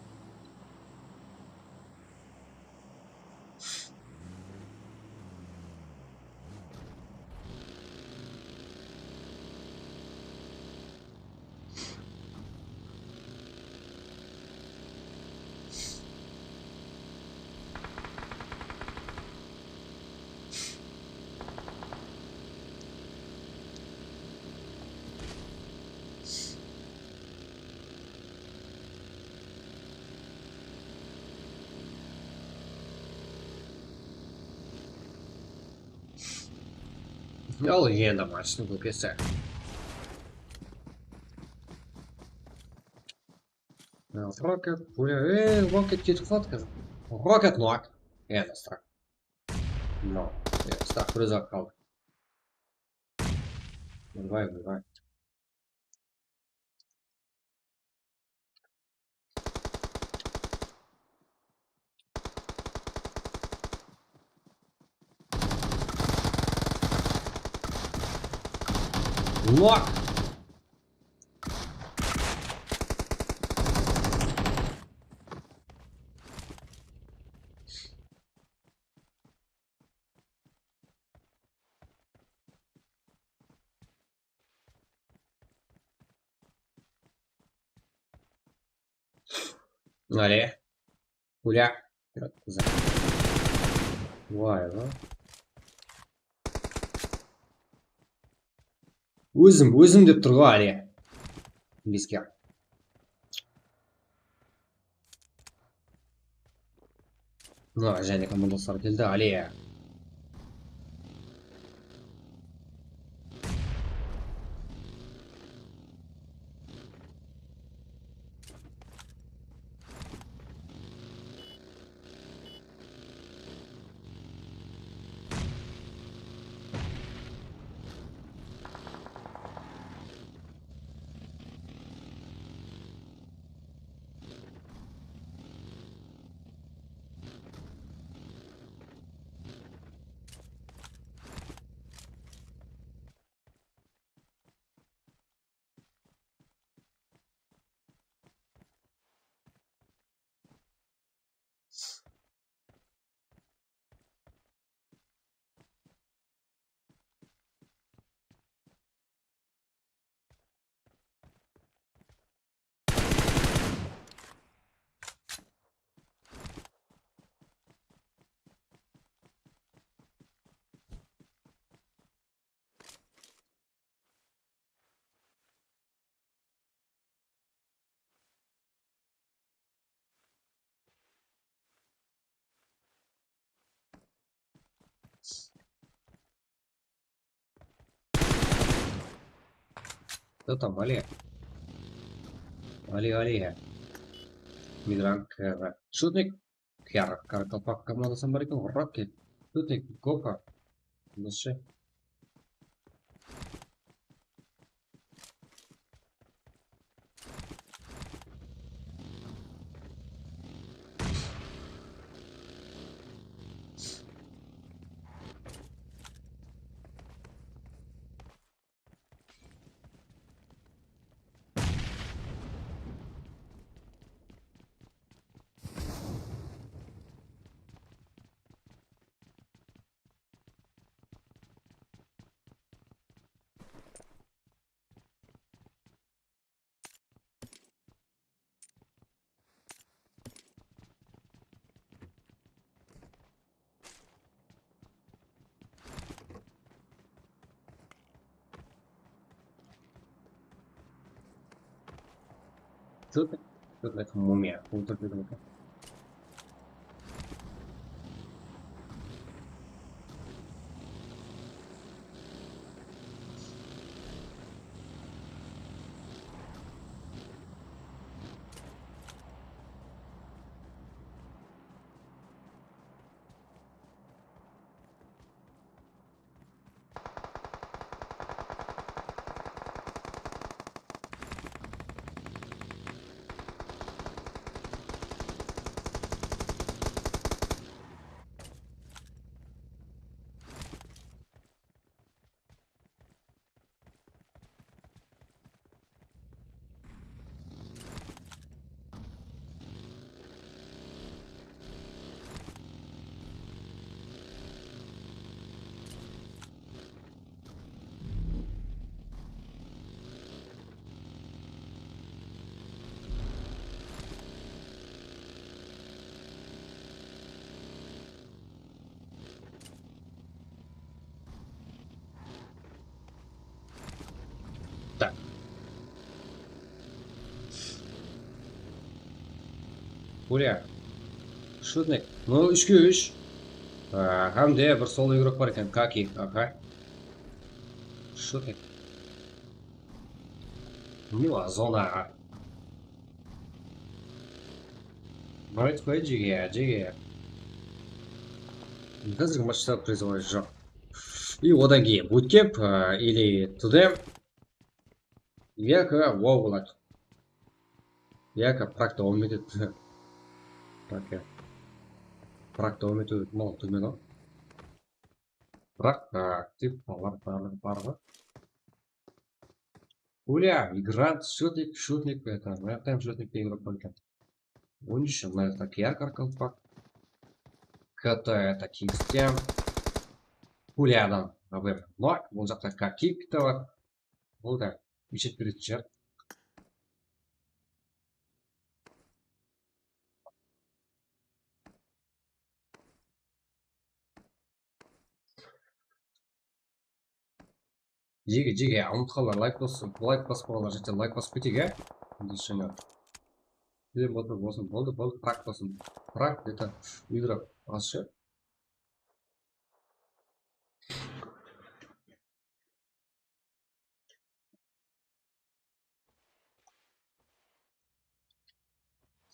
Al, endi matchtıń kókesi. Rocket, pulya, ey, Rocket ketip qaladı házir. Rocket nok. Endi Strike. No, e, Strike bir ózi qaldı. Vay, vay, vay. Lock. Áre. Pulya. Vay be. Ózim, ózim dep tur ǵoy, áre. Bizge. Mına, jáne komandoslar keldi, ále. Кто там, Алия? Алия, Алия. Мигрант, э, шутник. Кар-, Каракалпак командасынан bar eken, urıp kel. Шутник, Гока. Nasıl? Что ты? Что ты, мумия? Вот так вот. Tak. Bólya. Shutnik. No, úshke úsh. Á, hám de bir solo igrok bar eken. Kaki. Aha. Shutnik. Mila zona. Aytıp qoyayın, jege, jege. Házirgi matchta призовой joq. И odan keyin bootcamp, а, или туда. Яко wow boladı. Яко практика on minut. Так, я. Практика on minut, мынау төмен-ау. Biraq, a, aktiv balalar barlıǵı bar ǵoy. Ulya, Migrant, Shutnik, Shutnik, это, mına jaqta hám Shutnik degen igrok bar eken. On úsh, mına jaqta K R Karkalpak. K T, это, Kingston. Ulyadan, A B M nok, bul jaqta Kakik te bar. Bul da, eshet beretin shıǵar. Jege, jege, umıtqanlar layk basıp, layk baspaǵanlar jete layk basıp keteyik, ya. Endi shıńa. Júre otır, bolsın, boldı, boldı, prak bolsın. Prak, это, игрок, azshı.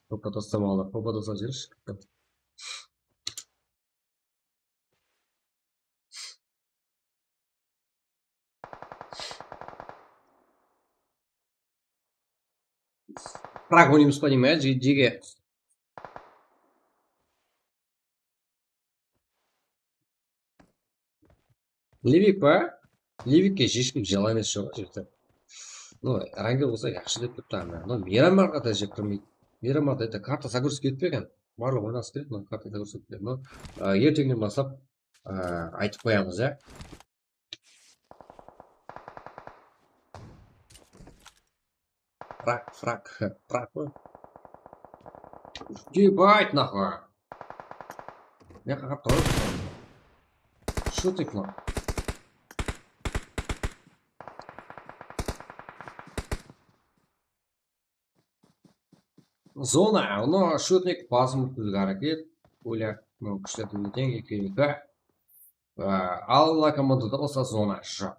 Topa toslamalı, topa toslap júrshi. Prak oynaymız ba deymen, je-, jege. Livik pa? Livikke hesh kim jala emes joq, jigitler. No, Rangel bolsa yaqshı dep turıptı ana. No, Miramarǵa da jep kirmeydi. Miramarda это karta загрузка etpegen. Barlıǵı oynasıp keledi, no, karta загрузка etpegen. No, a, erteńnen baslap, a, aytıp qoyamız, ya. Frak, frak, frak pa? Ебать, нахуй! Mına jaqqa qarap turıp. Shutnik mına. Zona, no, Shutnik basım ótkeriwge háreket. Ulya, no, kúshlerdiń teń, eki eki. Á, al, mına komandada bolsa zona joq.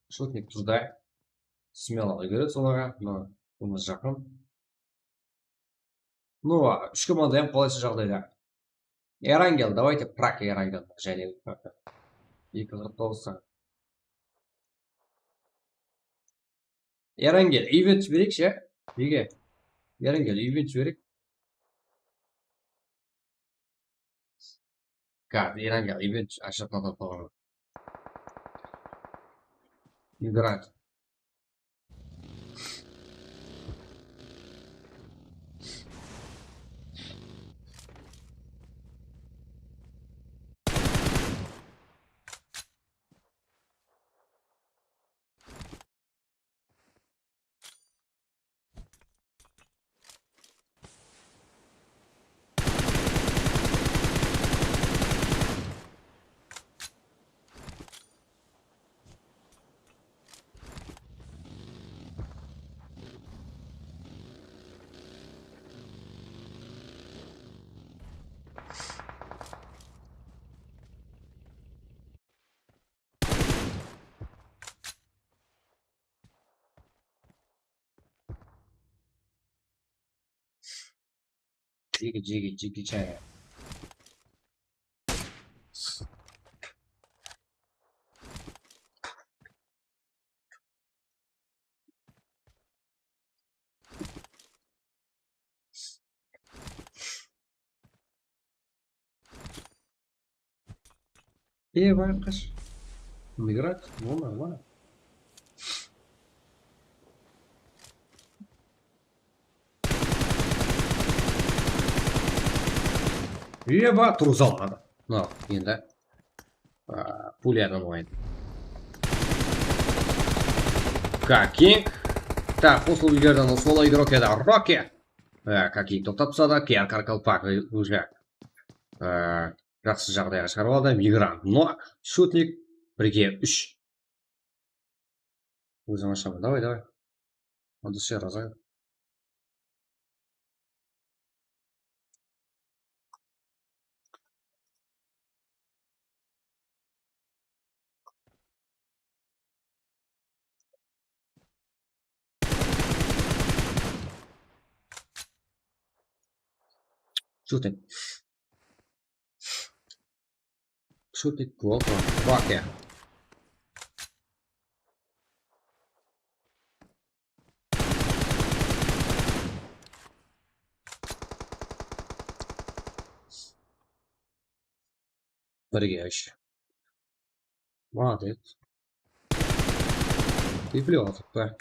Shutnik turdı. Smelo úlgeredi solarǵa. Mına, bumız jaqın. Ну, úsh komanda hám qolaysı jaǵdayda. Erangel, давайте Prag Erangel. Jáne eki qırq toǵız san. Erangel, event jibereyikshi, ya? Nege? Erangel, event jibereyik. Gaz, Erangel, event ashıp atır. Migrant. Jeki, jeki, jeki chaya. Eba, qash. Migrant, noma, noma. Eba, turǵıza almadı. Mına, endi. A, pulyadan olayın. Kaking. Tak, qosılıp úlgerdi, sol igrók edi. Roki. A, Kaking toqtap tasladı. K R Karkalpak уже. A, jaqsı jaǵdayǵa shıǵarıp aldı. Migrant. No. Shutnik. Birge úsh. Óziń ashaman. Davay, davay. От души разай. Shutnik. Shutnik, gol. Bak ya. Birge úsh. Молодец. Tepile atıq pa.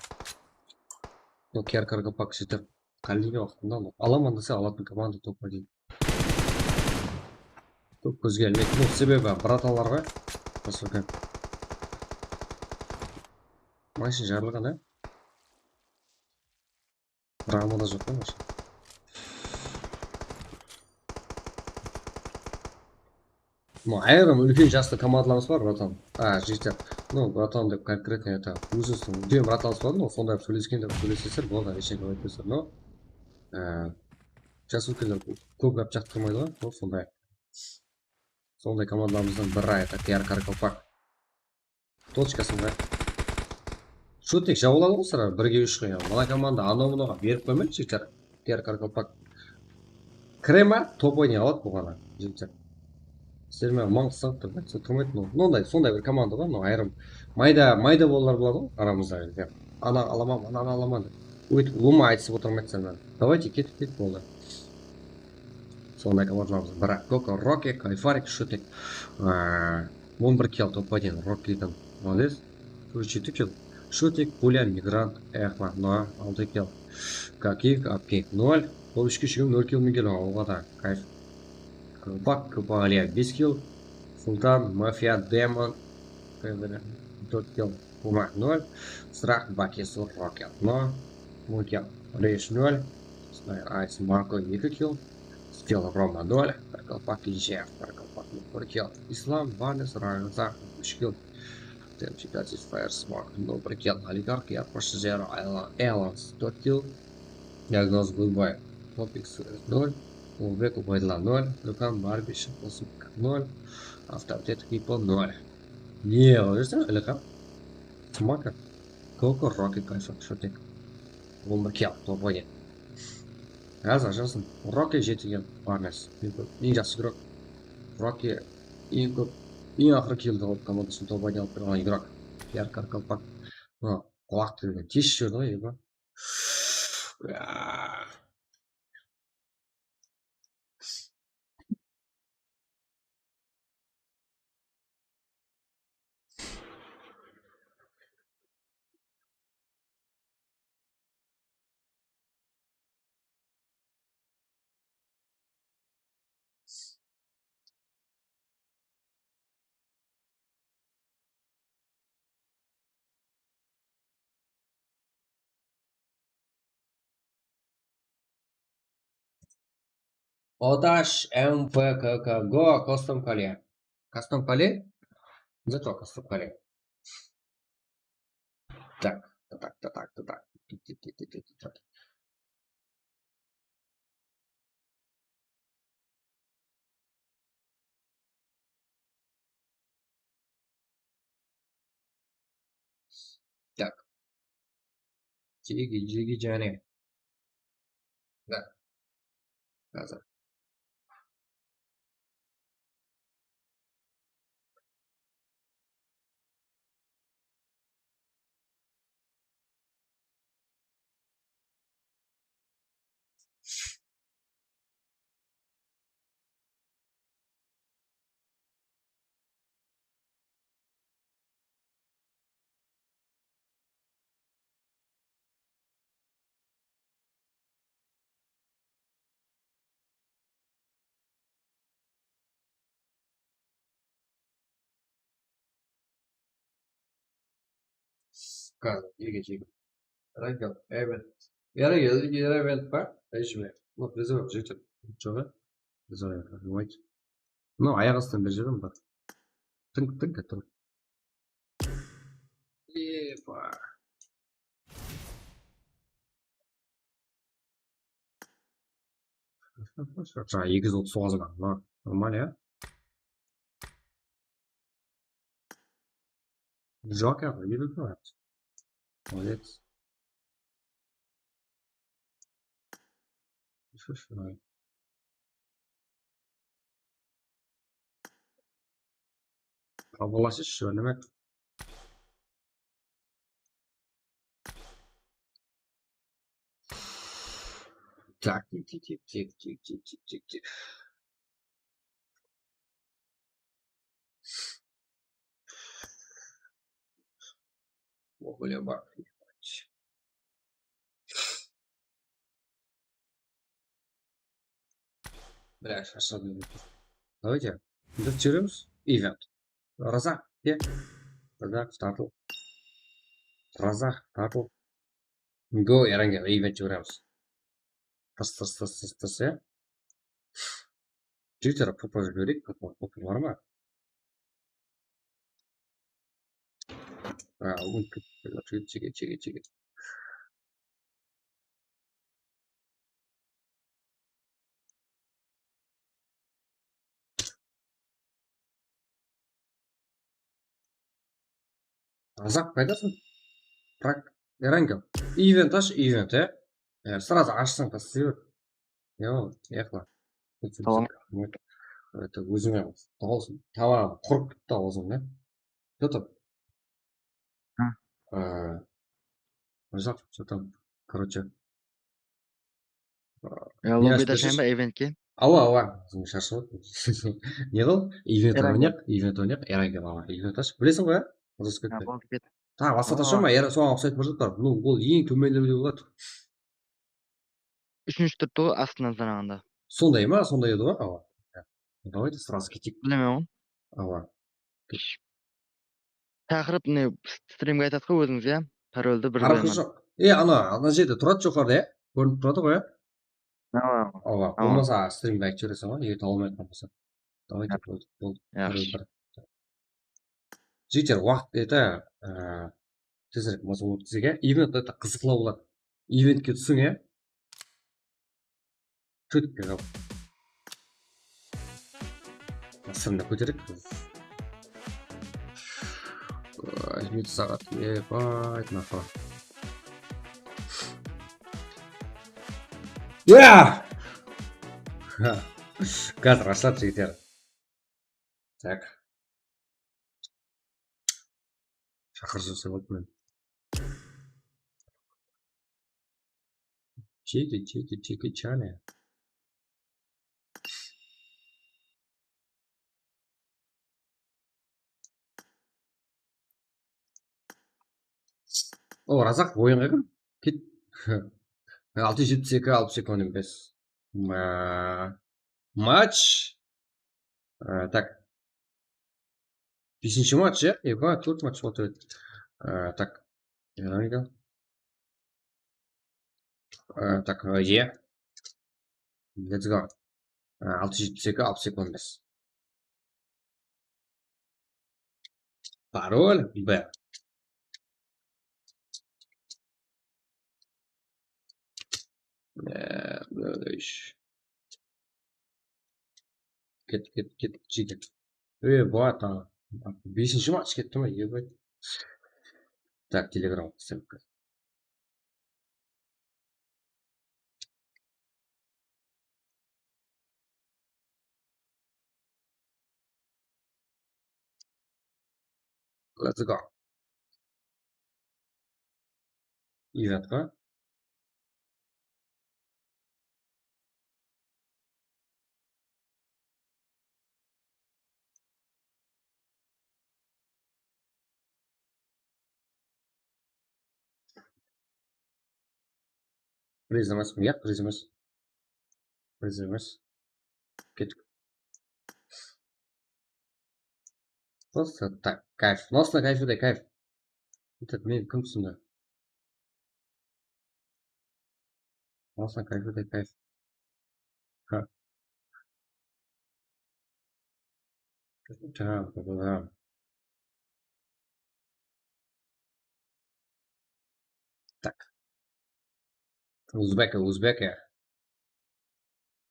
Yoq, K R Karkalpak jetip. Qálegen waqtında alaman dese alatın komanda top один. Kóp kózge ilmeydi. Bul sebebi bratanlar ǵoy. Посылка. Mashina jarılǵan, á? Ramada joq pa mashina? Ну, ayırım úlken jaslı komandalarımız bar, bratan. A, jigitler. Ну, bratan dep конкретно это, ózimizdiń úlken bratanımız bar, ну, sonday qılıp sóylesken dep sóylesesizler, boldı, eshek aytpasızlar, но, e, jas úlkenler kó-, kóp gáp jaqtırmaydı ǵoy, вот, sonday. Sonday komandalarımızdıń biri, это, K R Karkalpak. Точкасын qoy. Shutnik jawıp aladı ǵoy, sizler birge úsh qoyǵan. Mına komanda anaw-mınawǵa berip qoymaydı, jigitler. K R Karkalpak. Krema top oynay aladı buǵana, jigitler. Sizler menen mańǵıs sanıp turıp aytsa turmaydı, но, mınanday, sonday bir komanda bar, но, ayırım. Mayda, mayda bollar boladı ǵoy aramızda, jigitler. Ana alaman, ananı alaman dep. Óytip, ulıwma aytısıp otırmaydı sizler menen. Давайте, ketip, ketip, boldı. Sonday komandalarımız bar. Koko, Roki, Kayfarik, Shutnik. Aa, on bir kill top один Rokidiń. Молодец. Jeti kill. Shutnik, Pulya, Migrant, Ehma, no, altı kill. Kakik, Apkik, nol. Bul úshke shegim nol kill men kelgen awılǵa da. Kayf. Bak, Kupaliya, bes kill. Sultan, Mafia, Demon, tórt kill. Uma, nol. Sıraq, Bakesur, Roket, no. On kill. Resh, nol. Snayr, Ice, Marko, eki kill. Skill, Roma, nol. Karkalpak, Injev, Karkalpak, bir kill. Islam, Vanes, Ragza, úsh kill. Tem Chikatis, Fire, Smoke, nol, bir kill. Oligark, Yapısh, Zero, Alan, Alans, tórt kill. Diagnoz, Goodbye, Topik, Suez, nol. Ulbek, Ubaydıla, nol. Dukan, Barbi, Shıqılsın, nol. Avtoritet, People, nol. Ne qıla bersen, Ilham? Smaka. Koko, Rocky, Kaifa, Shotek. On bir kill alıp, top oynadı. Házir jazsın. Rocky jeti kill, bar emes. Eń jaqsı igrok. Rocky eń kóp, eń aqırı killdi alıp, komandasın top oynadı alıp turǵan igrok. Yarkar Kalpak. Mına, qulaq degen tez júrdi ǵoy, ego. Otash M P K K, go, Custom Kale. Custom Kale? Zато Custom Kale. Так, так, так, так, так. Так. Jigi, jigi, jáne. Да. Házir. Skaz, jege, jege. Rangel, Event. Yaraydı, Event pa? Eshime. Mına, призыв jigitler. Joq, e? Призыв, давайте. Mına, ayaq astın bir jigim bar. Tınk, tınk, tınk. Epa. Jańa eki júz otız toǵız bar. Mına, normal, ya. Joker, eki júz otız. Молодец. Хабарласшы, neme? Так, тик, тик, тик. Oǵleba. Bля, sharshadım. Давайте. Biz júremiz. Event. Razaq, ke. Razaq, tartıl. Razaq, tartıl. Go, Erangel, event júremiz. Tırs, tırs, tırs, tırs, tırs, ya. Jigitler, poplar jibereyik, poplar, poplar bar ma? Ha, búgin jigit, jigit, jigit, jigit. Azaq paydasın. Bırak, Erangel. Event ash, event, e. E, сразу ashsın, taslay ber. Yo, aqla. Tamam. Это, ózińe dawısıń, tamam, qurıp ketti dawısıń, ne? Что там? Hı. Ee, Mırza, что там? Короче. Ya, lobbide ashayın ba eventke? Awa, awa. Sharshap. Ne qıl? Event oynayıq, event oynayıq. Erangel, awa, event ash. Bilesiń ǵoy, ya? Mırza, ha, boldı, ket. Taǵı basqa da shama, soǵan uqsaydı bir zat bar. Ну, ol eń tómenlewde boladı. Úshinshi turıptı ǵoy, astından sanaǵanda. Sonday ma? Sonday edi ǵoy, awa. Давайте сразу кетейік. Bilemen ǵoy. Awa. Taqırıp ne, strimge aytadı ǵoy ózińiz, ya? Paroldi bir qoyaman. Joq. E, ana, ana jerde turadı joqarıda, ya? Kórinip turadı ǵoy, ya? Awa. Awa. Bolmasa strimge aytıp jibereseń ǵoy, eger tawa almay atqan bolsa. Давайте, boldı, boldı. Jigitler, waqıt, это, e, tezirek mazmur ótkizeyik, ya. Event, это, qızıqlı boladı. Eventke túsiń, ya. Sırtqa kóterip. Jeti saat. Ebay, nafa. Ya! Gaz raslap jigitler. Tak. Shaqırıwshı boldı men. Jeki, Jeki, Jeki Chane. O, Razaq, oyınǵa kim? Ket. Altı júz jetpis eki, alpıs eki, on bes. Ma-, match. Á, tak. Besinshi match, ya? Eki, tórt match otır edi. Á, tak. Erangel. Á, tak, ya. Let's go. Á, altı júz jetpis eki, alpıs eki, on bes. Parol B. Ee, böyle iş. Ket, ket, ket, jigit. Ee, bu ata. Besinshi match ketti ma, ебать. Tak, Telegram ssılka. Let's go. Eventqa. Priz emes, yaq, priz emes. Priz emes. Kettik. Просто так, кайф. Просто кайф, да, кайф. Этот, men kim túsindi? Просто кайф, да, кайф. Ha. Tamam, tamam. Так. Uzbek, uzbek.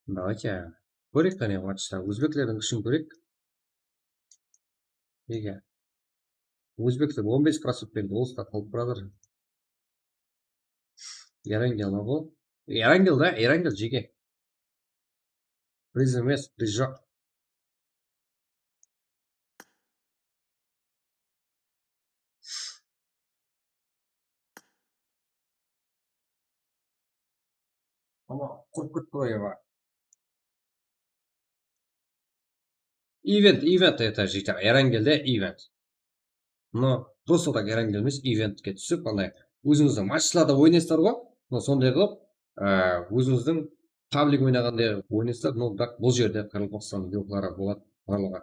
Давайте. Kóreyik qáne, matchta. Ózbeklerdiń kúshin kóreyik. Nege? Ózbekler on bes procent penen dolısta qalıp baratır. Erangel ma bul? Erangel da, Erangel jeke. Priz emes, priz joq. Ama qurıp ketti ǵoy, aba. Event, event, это же, Erangelde event. No, просто так Erangel emes, eventke túsip, anday, ózińizdiń matchlarda oynaysızlar ǵoy. No, sonday qılıp, á, ózińizdiń public oynaǵanday oynaysızlar. No, biraq bul jerde Qaraqalpaqstan yoqları boladı, barlıǵı.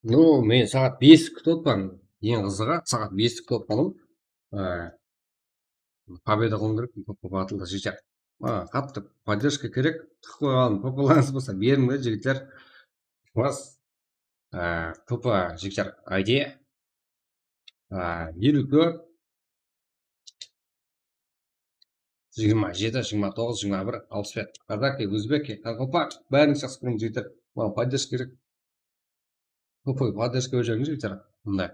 No, men saat besti kútip otpan. Eń qızıǵı, saat besti kútip otqanım. Á, Pobeda qılıwım kerek, P P battlda jigitler. Maǵan qattı podderjka kerek. Tıqıp qoyǵan P P-lańız bolsa beriń de, jigitler. Bas. Á, P P, jigitler, I D. Á, eliw tórt, jigirma jeti, jigirma toǵız, jigirma bir, alpıs bes. Kazaki, ózbeki, qaraqalpaq, bárin jaqsı kóremiz, jigitler. Maǵan podderjka kerek. P P podderjka berip júriń, jigitler. Mınday.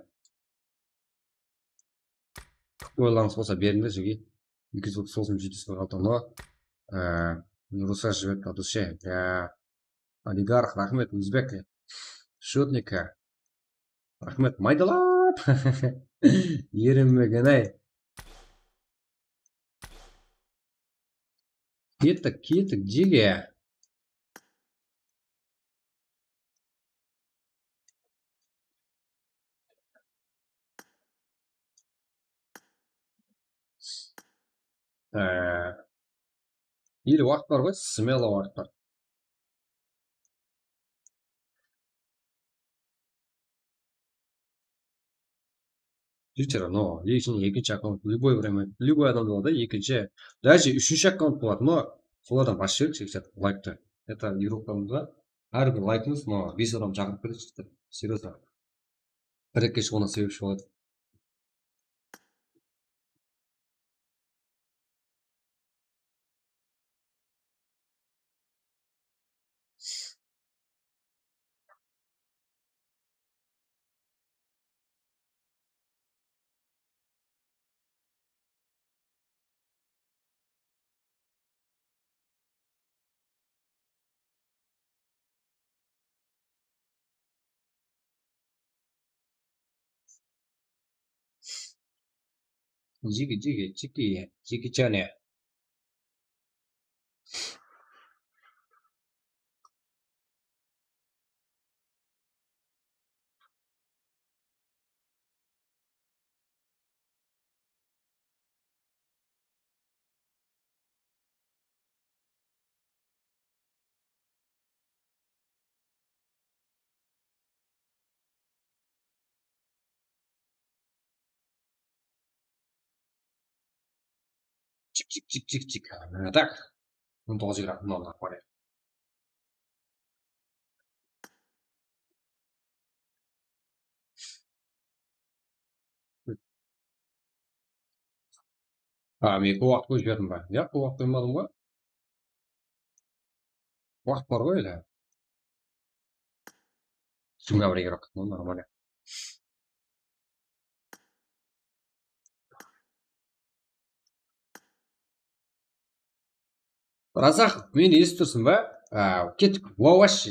Oylańız bolsa berińler jege. Eki júz otız toǵız, jeti júz qırq altı no. Á, Ruslar jiberip atır she. Ya. Oligarx, raxmet, Uzbek. Shotnika. Raxmet, maydalap. Erinbegen-ay. Kettik, kettik, jege. Ee, ele waqıt bar ǵoy, smelo waqıt bar. Jigitler, no, lekin ekinshi akkaunt, любой время, любой adam boladı, ekinshi, даже úshinshi akkaunt boladı, no, solardan basıp jibereyik, jigitler, laiktı. Это iruqlarımızda hár bir laikımız, no, bes adam shaqırıp beredi, jigitler, серьёзно. Bir-eki kishigene sebepshi boladı. Jiki, jiki, jiki, jiki chane. Chik, chik, chik, chik, chik. Mına tak. On toǵız gram, mınadan qoyayıq. A, men kóp waqıt qoyıp jiberdim ba? Yaq, kóp waqıt qoymadım ǵoy. Waqıt bar ǵoy ele. Singapur igrok, ну, нормально. Razaqov, meni esitip tursın ba? A, kettik, wow ash,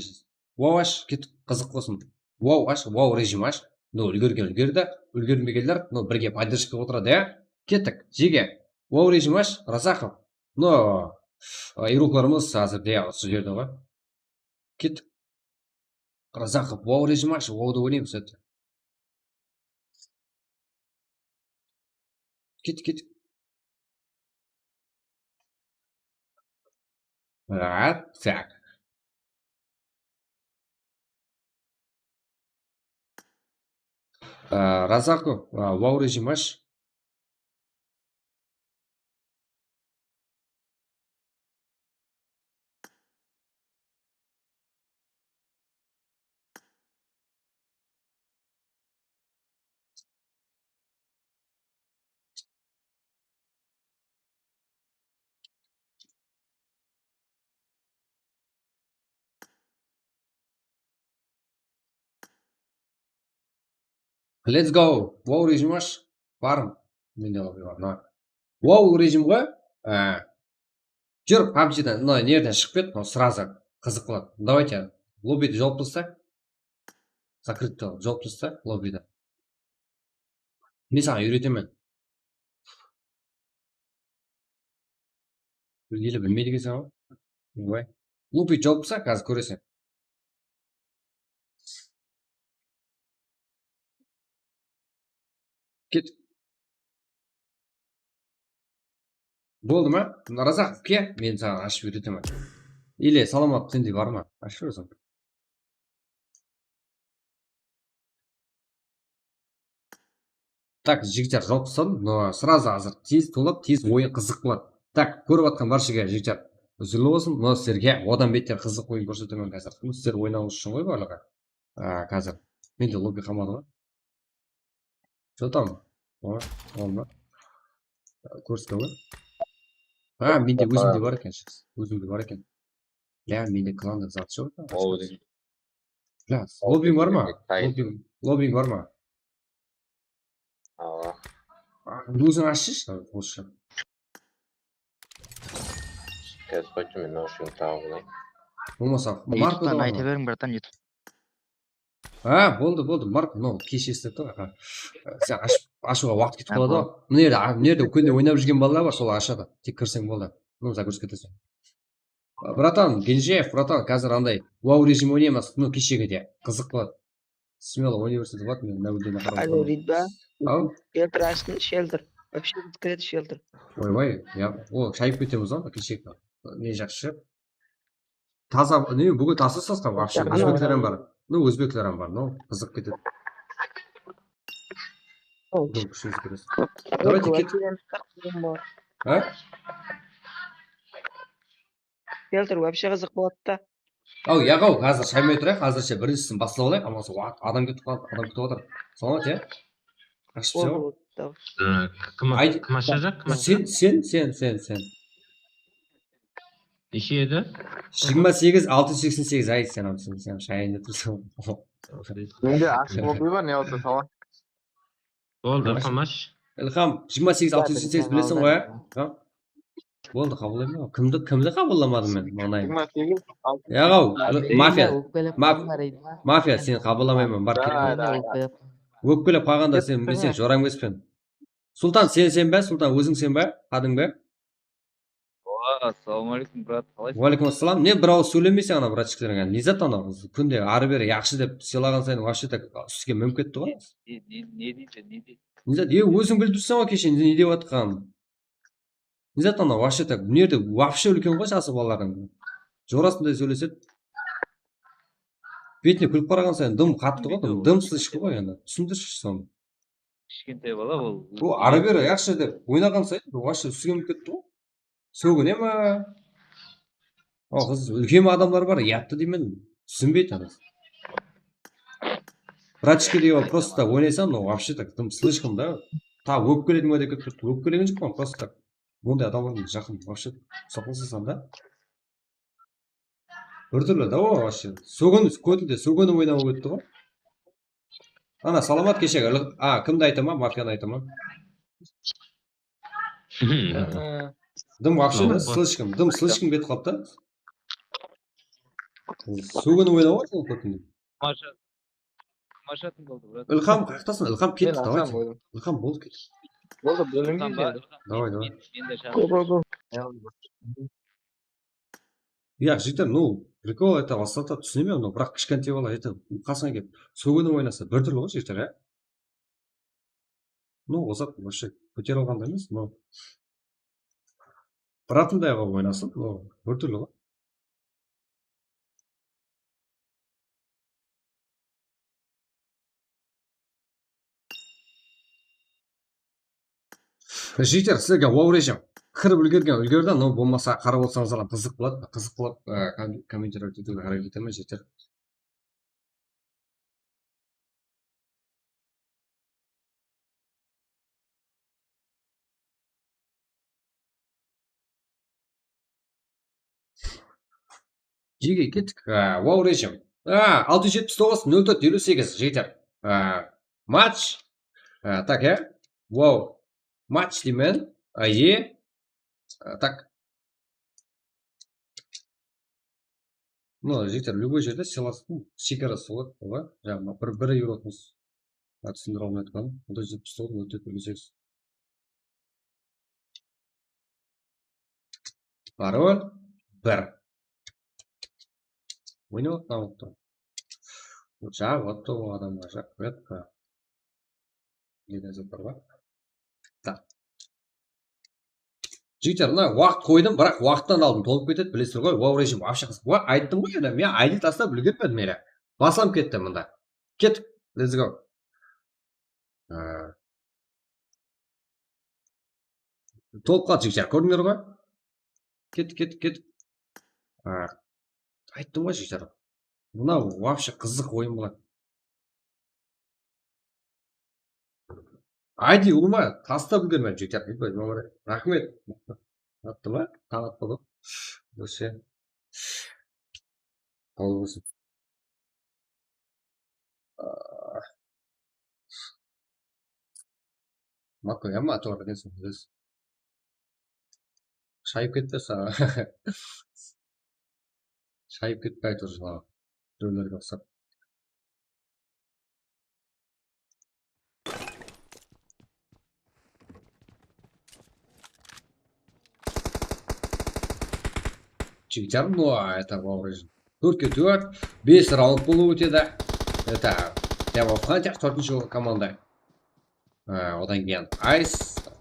wow ash, kettik, qızıq bolsın. Wow ash, wow rejim ash. No, úlgergen úlgerdi, úlgermegenler, no, birge поддержка otıradı, ya. Kettik, jege. Wow rejim ash, Razaqov. No, a, iruqlarımız házirde usı jerde ǵoy. Kettik. Razaqov, wow rejim ash, wow dep oynaymız, это. Kettik, kettik. А, так. А, Razaqov, а, wow rejim ash. Let's go. Wow rejim ash. Barım. Mende lobbi bar. Mına. Wow rejim ǵoy. Á, júr, pabjiden, mına nerden shıǵıp ket, mına сразу qızıq qıladı. Давайте, lobbidi jawıp tasta. Закрыто, jawıp tasta lobbidi. Men saǵan úyretemen. Ele bilmeydi ekenseń ǵoy. Ǵoy. Lobbi jawıp tasta, házir kóreseń. Ket. Boldı ma? Razaqov, ke, men saǵan ashıp úyretemen. Ele salamat sende bar ma? Ashıp óziń. Так, jigitler, jawıp tasladım. No, сразу házir tez tulap, tez oyın qızıq qıladı. Так, kórip atqan barshaǵa, jigitler, uzrli bolsın. No, sizlerge odan beter qızıq oyın kórsetemen házir. Sizler oynawıńız ushın ǵoy barlıǵı. Á, házir. Mende lobbi qalmadı ǵoy. Что там? O, olma. Kórsetken ǵoy. Ha, mende ózimde bar eken. Ózimde bar eken. Ya, mende klandıq zat joq. Bля, lobbiń bar ma? Lobbiń, lobbiń bar ma? Awa. Endi óziń ashshıshı, qoshsha. Házir qoyıptı, men naushnik tawıp alayın. Bolmasa, Marko da ayta beriń, bratan, YouTube. Ha, boldı, boldı. Marko, mınaw kesh eslep tur. Ha. Sen ash-, ashıwǵa waqıt ketip qaladı ǵoy. Mına jerde, a, mına jerde úlkende oynap júrgen balalar bar, solar ashadı. Tek kirseń boldı. Mına загрузка eteseń. Bratan, Genjeev, bratan, házir anday wow rejim oynaymız. Mına keshegi de. Qızıq boladı. Смело oynay berse de boladı, men náwildene qarap otırman. Alo, Ridba. Aw? Shelter ashsın, shelter. Вообще kiredi shelter. Oybay, ya, o shayıp ketemiz ǵoy, kesheki. Ne jaqsı. Taza, ne, búgin tasa sasqa, вообще, ózbekler hám bar. No, ózbekler hám bar. No, qızıq ketedi. Ol. Búgin kúshimiz kiredi. Давайте ket. Ha? Shelter вообще qızıq boladı da. Aw, yaǵaw, házir shaymay turayıq, házirshe birinshisin baslap alayıq, aman sol waqıt adam ketip qaldı, adam kútip atır. Salamat, ya? Ashıp. Boldı, boldı, давай. Ee, kim, kim ashajaq, kim ashajaq? Sen, sen, sen, sen, sen. Neshe edi? Jigirma segiz, altı júz seksen segiz, ayt sen, sen, sen shayın dep tursań. Mende ashıq okıy bar, ne bolsa, salam. Boldı, Ilham ash. Ilham, jigirma segiz, altı júz seksen segiz bileseń ǵoy, ya? Ilham. Boldı, qabıllayman. Kimdi, kimdi qabıllamadım men, mańlayım? Jigirma segiz, altı júz seksen segiz. Yaǵaw, mafiya, mafiya, seni qabıllamayman, bar ket. Ópkelep qalǵanda sen bilseń, jorań emes pen. Sultan, sen, sen be? Sultan, óziń sen be? Qadıń be? Assalamu aleykum, brat, qalaysıń? Wa aleykum assalam. Ne, bir awız sóylemeyseń ana bratshiklerge? Ne zat anaw? Kúnde arı-beri yaqshı dep sıylaǵan sayın, вообще так, sizge minip ketti ǵoy. Ne, ne, ne deydi, ne deydi? Ne zat? E, óziń bilip tursıń ǵoy keshe ne dep atqanın. Ne zat anaw, вообще так, mına jerde вообще úlken ǵoy jası balalardıń. Jorasınday sóylesedi. Betine kúlip qaraǵan sayın dım qattı ǵoy, dım, dım слишком ǵoy endi. Túsindirshi sonı. Kishkentay bala ol. Bul arı-beri yaqshı dep oynaǵan sayın, bul вообще ústińe minip ketti ǵoy. Sógine ma? O qız, úlken adamlar bar, uyattı deymen, túsinbeydi ana. Bratishka deydi, ol просто так oynaysań, no, вообще так, dım слишком da. Ta ópkeledi me dep kelip turıptı, ópkelegen joqpan, просто так. Bunday adamlarǵa jaqın, вообще, uslap qalsasań da. Bir túrli da o, вообще. Sógin, kótilde sógini oynap ótti ǵoy. Ana, salamat keshegi. A, kimdi aytaman? Mafiyanı aytaman. Dım вообще da слишком, dım слишком ketip qalıptı. Sógini oynap atır kótilde. Mashatın boldı, brat. Ilham, qayaqtasıń? Ilham ketti, давайте. Ilham, boldı, ket. Boldı, bólinbeydi. Davay, davay. Go, go, go. Ya, jigitler, no, прикол, это, высота, túsinemen, no, biraq kishkentay bala, это, qasıńa kelip, sógini oynasa, bir túrli ǵoy, jigitler, ya. No, ozaq, вообще, kóterip alǵanda emes, no. Bratınday ǵoy oynasın, no, bir túrli ǵoy. Jigitler, sizlerge wow rejim. Kirip úlgergen úlgerdi, no bolmasa qarap otsańızlar hám qızıq boladı. Qızıq qılıp, e, kom-, kommentariyge túsiwge háreket etemen, jigitler. Jege kettik. A, wow rejim. A, altı júz jetpis toǵız, nol tórt, eliw segiz, jigitler. A, match. A, tak, ya. Wow. Match deymen. A, e. A, tak. Mına, jigitler, любой jerde sıylasıń, shekarası bar, bar. Jańa bir, bir yevro qılsın. Ha, túsindire almay atırman. Onda jetpis toǵız, nol tórt, eliw segiz. Parol bir. Oynap atırman. Jaǵıp attı o adamǵa, jaǵıp qoyadı. Neden zat bar ba? Tak. Jigitler, mına waqıt qoydım, biraq waqıttan aldın tolıp ketedi, bilesizler ǵoy, wow rejim, вообще qız. Wa, ayttım ǵoy, endi, men I D taslap úlgermedim ele. Baslam ketti mında. Kettik, let's go. Ha. Tolıp qaldı, jigitler, kórdińler ǵoy? Kettik, kettik, kettik. Ha. Ayttım ǵoy, jigitler. Mına вообще qızıq oyın boladı. Aydi ulıma tastap úlgermedim, jigitler. Raxmet. Attı ma? Tań atpadı. Durıs. Qawlı bolsın. Mako, ya, motor degen soń bilesiz. Shayıp ketpe saǵan. Shayıp ketpe, aytır, jılaǵan. Dónerge uqsap. Jigitler, no, это, вооружен. Tórtke tórt, bes raund bolıp ótedi. Это, dep atqan tiyaq tórtinshi komanda. Á, odan keyin Ice,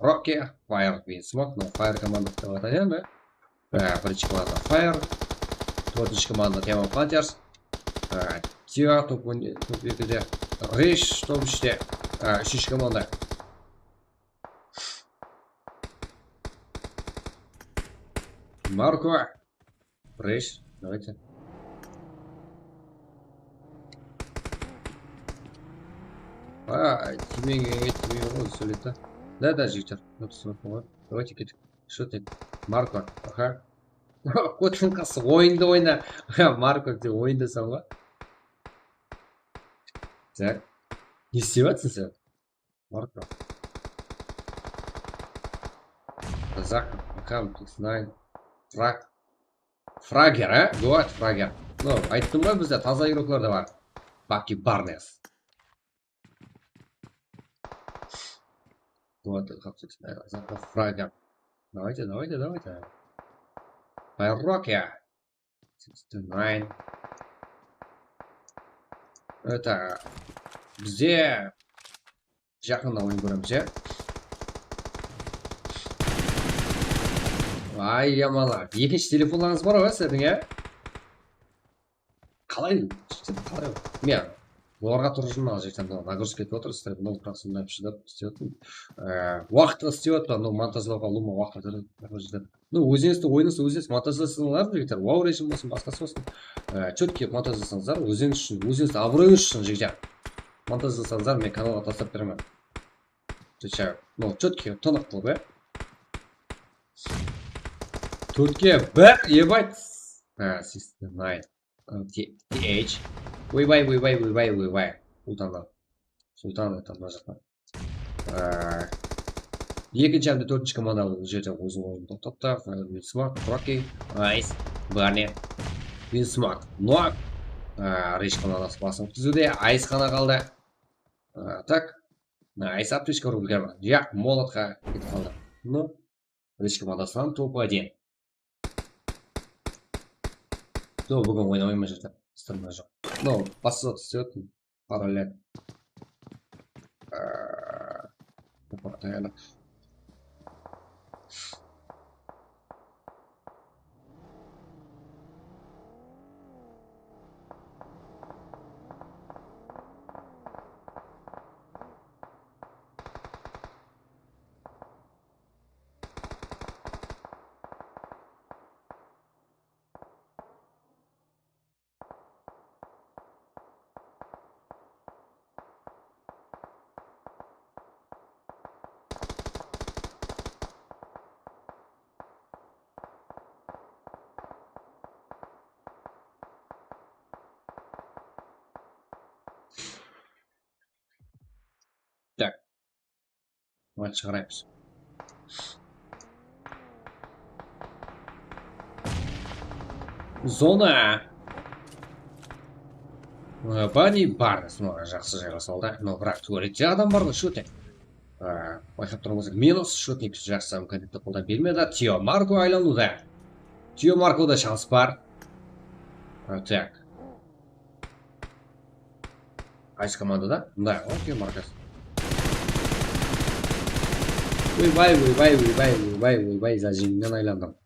Rocky, Fire, Winsmoke, no, Fire komandası dep ataydı endi. Á, birinshi komanda Fire, tórtinshi komanda Team Hunters. Á, Tio top on-, top ekide, Rish top úshte. Á, úshinshi komanda Marko. Fresh, давайте. А, тимеге, тимеге ǵoy, sóyledi. Да, да, jigitler. Давайте ketik. Что ты? Марко, aha. Kotinkası oyındı oyna. Aha, Marko, sen oyındasań ǵoy. Так. Ne islep atırsań sen? Marko. Zak, Kam, Six Nine. Frag. Frager, a? Goat Frager. No, ayttım ǵoy, bizde taza igroklar da bar. Baki Barnes. Goat, Kam, Six Nine, Zak, Frager. Давайте, давайте, давайте. Rocky. Sixty nine. Это, bizde jaqında oyın kóremiz, ya. Ay, yamanlar. Ekinshi telefonlarıńız bar ǵoy sizlerdiń, ya? Qalay, qalay? Men olarǵa turıp júrmen, al, jigitler, mına, nagruzka etip otır, sizler, mına, biraq sonday shıdap islep atırman. Ee, waqıtqa islep atırman, mına, montajlawǵa ulıwma waqıt ajıratıp, jigitler. Ну, ózińizdiń oyınıńızdı ózińiz montajlasańlar, jigitler, wow rejim bolsın, basqası bolsın. Ee, chotkiy montajlasańızlar, ózińiz ushın, ózińizdiń abırıyıńız ushın, jigitler. Montajlasańızlar, men kanalǵa taslap beremen. Отвечаю. Ну, chotkiy, tınıq qılıp, ya. Tórtke bir, ебать. Ha, sixty nine. Т H. Выбай, выбай, выбай, выбай. Sultanlar. Sultanlar там mına jaqta. Ekinshi hám de tórtinshi komanda bul jerde óziniń ornın toqtattı. Winsmoke, Rocky, Ice, Barney, Winsmoke, Noak. Rish komandası basın ótkizudi. Ice ǵana qaldı. Tak. Ice aptechka urıp úlgermedi. Yaq, molotqa ketip qaldı. Ну, Rish komandasınan top один. Yo, búgin oynamayman jigitler. Streamler joq. No, bas zat islep atırman. Parallel. Aa, tayarlıq. Так. Bunı shıǵaraymız. Zona. Bani bar. Zona jaqsı jaylasıp aldı. No, biraq tualette adam bar ǵoy, shóte. Bayqap turıńız. Minus shótnik jaqsı imkaniyatti qoldan bermedi. Tio Marko aylanıwda. Tio Markoda shans bar. Tak. Qaysı komandada? Mında, okey, Markas. Oybay, oybay, oybay, oybay, oybay, zajimimnen aylandım.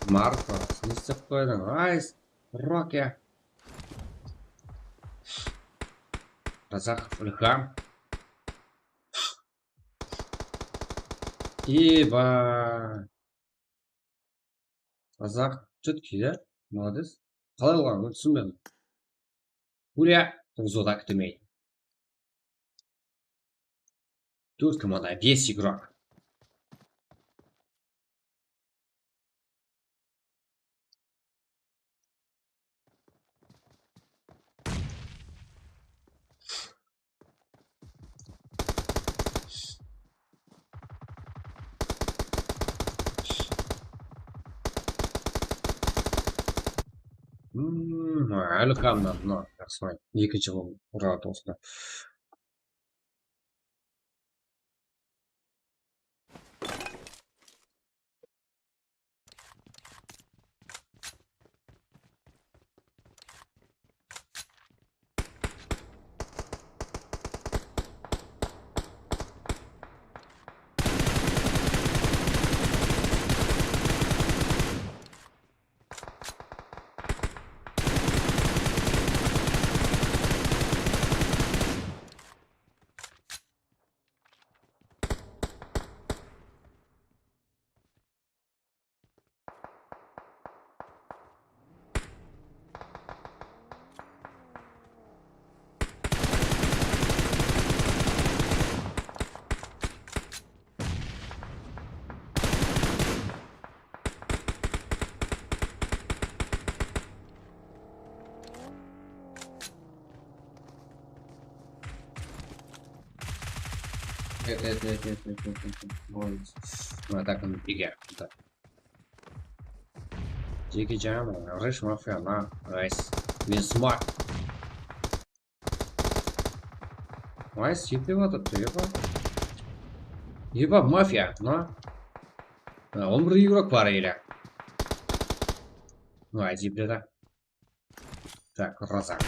Marko, ne istep qoydıń? Ice, Rocky. Razakov Ilham. Eba. Razakov, чёткий, ya? Молодец. Qalay bolǵanın túsinbedim. Hurya, zoda kútmeydi. Tórt komanda, bes igrok. Hmm, áli qamnan, mına, jaqsı, ekinshi uradı osında. Ket, ket, ket, ket, ket, ket, ket, ket. Boldı. Mına, так, bege. Так. Джеки Чан, Рэш Мафия, на, райс. Мен смарт. Райс, сен деп atır, epa. Epa, Мафия, на. Mına, он bir игрок bar ele. Mına, aytayın da. Так, Razak.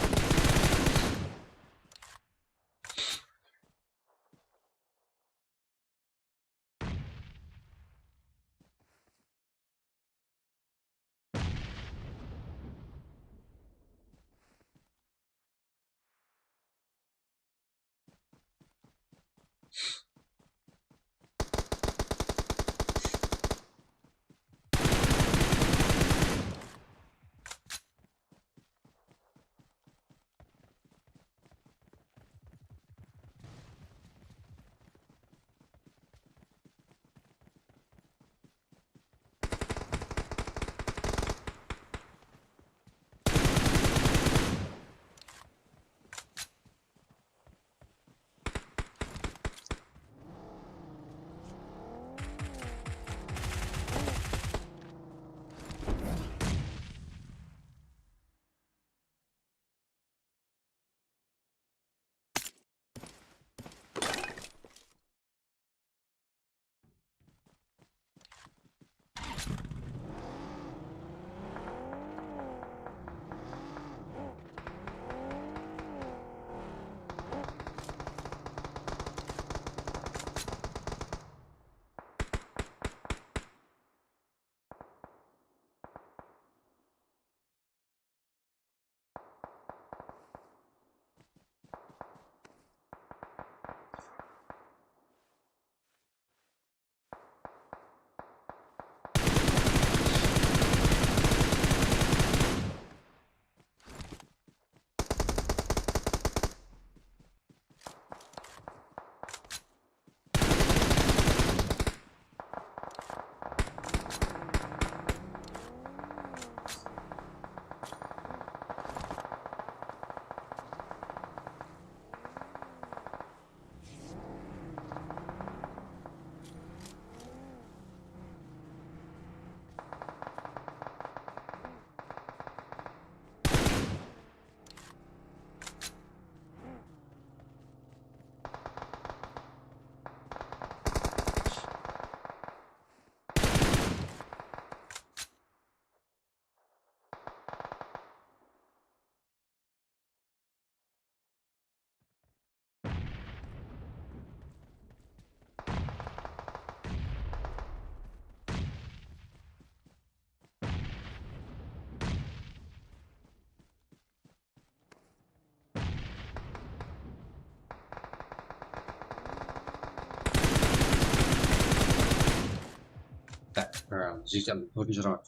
Так, e, seksen dórt raund.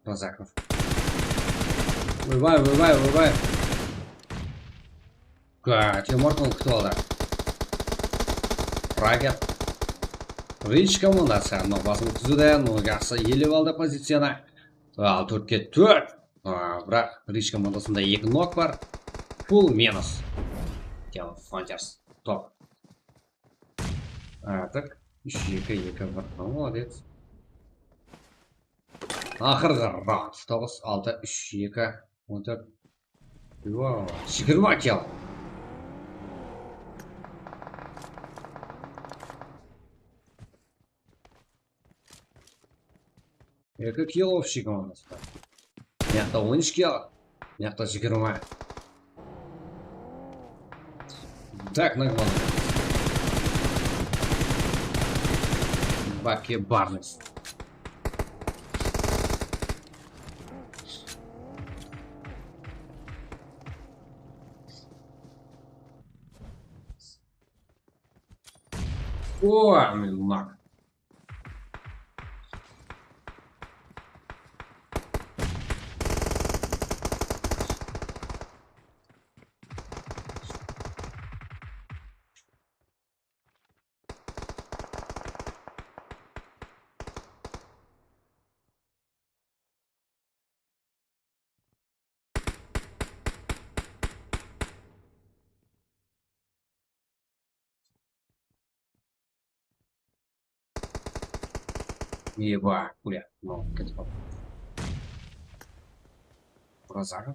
Razakov. Oybay, oybay, oybay. Ka, Temur kútip aldı. Raket. Rich komandası, mına basın túzedi, mına jaqsı elep aldı poziciyanı. Al, tórtke tórt. A, biraq Rich komandasında eki nok bar. Full minus. Temur Frontiers. Top. A, tak. Úsh, eki, eki, bir. Молодец. Aqırǵı raund. Toǵız, altı, úsh, eki, on tórt. Wow, jigirma kill. Eki kill общий komandası bar. Mıyaqta on úsh kill. Mıyaqta jigirma. Так, нормально. Баке Барнес. О, мин лаг. Eba, bля, mınaw ketip qaldı. Urazakov.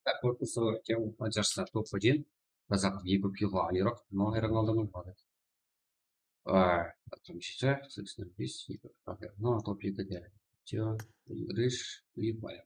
Так, вот, usı tiyam jarıslar top один. Qazaq eki piyolǵa alıyıraq, no, Ronaldodan qaladı. A, там сейчас, seksen bes, no, top ekide. Все, выигрыш, и поехали.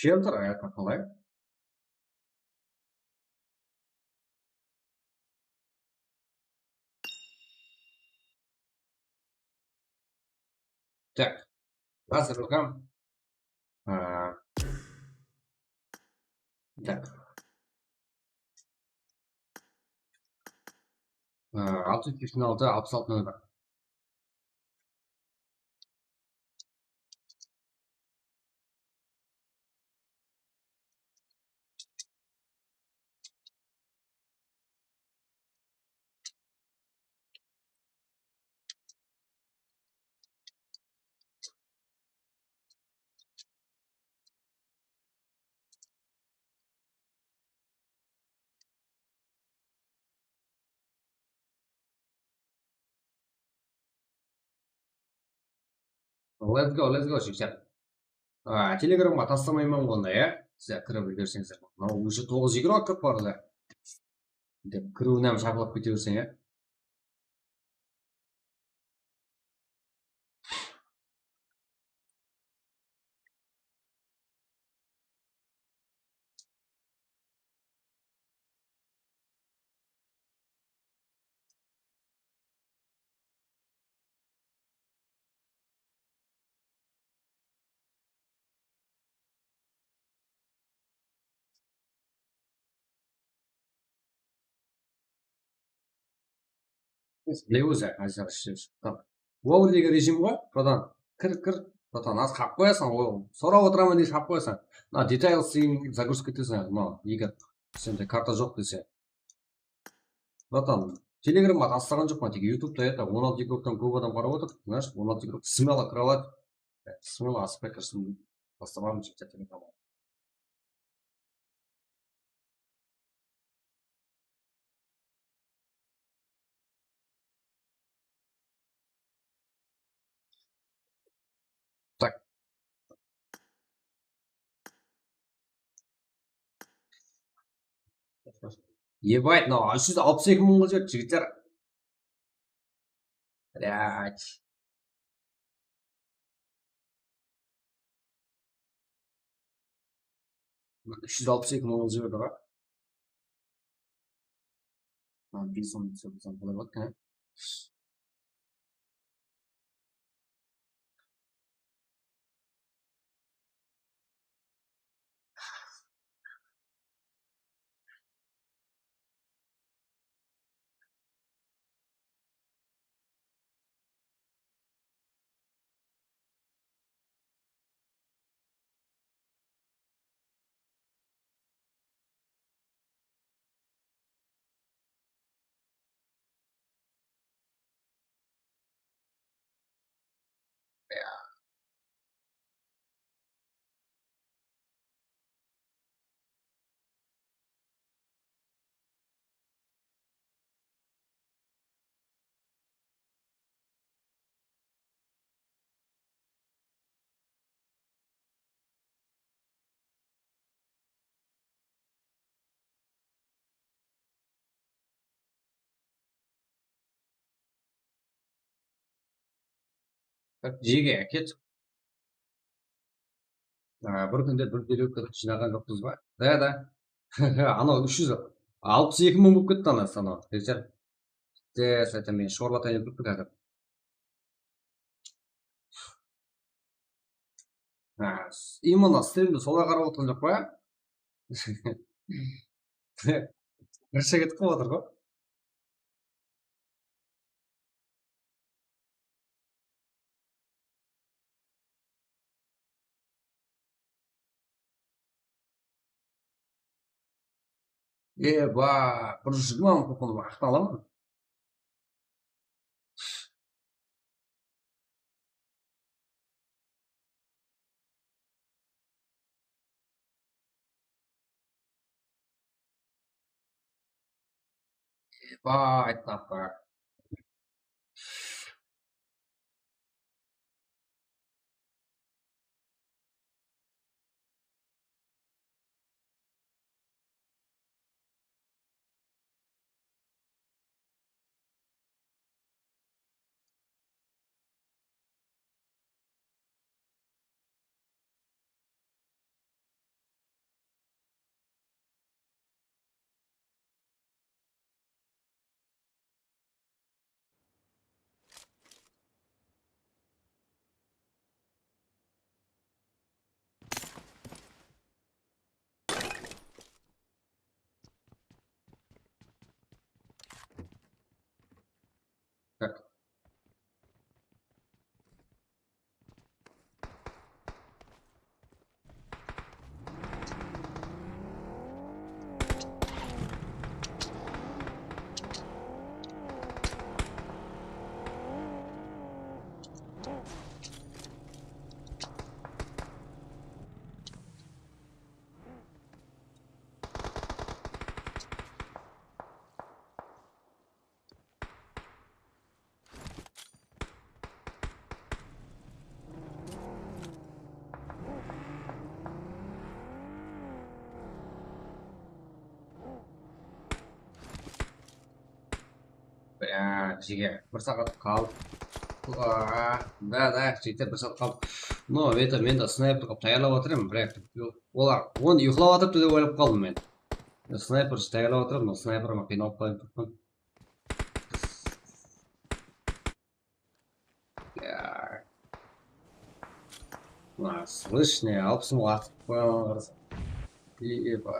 Shelter, ayaqqa qalay? Так, házir baǵam. A, tak. A, altı júz seksen altı, alpıs altı nol bir. Let's go, let's go, jigitler. A, Telegramǵa taslamayman ǵoy, ya? Sizler kirip úlgerseńizler. Mınaw уже toǵız igrok kirip bardı. Dep kiriwin hám shaplap kete berseń, ya? Bile ózi, házir ishte shıqtı. Wall degen rejim ǵoy, bratan. Kir, kir, bratan, az qap qoyasań, ol sorap otıraman dese qap qoyasań. Mına details degen zagruza keteseń, mına, eger sende karta joq dese. Bratan, Telegramǵa taslaǵan joqpan, tek YouTube'da, это, on altı igroktan kóp adam qarap otır. Знаешь, on altı igrok, смело кровать. Смело asıp kirsin. Taslamadım, jigitler, Telegramǵa. Так. Ебать, мынау úsh júz alpıs eki mıń qılıp jiber, jigitler. Блядь. Úsh júz alpıs eki mıń qılıp jiberdi ǵoy. Mına bes mıń, bes mıń qalay bolar eken, á? Jege, ket. A, bir kúnde bir переводка jıynaǵan joqpız ba? Da, da. Anaw úsh júz alpıs eki mıń bolıp ketti, anası, anaw. Richard. Tez, это men shorba tayın turıptı házir. Ha, s-, именно strimdi solay qarap otırǵan joq pa? Bir sheket qılıp otır ǵo. Eba, bir júz jigirma mıń toqon aqtan alaman. Vay, tapa. Bля, jige, bir saat qaldı. Aa, da, da, jigitler, bir saat qaldı. No, это, men de snayper qılıp tayarlap atırman, biraq, olar, on uyıqlap atırıptı dep oylap qaldım men. Snayper tayarlap atırman, snayperime qıynalıp qalayın turıppan. Ya. Mına, слышь, ne, alpıs mıń atıp qoyǵanǵa qarasań. Eba.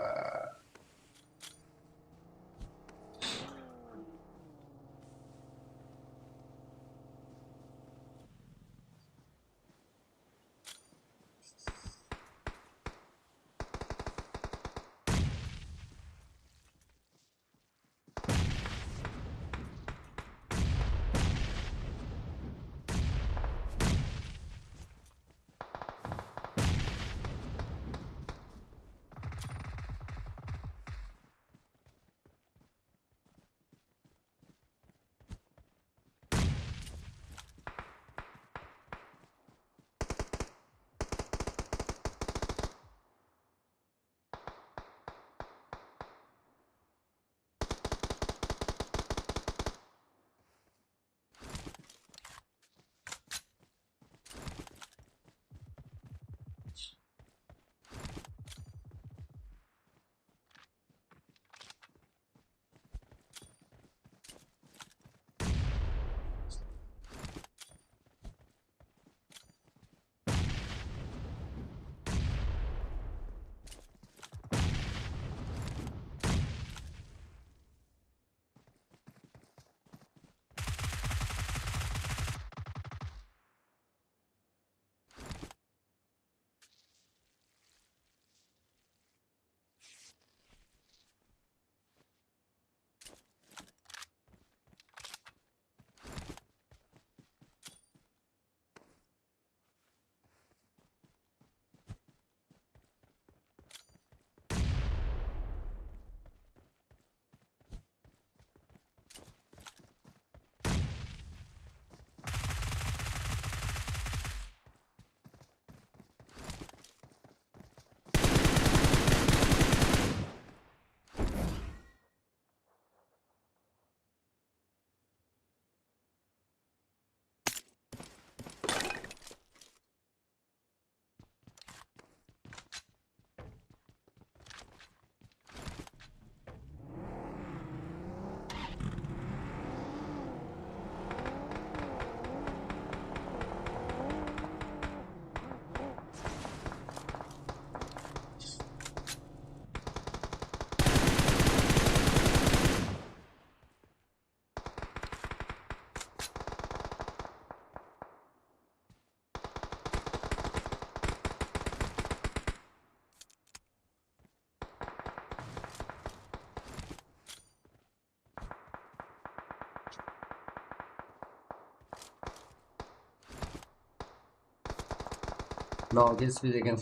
Mınaw kelispeydi eken.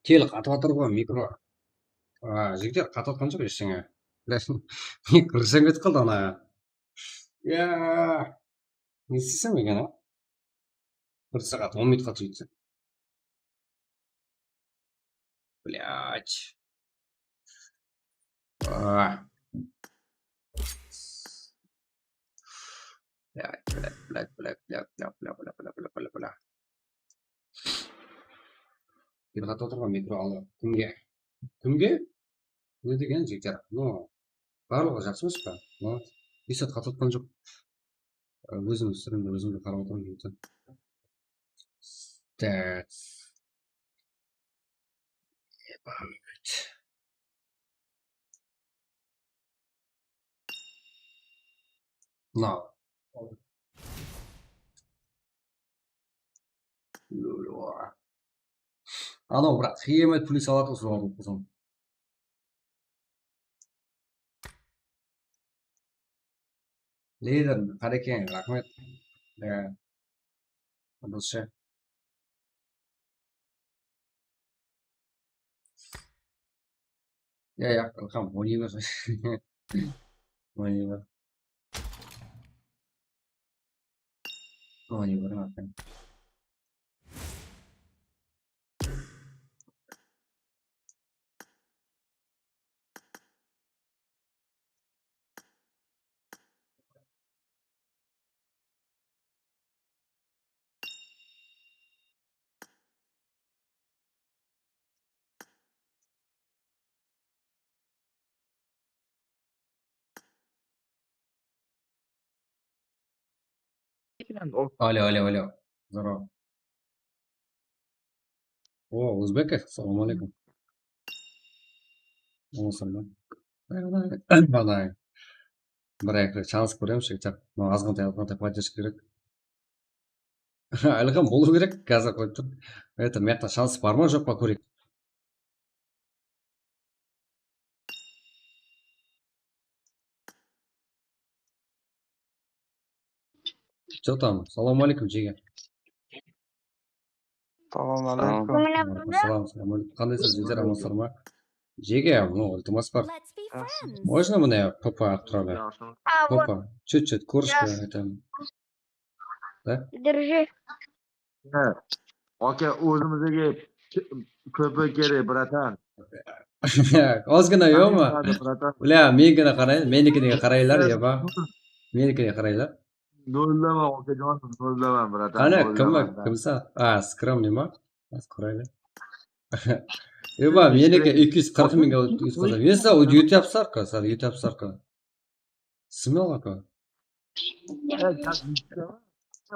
Tel qatıp atır ǵoy, mikro. A, jigitler, qatıp atqan joq esheńe. Mikro jam ketip qaldı ana. Ya. Ne istesem eken, a? Bir saat on minutqa túydi. Блядь. А. Блядь, блядь, блядь. Qıyınǵa otırǵan mikro alı. Kimge? Kimge? Ne degen jigitler? No. Barlıǵı jaqsı emes pa? No. Esat xata atqan joq. Ózim streamdi ózimge qarap otırman jigitler. Stats. Ебать. Mınaw. Anaw, biraq, xiyamet plyus aladı ǵoy, sol qılsam. Lider, Qarekeń, raxmet. Ya. Dosha. Ya, ya, Ilham, oynay ber. Oynay ber. Oynay ber, Ilham. Alo, alo, alo. Здорово. O, Uzbekov, assalamu aleykum. Ońsırma. Bana bir ayaqta chans kóremiz, shekter. Mına azǵantay, azǵantay поддержка kerek. Ilham bolıw kerek, házir qoyıp tur. Это, mıyaqta chans bar ma, joq pa, kóreyik. Что там? Salam aleykum, jege. Salam aleykum. Salam, salam aleykum. Qandaysız, jigitler, amansızlar ma? Jege, mınaw iltimas bar. Можно мне P P atıp turarlar? P P, чуть-чуть, корочка, это. Da? Держи. He. Oke, ózimizge kóp kerek, bratan. Ozgina yoqmi? Bratан. Bля, menikine qarayın, menikine qaraylar, ya ba. Menikine qaraylar. Nollaman, okajon, nollaman, bratan. Qani, kim, kimsa? A, скромный ma? Házir qaraylar. Eba, meniki eki júz qırq mingge túsip qaldı. Esa, o YouTube sarka, sar YouTube sarka. Smel aka.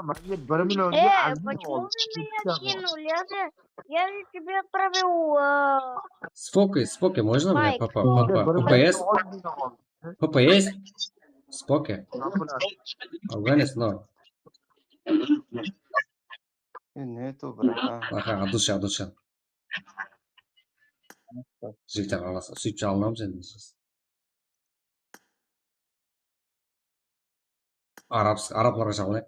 Mende bir million. Э, почему вы меня кинули? Я же, я же тебе провел, а, Спокой, спокой, можно мне? Папа, папа, P P S? P P S? Спокой. Афганец, но. Э, нету, братан. Aha, от души, от души. Jigitler arası, suyip jalılamız endi. Arab, arablarǵa jaǵılay.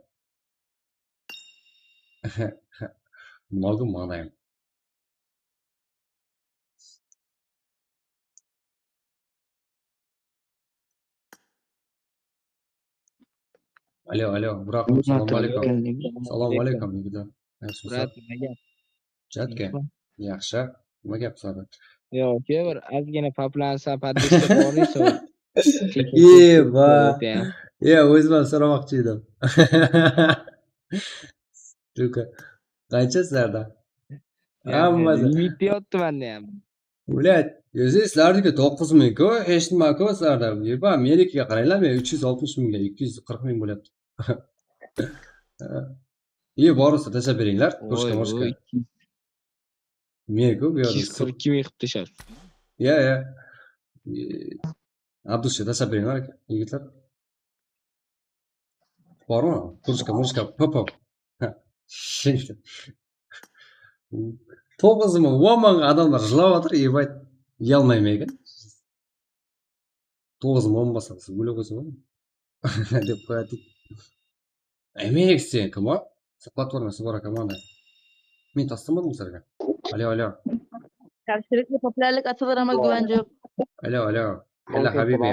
Много манаем. Alo, alo, Burak, salam aleykum. Salam aleykum, jigitler. Yaxshımısız? Brat, nima gap? Chatke. Yaxshi. Nima gap, Sardar? Yo'q, uka, bir ozgina paplansa, поддержка bormi, sol? Eba. Ya, o'zim ham so'ramaqchi edim. Uka, qancha sizlarda? Hammasi. Limitda yotdi manda ham. Блядь, o'zi sizlarniki to'qqiz ming-ku, hech nima-ku sizlarda. Eba, menikiga qaranglar, men uch yuz oltmish mingga ikki yuz qirq ming bo'lyapti. Iye, borisi tashlab beringlar. Krushka, moshka. Meniku bu yerda ikki yuz qirq ikki ming qilib tashlabsiz. Ya, ya. Abdushe, tashlab beringlar, yigitlar. Bormi? Krushka, moshka, pop, pop. To'qqiz ming, o'n mingga adamlar jılap atır, ебать, uyalmayma eken. To'qqiz ming, on basqa, siz o'ylap qo'ysa bo'ladi. Deb qo'yadi. Emes, sen kim, a? Platforma, svora komanda. Men taslamadim sizlarga. Alo, alo. Kópshilikte populárlik atalar ama gúman joq. Alo, alo. Ella, habibi.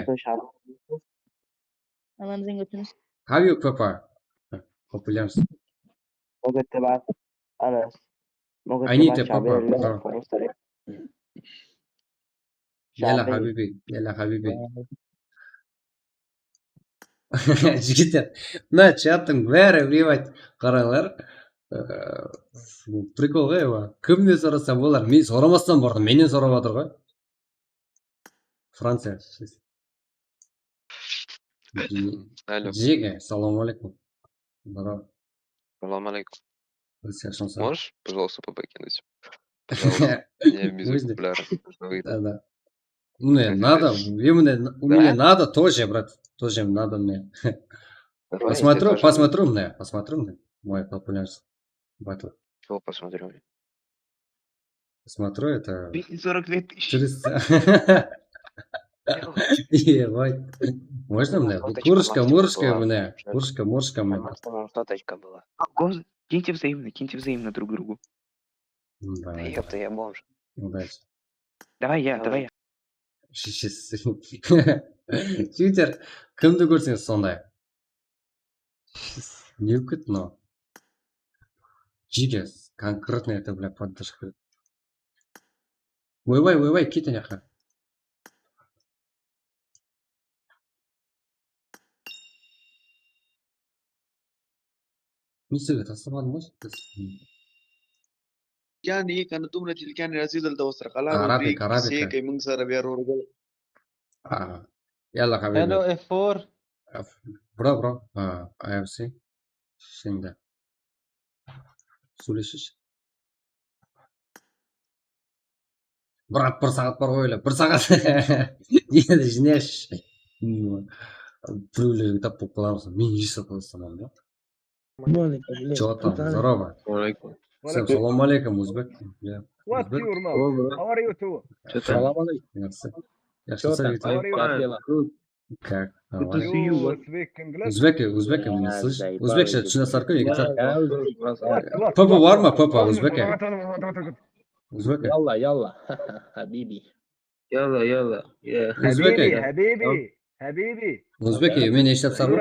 Alamızdan ótińiz. How you, papa? Populármiz. Mogete bar. Anas. I need a papa, bro. Yalla, habibi, yalla, habibi. Jigitler, mına chattıń bári, внимать, qarańlar. Ee, prikol ǵoy, ewa. Kimnen sorasam bolar? Men soramastan burın, mennen sorap atır ǵoy. Franciya. Алло. Jege, салам алейкум. Здорово. Салам алейкум. Biz yaxshımız. Можешь, пожалуйста, побакинуть? Пожалуйста. Мне без экземпляра. Да, да. Мне надо, мне надо, мне надо тоже, брат. Тоже надо мне. Посмотрю, посмотрю мне, посмотрю мне. Мой популярность. Батл. Чего посмотрю? Посмотрю, это двести сорок две тысячи. Триста. Ебать. Можно мне? Курочка, мурочка мне. Курочка, мурочка мне. Там соточка была. Киньте взаимно, киньте взаимно друг другу. Давай. Ёпта, я бомж. Удачи. Давай я, давай я. Sheshesi. Twitter, kimdi kórseń sonday. Ne úkit mınaw? Jige, конкретно это, бля, поддержка. Oybay, oybay, ket anaqqa. Misirge taslamadım ǵoy. Kani, kani tumra til kani razilal da osra qala. Arabika, arabika. Seka mıń sara ber urgı. Yalla, habibi. Hello, F four. Bro, bro. I M C. Şimdi. Sóylesiz. Brat, bir saat bar ǵoy ele, bir saat. Endi jınash. Birewlerge tap bolıp qalamız. Men eshit qılıp salam ya. Чё там? Здорово. Всем салам алейкум, Узбек. What you, Urmal? How are you too? Salam aleykum. Yaxshısın. Yaxshısın. Как? Good to see you. Uzbek, Uzbek, men слышь. Uzbek, shı, shına sarkı, eki sar. P P bar ma, P P, Uzbek? Uzbek. Yalla, yalla. Habibi. Yalla, yalla. Uzbek. Habibi, habibi, habibi. Uzbek, men eshitlep sarkı.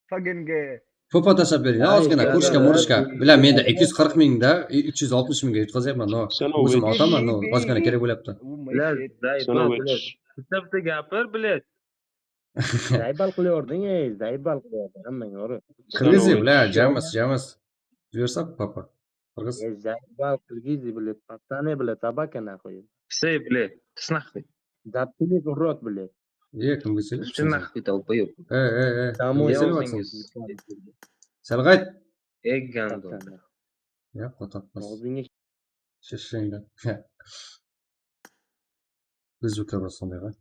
Fucking, e, P P tashap beriń. Ozgina, kurishka, murishka. Bля, mende eki júz qırq mıń da, úsh júz alpıs mıńǵa utqazaman, no. Ózim altaman, no. Ozgina kerek bolıptı. Bitta gapir, bilet. Zaybal qılıp yurdiń, ey, zaybal qılıp yurdiń, hammań urıp. Qırǵız, bля, jamız, jamız. Júbersa, P P. Qırǵız. Ey, zaybal, qırǵız, bilet, пацаны, bilet, собака, нахуй. Все, блядь, ты нахуй. Заткнись, урод, блядь. Ey, kimge sóylep atırsań? Ты нахуй, долбоёб. Ey, ey, ey. Kimge sóylep atırsań? Sál qayt. Ey, gandon. Ya, qotaqpas. Sheshende. Ózbekler bar sonday ǵoy.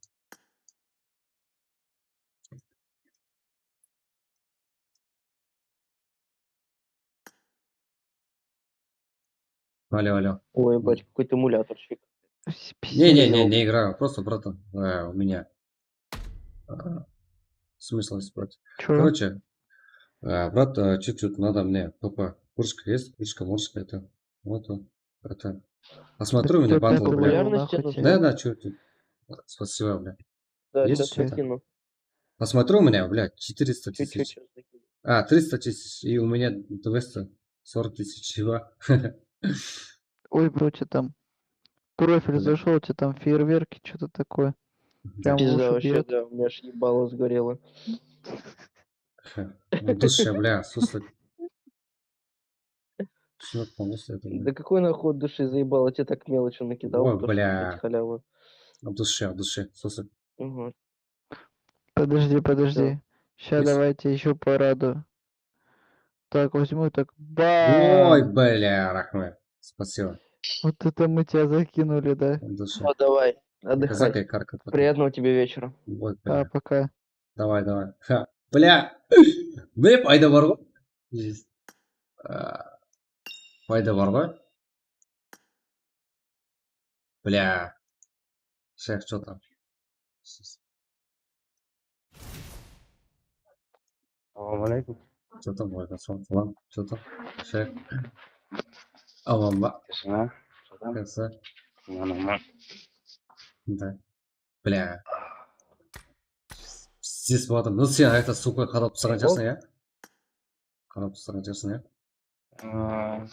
Алло, алло. Ой, ебать, какой-то эмуляторщик. Не, не, не, не играю, просто, братан, э, у меня, а, смысл есть, брат. Чё? Короче, а, брат, а, чуть-чуть надо мне, P P, курочка есть, курочка, морочка, это, вот, вот, это. Посмотрю, у меня батл, бля. Да, да, чё ты. Спасибо, бля. Да, сейчас закину. Посмотрю, у меня, блядь, четыреста тысяч. А, триста тысяч, и у меня двести сорок тысяч всего. Ой, бро, чё там? Профиль зашёл, чё там, фейерверки, что-то такое. Прям пизда вообще, да, у меня аж ебало сгорело. Души, бля, слушай. Всё полностью это. Да какой нахуй от души, заебало, тебе так мелочи накидал. Ой, бля. Халяву. От души, от души, слушай. Угу. Подожди, подожди. Ща давайте ещё параду. Так, возьму, так, бам! Ой, бля, рахмет. Спасибо. Вот это мы тебя закинули, да? От души. Всё, давай, отдыхай. Приятного тебе вечера. Ой, бля. Да, пока. Давай, давай. Ха, бля. Mine, payda bar ǵoy. Payda bar ǵoy. Bля. Shayx, что там? Assalamu aleykum. Что там, алейкум ассалам. Что там? Shayx. Aman ba? Yaxshıma? Yaxshi. Mana, mana. Da. Bля. Ses boladı. Mına sen ayta, suka, qadap tısırǵan shıǵarsıń, ya? Qadap tısırǵan shıǵarsıń, ya? Aa,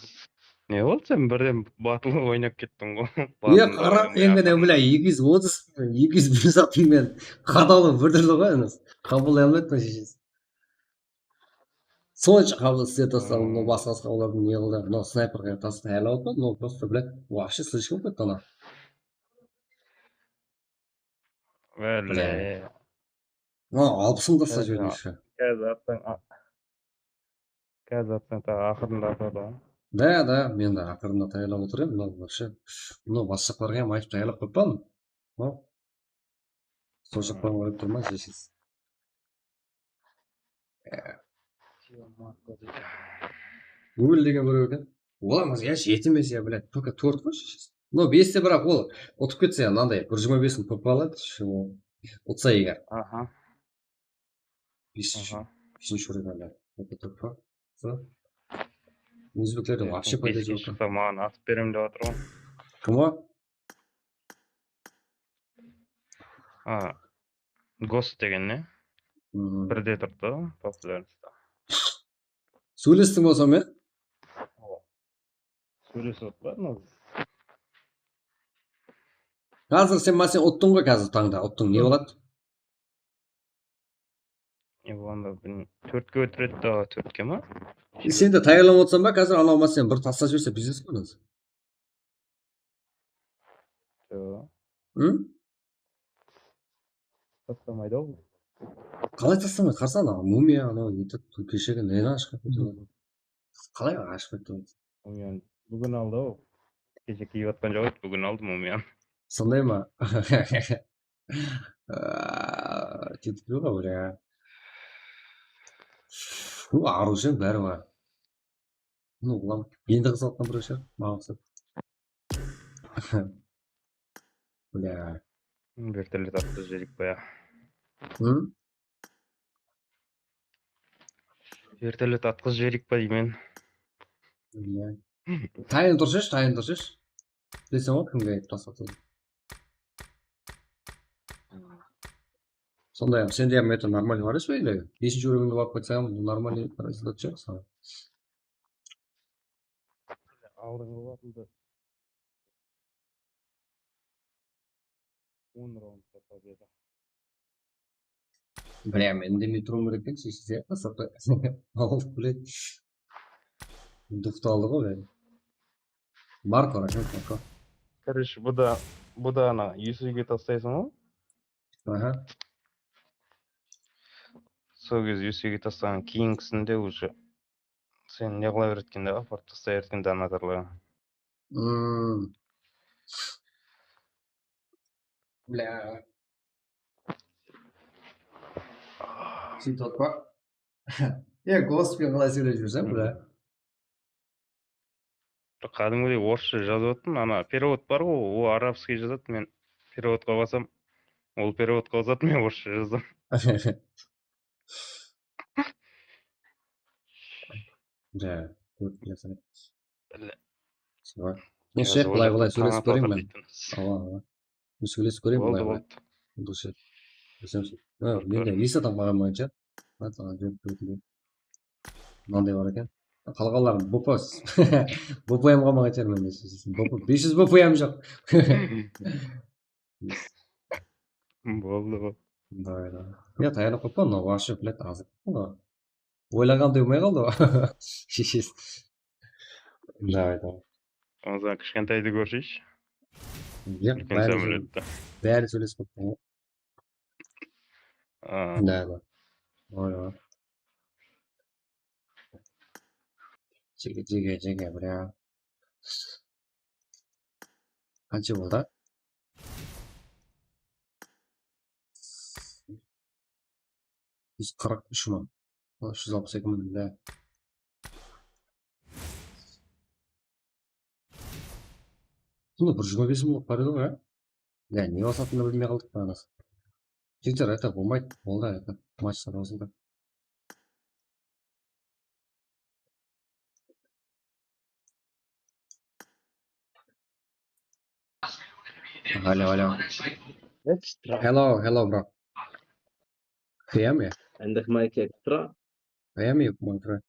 ne boldı, sen birden batıl oynap kettiń ǵoy. Iya, qara, endi ne, bля, eki júz otız, eki júz bir zatıń menen qadalı birden ǵoy, endi. Qabıllay almaydı mına sheshesi. Sonsha qabıl islep tasladım, mınaw basqa-basqa olardıń ne qıldı? Mınaw snayperge tas tayarlap atırman, mınaw prosto, блядь, вообще слишком ketip ana. Bile. Mınaw alpısın taslap jibermekshi. Házir atsań, a-, házir atsań, taǵı aqırında atadı ǵoy. Da, da, men de aqırında tayarlap otır edim, mınaw вообще, mınaw basshılarǵa hám aytıp tayarlap qoyıppan. Mınaw. Sol jaqtan qarap turma, sheshesi. Ól degen birew eken. Olar mınaw, ya, jeti emes, ya, блядь, только tórt ǵoy, sheshesi. Mınaw beste, biraq ol utıp ketse, ya, mınanday bir jigirma bes mıń pp aladı, shı, ol utsa eger. Aha. Besinshi, besinshi уровень, блядь. Только tórt pa? Sol. Ózbeklerden вообще payda joq. Shıqsa, maǵan atıp berem dep atır ǵoy. Kim o? A, Ghost degen ne? Hmm. Birde turdı, popularностьta. Sóylestiń ba sonıń menen? Sóylesip atırlar mınaw. Házir sen, máselen, uttıń ǵoy házir tańda, uttıń, ne boladı? E, onda, bilmeymen, tórtke ótiredi da, tórtke ma? E, sen de tayarlanıp otırsań ba? Házir anaw, máselen, bir taslap jiberse, biznes pa ondan soń? Joq. Hı? Taslamaydı-aw. Qalay taslamaydı? Qarasana, anaw mumiya, anaw, neti, keshegi neni ashıp ketedi? Qalay ashıp ketedi? Mumiyanı búgin aldı-aw. Keshe kiyip atqan joq edi, búgin aldı mumiyanı. Sonday ma? Aa, ketip dur ǵoy, bля. Bu arıwshı bári bar. Bunı ulam endi qızıǵıp atqan birew shıǵar, maǵan uqsap. Bля. Vertolyot atqızıp jibereyik pa, ya? Hı? Vertolyot atqızıp jibereyik pa deymen. Bля. Tayın turshısh, tayın turshısh. Bileseń ǵoy, kimge aytıp taslatayın. Sonday-aq, sende hám это нормальный bar ǵoy, или besinshi уровеньge barıp qaytsań, нормальный rezultat shıǵar saǵan. Aldınǵı batıldı. On raundta победа. Бля, men indemey turıwım kerek eken, sheshesi, ya, sırtqa. Al, блядь. Duxtı aldı ǵoy, блядь. Marko, raxmet, Marko. Короче, bu da, bu da ana, U F C'ge taslay alsam ǵoy. Aha. Sol kez U F C'ge taslaǵan keyingisinde уже sen ne qıla beretkende, aparıp taslay beretkende donatorlarǵa. Hmm. Bля. Sóytip atpa? E, Ghost penen qalay sóylesip júrseń, bля? Bir qádimgidey orıssha jazıp atırman, ana, perevod bar ǵoy, o arabskiy jazadı, men perevodqa basam, ol perevodqa basadı, men orıssha jazam. Ja, kórip bilesin. Bile. Sol. Neshe, bılay, bılay sóylesip kóreyin men. Awa, awa. Sóylesip kóreyin bılay, bılay. Boldı, boldı. Dúrıs edi. Bilsem, ha, mende bes adam qalǵan boyınsha. Mınanday bar eken. Qalǵanların B P, B P M qalmaǵan shıǵar mende. B P, bes júz B P M joq. Boldı, boldı. Давай, давай. Ya, tayarlap qoyıppan, mınaw вообще, блядь, azır. Oylaǵanday bolmay qaldı ǵoy. Sheshesi. Давай, давай. Onıń kishkentaydı kórseyshi. Yaq, úlken bári sámolyottı. Bári sóylesip qoyıppan ǵoy. Aa. Давай. Давай, давай. Jege, jege, jege, bля. Qansha boldı? Júz qırq úsh mıń. Júz alpıs eki mıń, bля. Bunda bir jigirma bes mıńlıq bar edi ǵoy, ya? Ya, ne basatınımdı bilmey qaldıq pa, anası. Jigitler, это bolmaydı, boldı, это match sawazıldı. Алло, алло. Extra. Hello, hello, bro. Hear me? Anda mic extra. Hear me, my friend.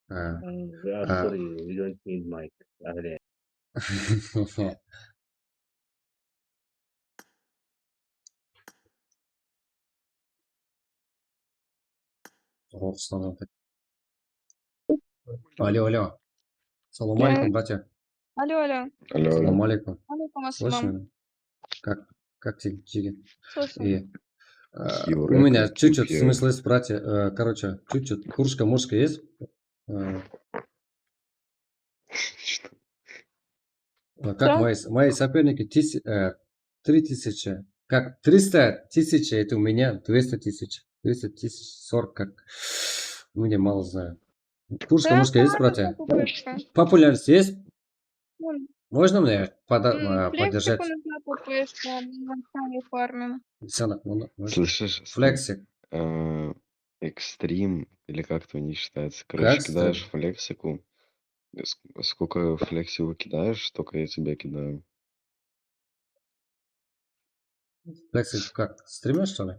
Uh, we are sorry, we don't need mic. Alright. Allo, allo. Salam aleykum, bratya. Allo, allo. Allo, allo. Salam aleykum. Aleykum assalam. Слышно? Как, как ты, Джиги? Слышно. И, э, у меня чуть-чуть, в смысле, братья, э, короче, чуть-чуть кружка-муршка есть. Э, а как мои, мои соперники, тыс-, э, три тысячи. Как триста тысяч, это у меня двести тысяч. Двести тысяч сорок, как. Ну, не, мало знаю. Кружка, муршка есть, братья? Популярность есть? Можно мне поддержать? Слышишь, Флексик, э, экстрим, или как это у них считается? Короче, кидаешь Флексику. Сколько Флексику кидаешь, столько я тебе кидаю. Флексик как, стример, что ли?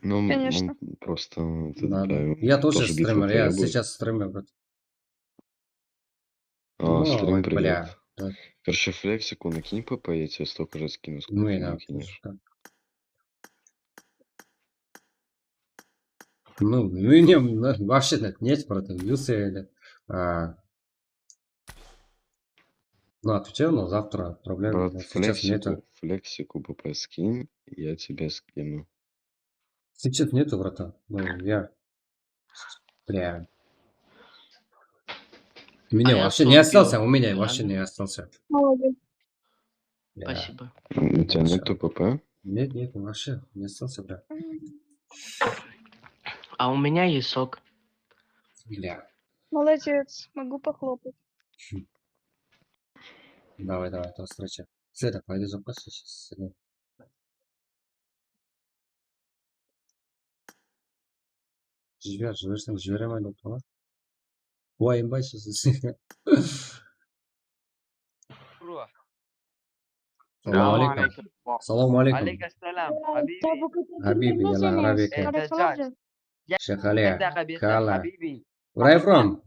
Ну, конечно. Он просто, это, да, я тоже тоже стример, я сейчас стример, брат. А, стрим привет. Короче, Флексику накинь ПП, я тебе столько же скину, сколько ты накинешь. Ну, у меня вообще нет, нет, брат, Юсели. Ну, отвечаю, но завтра проблем нет, сейчас нету. Флексику ПП скинь, я тебе скину. Сейчас нету, братан. Ну, я... Бля. У меня вообще не остался, у меня вообще не остался. Молодец. Спасибо. У тебя нету ПП? Нет, нет, вообще не остался, бля. А у меня есть сок. Бля. Молодец, могу похлопать. Давай, давай, до встречи. Света, пойдём за сейчас. Jiber, jiberseń, jibere almay turıptı ǵoy. Uwayınbaysız. Salam aleykum. Salam aleykum. Aleykum salam, habibi. Habibi, yala, arabika. Shekali, kala. Where are you from?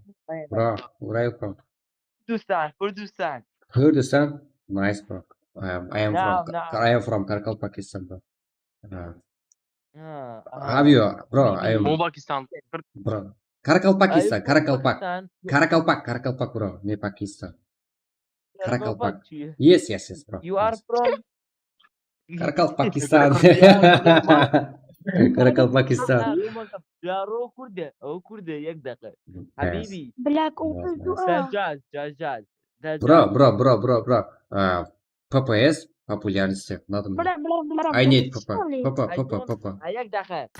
Bro, where are you from? Kurdistan, Kurdistan. Kurdistan? Nice, bro. I am, I am from, I am from Karakalpakistan, bro. Have you, bro? I am Uzbekistan. Bro. Karakalpakistan, Karakalpak. Karakalpak, Karakalpak, bro. Ne Pakistan. Karakalpak. Yes, yes, yes, bro. You are from Karakalpakistan. Karakalpakistan. Bro, o kurde, o kurde, yakdaqı. Habibi. Bro, bro, bro, bro, bro. P P S, популярности, надо мне. I need P P, P P, P P, P P.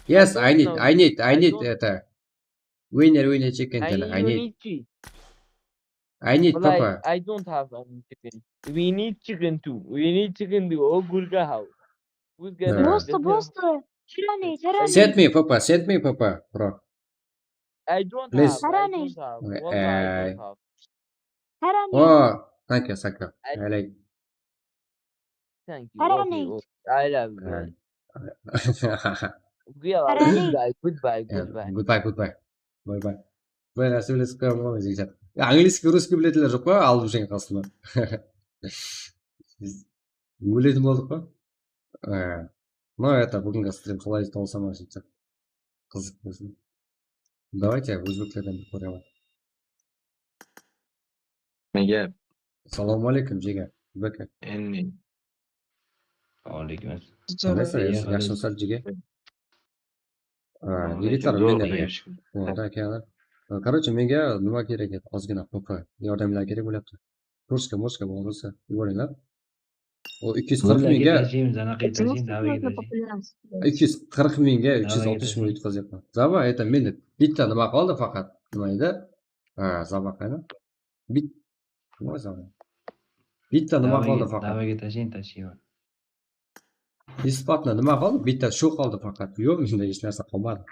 Yes, I need, I need, I need это. Winner, winner, chicken dinner, I need. I need P P. I don't have any chicken. We need chicken too. We need chicken too. O gurga how? Who's gonna... Просто, просто. Send me P P, send me P P, bro. I don't have, I don't have. Wallahi, I don't have. Oh, thank you, thank you. I like. Thank you. Okay, okay. I love you. Goodbye, goodbye, goodbye. Goodbye, goodbye. Bye, bye. Bye, bye, sóylesip qoyamın ǵoy, men jigit. Angliyskiy, russkiy biletuǵınlar joq pa? Alıp júrgen qasımnan. Óletin boldıq pa? Ee, no, это, búgingi strim qalay tawısa ma, jigitler? Qızıq bolsın. Давайте, ózbeklerden bir kóremen. Nege? Salam aleykum, jege. Beke. Endi. Aleykum assalam. Qandaysız? Yaxshımısız, jege? Yigitler, men de. Короче, menge nima kerek edi? Ozgina P P yordamlar kerek bolyaptı. Kurska, murska bolmasa, yuboringlar. O ikki yuz qirq mingga, ikki yuz qirq mingga uch yuz oltmish ming utqazyapman. Zava, это, mende bitta nima qoldı faqat. Nima edi? Ha, zava qani? Bit-, nima zava? Bitta nima qoldı faqat. Бесплатно nima qoldı? Bitta shu qoldı faqat. Yoq, mende hesh narsa qolmadı.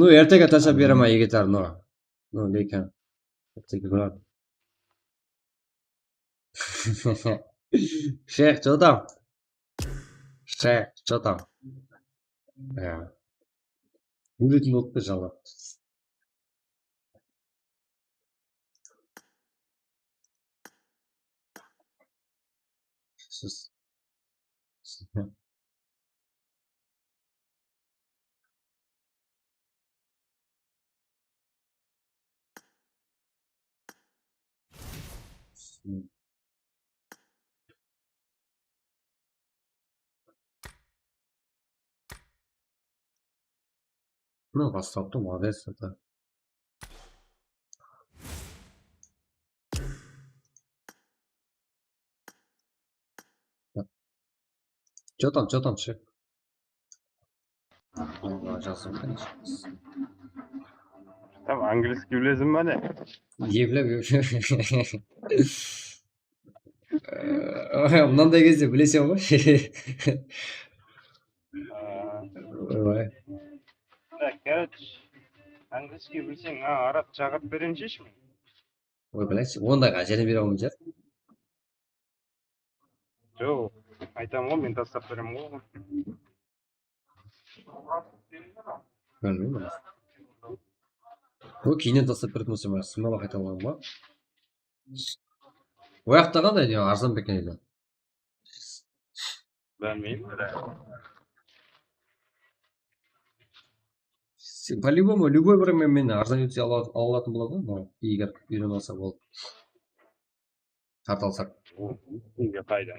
Ну, ertege tashlap beraman, yigitler, no. No, lekin. Ertege boradi. Shayx, что там? Shayx, что там? Ya. Óletiń boldı da, jala. Siz. Mına, bastaptı, молодец, это. Что там, что там, что? Jazıp. Там английский bilesiń be ne? Eplep, eplep. Mınanday gezde bileseń ǵoy. Aa. Oy. Так, короче, английский bilseń, a, arab shaqırıp bereyin sheshim. Oy, bilayshe, ondayǵa jáne bere almaydı. Joq, aytaman ǵoy, men tastap beremen ǵoy. Bilmeymen. O, keyninen tastap beretuǵın bolsa, men smalı qayta alaman ba? O jaqta qanday, ne, arzan ba eken ele? Bilmeymen. Sen, по-любому, любой bir men, men arzan etse ala-, ala alatın boladı ǵoy, mına, eger úyrenip alsa boldı. Tarta alsaq. Kimge qaydan?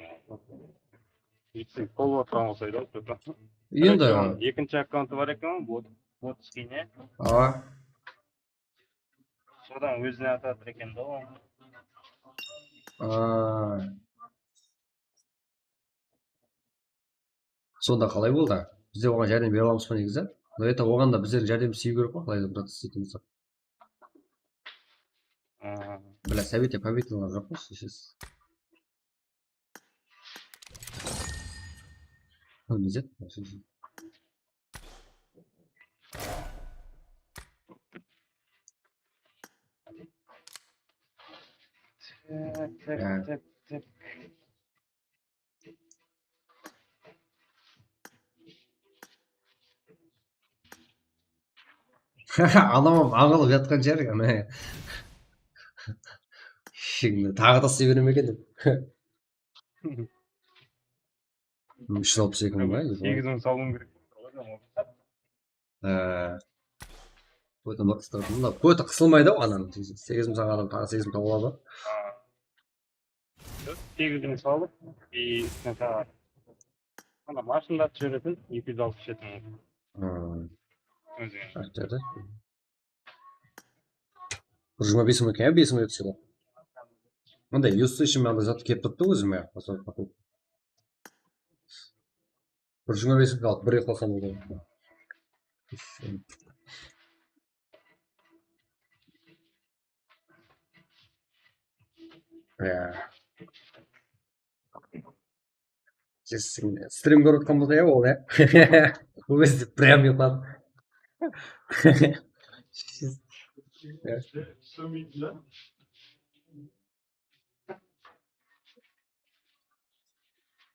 Itseń, qol atqan bolsaydı, что-то. Endi. Короче, onıń ekinshi akkauntı bar eken, bot, bot iskeyne. Awa. Sodan ózine atatır eken da ol. Aa. Sonda qalay boldı? Bizler oǵan járdem bere alamız ba negizi? No, это oǵan da bizlerdiń járdemimizdi islep kórip ǵoy, qalay da, brат, isleytuǵın bolsa. Aa. Бля, совет я победил, joq pa, sheshesiz. Bilmeysiz. Tak, tak, tak, tak. Anam aǵılıp jatqan shıǵar, ana. Shıńdı, taǵı da isley berme eken dep. Úsh júz alpıs eki mıń ba? Segiz mıń salıwım kerek. Há. Kóti mıqtı, mında kóti qısılmaydı ǵoy, ananıń. Segiz mıń salǵan adam taǵı segiz mıń tawıp aladı. Segiz mıń salıp, и, mına, mına mashinalar júretin eki júz alpıs jeti mıń. Ózi. Bir jigirma bes mıń eken, bes mıń edi. Mınday usage mınday zat kelip turıptı ózime. Bir jigirma bes mıń alıp, bir uqlasam boldı. Ya. Kesin. Strim kórip atqan bolsa, ya, ol, ya. Ózi прям uqladı. Ya.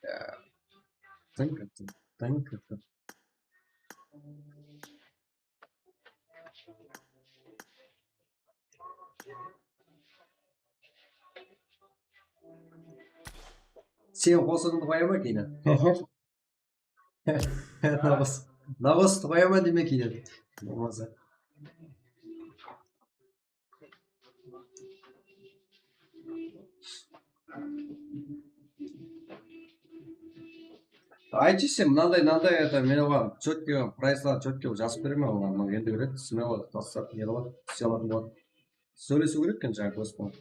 Ya. Tınk ettim, tınk ettim. Sen qosıǵıńdı qoya ma keyin? Nawqas, nawqastı qoya ma deyme keyin? Bolmasa. Aytshı sen, mınanday, mınanday, это, men oǵan чёткий, прайslardı чёткий qılıp jazıp beremen, oǵan, mına endi kóredi, смело taslap, ne qıladı, isley alatın boladı. Sóylesiw kerek eken jańa klas penen.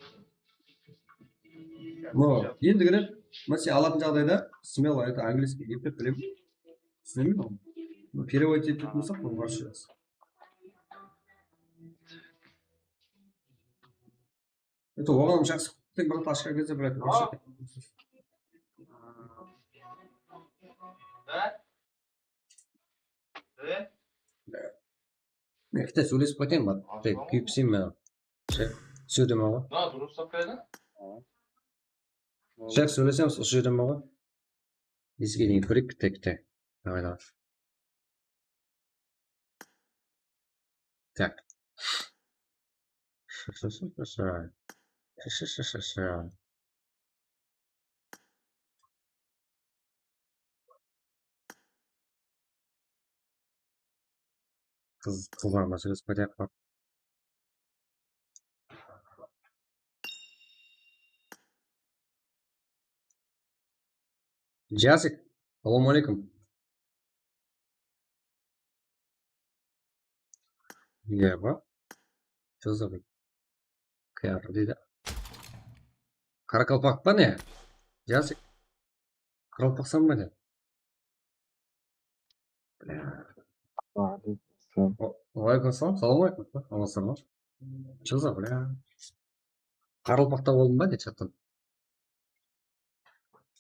No, endi kóredi, mına sen alatın jaǵdayda, смело, это, английский eplep bilem. Túsinemen oǵan. Переводить etetuǵın bolsaq, bul вообще. Это oǵan jaqsı, tek bir tashka kelse, блядь, вообще. Men kite sóylesip qaytayın, tek kúyip isleyim men. Sóydem aǵa. Jaqsı, sóylesemiz usı jerden ǵoy. Esige deyin kóreyik, bitta, bitta. Davay, davay. Tak. Qız, qızlar máselesi payda qıladı. Jasik, salawma aleykum. Iya, ba? Jazıǵıp. Kıyar deydi. Qarakalpaq pa ne? Jasik. Qaraqalpaqsan ba ne? Wa aleykum assalam. Wa aleykum assalam. Salam aleykum. Alasın ba? Jazıǵıp, bля. Qaraqalpaqta boldım ba ne, chattan?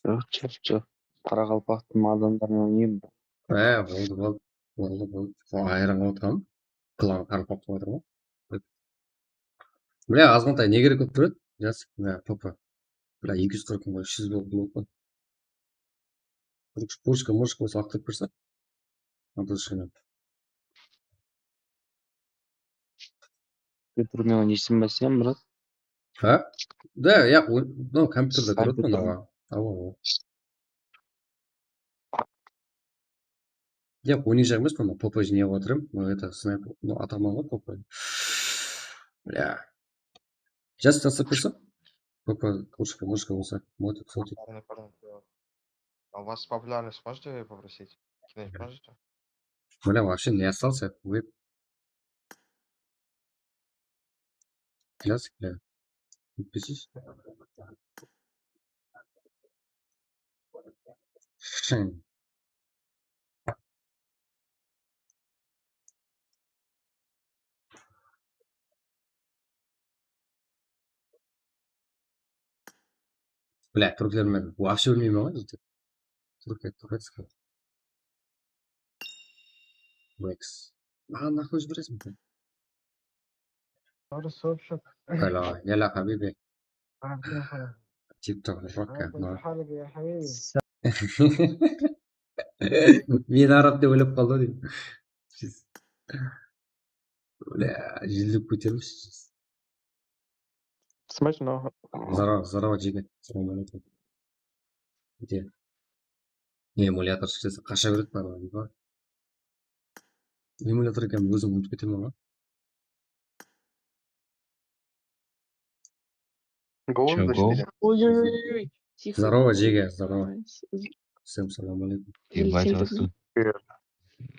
Joq, joq, joq. Qaraqalpaqtıń adamlarınan oynayman. Há, boldı, boldı. Boldı, boldı. Ayran otırǵan. Klan qaraqalpaq otır ǵoy. Bля, azǵantay ne kerek bolıp turadi? Jas, bля, P P. Bля, eki júz qırq mıń, úsh júz bolıp turadi. Bir pushka, mushka bolsa, aqtırıp berse. Kompyutershiden. Kompyutermen oynaysań ba sen, Murat? Ha? Da, yaq, no, kompyuterde kórip atırman, awa. Awa, awa. Yaq, oynayjaq emes, mına, P P ne qılıp atırman? Mına, это, snayper, no, ataman ǵoy P P. Bля. Jas, taslap berse. P P, pushka, mushka bolsa, motik, sotik. Популярный, пожалуйста. А у вас популярность можете попросить? Кинуть можете? Бля, вообще не остался. Вы... Классика. Подпишись. Хм. Bля, túrkler men вообще bilmeymen ǵoy, jigitler. Túrkler, túrkler. Lex. Maǵan naqıy jiberesiz beken? Sorry, sorry. Hello, yala, habibi. Tip top, roka, no. Meni arab dep oylap qaldı ǵoy deydi. Bля, jildep kóteripsiz. Smashno. Здорово, здорово, jigit. Салам алейкум. Где? Ne, emulyator shıqsa qasha beredi, barma, deydi. Emulyator ekenin ózim umıtıp ketemen ǵoy. Go. Ой, ой, ой, ой. Тихо. Здорово, jege, здорово. Всем салам алейкум. Ебать, вот тут.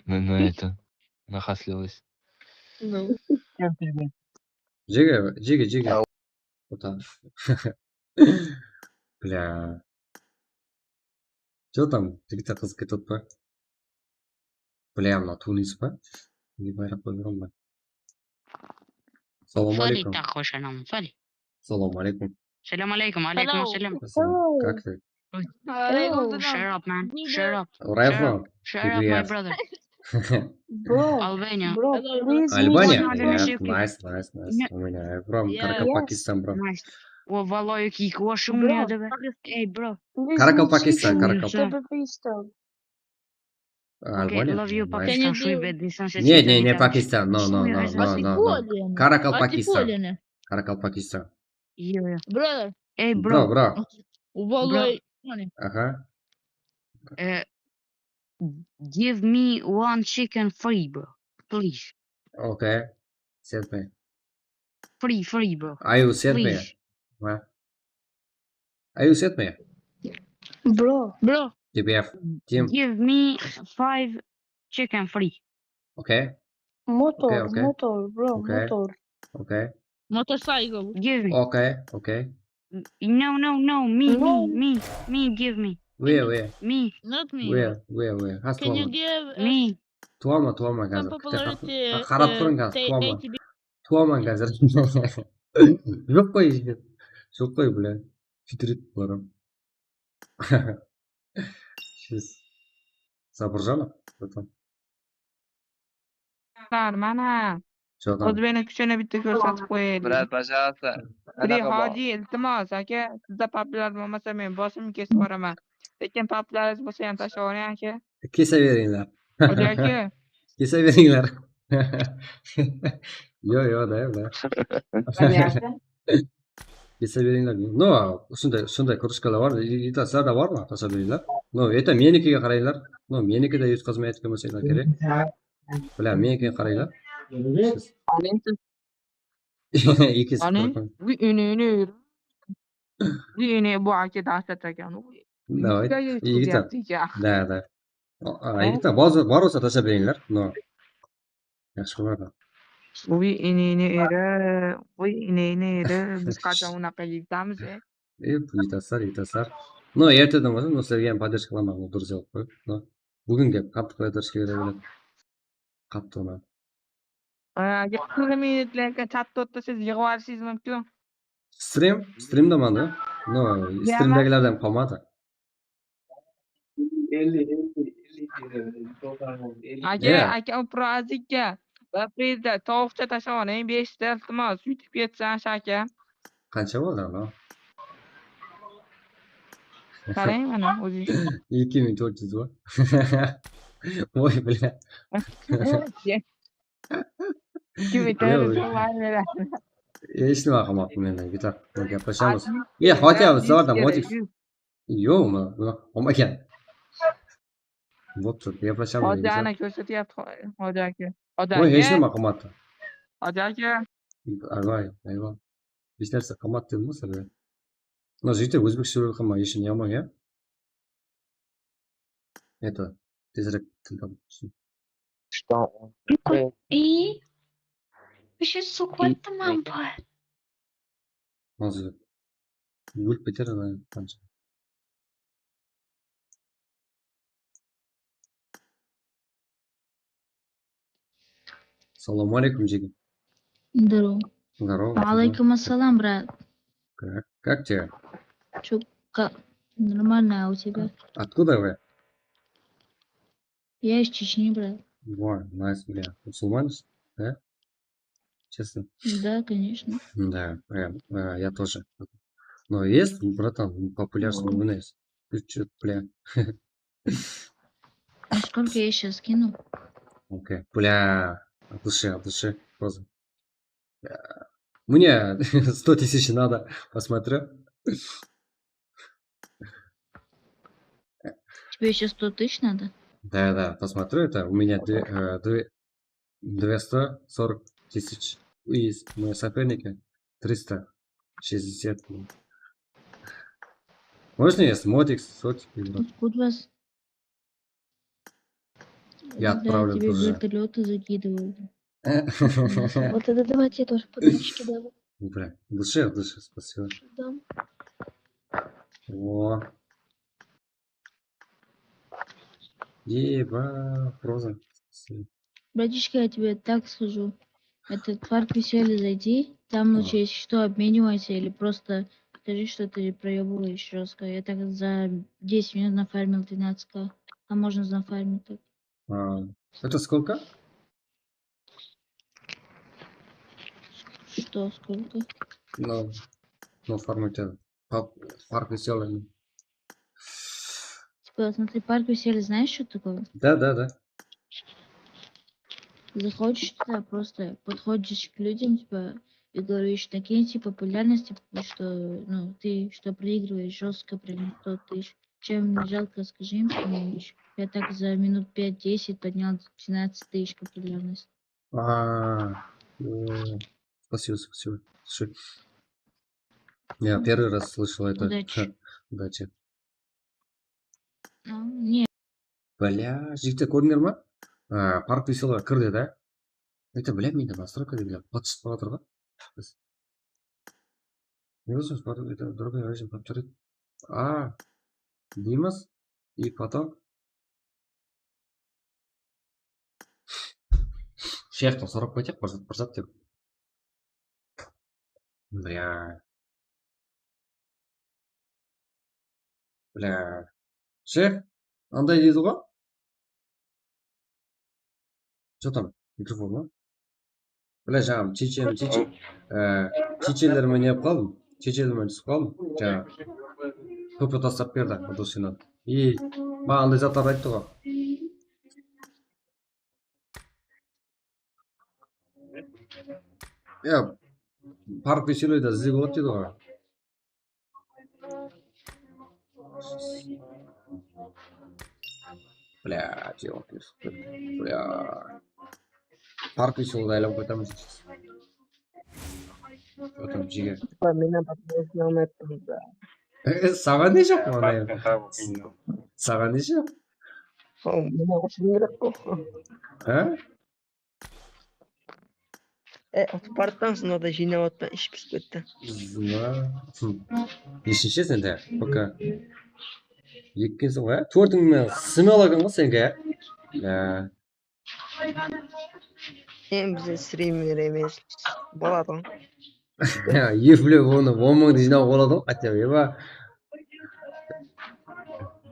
На, на это, нахаслилась. Ну. Jege, jege, jege. Ota. Bля. Что там, jigitler qızıp ketip atır ma? Bля, mına Tunis pa? Ne bayraq qoyıp atırman ba? Salam aleykum. Salam aleykum. Salam aleykum. Aleykum assalam. Как ты? Shut up, man. Shut up. Where are you from? Shut up, my brother. Bro, Albania. Bro, please. Albania? Yeah, nice, nice, nice. Albania. I'm from Karakalpakistan, bro. Nice. О, Валой, кик, вашу мне, давай. Эй, bro. Karakalpakistan, Karakalpakistan. Albania? Love you, Pakistan. Shuy bad, insan. Ne, ne, ne, Pakistan. No, no, no, no, no. Karakalpakistan. Karakalpakistan. Brother. Ey, bro. Bro, bro. Vallahi. Aha. Give me one chicken free, bro. Please. Okay. Send me. Free, free, bro. Are you send me? Please. What? Are you send me? Bro. Bro. T P F. Team. Give me five chicken free. Okay. Motor, okay, okay. Motor, bro, okay. Motor. Okay. Motorcycle. Give me. Okay, okay. No, no, no, me, no, me, me, me, give me. Where, where? Me. Not me. Where, where, where? Can you give me? Tuwama, tuwama házir. Qarap turıń házir, tuwama. Tuwaman házir. Joq qoy, joq qoy, bля. Fitrit baram. Siz Sabırjanov, bratан. Mana. Qız benen kúshene bitta kórsetip qoyayın. Brat, пожалуйста. Приходи, iltimos, aka. Sizda paplar bolmasa, men boshimni kesip yuboraman. Lekin paplar bolsa ham tashlab yuboring, aka. Kese berińler. Xoja aka. Kese berińler. Yo, yo, da, da. Kese berińler. No, usınday, usınday krujkalar bar. Iytaslar da bar ma? Tashlab berińler. No, это menikige qaraylar. No, meniki de yutqazmay aytqan bolsa, kerek. Bla, meniki qaraylar. Siz. Anesi. Ekisi. Ane, uy, ene, ene. Uy, ene, bu aka dahshat ekan. Uy, davay, yigit. Da, da. Yigit, bar bolsa tashlab berińler. No. Yaxshi qıladı. Uy, ene, ene, eri. Uy, ene, ene, eri. Biz qachon unaqa yigitamiz, e? E, yigit aslar, yigit aslar. No, erteden bolsa, no, sizlerge ham podderjka qılaman, durıs qılıp qoyıp. No. Búgin kep, qattı podderjka bere beredi. Qattı unadı. Qırq minutlarga chatda otırsız, yıǵıp alısız múmkin. Stream, streamdaman da. No, streamdagilerden qalmadı. Aka, aka, uprazikke. Aprelde tovuqsha tashaman, eń beshta iltimos, sóytip ketsań, aka. Qansha boldı anaw? Qarań, mana, ózi. Eki mıń tórt júz ba? Oy, bla. Eki mıń tórt júz ba, bla. Hesh nima qılmaptım men, gitar. Gaplashamız. E, хотя бы, sabardan motik. Yo, mına, mına, olmagan. Boptı, gaplashamız. Xoja ana kórsetyapti, xoja aka. Oy, hesh nima qılmaptı. Xoja aka. Ayvay, ayvay. Hesh nárse qılmadı dedim ǵoy sizlerge. Mına jigitler ózbekshe sóylep qalma, hesh ne qılmay, ya? Это, tezirek til tabıp. Что? Ey, bir şey suw qoydı ma, apa? Házir ólip keter, ana, qansha. Салам алейкум, jigit. Здорово. Здорово. Алейкум ассалам, брат. Как, как тебе? Чё, ка-, нормально, а у тебя? Откуда вы? Я из Чечни, брат. Во, nice, бля. Мусульманин, да? Честно? Да, конечно. Да, прям, а, я тоже. Но есть, братан, популярный у нас. Ты чё, бля? А сколько я сейчас скину? Окей, бля, от души, от души, просто. Мне сто тысяч надо, посмотрю. Тебе ещё сто тысяч надо? Да, да, посмотрю, это у меня две, э, две, двести сорок тысяч. И с-, мои соперники триста шестьдесят. Можно я с мотик, сотик? Откуда вас? Я отправлю тоже. Тебе вертолёты закидывал. Вот это давайте я тоже подписчики дам. Бля, души, души, спасибо. Дам. О. Еба, проза. Спасибо. Братишка, я тебе так скажу. Этот парк веселья зайди, там лучше, если что, обменивайся или просто скажи, что ты проёбываешь жёстко. Я так за десять минут нафармил двенадцать к. А можно нафармить так. А, это сколько? Что, сколько? Ну, ну, фармить это. Парк веселья. Типа, смотри, парк веселья, знаешь, что такое? Да, да, да. Заходишь туда, просто подходишь к людям, типа, и говоришь, накиньте популярности, потому что, ну, ты что проигрываешь жёстко, прям сто тысяч. Чем жалко, скажи им, что я так за минут пять-десять поднял двенадцать тысяч популярность. А, э, спасибо, спасибо. Слушай, я первый раз слышал это. Удачи. Удачи. А, не. Бля, jigitler, kórdińler ma? A, park veselaǵa kir dedi, a? Это, бля, mende настройка degende bıt shıǵıp atır ǵoy. Не возможно, это другой режим повторить. A, deymiz. И потом. Sheyxten sorap keteyik, bir zat, bir zat dep. Bля. Bля. Sheyx, anday deydi ǵoy. Что там? Mikrofon ba? Bile, jańa chechen, chechen, e, chechenler menen ne qılıp qaldım? Chechenler menen túsip qaldım. Jańa topa taslap berdi, Abdulsina. I, maǵan anday zatlar ayttı ǵoy. Ya, Park Veseloyda izlege boladı deydi ǵoy. Блядь, ёлки, блядь. Park Veseloyda aylanıp qaytamız. Otam jiger. Meni almayaptım da. E, saǵan ne joq, onay? Saǵan ne joq? Meni ushın kerek qo. Ha? E, utıp baratpań, sonda da jıynap atpan, ish pisip ketti. Neshinshi sende? Poka. Ekkensiń ǵoy, á? Tórtiń men sınalaǵan ǵoy seniki, á? Ya. Sen bize streamer emes. Boladı ǵoy. Efle onı on mıńdı jıynawǵa boladı ǵoy, хотя бы, eba.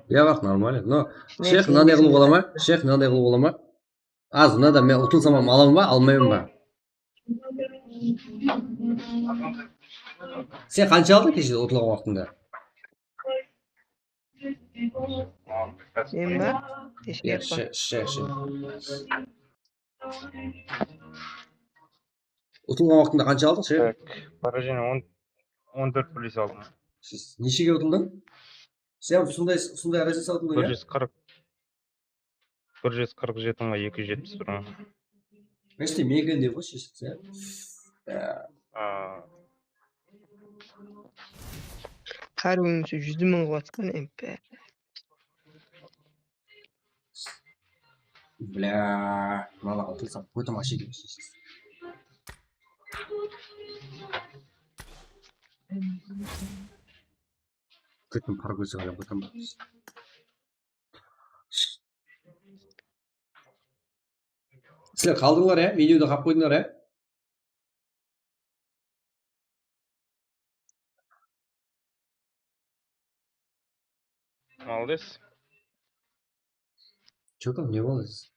Ya, baq, нормально. No, sheyx, mınanday qılıp bola ma? Sheyx, mınanday qılıp bola ma? Az, mınada men utılsam alaman ba, almayman ba? Sen qansha aldıń keshe utılǵan waqtıńda? Men ba? Keshe. Utılǵan waqtıńda qansha aldıń, sheyx? Tak, поражение on, on tórt plyus aldım. Siz neshege utıldıń? Sen usınday, usınday raznica utıldıń, ya? Bir júz qırq. Bir júz qırq jeti mıń, eki júz jetpis bir mıń. Почти meniki ne ǵoy, sheshik sen. Hár ónimsi júz mıń qılıp atqan, em, bári. Блядь, mınalarǵa utılsam, kótim ashıydı. Kótim para kórsem, aylanıp kótim. Sizler qaldıńlar, ya? Videoda qalıp qoydıńlar, ya? Молодец. Чё там, не волнуйся.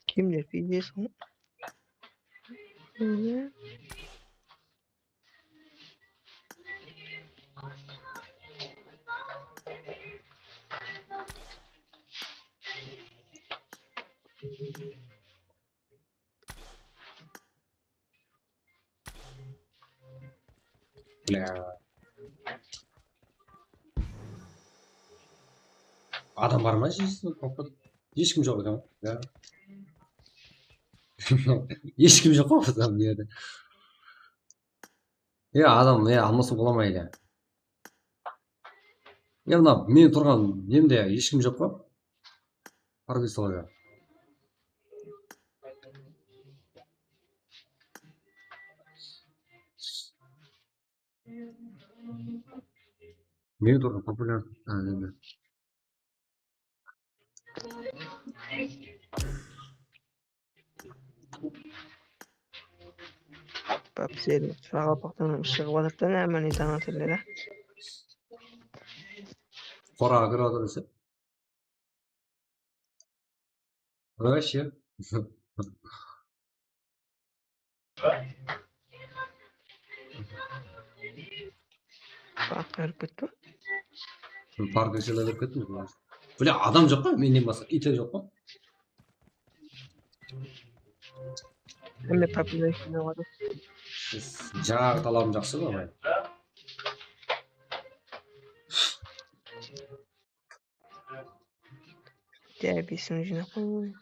Kimler bilmesin. Bla. Adam bar ma, jeysiz? Hesh kim joq eken. Ya. Hesh kim joq ǵoy, adam, ne jerde. Ya, adam, ya, almasıp bola ma ele? Ya, mına men turǵan nemde hesh kim joq pa? Park Veseloyda. Men turǵan populyar, a, neme. Bap, sen Qaraqalpaqtan shıǵıp atırıptan, ámma ne tańatırlar, á? Qoraǵa kirip atır dese. Вообще. Parkqa kirip ketti. Parkqa kirip kettim. Bile, adam joq pa? Mennen basqa iytler joq pa? Hámme population aǵada. Jańaǵı talabım jaqsı ǵoy, men. Dárbiyesin jıynap qoy.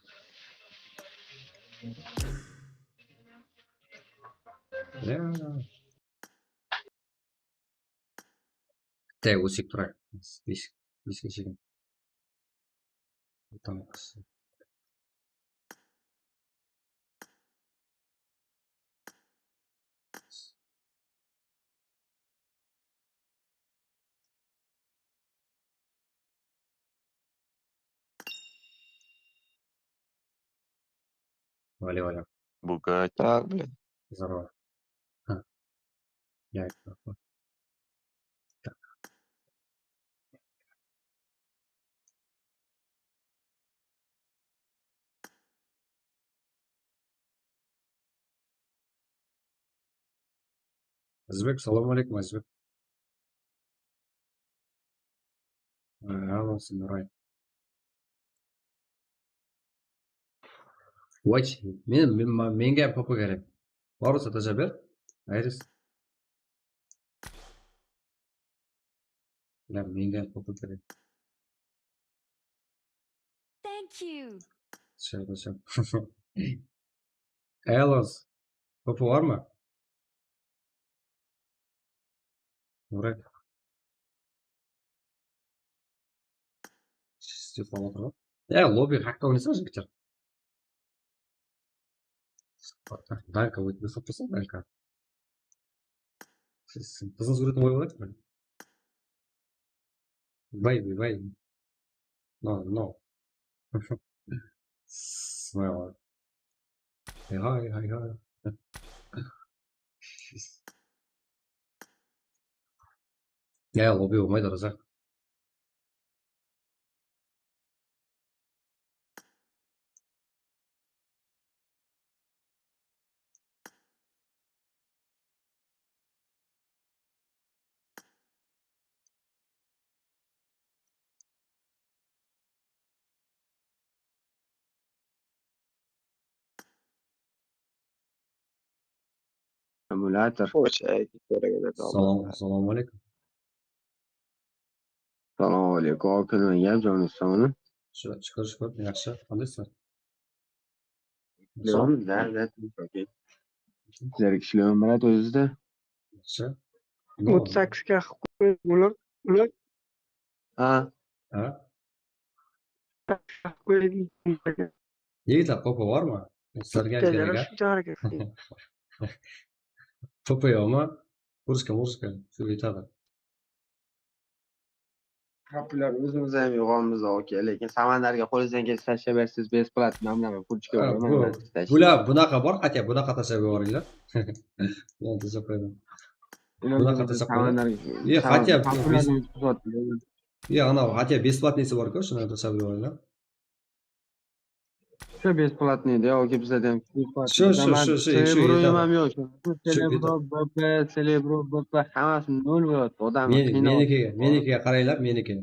Ya. Te, ósek turayıq. Bes, beske shekem. Tamam. Вали, вали. Бухать. Так, блин. Здорово. Ха. Я это нахуй. Так. Azizbek, assalamu aleykum, Azizbek. Aa, alsın, Nuray. Vay, men, men, ma-, menga ham PP kerek. Bormasa, taja ber. Ayris. Ya, menga ham PP kerek. Thank you. Shaba, shaba. Elos, PP barma? Nuray. Siz dep alıp atır ǵoy. Ya, lobby haqta oynasa, jigitler. Danka, ótip esaplasa, danka. Siz qızın súwretin qoyıp alayıq pa? Bay, bay, bay. No, no. Smile. Hay, hay, hay, hay. Ya, lobby bolmaydı, Razak. Akkumulyator. Xosh, aytib beragada. Salam, assalomu alaykum. Assalomu alaykum. Aka, nima gap, jonim sog'mi? Shu, shukr, shukr, yaxshi. Qandaysizlar? Yo'q, da, da, aka. Sizlar ishlayman, brat, o'zizda? Yaxshi. O'ttiz sakkizga qilib qo'ying, ular, ular. Ha. Ha? Qilib qo'ying. Yigitlar, PP barmi? Sizlarga ham kerak, a? Shuncha harakat qiling. PP yo'qmi? Purushka, murushka, shu yetadi. Populyar o'zimiz ham yo'qonmiz, okey, lekin Samandarga qo'lingizdan kelsa tashlab berasiz, бесплатно, mana, puruchka. Ha, qo'yaman, bu, mana, tashlab. Bular bunaqa bor, хотя bunaqa tashlab yuboringlar. Bunaqa tashlab qo'yaman. Bunaqa tashlab qo'yaman. Samandarga, e, хотя, populyarni yutqizib. E, anav, хотя бесплатныйsi bor-ku, shuni tashlab yuboringlar. Shu бесплатныйda, yoki bizda ham бесплатный. Shu, shu, shu, shu, shu, Celebro ham yo'q. Shu Celebro, B P, Celebro, B P, hammasi nol bo'ladi. Odamni qiynalyapti. Menikiga, menikiga qaranglar, meniki.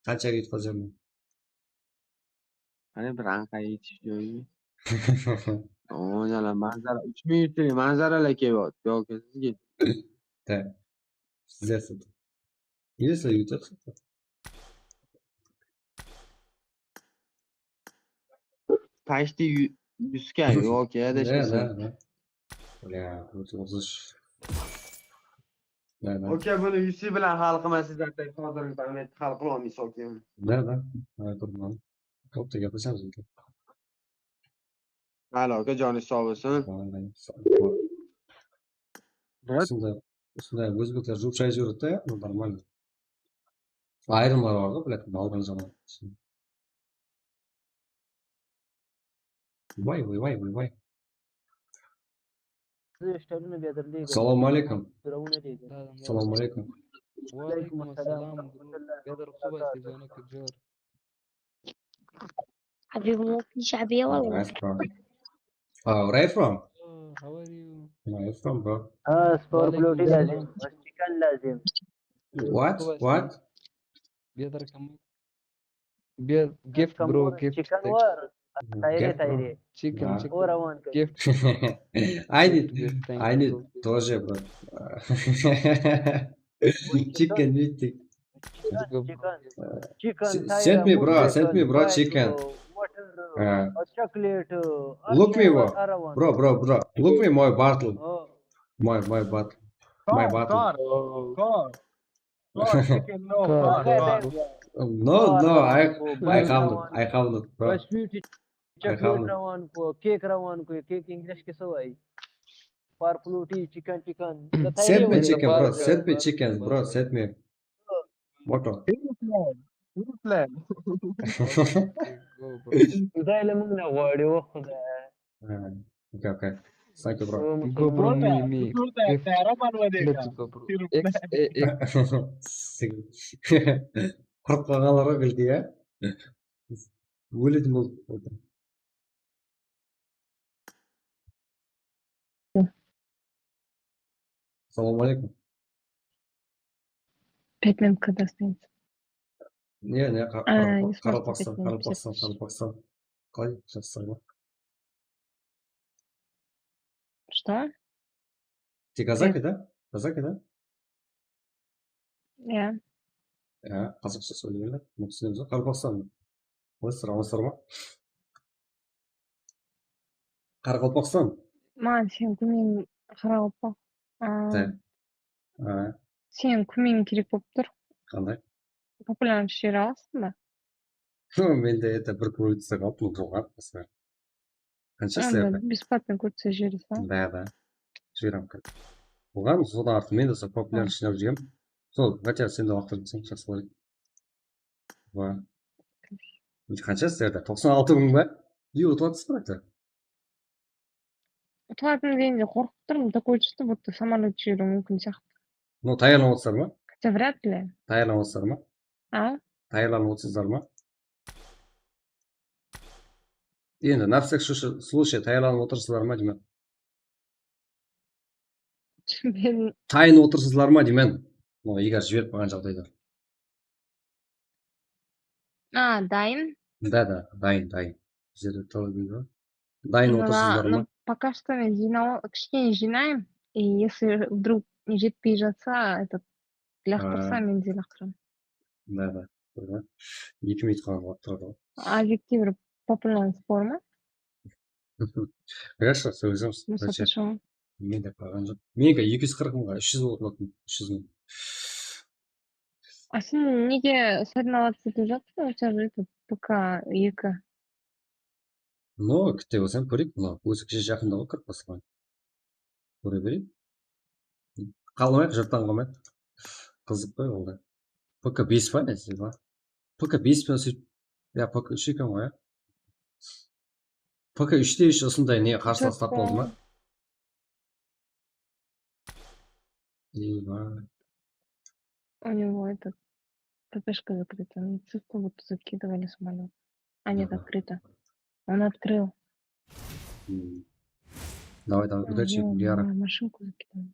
Qanchaga yutqazaman? Qani, bir anqay yetish joyi. O, yana manzara, uch ming yuz tenge manzaralar kelyapti. Yoki sizga. Tak. Sizlar sotib. Если yutib. Почти yu-, yuzga yo'q, ya, да, да, да. Bля, вот, вот, вот. Да, да. Okey, buni U C bilan hal qilmaysiz, hozirgi paytda hal qila olmaysiz, okey. Да, да. Hozir turman. To'xta, gaplashamiz, okey. Alo, aka, joningiz sog' bo'lsin. Usınday, usınday ózbekler juwıp shayıp júredi da, bu нормально. Ayırımlar bar ǵoy, блядь, nalǵan jaman. Vay, vay, vay, vay, vay. Assalomu alaykum. Assalomu alaykum. Wa alaykum assalam, bro. Bedir, qubay, tez ona kirip jiberiń. Habibullah Shabiyev. Nice, bro. Uh, where are you from? Oh, how are you? Where are you from, bro? Ah, sport. Chicken lazim. What? What? Bedir, come. Gift, bro, gift. Chicken var. Tayre, tayre. Chicken, chicken. Gift. I need, I need тоже, bro. Chicken, chicken. Send me, bro, send me, bro, chicken. Chocolate. Look me, bro. Bro, bro, bro. Look me, my bottle. My, my bottle. My bottle. Car, car. Car, chicken, no, car, car. No, no, I, I have not, I have not, bro. Chocolate rawan ko, cake rawan ko, cake English ke sawai. Par flute, chicken, chicken. Send me chicken, bro. Send me chicken, bro. Send me. Moto. Aeroplan. Aeroplan. Qudaylı mına wari o quda. Ha, okay, okay. Thank you, bro. Go, bro, me, me. Let's go, bro. X, A, X. Qurıp qalǵanlarǵa bildi, ya. Óletin bolıp qaldı. Assalamu aleykum. Пять минут когда останется? Ne, ne, qa-, Aa, qaraqalpaq-, Yusuf qaraqalpaqstan, Baqtirov, qaraqalpaqstan, qaraqalpaqstan. Qalay, jaqsılar ma? Что? Ты казахи, да? Казахи, да? Iya. Ya, qazaqsha sóyleydi. Bunı túsinemiz ǵoy. Qaraqalpaqstan. Qalaysızlar, amansızlar ma? Qaraqalpaqstan. Maǵan sen kúnmen qaraqalpaq. Aa, sen kúnmen kerek bolıp tur. Qanday? Populyarnost jibere alasıń ba? Mende это bir kóbeytse qaldı, bolǵan. Qansha sizlerde? Onda бесплатно kórse jiberesiz ba? Da, da. Jiberem. Bolǵan, sodan artıq men de sol populyarnost jıynap júrgen. Sol, хотя sen de waqıt aytsang, jaqsı bolar edi. Wa. Qansha sizlerde? Toqsan altı mıń ba? Yu, utıp atırsız ba? Utıp atırman degende qorqıp turman, такое чувство, будто самolёt jiberiw múmkin sıyaqlı. Ну, tayarlanıp atırsızlar ma? Хотя вряд ли. Tayarlanıp atırsızlar ma? A? Tayarlanıp atırsızlar ma? Endi, на всякий случай tayarlanıp otırsızlar ma deymen? Men tayın otırsızlar ma deymen? Mına, eger jiberip qoyǵan jaǵdayda. A, dayın? Да, да, dayın, dayın. Bizlerde talay bar. Dayın otırsızlar ma? Ну, пока что men jıynaw-, kishkene jıynayın. И если вдруг jetpey jatsa, этот, laqtırsa, men de laqtıraman. Да, да. Eki minut qalǵan waqıt turadı ǵoy. Azekte bir populyarnost bar ma? Хорошо, sóylesemiz. Mısalı ushın. Men de qarǵan joq. Meniki eki júz qırq mıńǵa, úsh júz bolıp turatuǵın, úsh júz mıń. A sen nege соревноваться etip jatırsıń, у тебя же это P K eki? No, kitte bolsam kóreyik, mına ózi kishi jaqında ǵoy kirip basqan. Kóre bereyik. Qalmayıq, jurttan qalmayıq. Qızıq qoy, onda. P K bes pa, ne sizde ba? P K bes pa, sóyt-, ya, P K úsh eken ǵoy, ya. P K úshte úsh usınday ne, qarsılas tap boldı ma? Eywa. У него этот, P P-shka закрыта, не чувствую, будто закидывали самолёт. А, нет, открыто. Он открыл. Давай, давай, удачи, Диара. Машинку закидывали.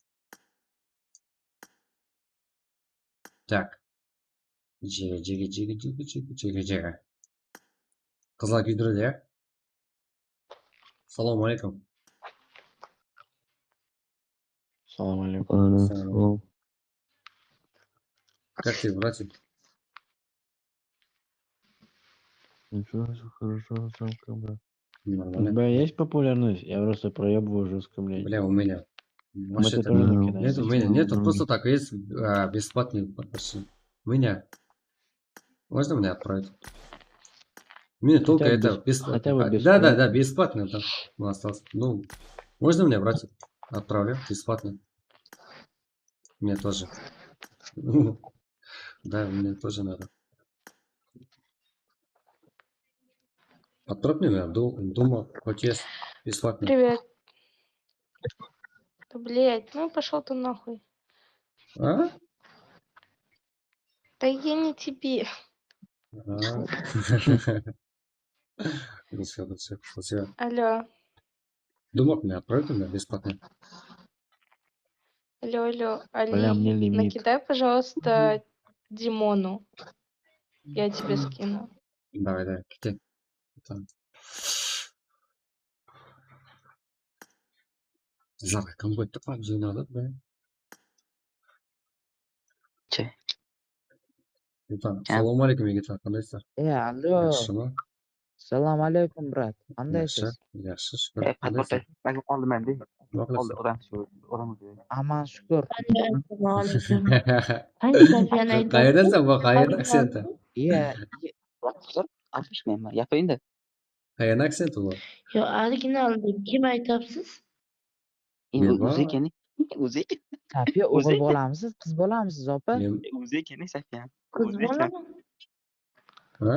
Так. Jege, jege, jege. Qızlar kúydiredi, ya? Salam aleykum. Salam aleykum. Salam. Как ты, братик? Ничего, всё хорошо, сам как бы. Нормально. У тебя есть популярность? Я просто проёбываю жёстко, блядь. Бля, у меня. Вообще, это тоже накидать. Нет, у меня нету, просто так есть, а, бесплатный подписчик. У меня. Можно мне отправить? Мне только это бесплатно. Хотя бы бесплатно. Да, да, да, бесплатно там остался. Ну, можно мне, братик? Отправлю бесплатно. Мне тоже. Да, мне тоже надо. Отправь мне на Ду-, Дума, хоть есть бесплатно. Привет. Да, блядь, ну пошёл ты нахуй. А? Да я не тебе. А. Спасибо, спасибо. Алло. Думок мне отправь тогда бесплатно. Алло, алло, Али, бля, мне лимит. Накидай, пожалуйста, Димону. Я тебе скину. Давай, давай, кете. Там. Qızlarǵa kim qoyıptı, qap jıynadı, bile. Che. Egitan, salam aleykum, Egitan, qandaysızlar? E, allo. Yaqshı ma? Salam aleykum, brat. Qandaysız? Yaqshı, yaqshı, shúkir. E, qandaysız? Qanday qoldı mende? Qoldı, odam shu, odam. Aman shúkir. Qayerdensen, bu qayerden akcenti? Iya, iya. Atmış men, yapayın da. Qayerden akcenti bu? Yo, originalda kim aytyapsiz? Endi o'zi ekan, o'zi ekan. Safiya, o'g'il bolamisiz, qiz bolamisiz, opa? O'zi ekan, Safiya. Qiz bolaman. Ha?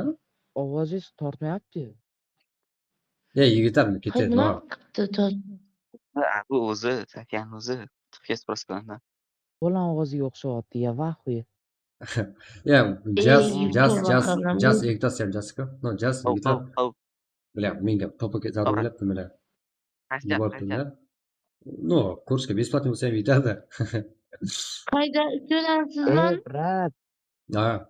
Ovozingiz tortmayapti. Ya, yigitlar, ketadi. Nima qilibdi, tort? Ha, bu o'zi, Safiyani o'zi. Qizga спрос qiladi. Bolam ovoziga o'xshayapti, ya, vaxuy. Ya, jas, jas, jas, jas, ikkitasi ham jas ekan. No, jas, yigitlar. Bля, menga P P K zarur bo'lyapti, bля. Qaysi jas, qaysi jas? Ну, короче, бесплатный bolsa ham aytadı. Qayda, úshonamsızman? Brat, Ha,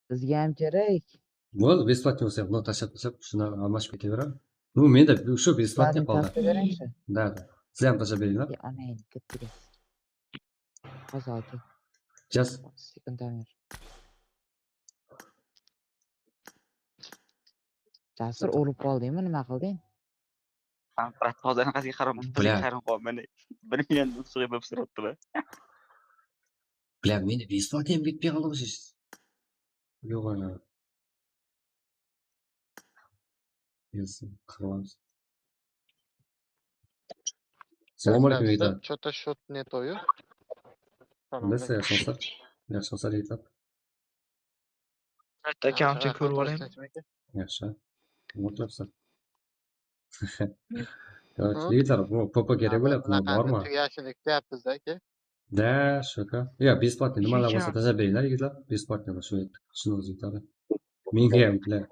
bizge ham kerek. boldı, бесплатный bolsa ham, mına tashlap taslap, shunı almashıp kete berem. Ну, mende еще бесплатный Bladni qaldı. Taslap bereyinshi. Да, да. Sizler ham tashlap beriń, da. Anayın, kettiresin. Hozir olti. Jas. Sekund ber. Jasur urıp qol deymi, nima qilding? Brat, hozir anaqasiga qaram, Bля. qizga qarang qo, mine, bir million sug'ib suribdi. Бля, mende бесплатный ham ketpey qaldı ǵoy, siz. Yo'q, ana. Yes, qırılamız. Salam aleykum, Egitar. Что-то счёт не то. Bilesiz, yaxshımısızlar? Yaxshımısızlar, Egitar? Akam, sen ko'rib olaymi? Yaxshi. Kim o'tiribsan? Короче, Egitar, bu P P kerek bo'lyapti, bormi? Tugashilik deyapmiz aka. Да, shaka. Ya, бесплатный nimalar bo'lsa, tashlab beringlar, yigitlar. Бесплатный shu, shuni o'zi aytadi. Menga ham, bilaman.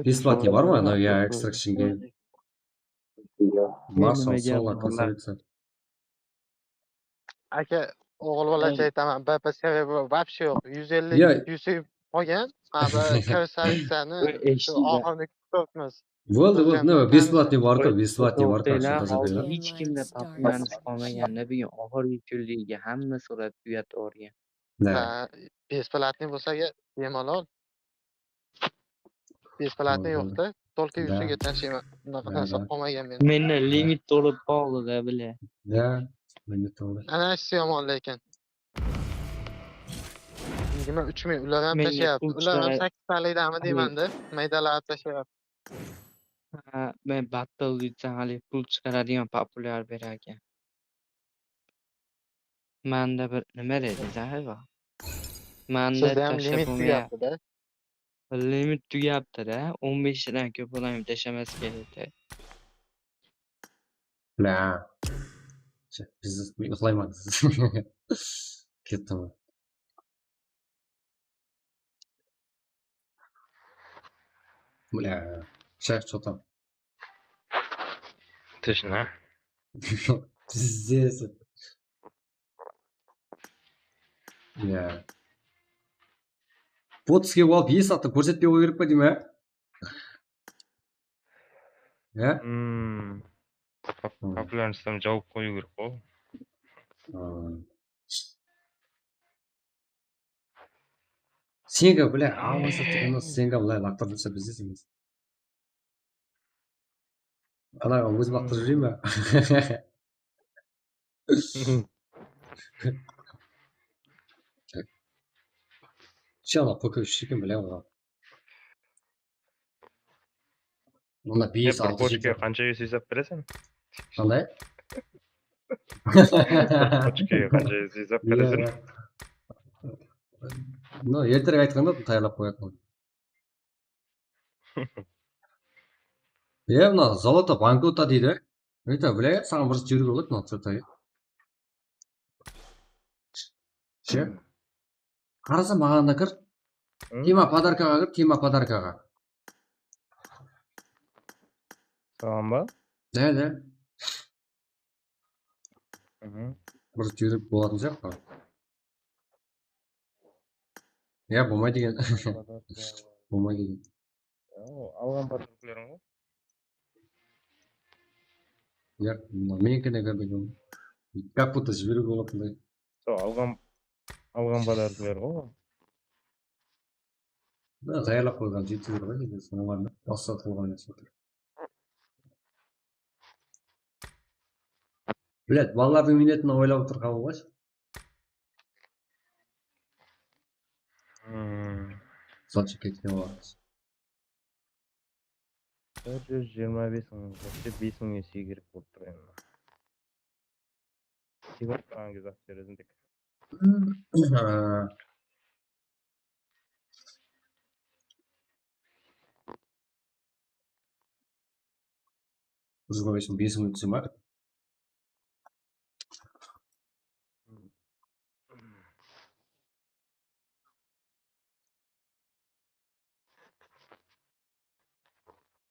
Бесплатный bormi? Anaw, ya, Extractionga. Mars, Solar, Красавица. Aka, o'g'il bolacha aytaman, B P S вообще yo'q. Yuz elli, Ya. Yusuf qolgan. Mana bu Красавицаni shu oxirgi kutibmiz. Bo'ldi, bo'ldi. Nima, бесплатный bor-ku, бесплатный bor-ku, shuni tashlab beringlar. Hech kimda topmanis qolmagan, ne bileyim, oxirgi kunlarga hamma surat uyat organ. Da. Ha, бесплатный bo'lsa, bemalol. Бесплатный yo'q-da. Только Yusufga tashlayman. Unaqa narsa qolmagan menda. Menda limit to'lib qoldi-da, bile. Da, limit to'ldi. Ana shu yomon lekin. Yigirma uch ming, ular ham tashlayapti. Ular ham sakkiz tanlikdami deyman-da, maydalab tashlayapti. Ha, men battle deysan, hali pul chiqaradigan populyar berar ekan. Manda bir nima dedi, Zahir? Manda Sizda ham limit tugayapti-da. Limit tugayapti-da. O'n beshdan ko'p odam tashlamas kerak. Na. Biz uxlayman. Ketdim. Бля, shayx, что там? Тишина. Пиздец. Bля. Bot iske alıp, es attı, kórsetpey qoyıw kerek pa deymen, á? Ya? Hmm. Pop-, populyarnostan jawıp qoyıw kerek qo. Senga, bля, almasa turmız, senga bılay laqtırıp júrse biz de seniz. Anaǵa ózim laqtırıp júreyim be? Inshallah, poke úsh eken, bilem oǵan. Onda bes, altı, jeti. Qochka qansha esi esap bereseń? Qanday? Qochka qansha esi esap bereseń? No, erterek aytqanda tayarlap qoyatın. E, mına Zolota bankrota deydi. Ayta, bile, saǵan bir júrip aladı mına что-то. She? Qarasa, maǵan da kir. Tima podarkaǵa kir, Tima podarkaǵa. Saǵan ba? Da, da. Bir júrip bolatın sıyaqlı. Ya, bolmaydı eken. Bolmaydı eken. Alǵan podarkalariń ǵo. Ya, menikine kirdi. Как будто jiberiwge bolatınday. Sol alǵan, alǵan podarkalar ǵo. Tayarlap qoyǵan jeti ber ǵoy, endi solardı basqa qılǵan emes. Блядь, balalardıń miynetin oylap otırǵan bolǵayshı. Sonshı ketken bolǵan. Bir júz jigirma bes mıń, вообще bes mıń ese kerek bolıp tur endi. Tiyip atırǵan kez atı beredi tek. Bir júz jigirma bes mıń, bes mıń desem ba?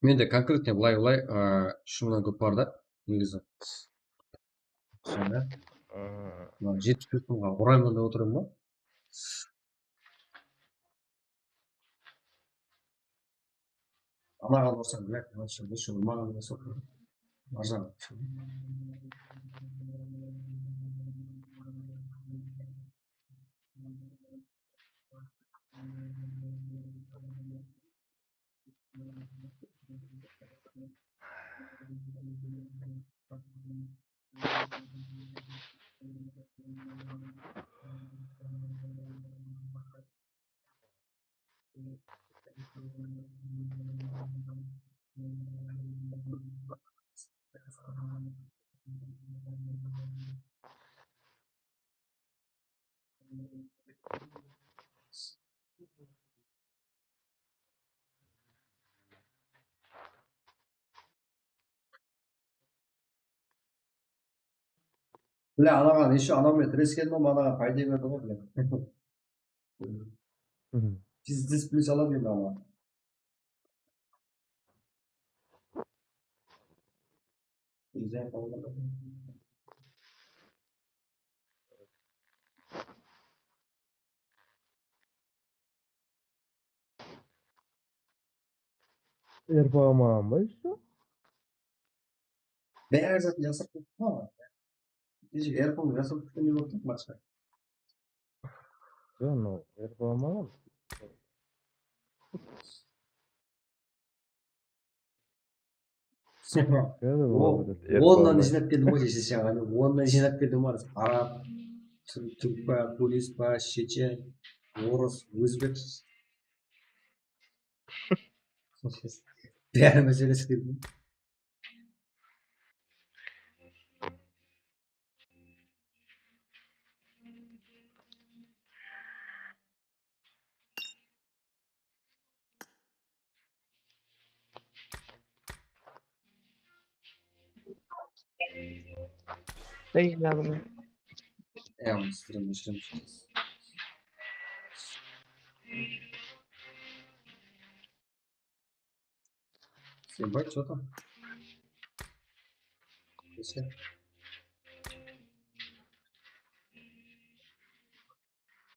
Mende konkretno bılay-bılay, a, shunnan kóp bar da, negizi. Sonda, a, mına jetpis tórt mıńǵa urayman dep otırman ba? Anaǵan ursań, bilak, mınaǵan urmaǵan bolsa, arzaǵan. Bile, anaǵan, ещё anaw menen tireskendim, anaǵan payda berdi ǵoy, bile. Biz, biz plyus aladı endi anaǵan. Erpaǵa maǵan ba ещё? Bári zatın jasırıp qoyıptı ma? Kеше Erpol jasırıp ketken ne bolıp turdı basqa? Joq, mınaw Erpaǵa maǵan. Onnan jıynap keldim ǵoy, kеше saǵan. Onnan jıynap keldim ǵoy. Arab, túr-, túrk pa, pulist pa, shechen, orıs, ózbek. Bárine sóylesip keldim. Ey, yardım. Em, stream, stream. Sen bay, что там? Sen.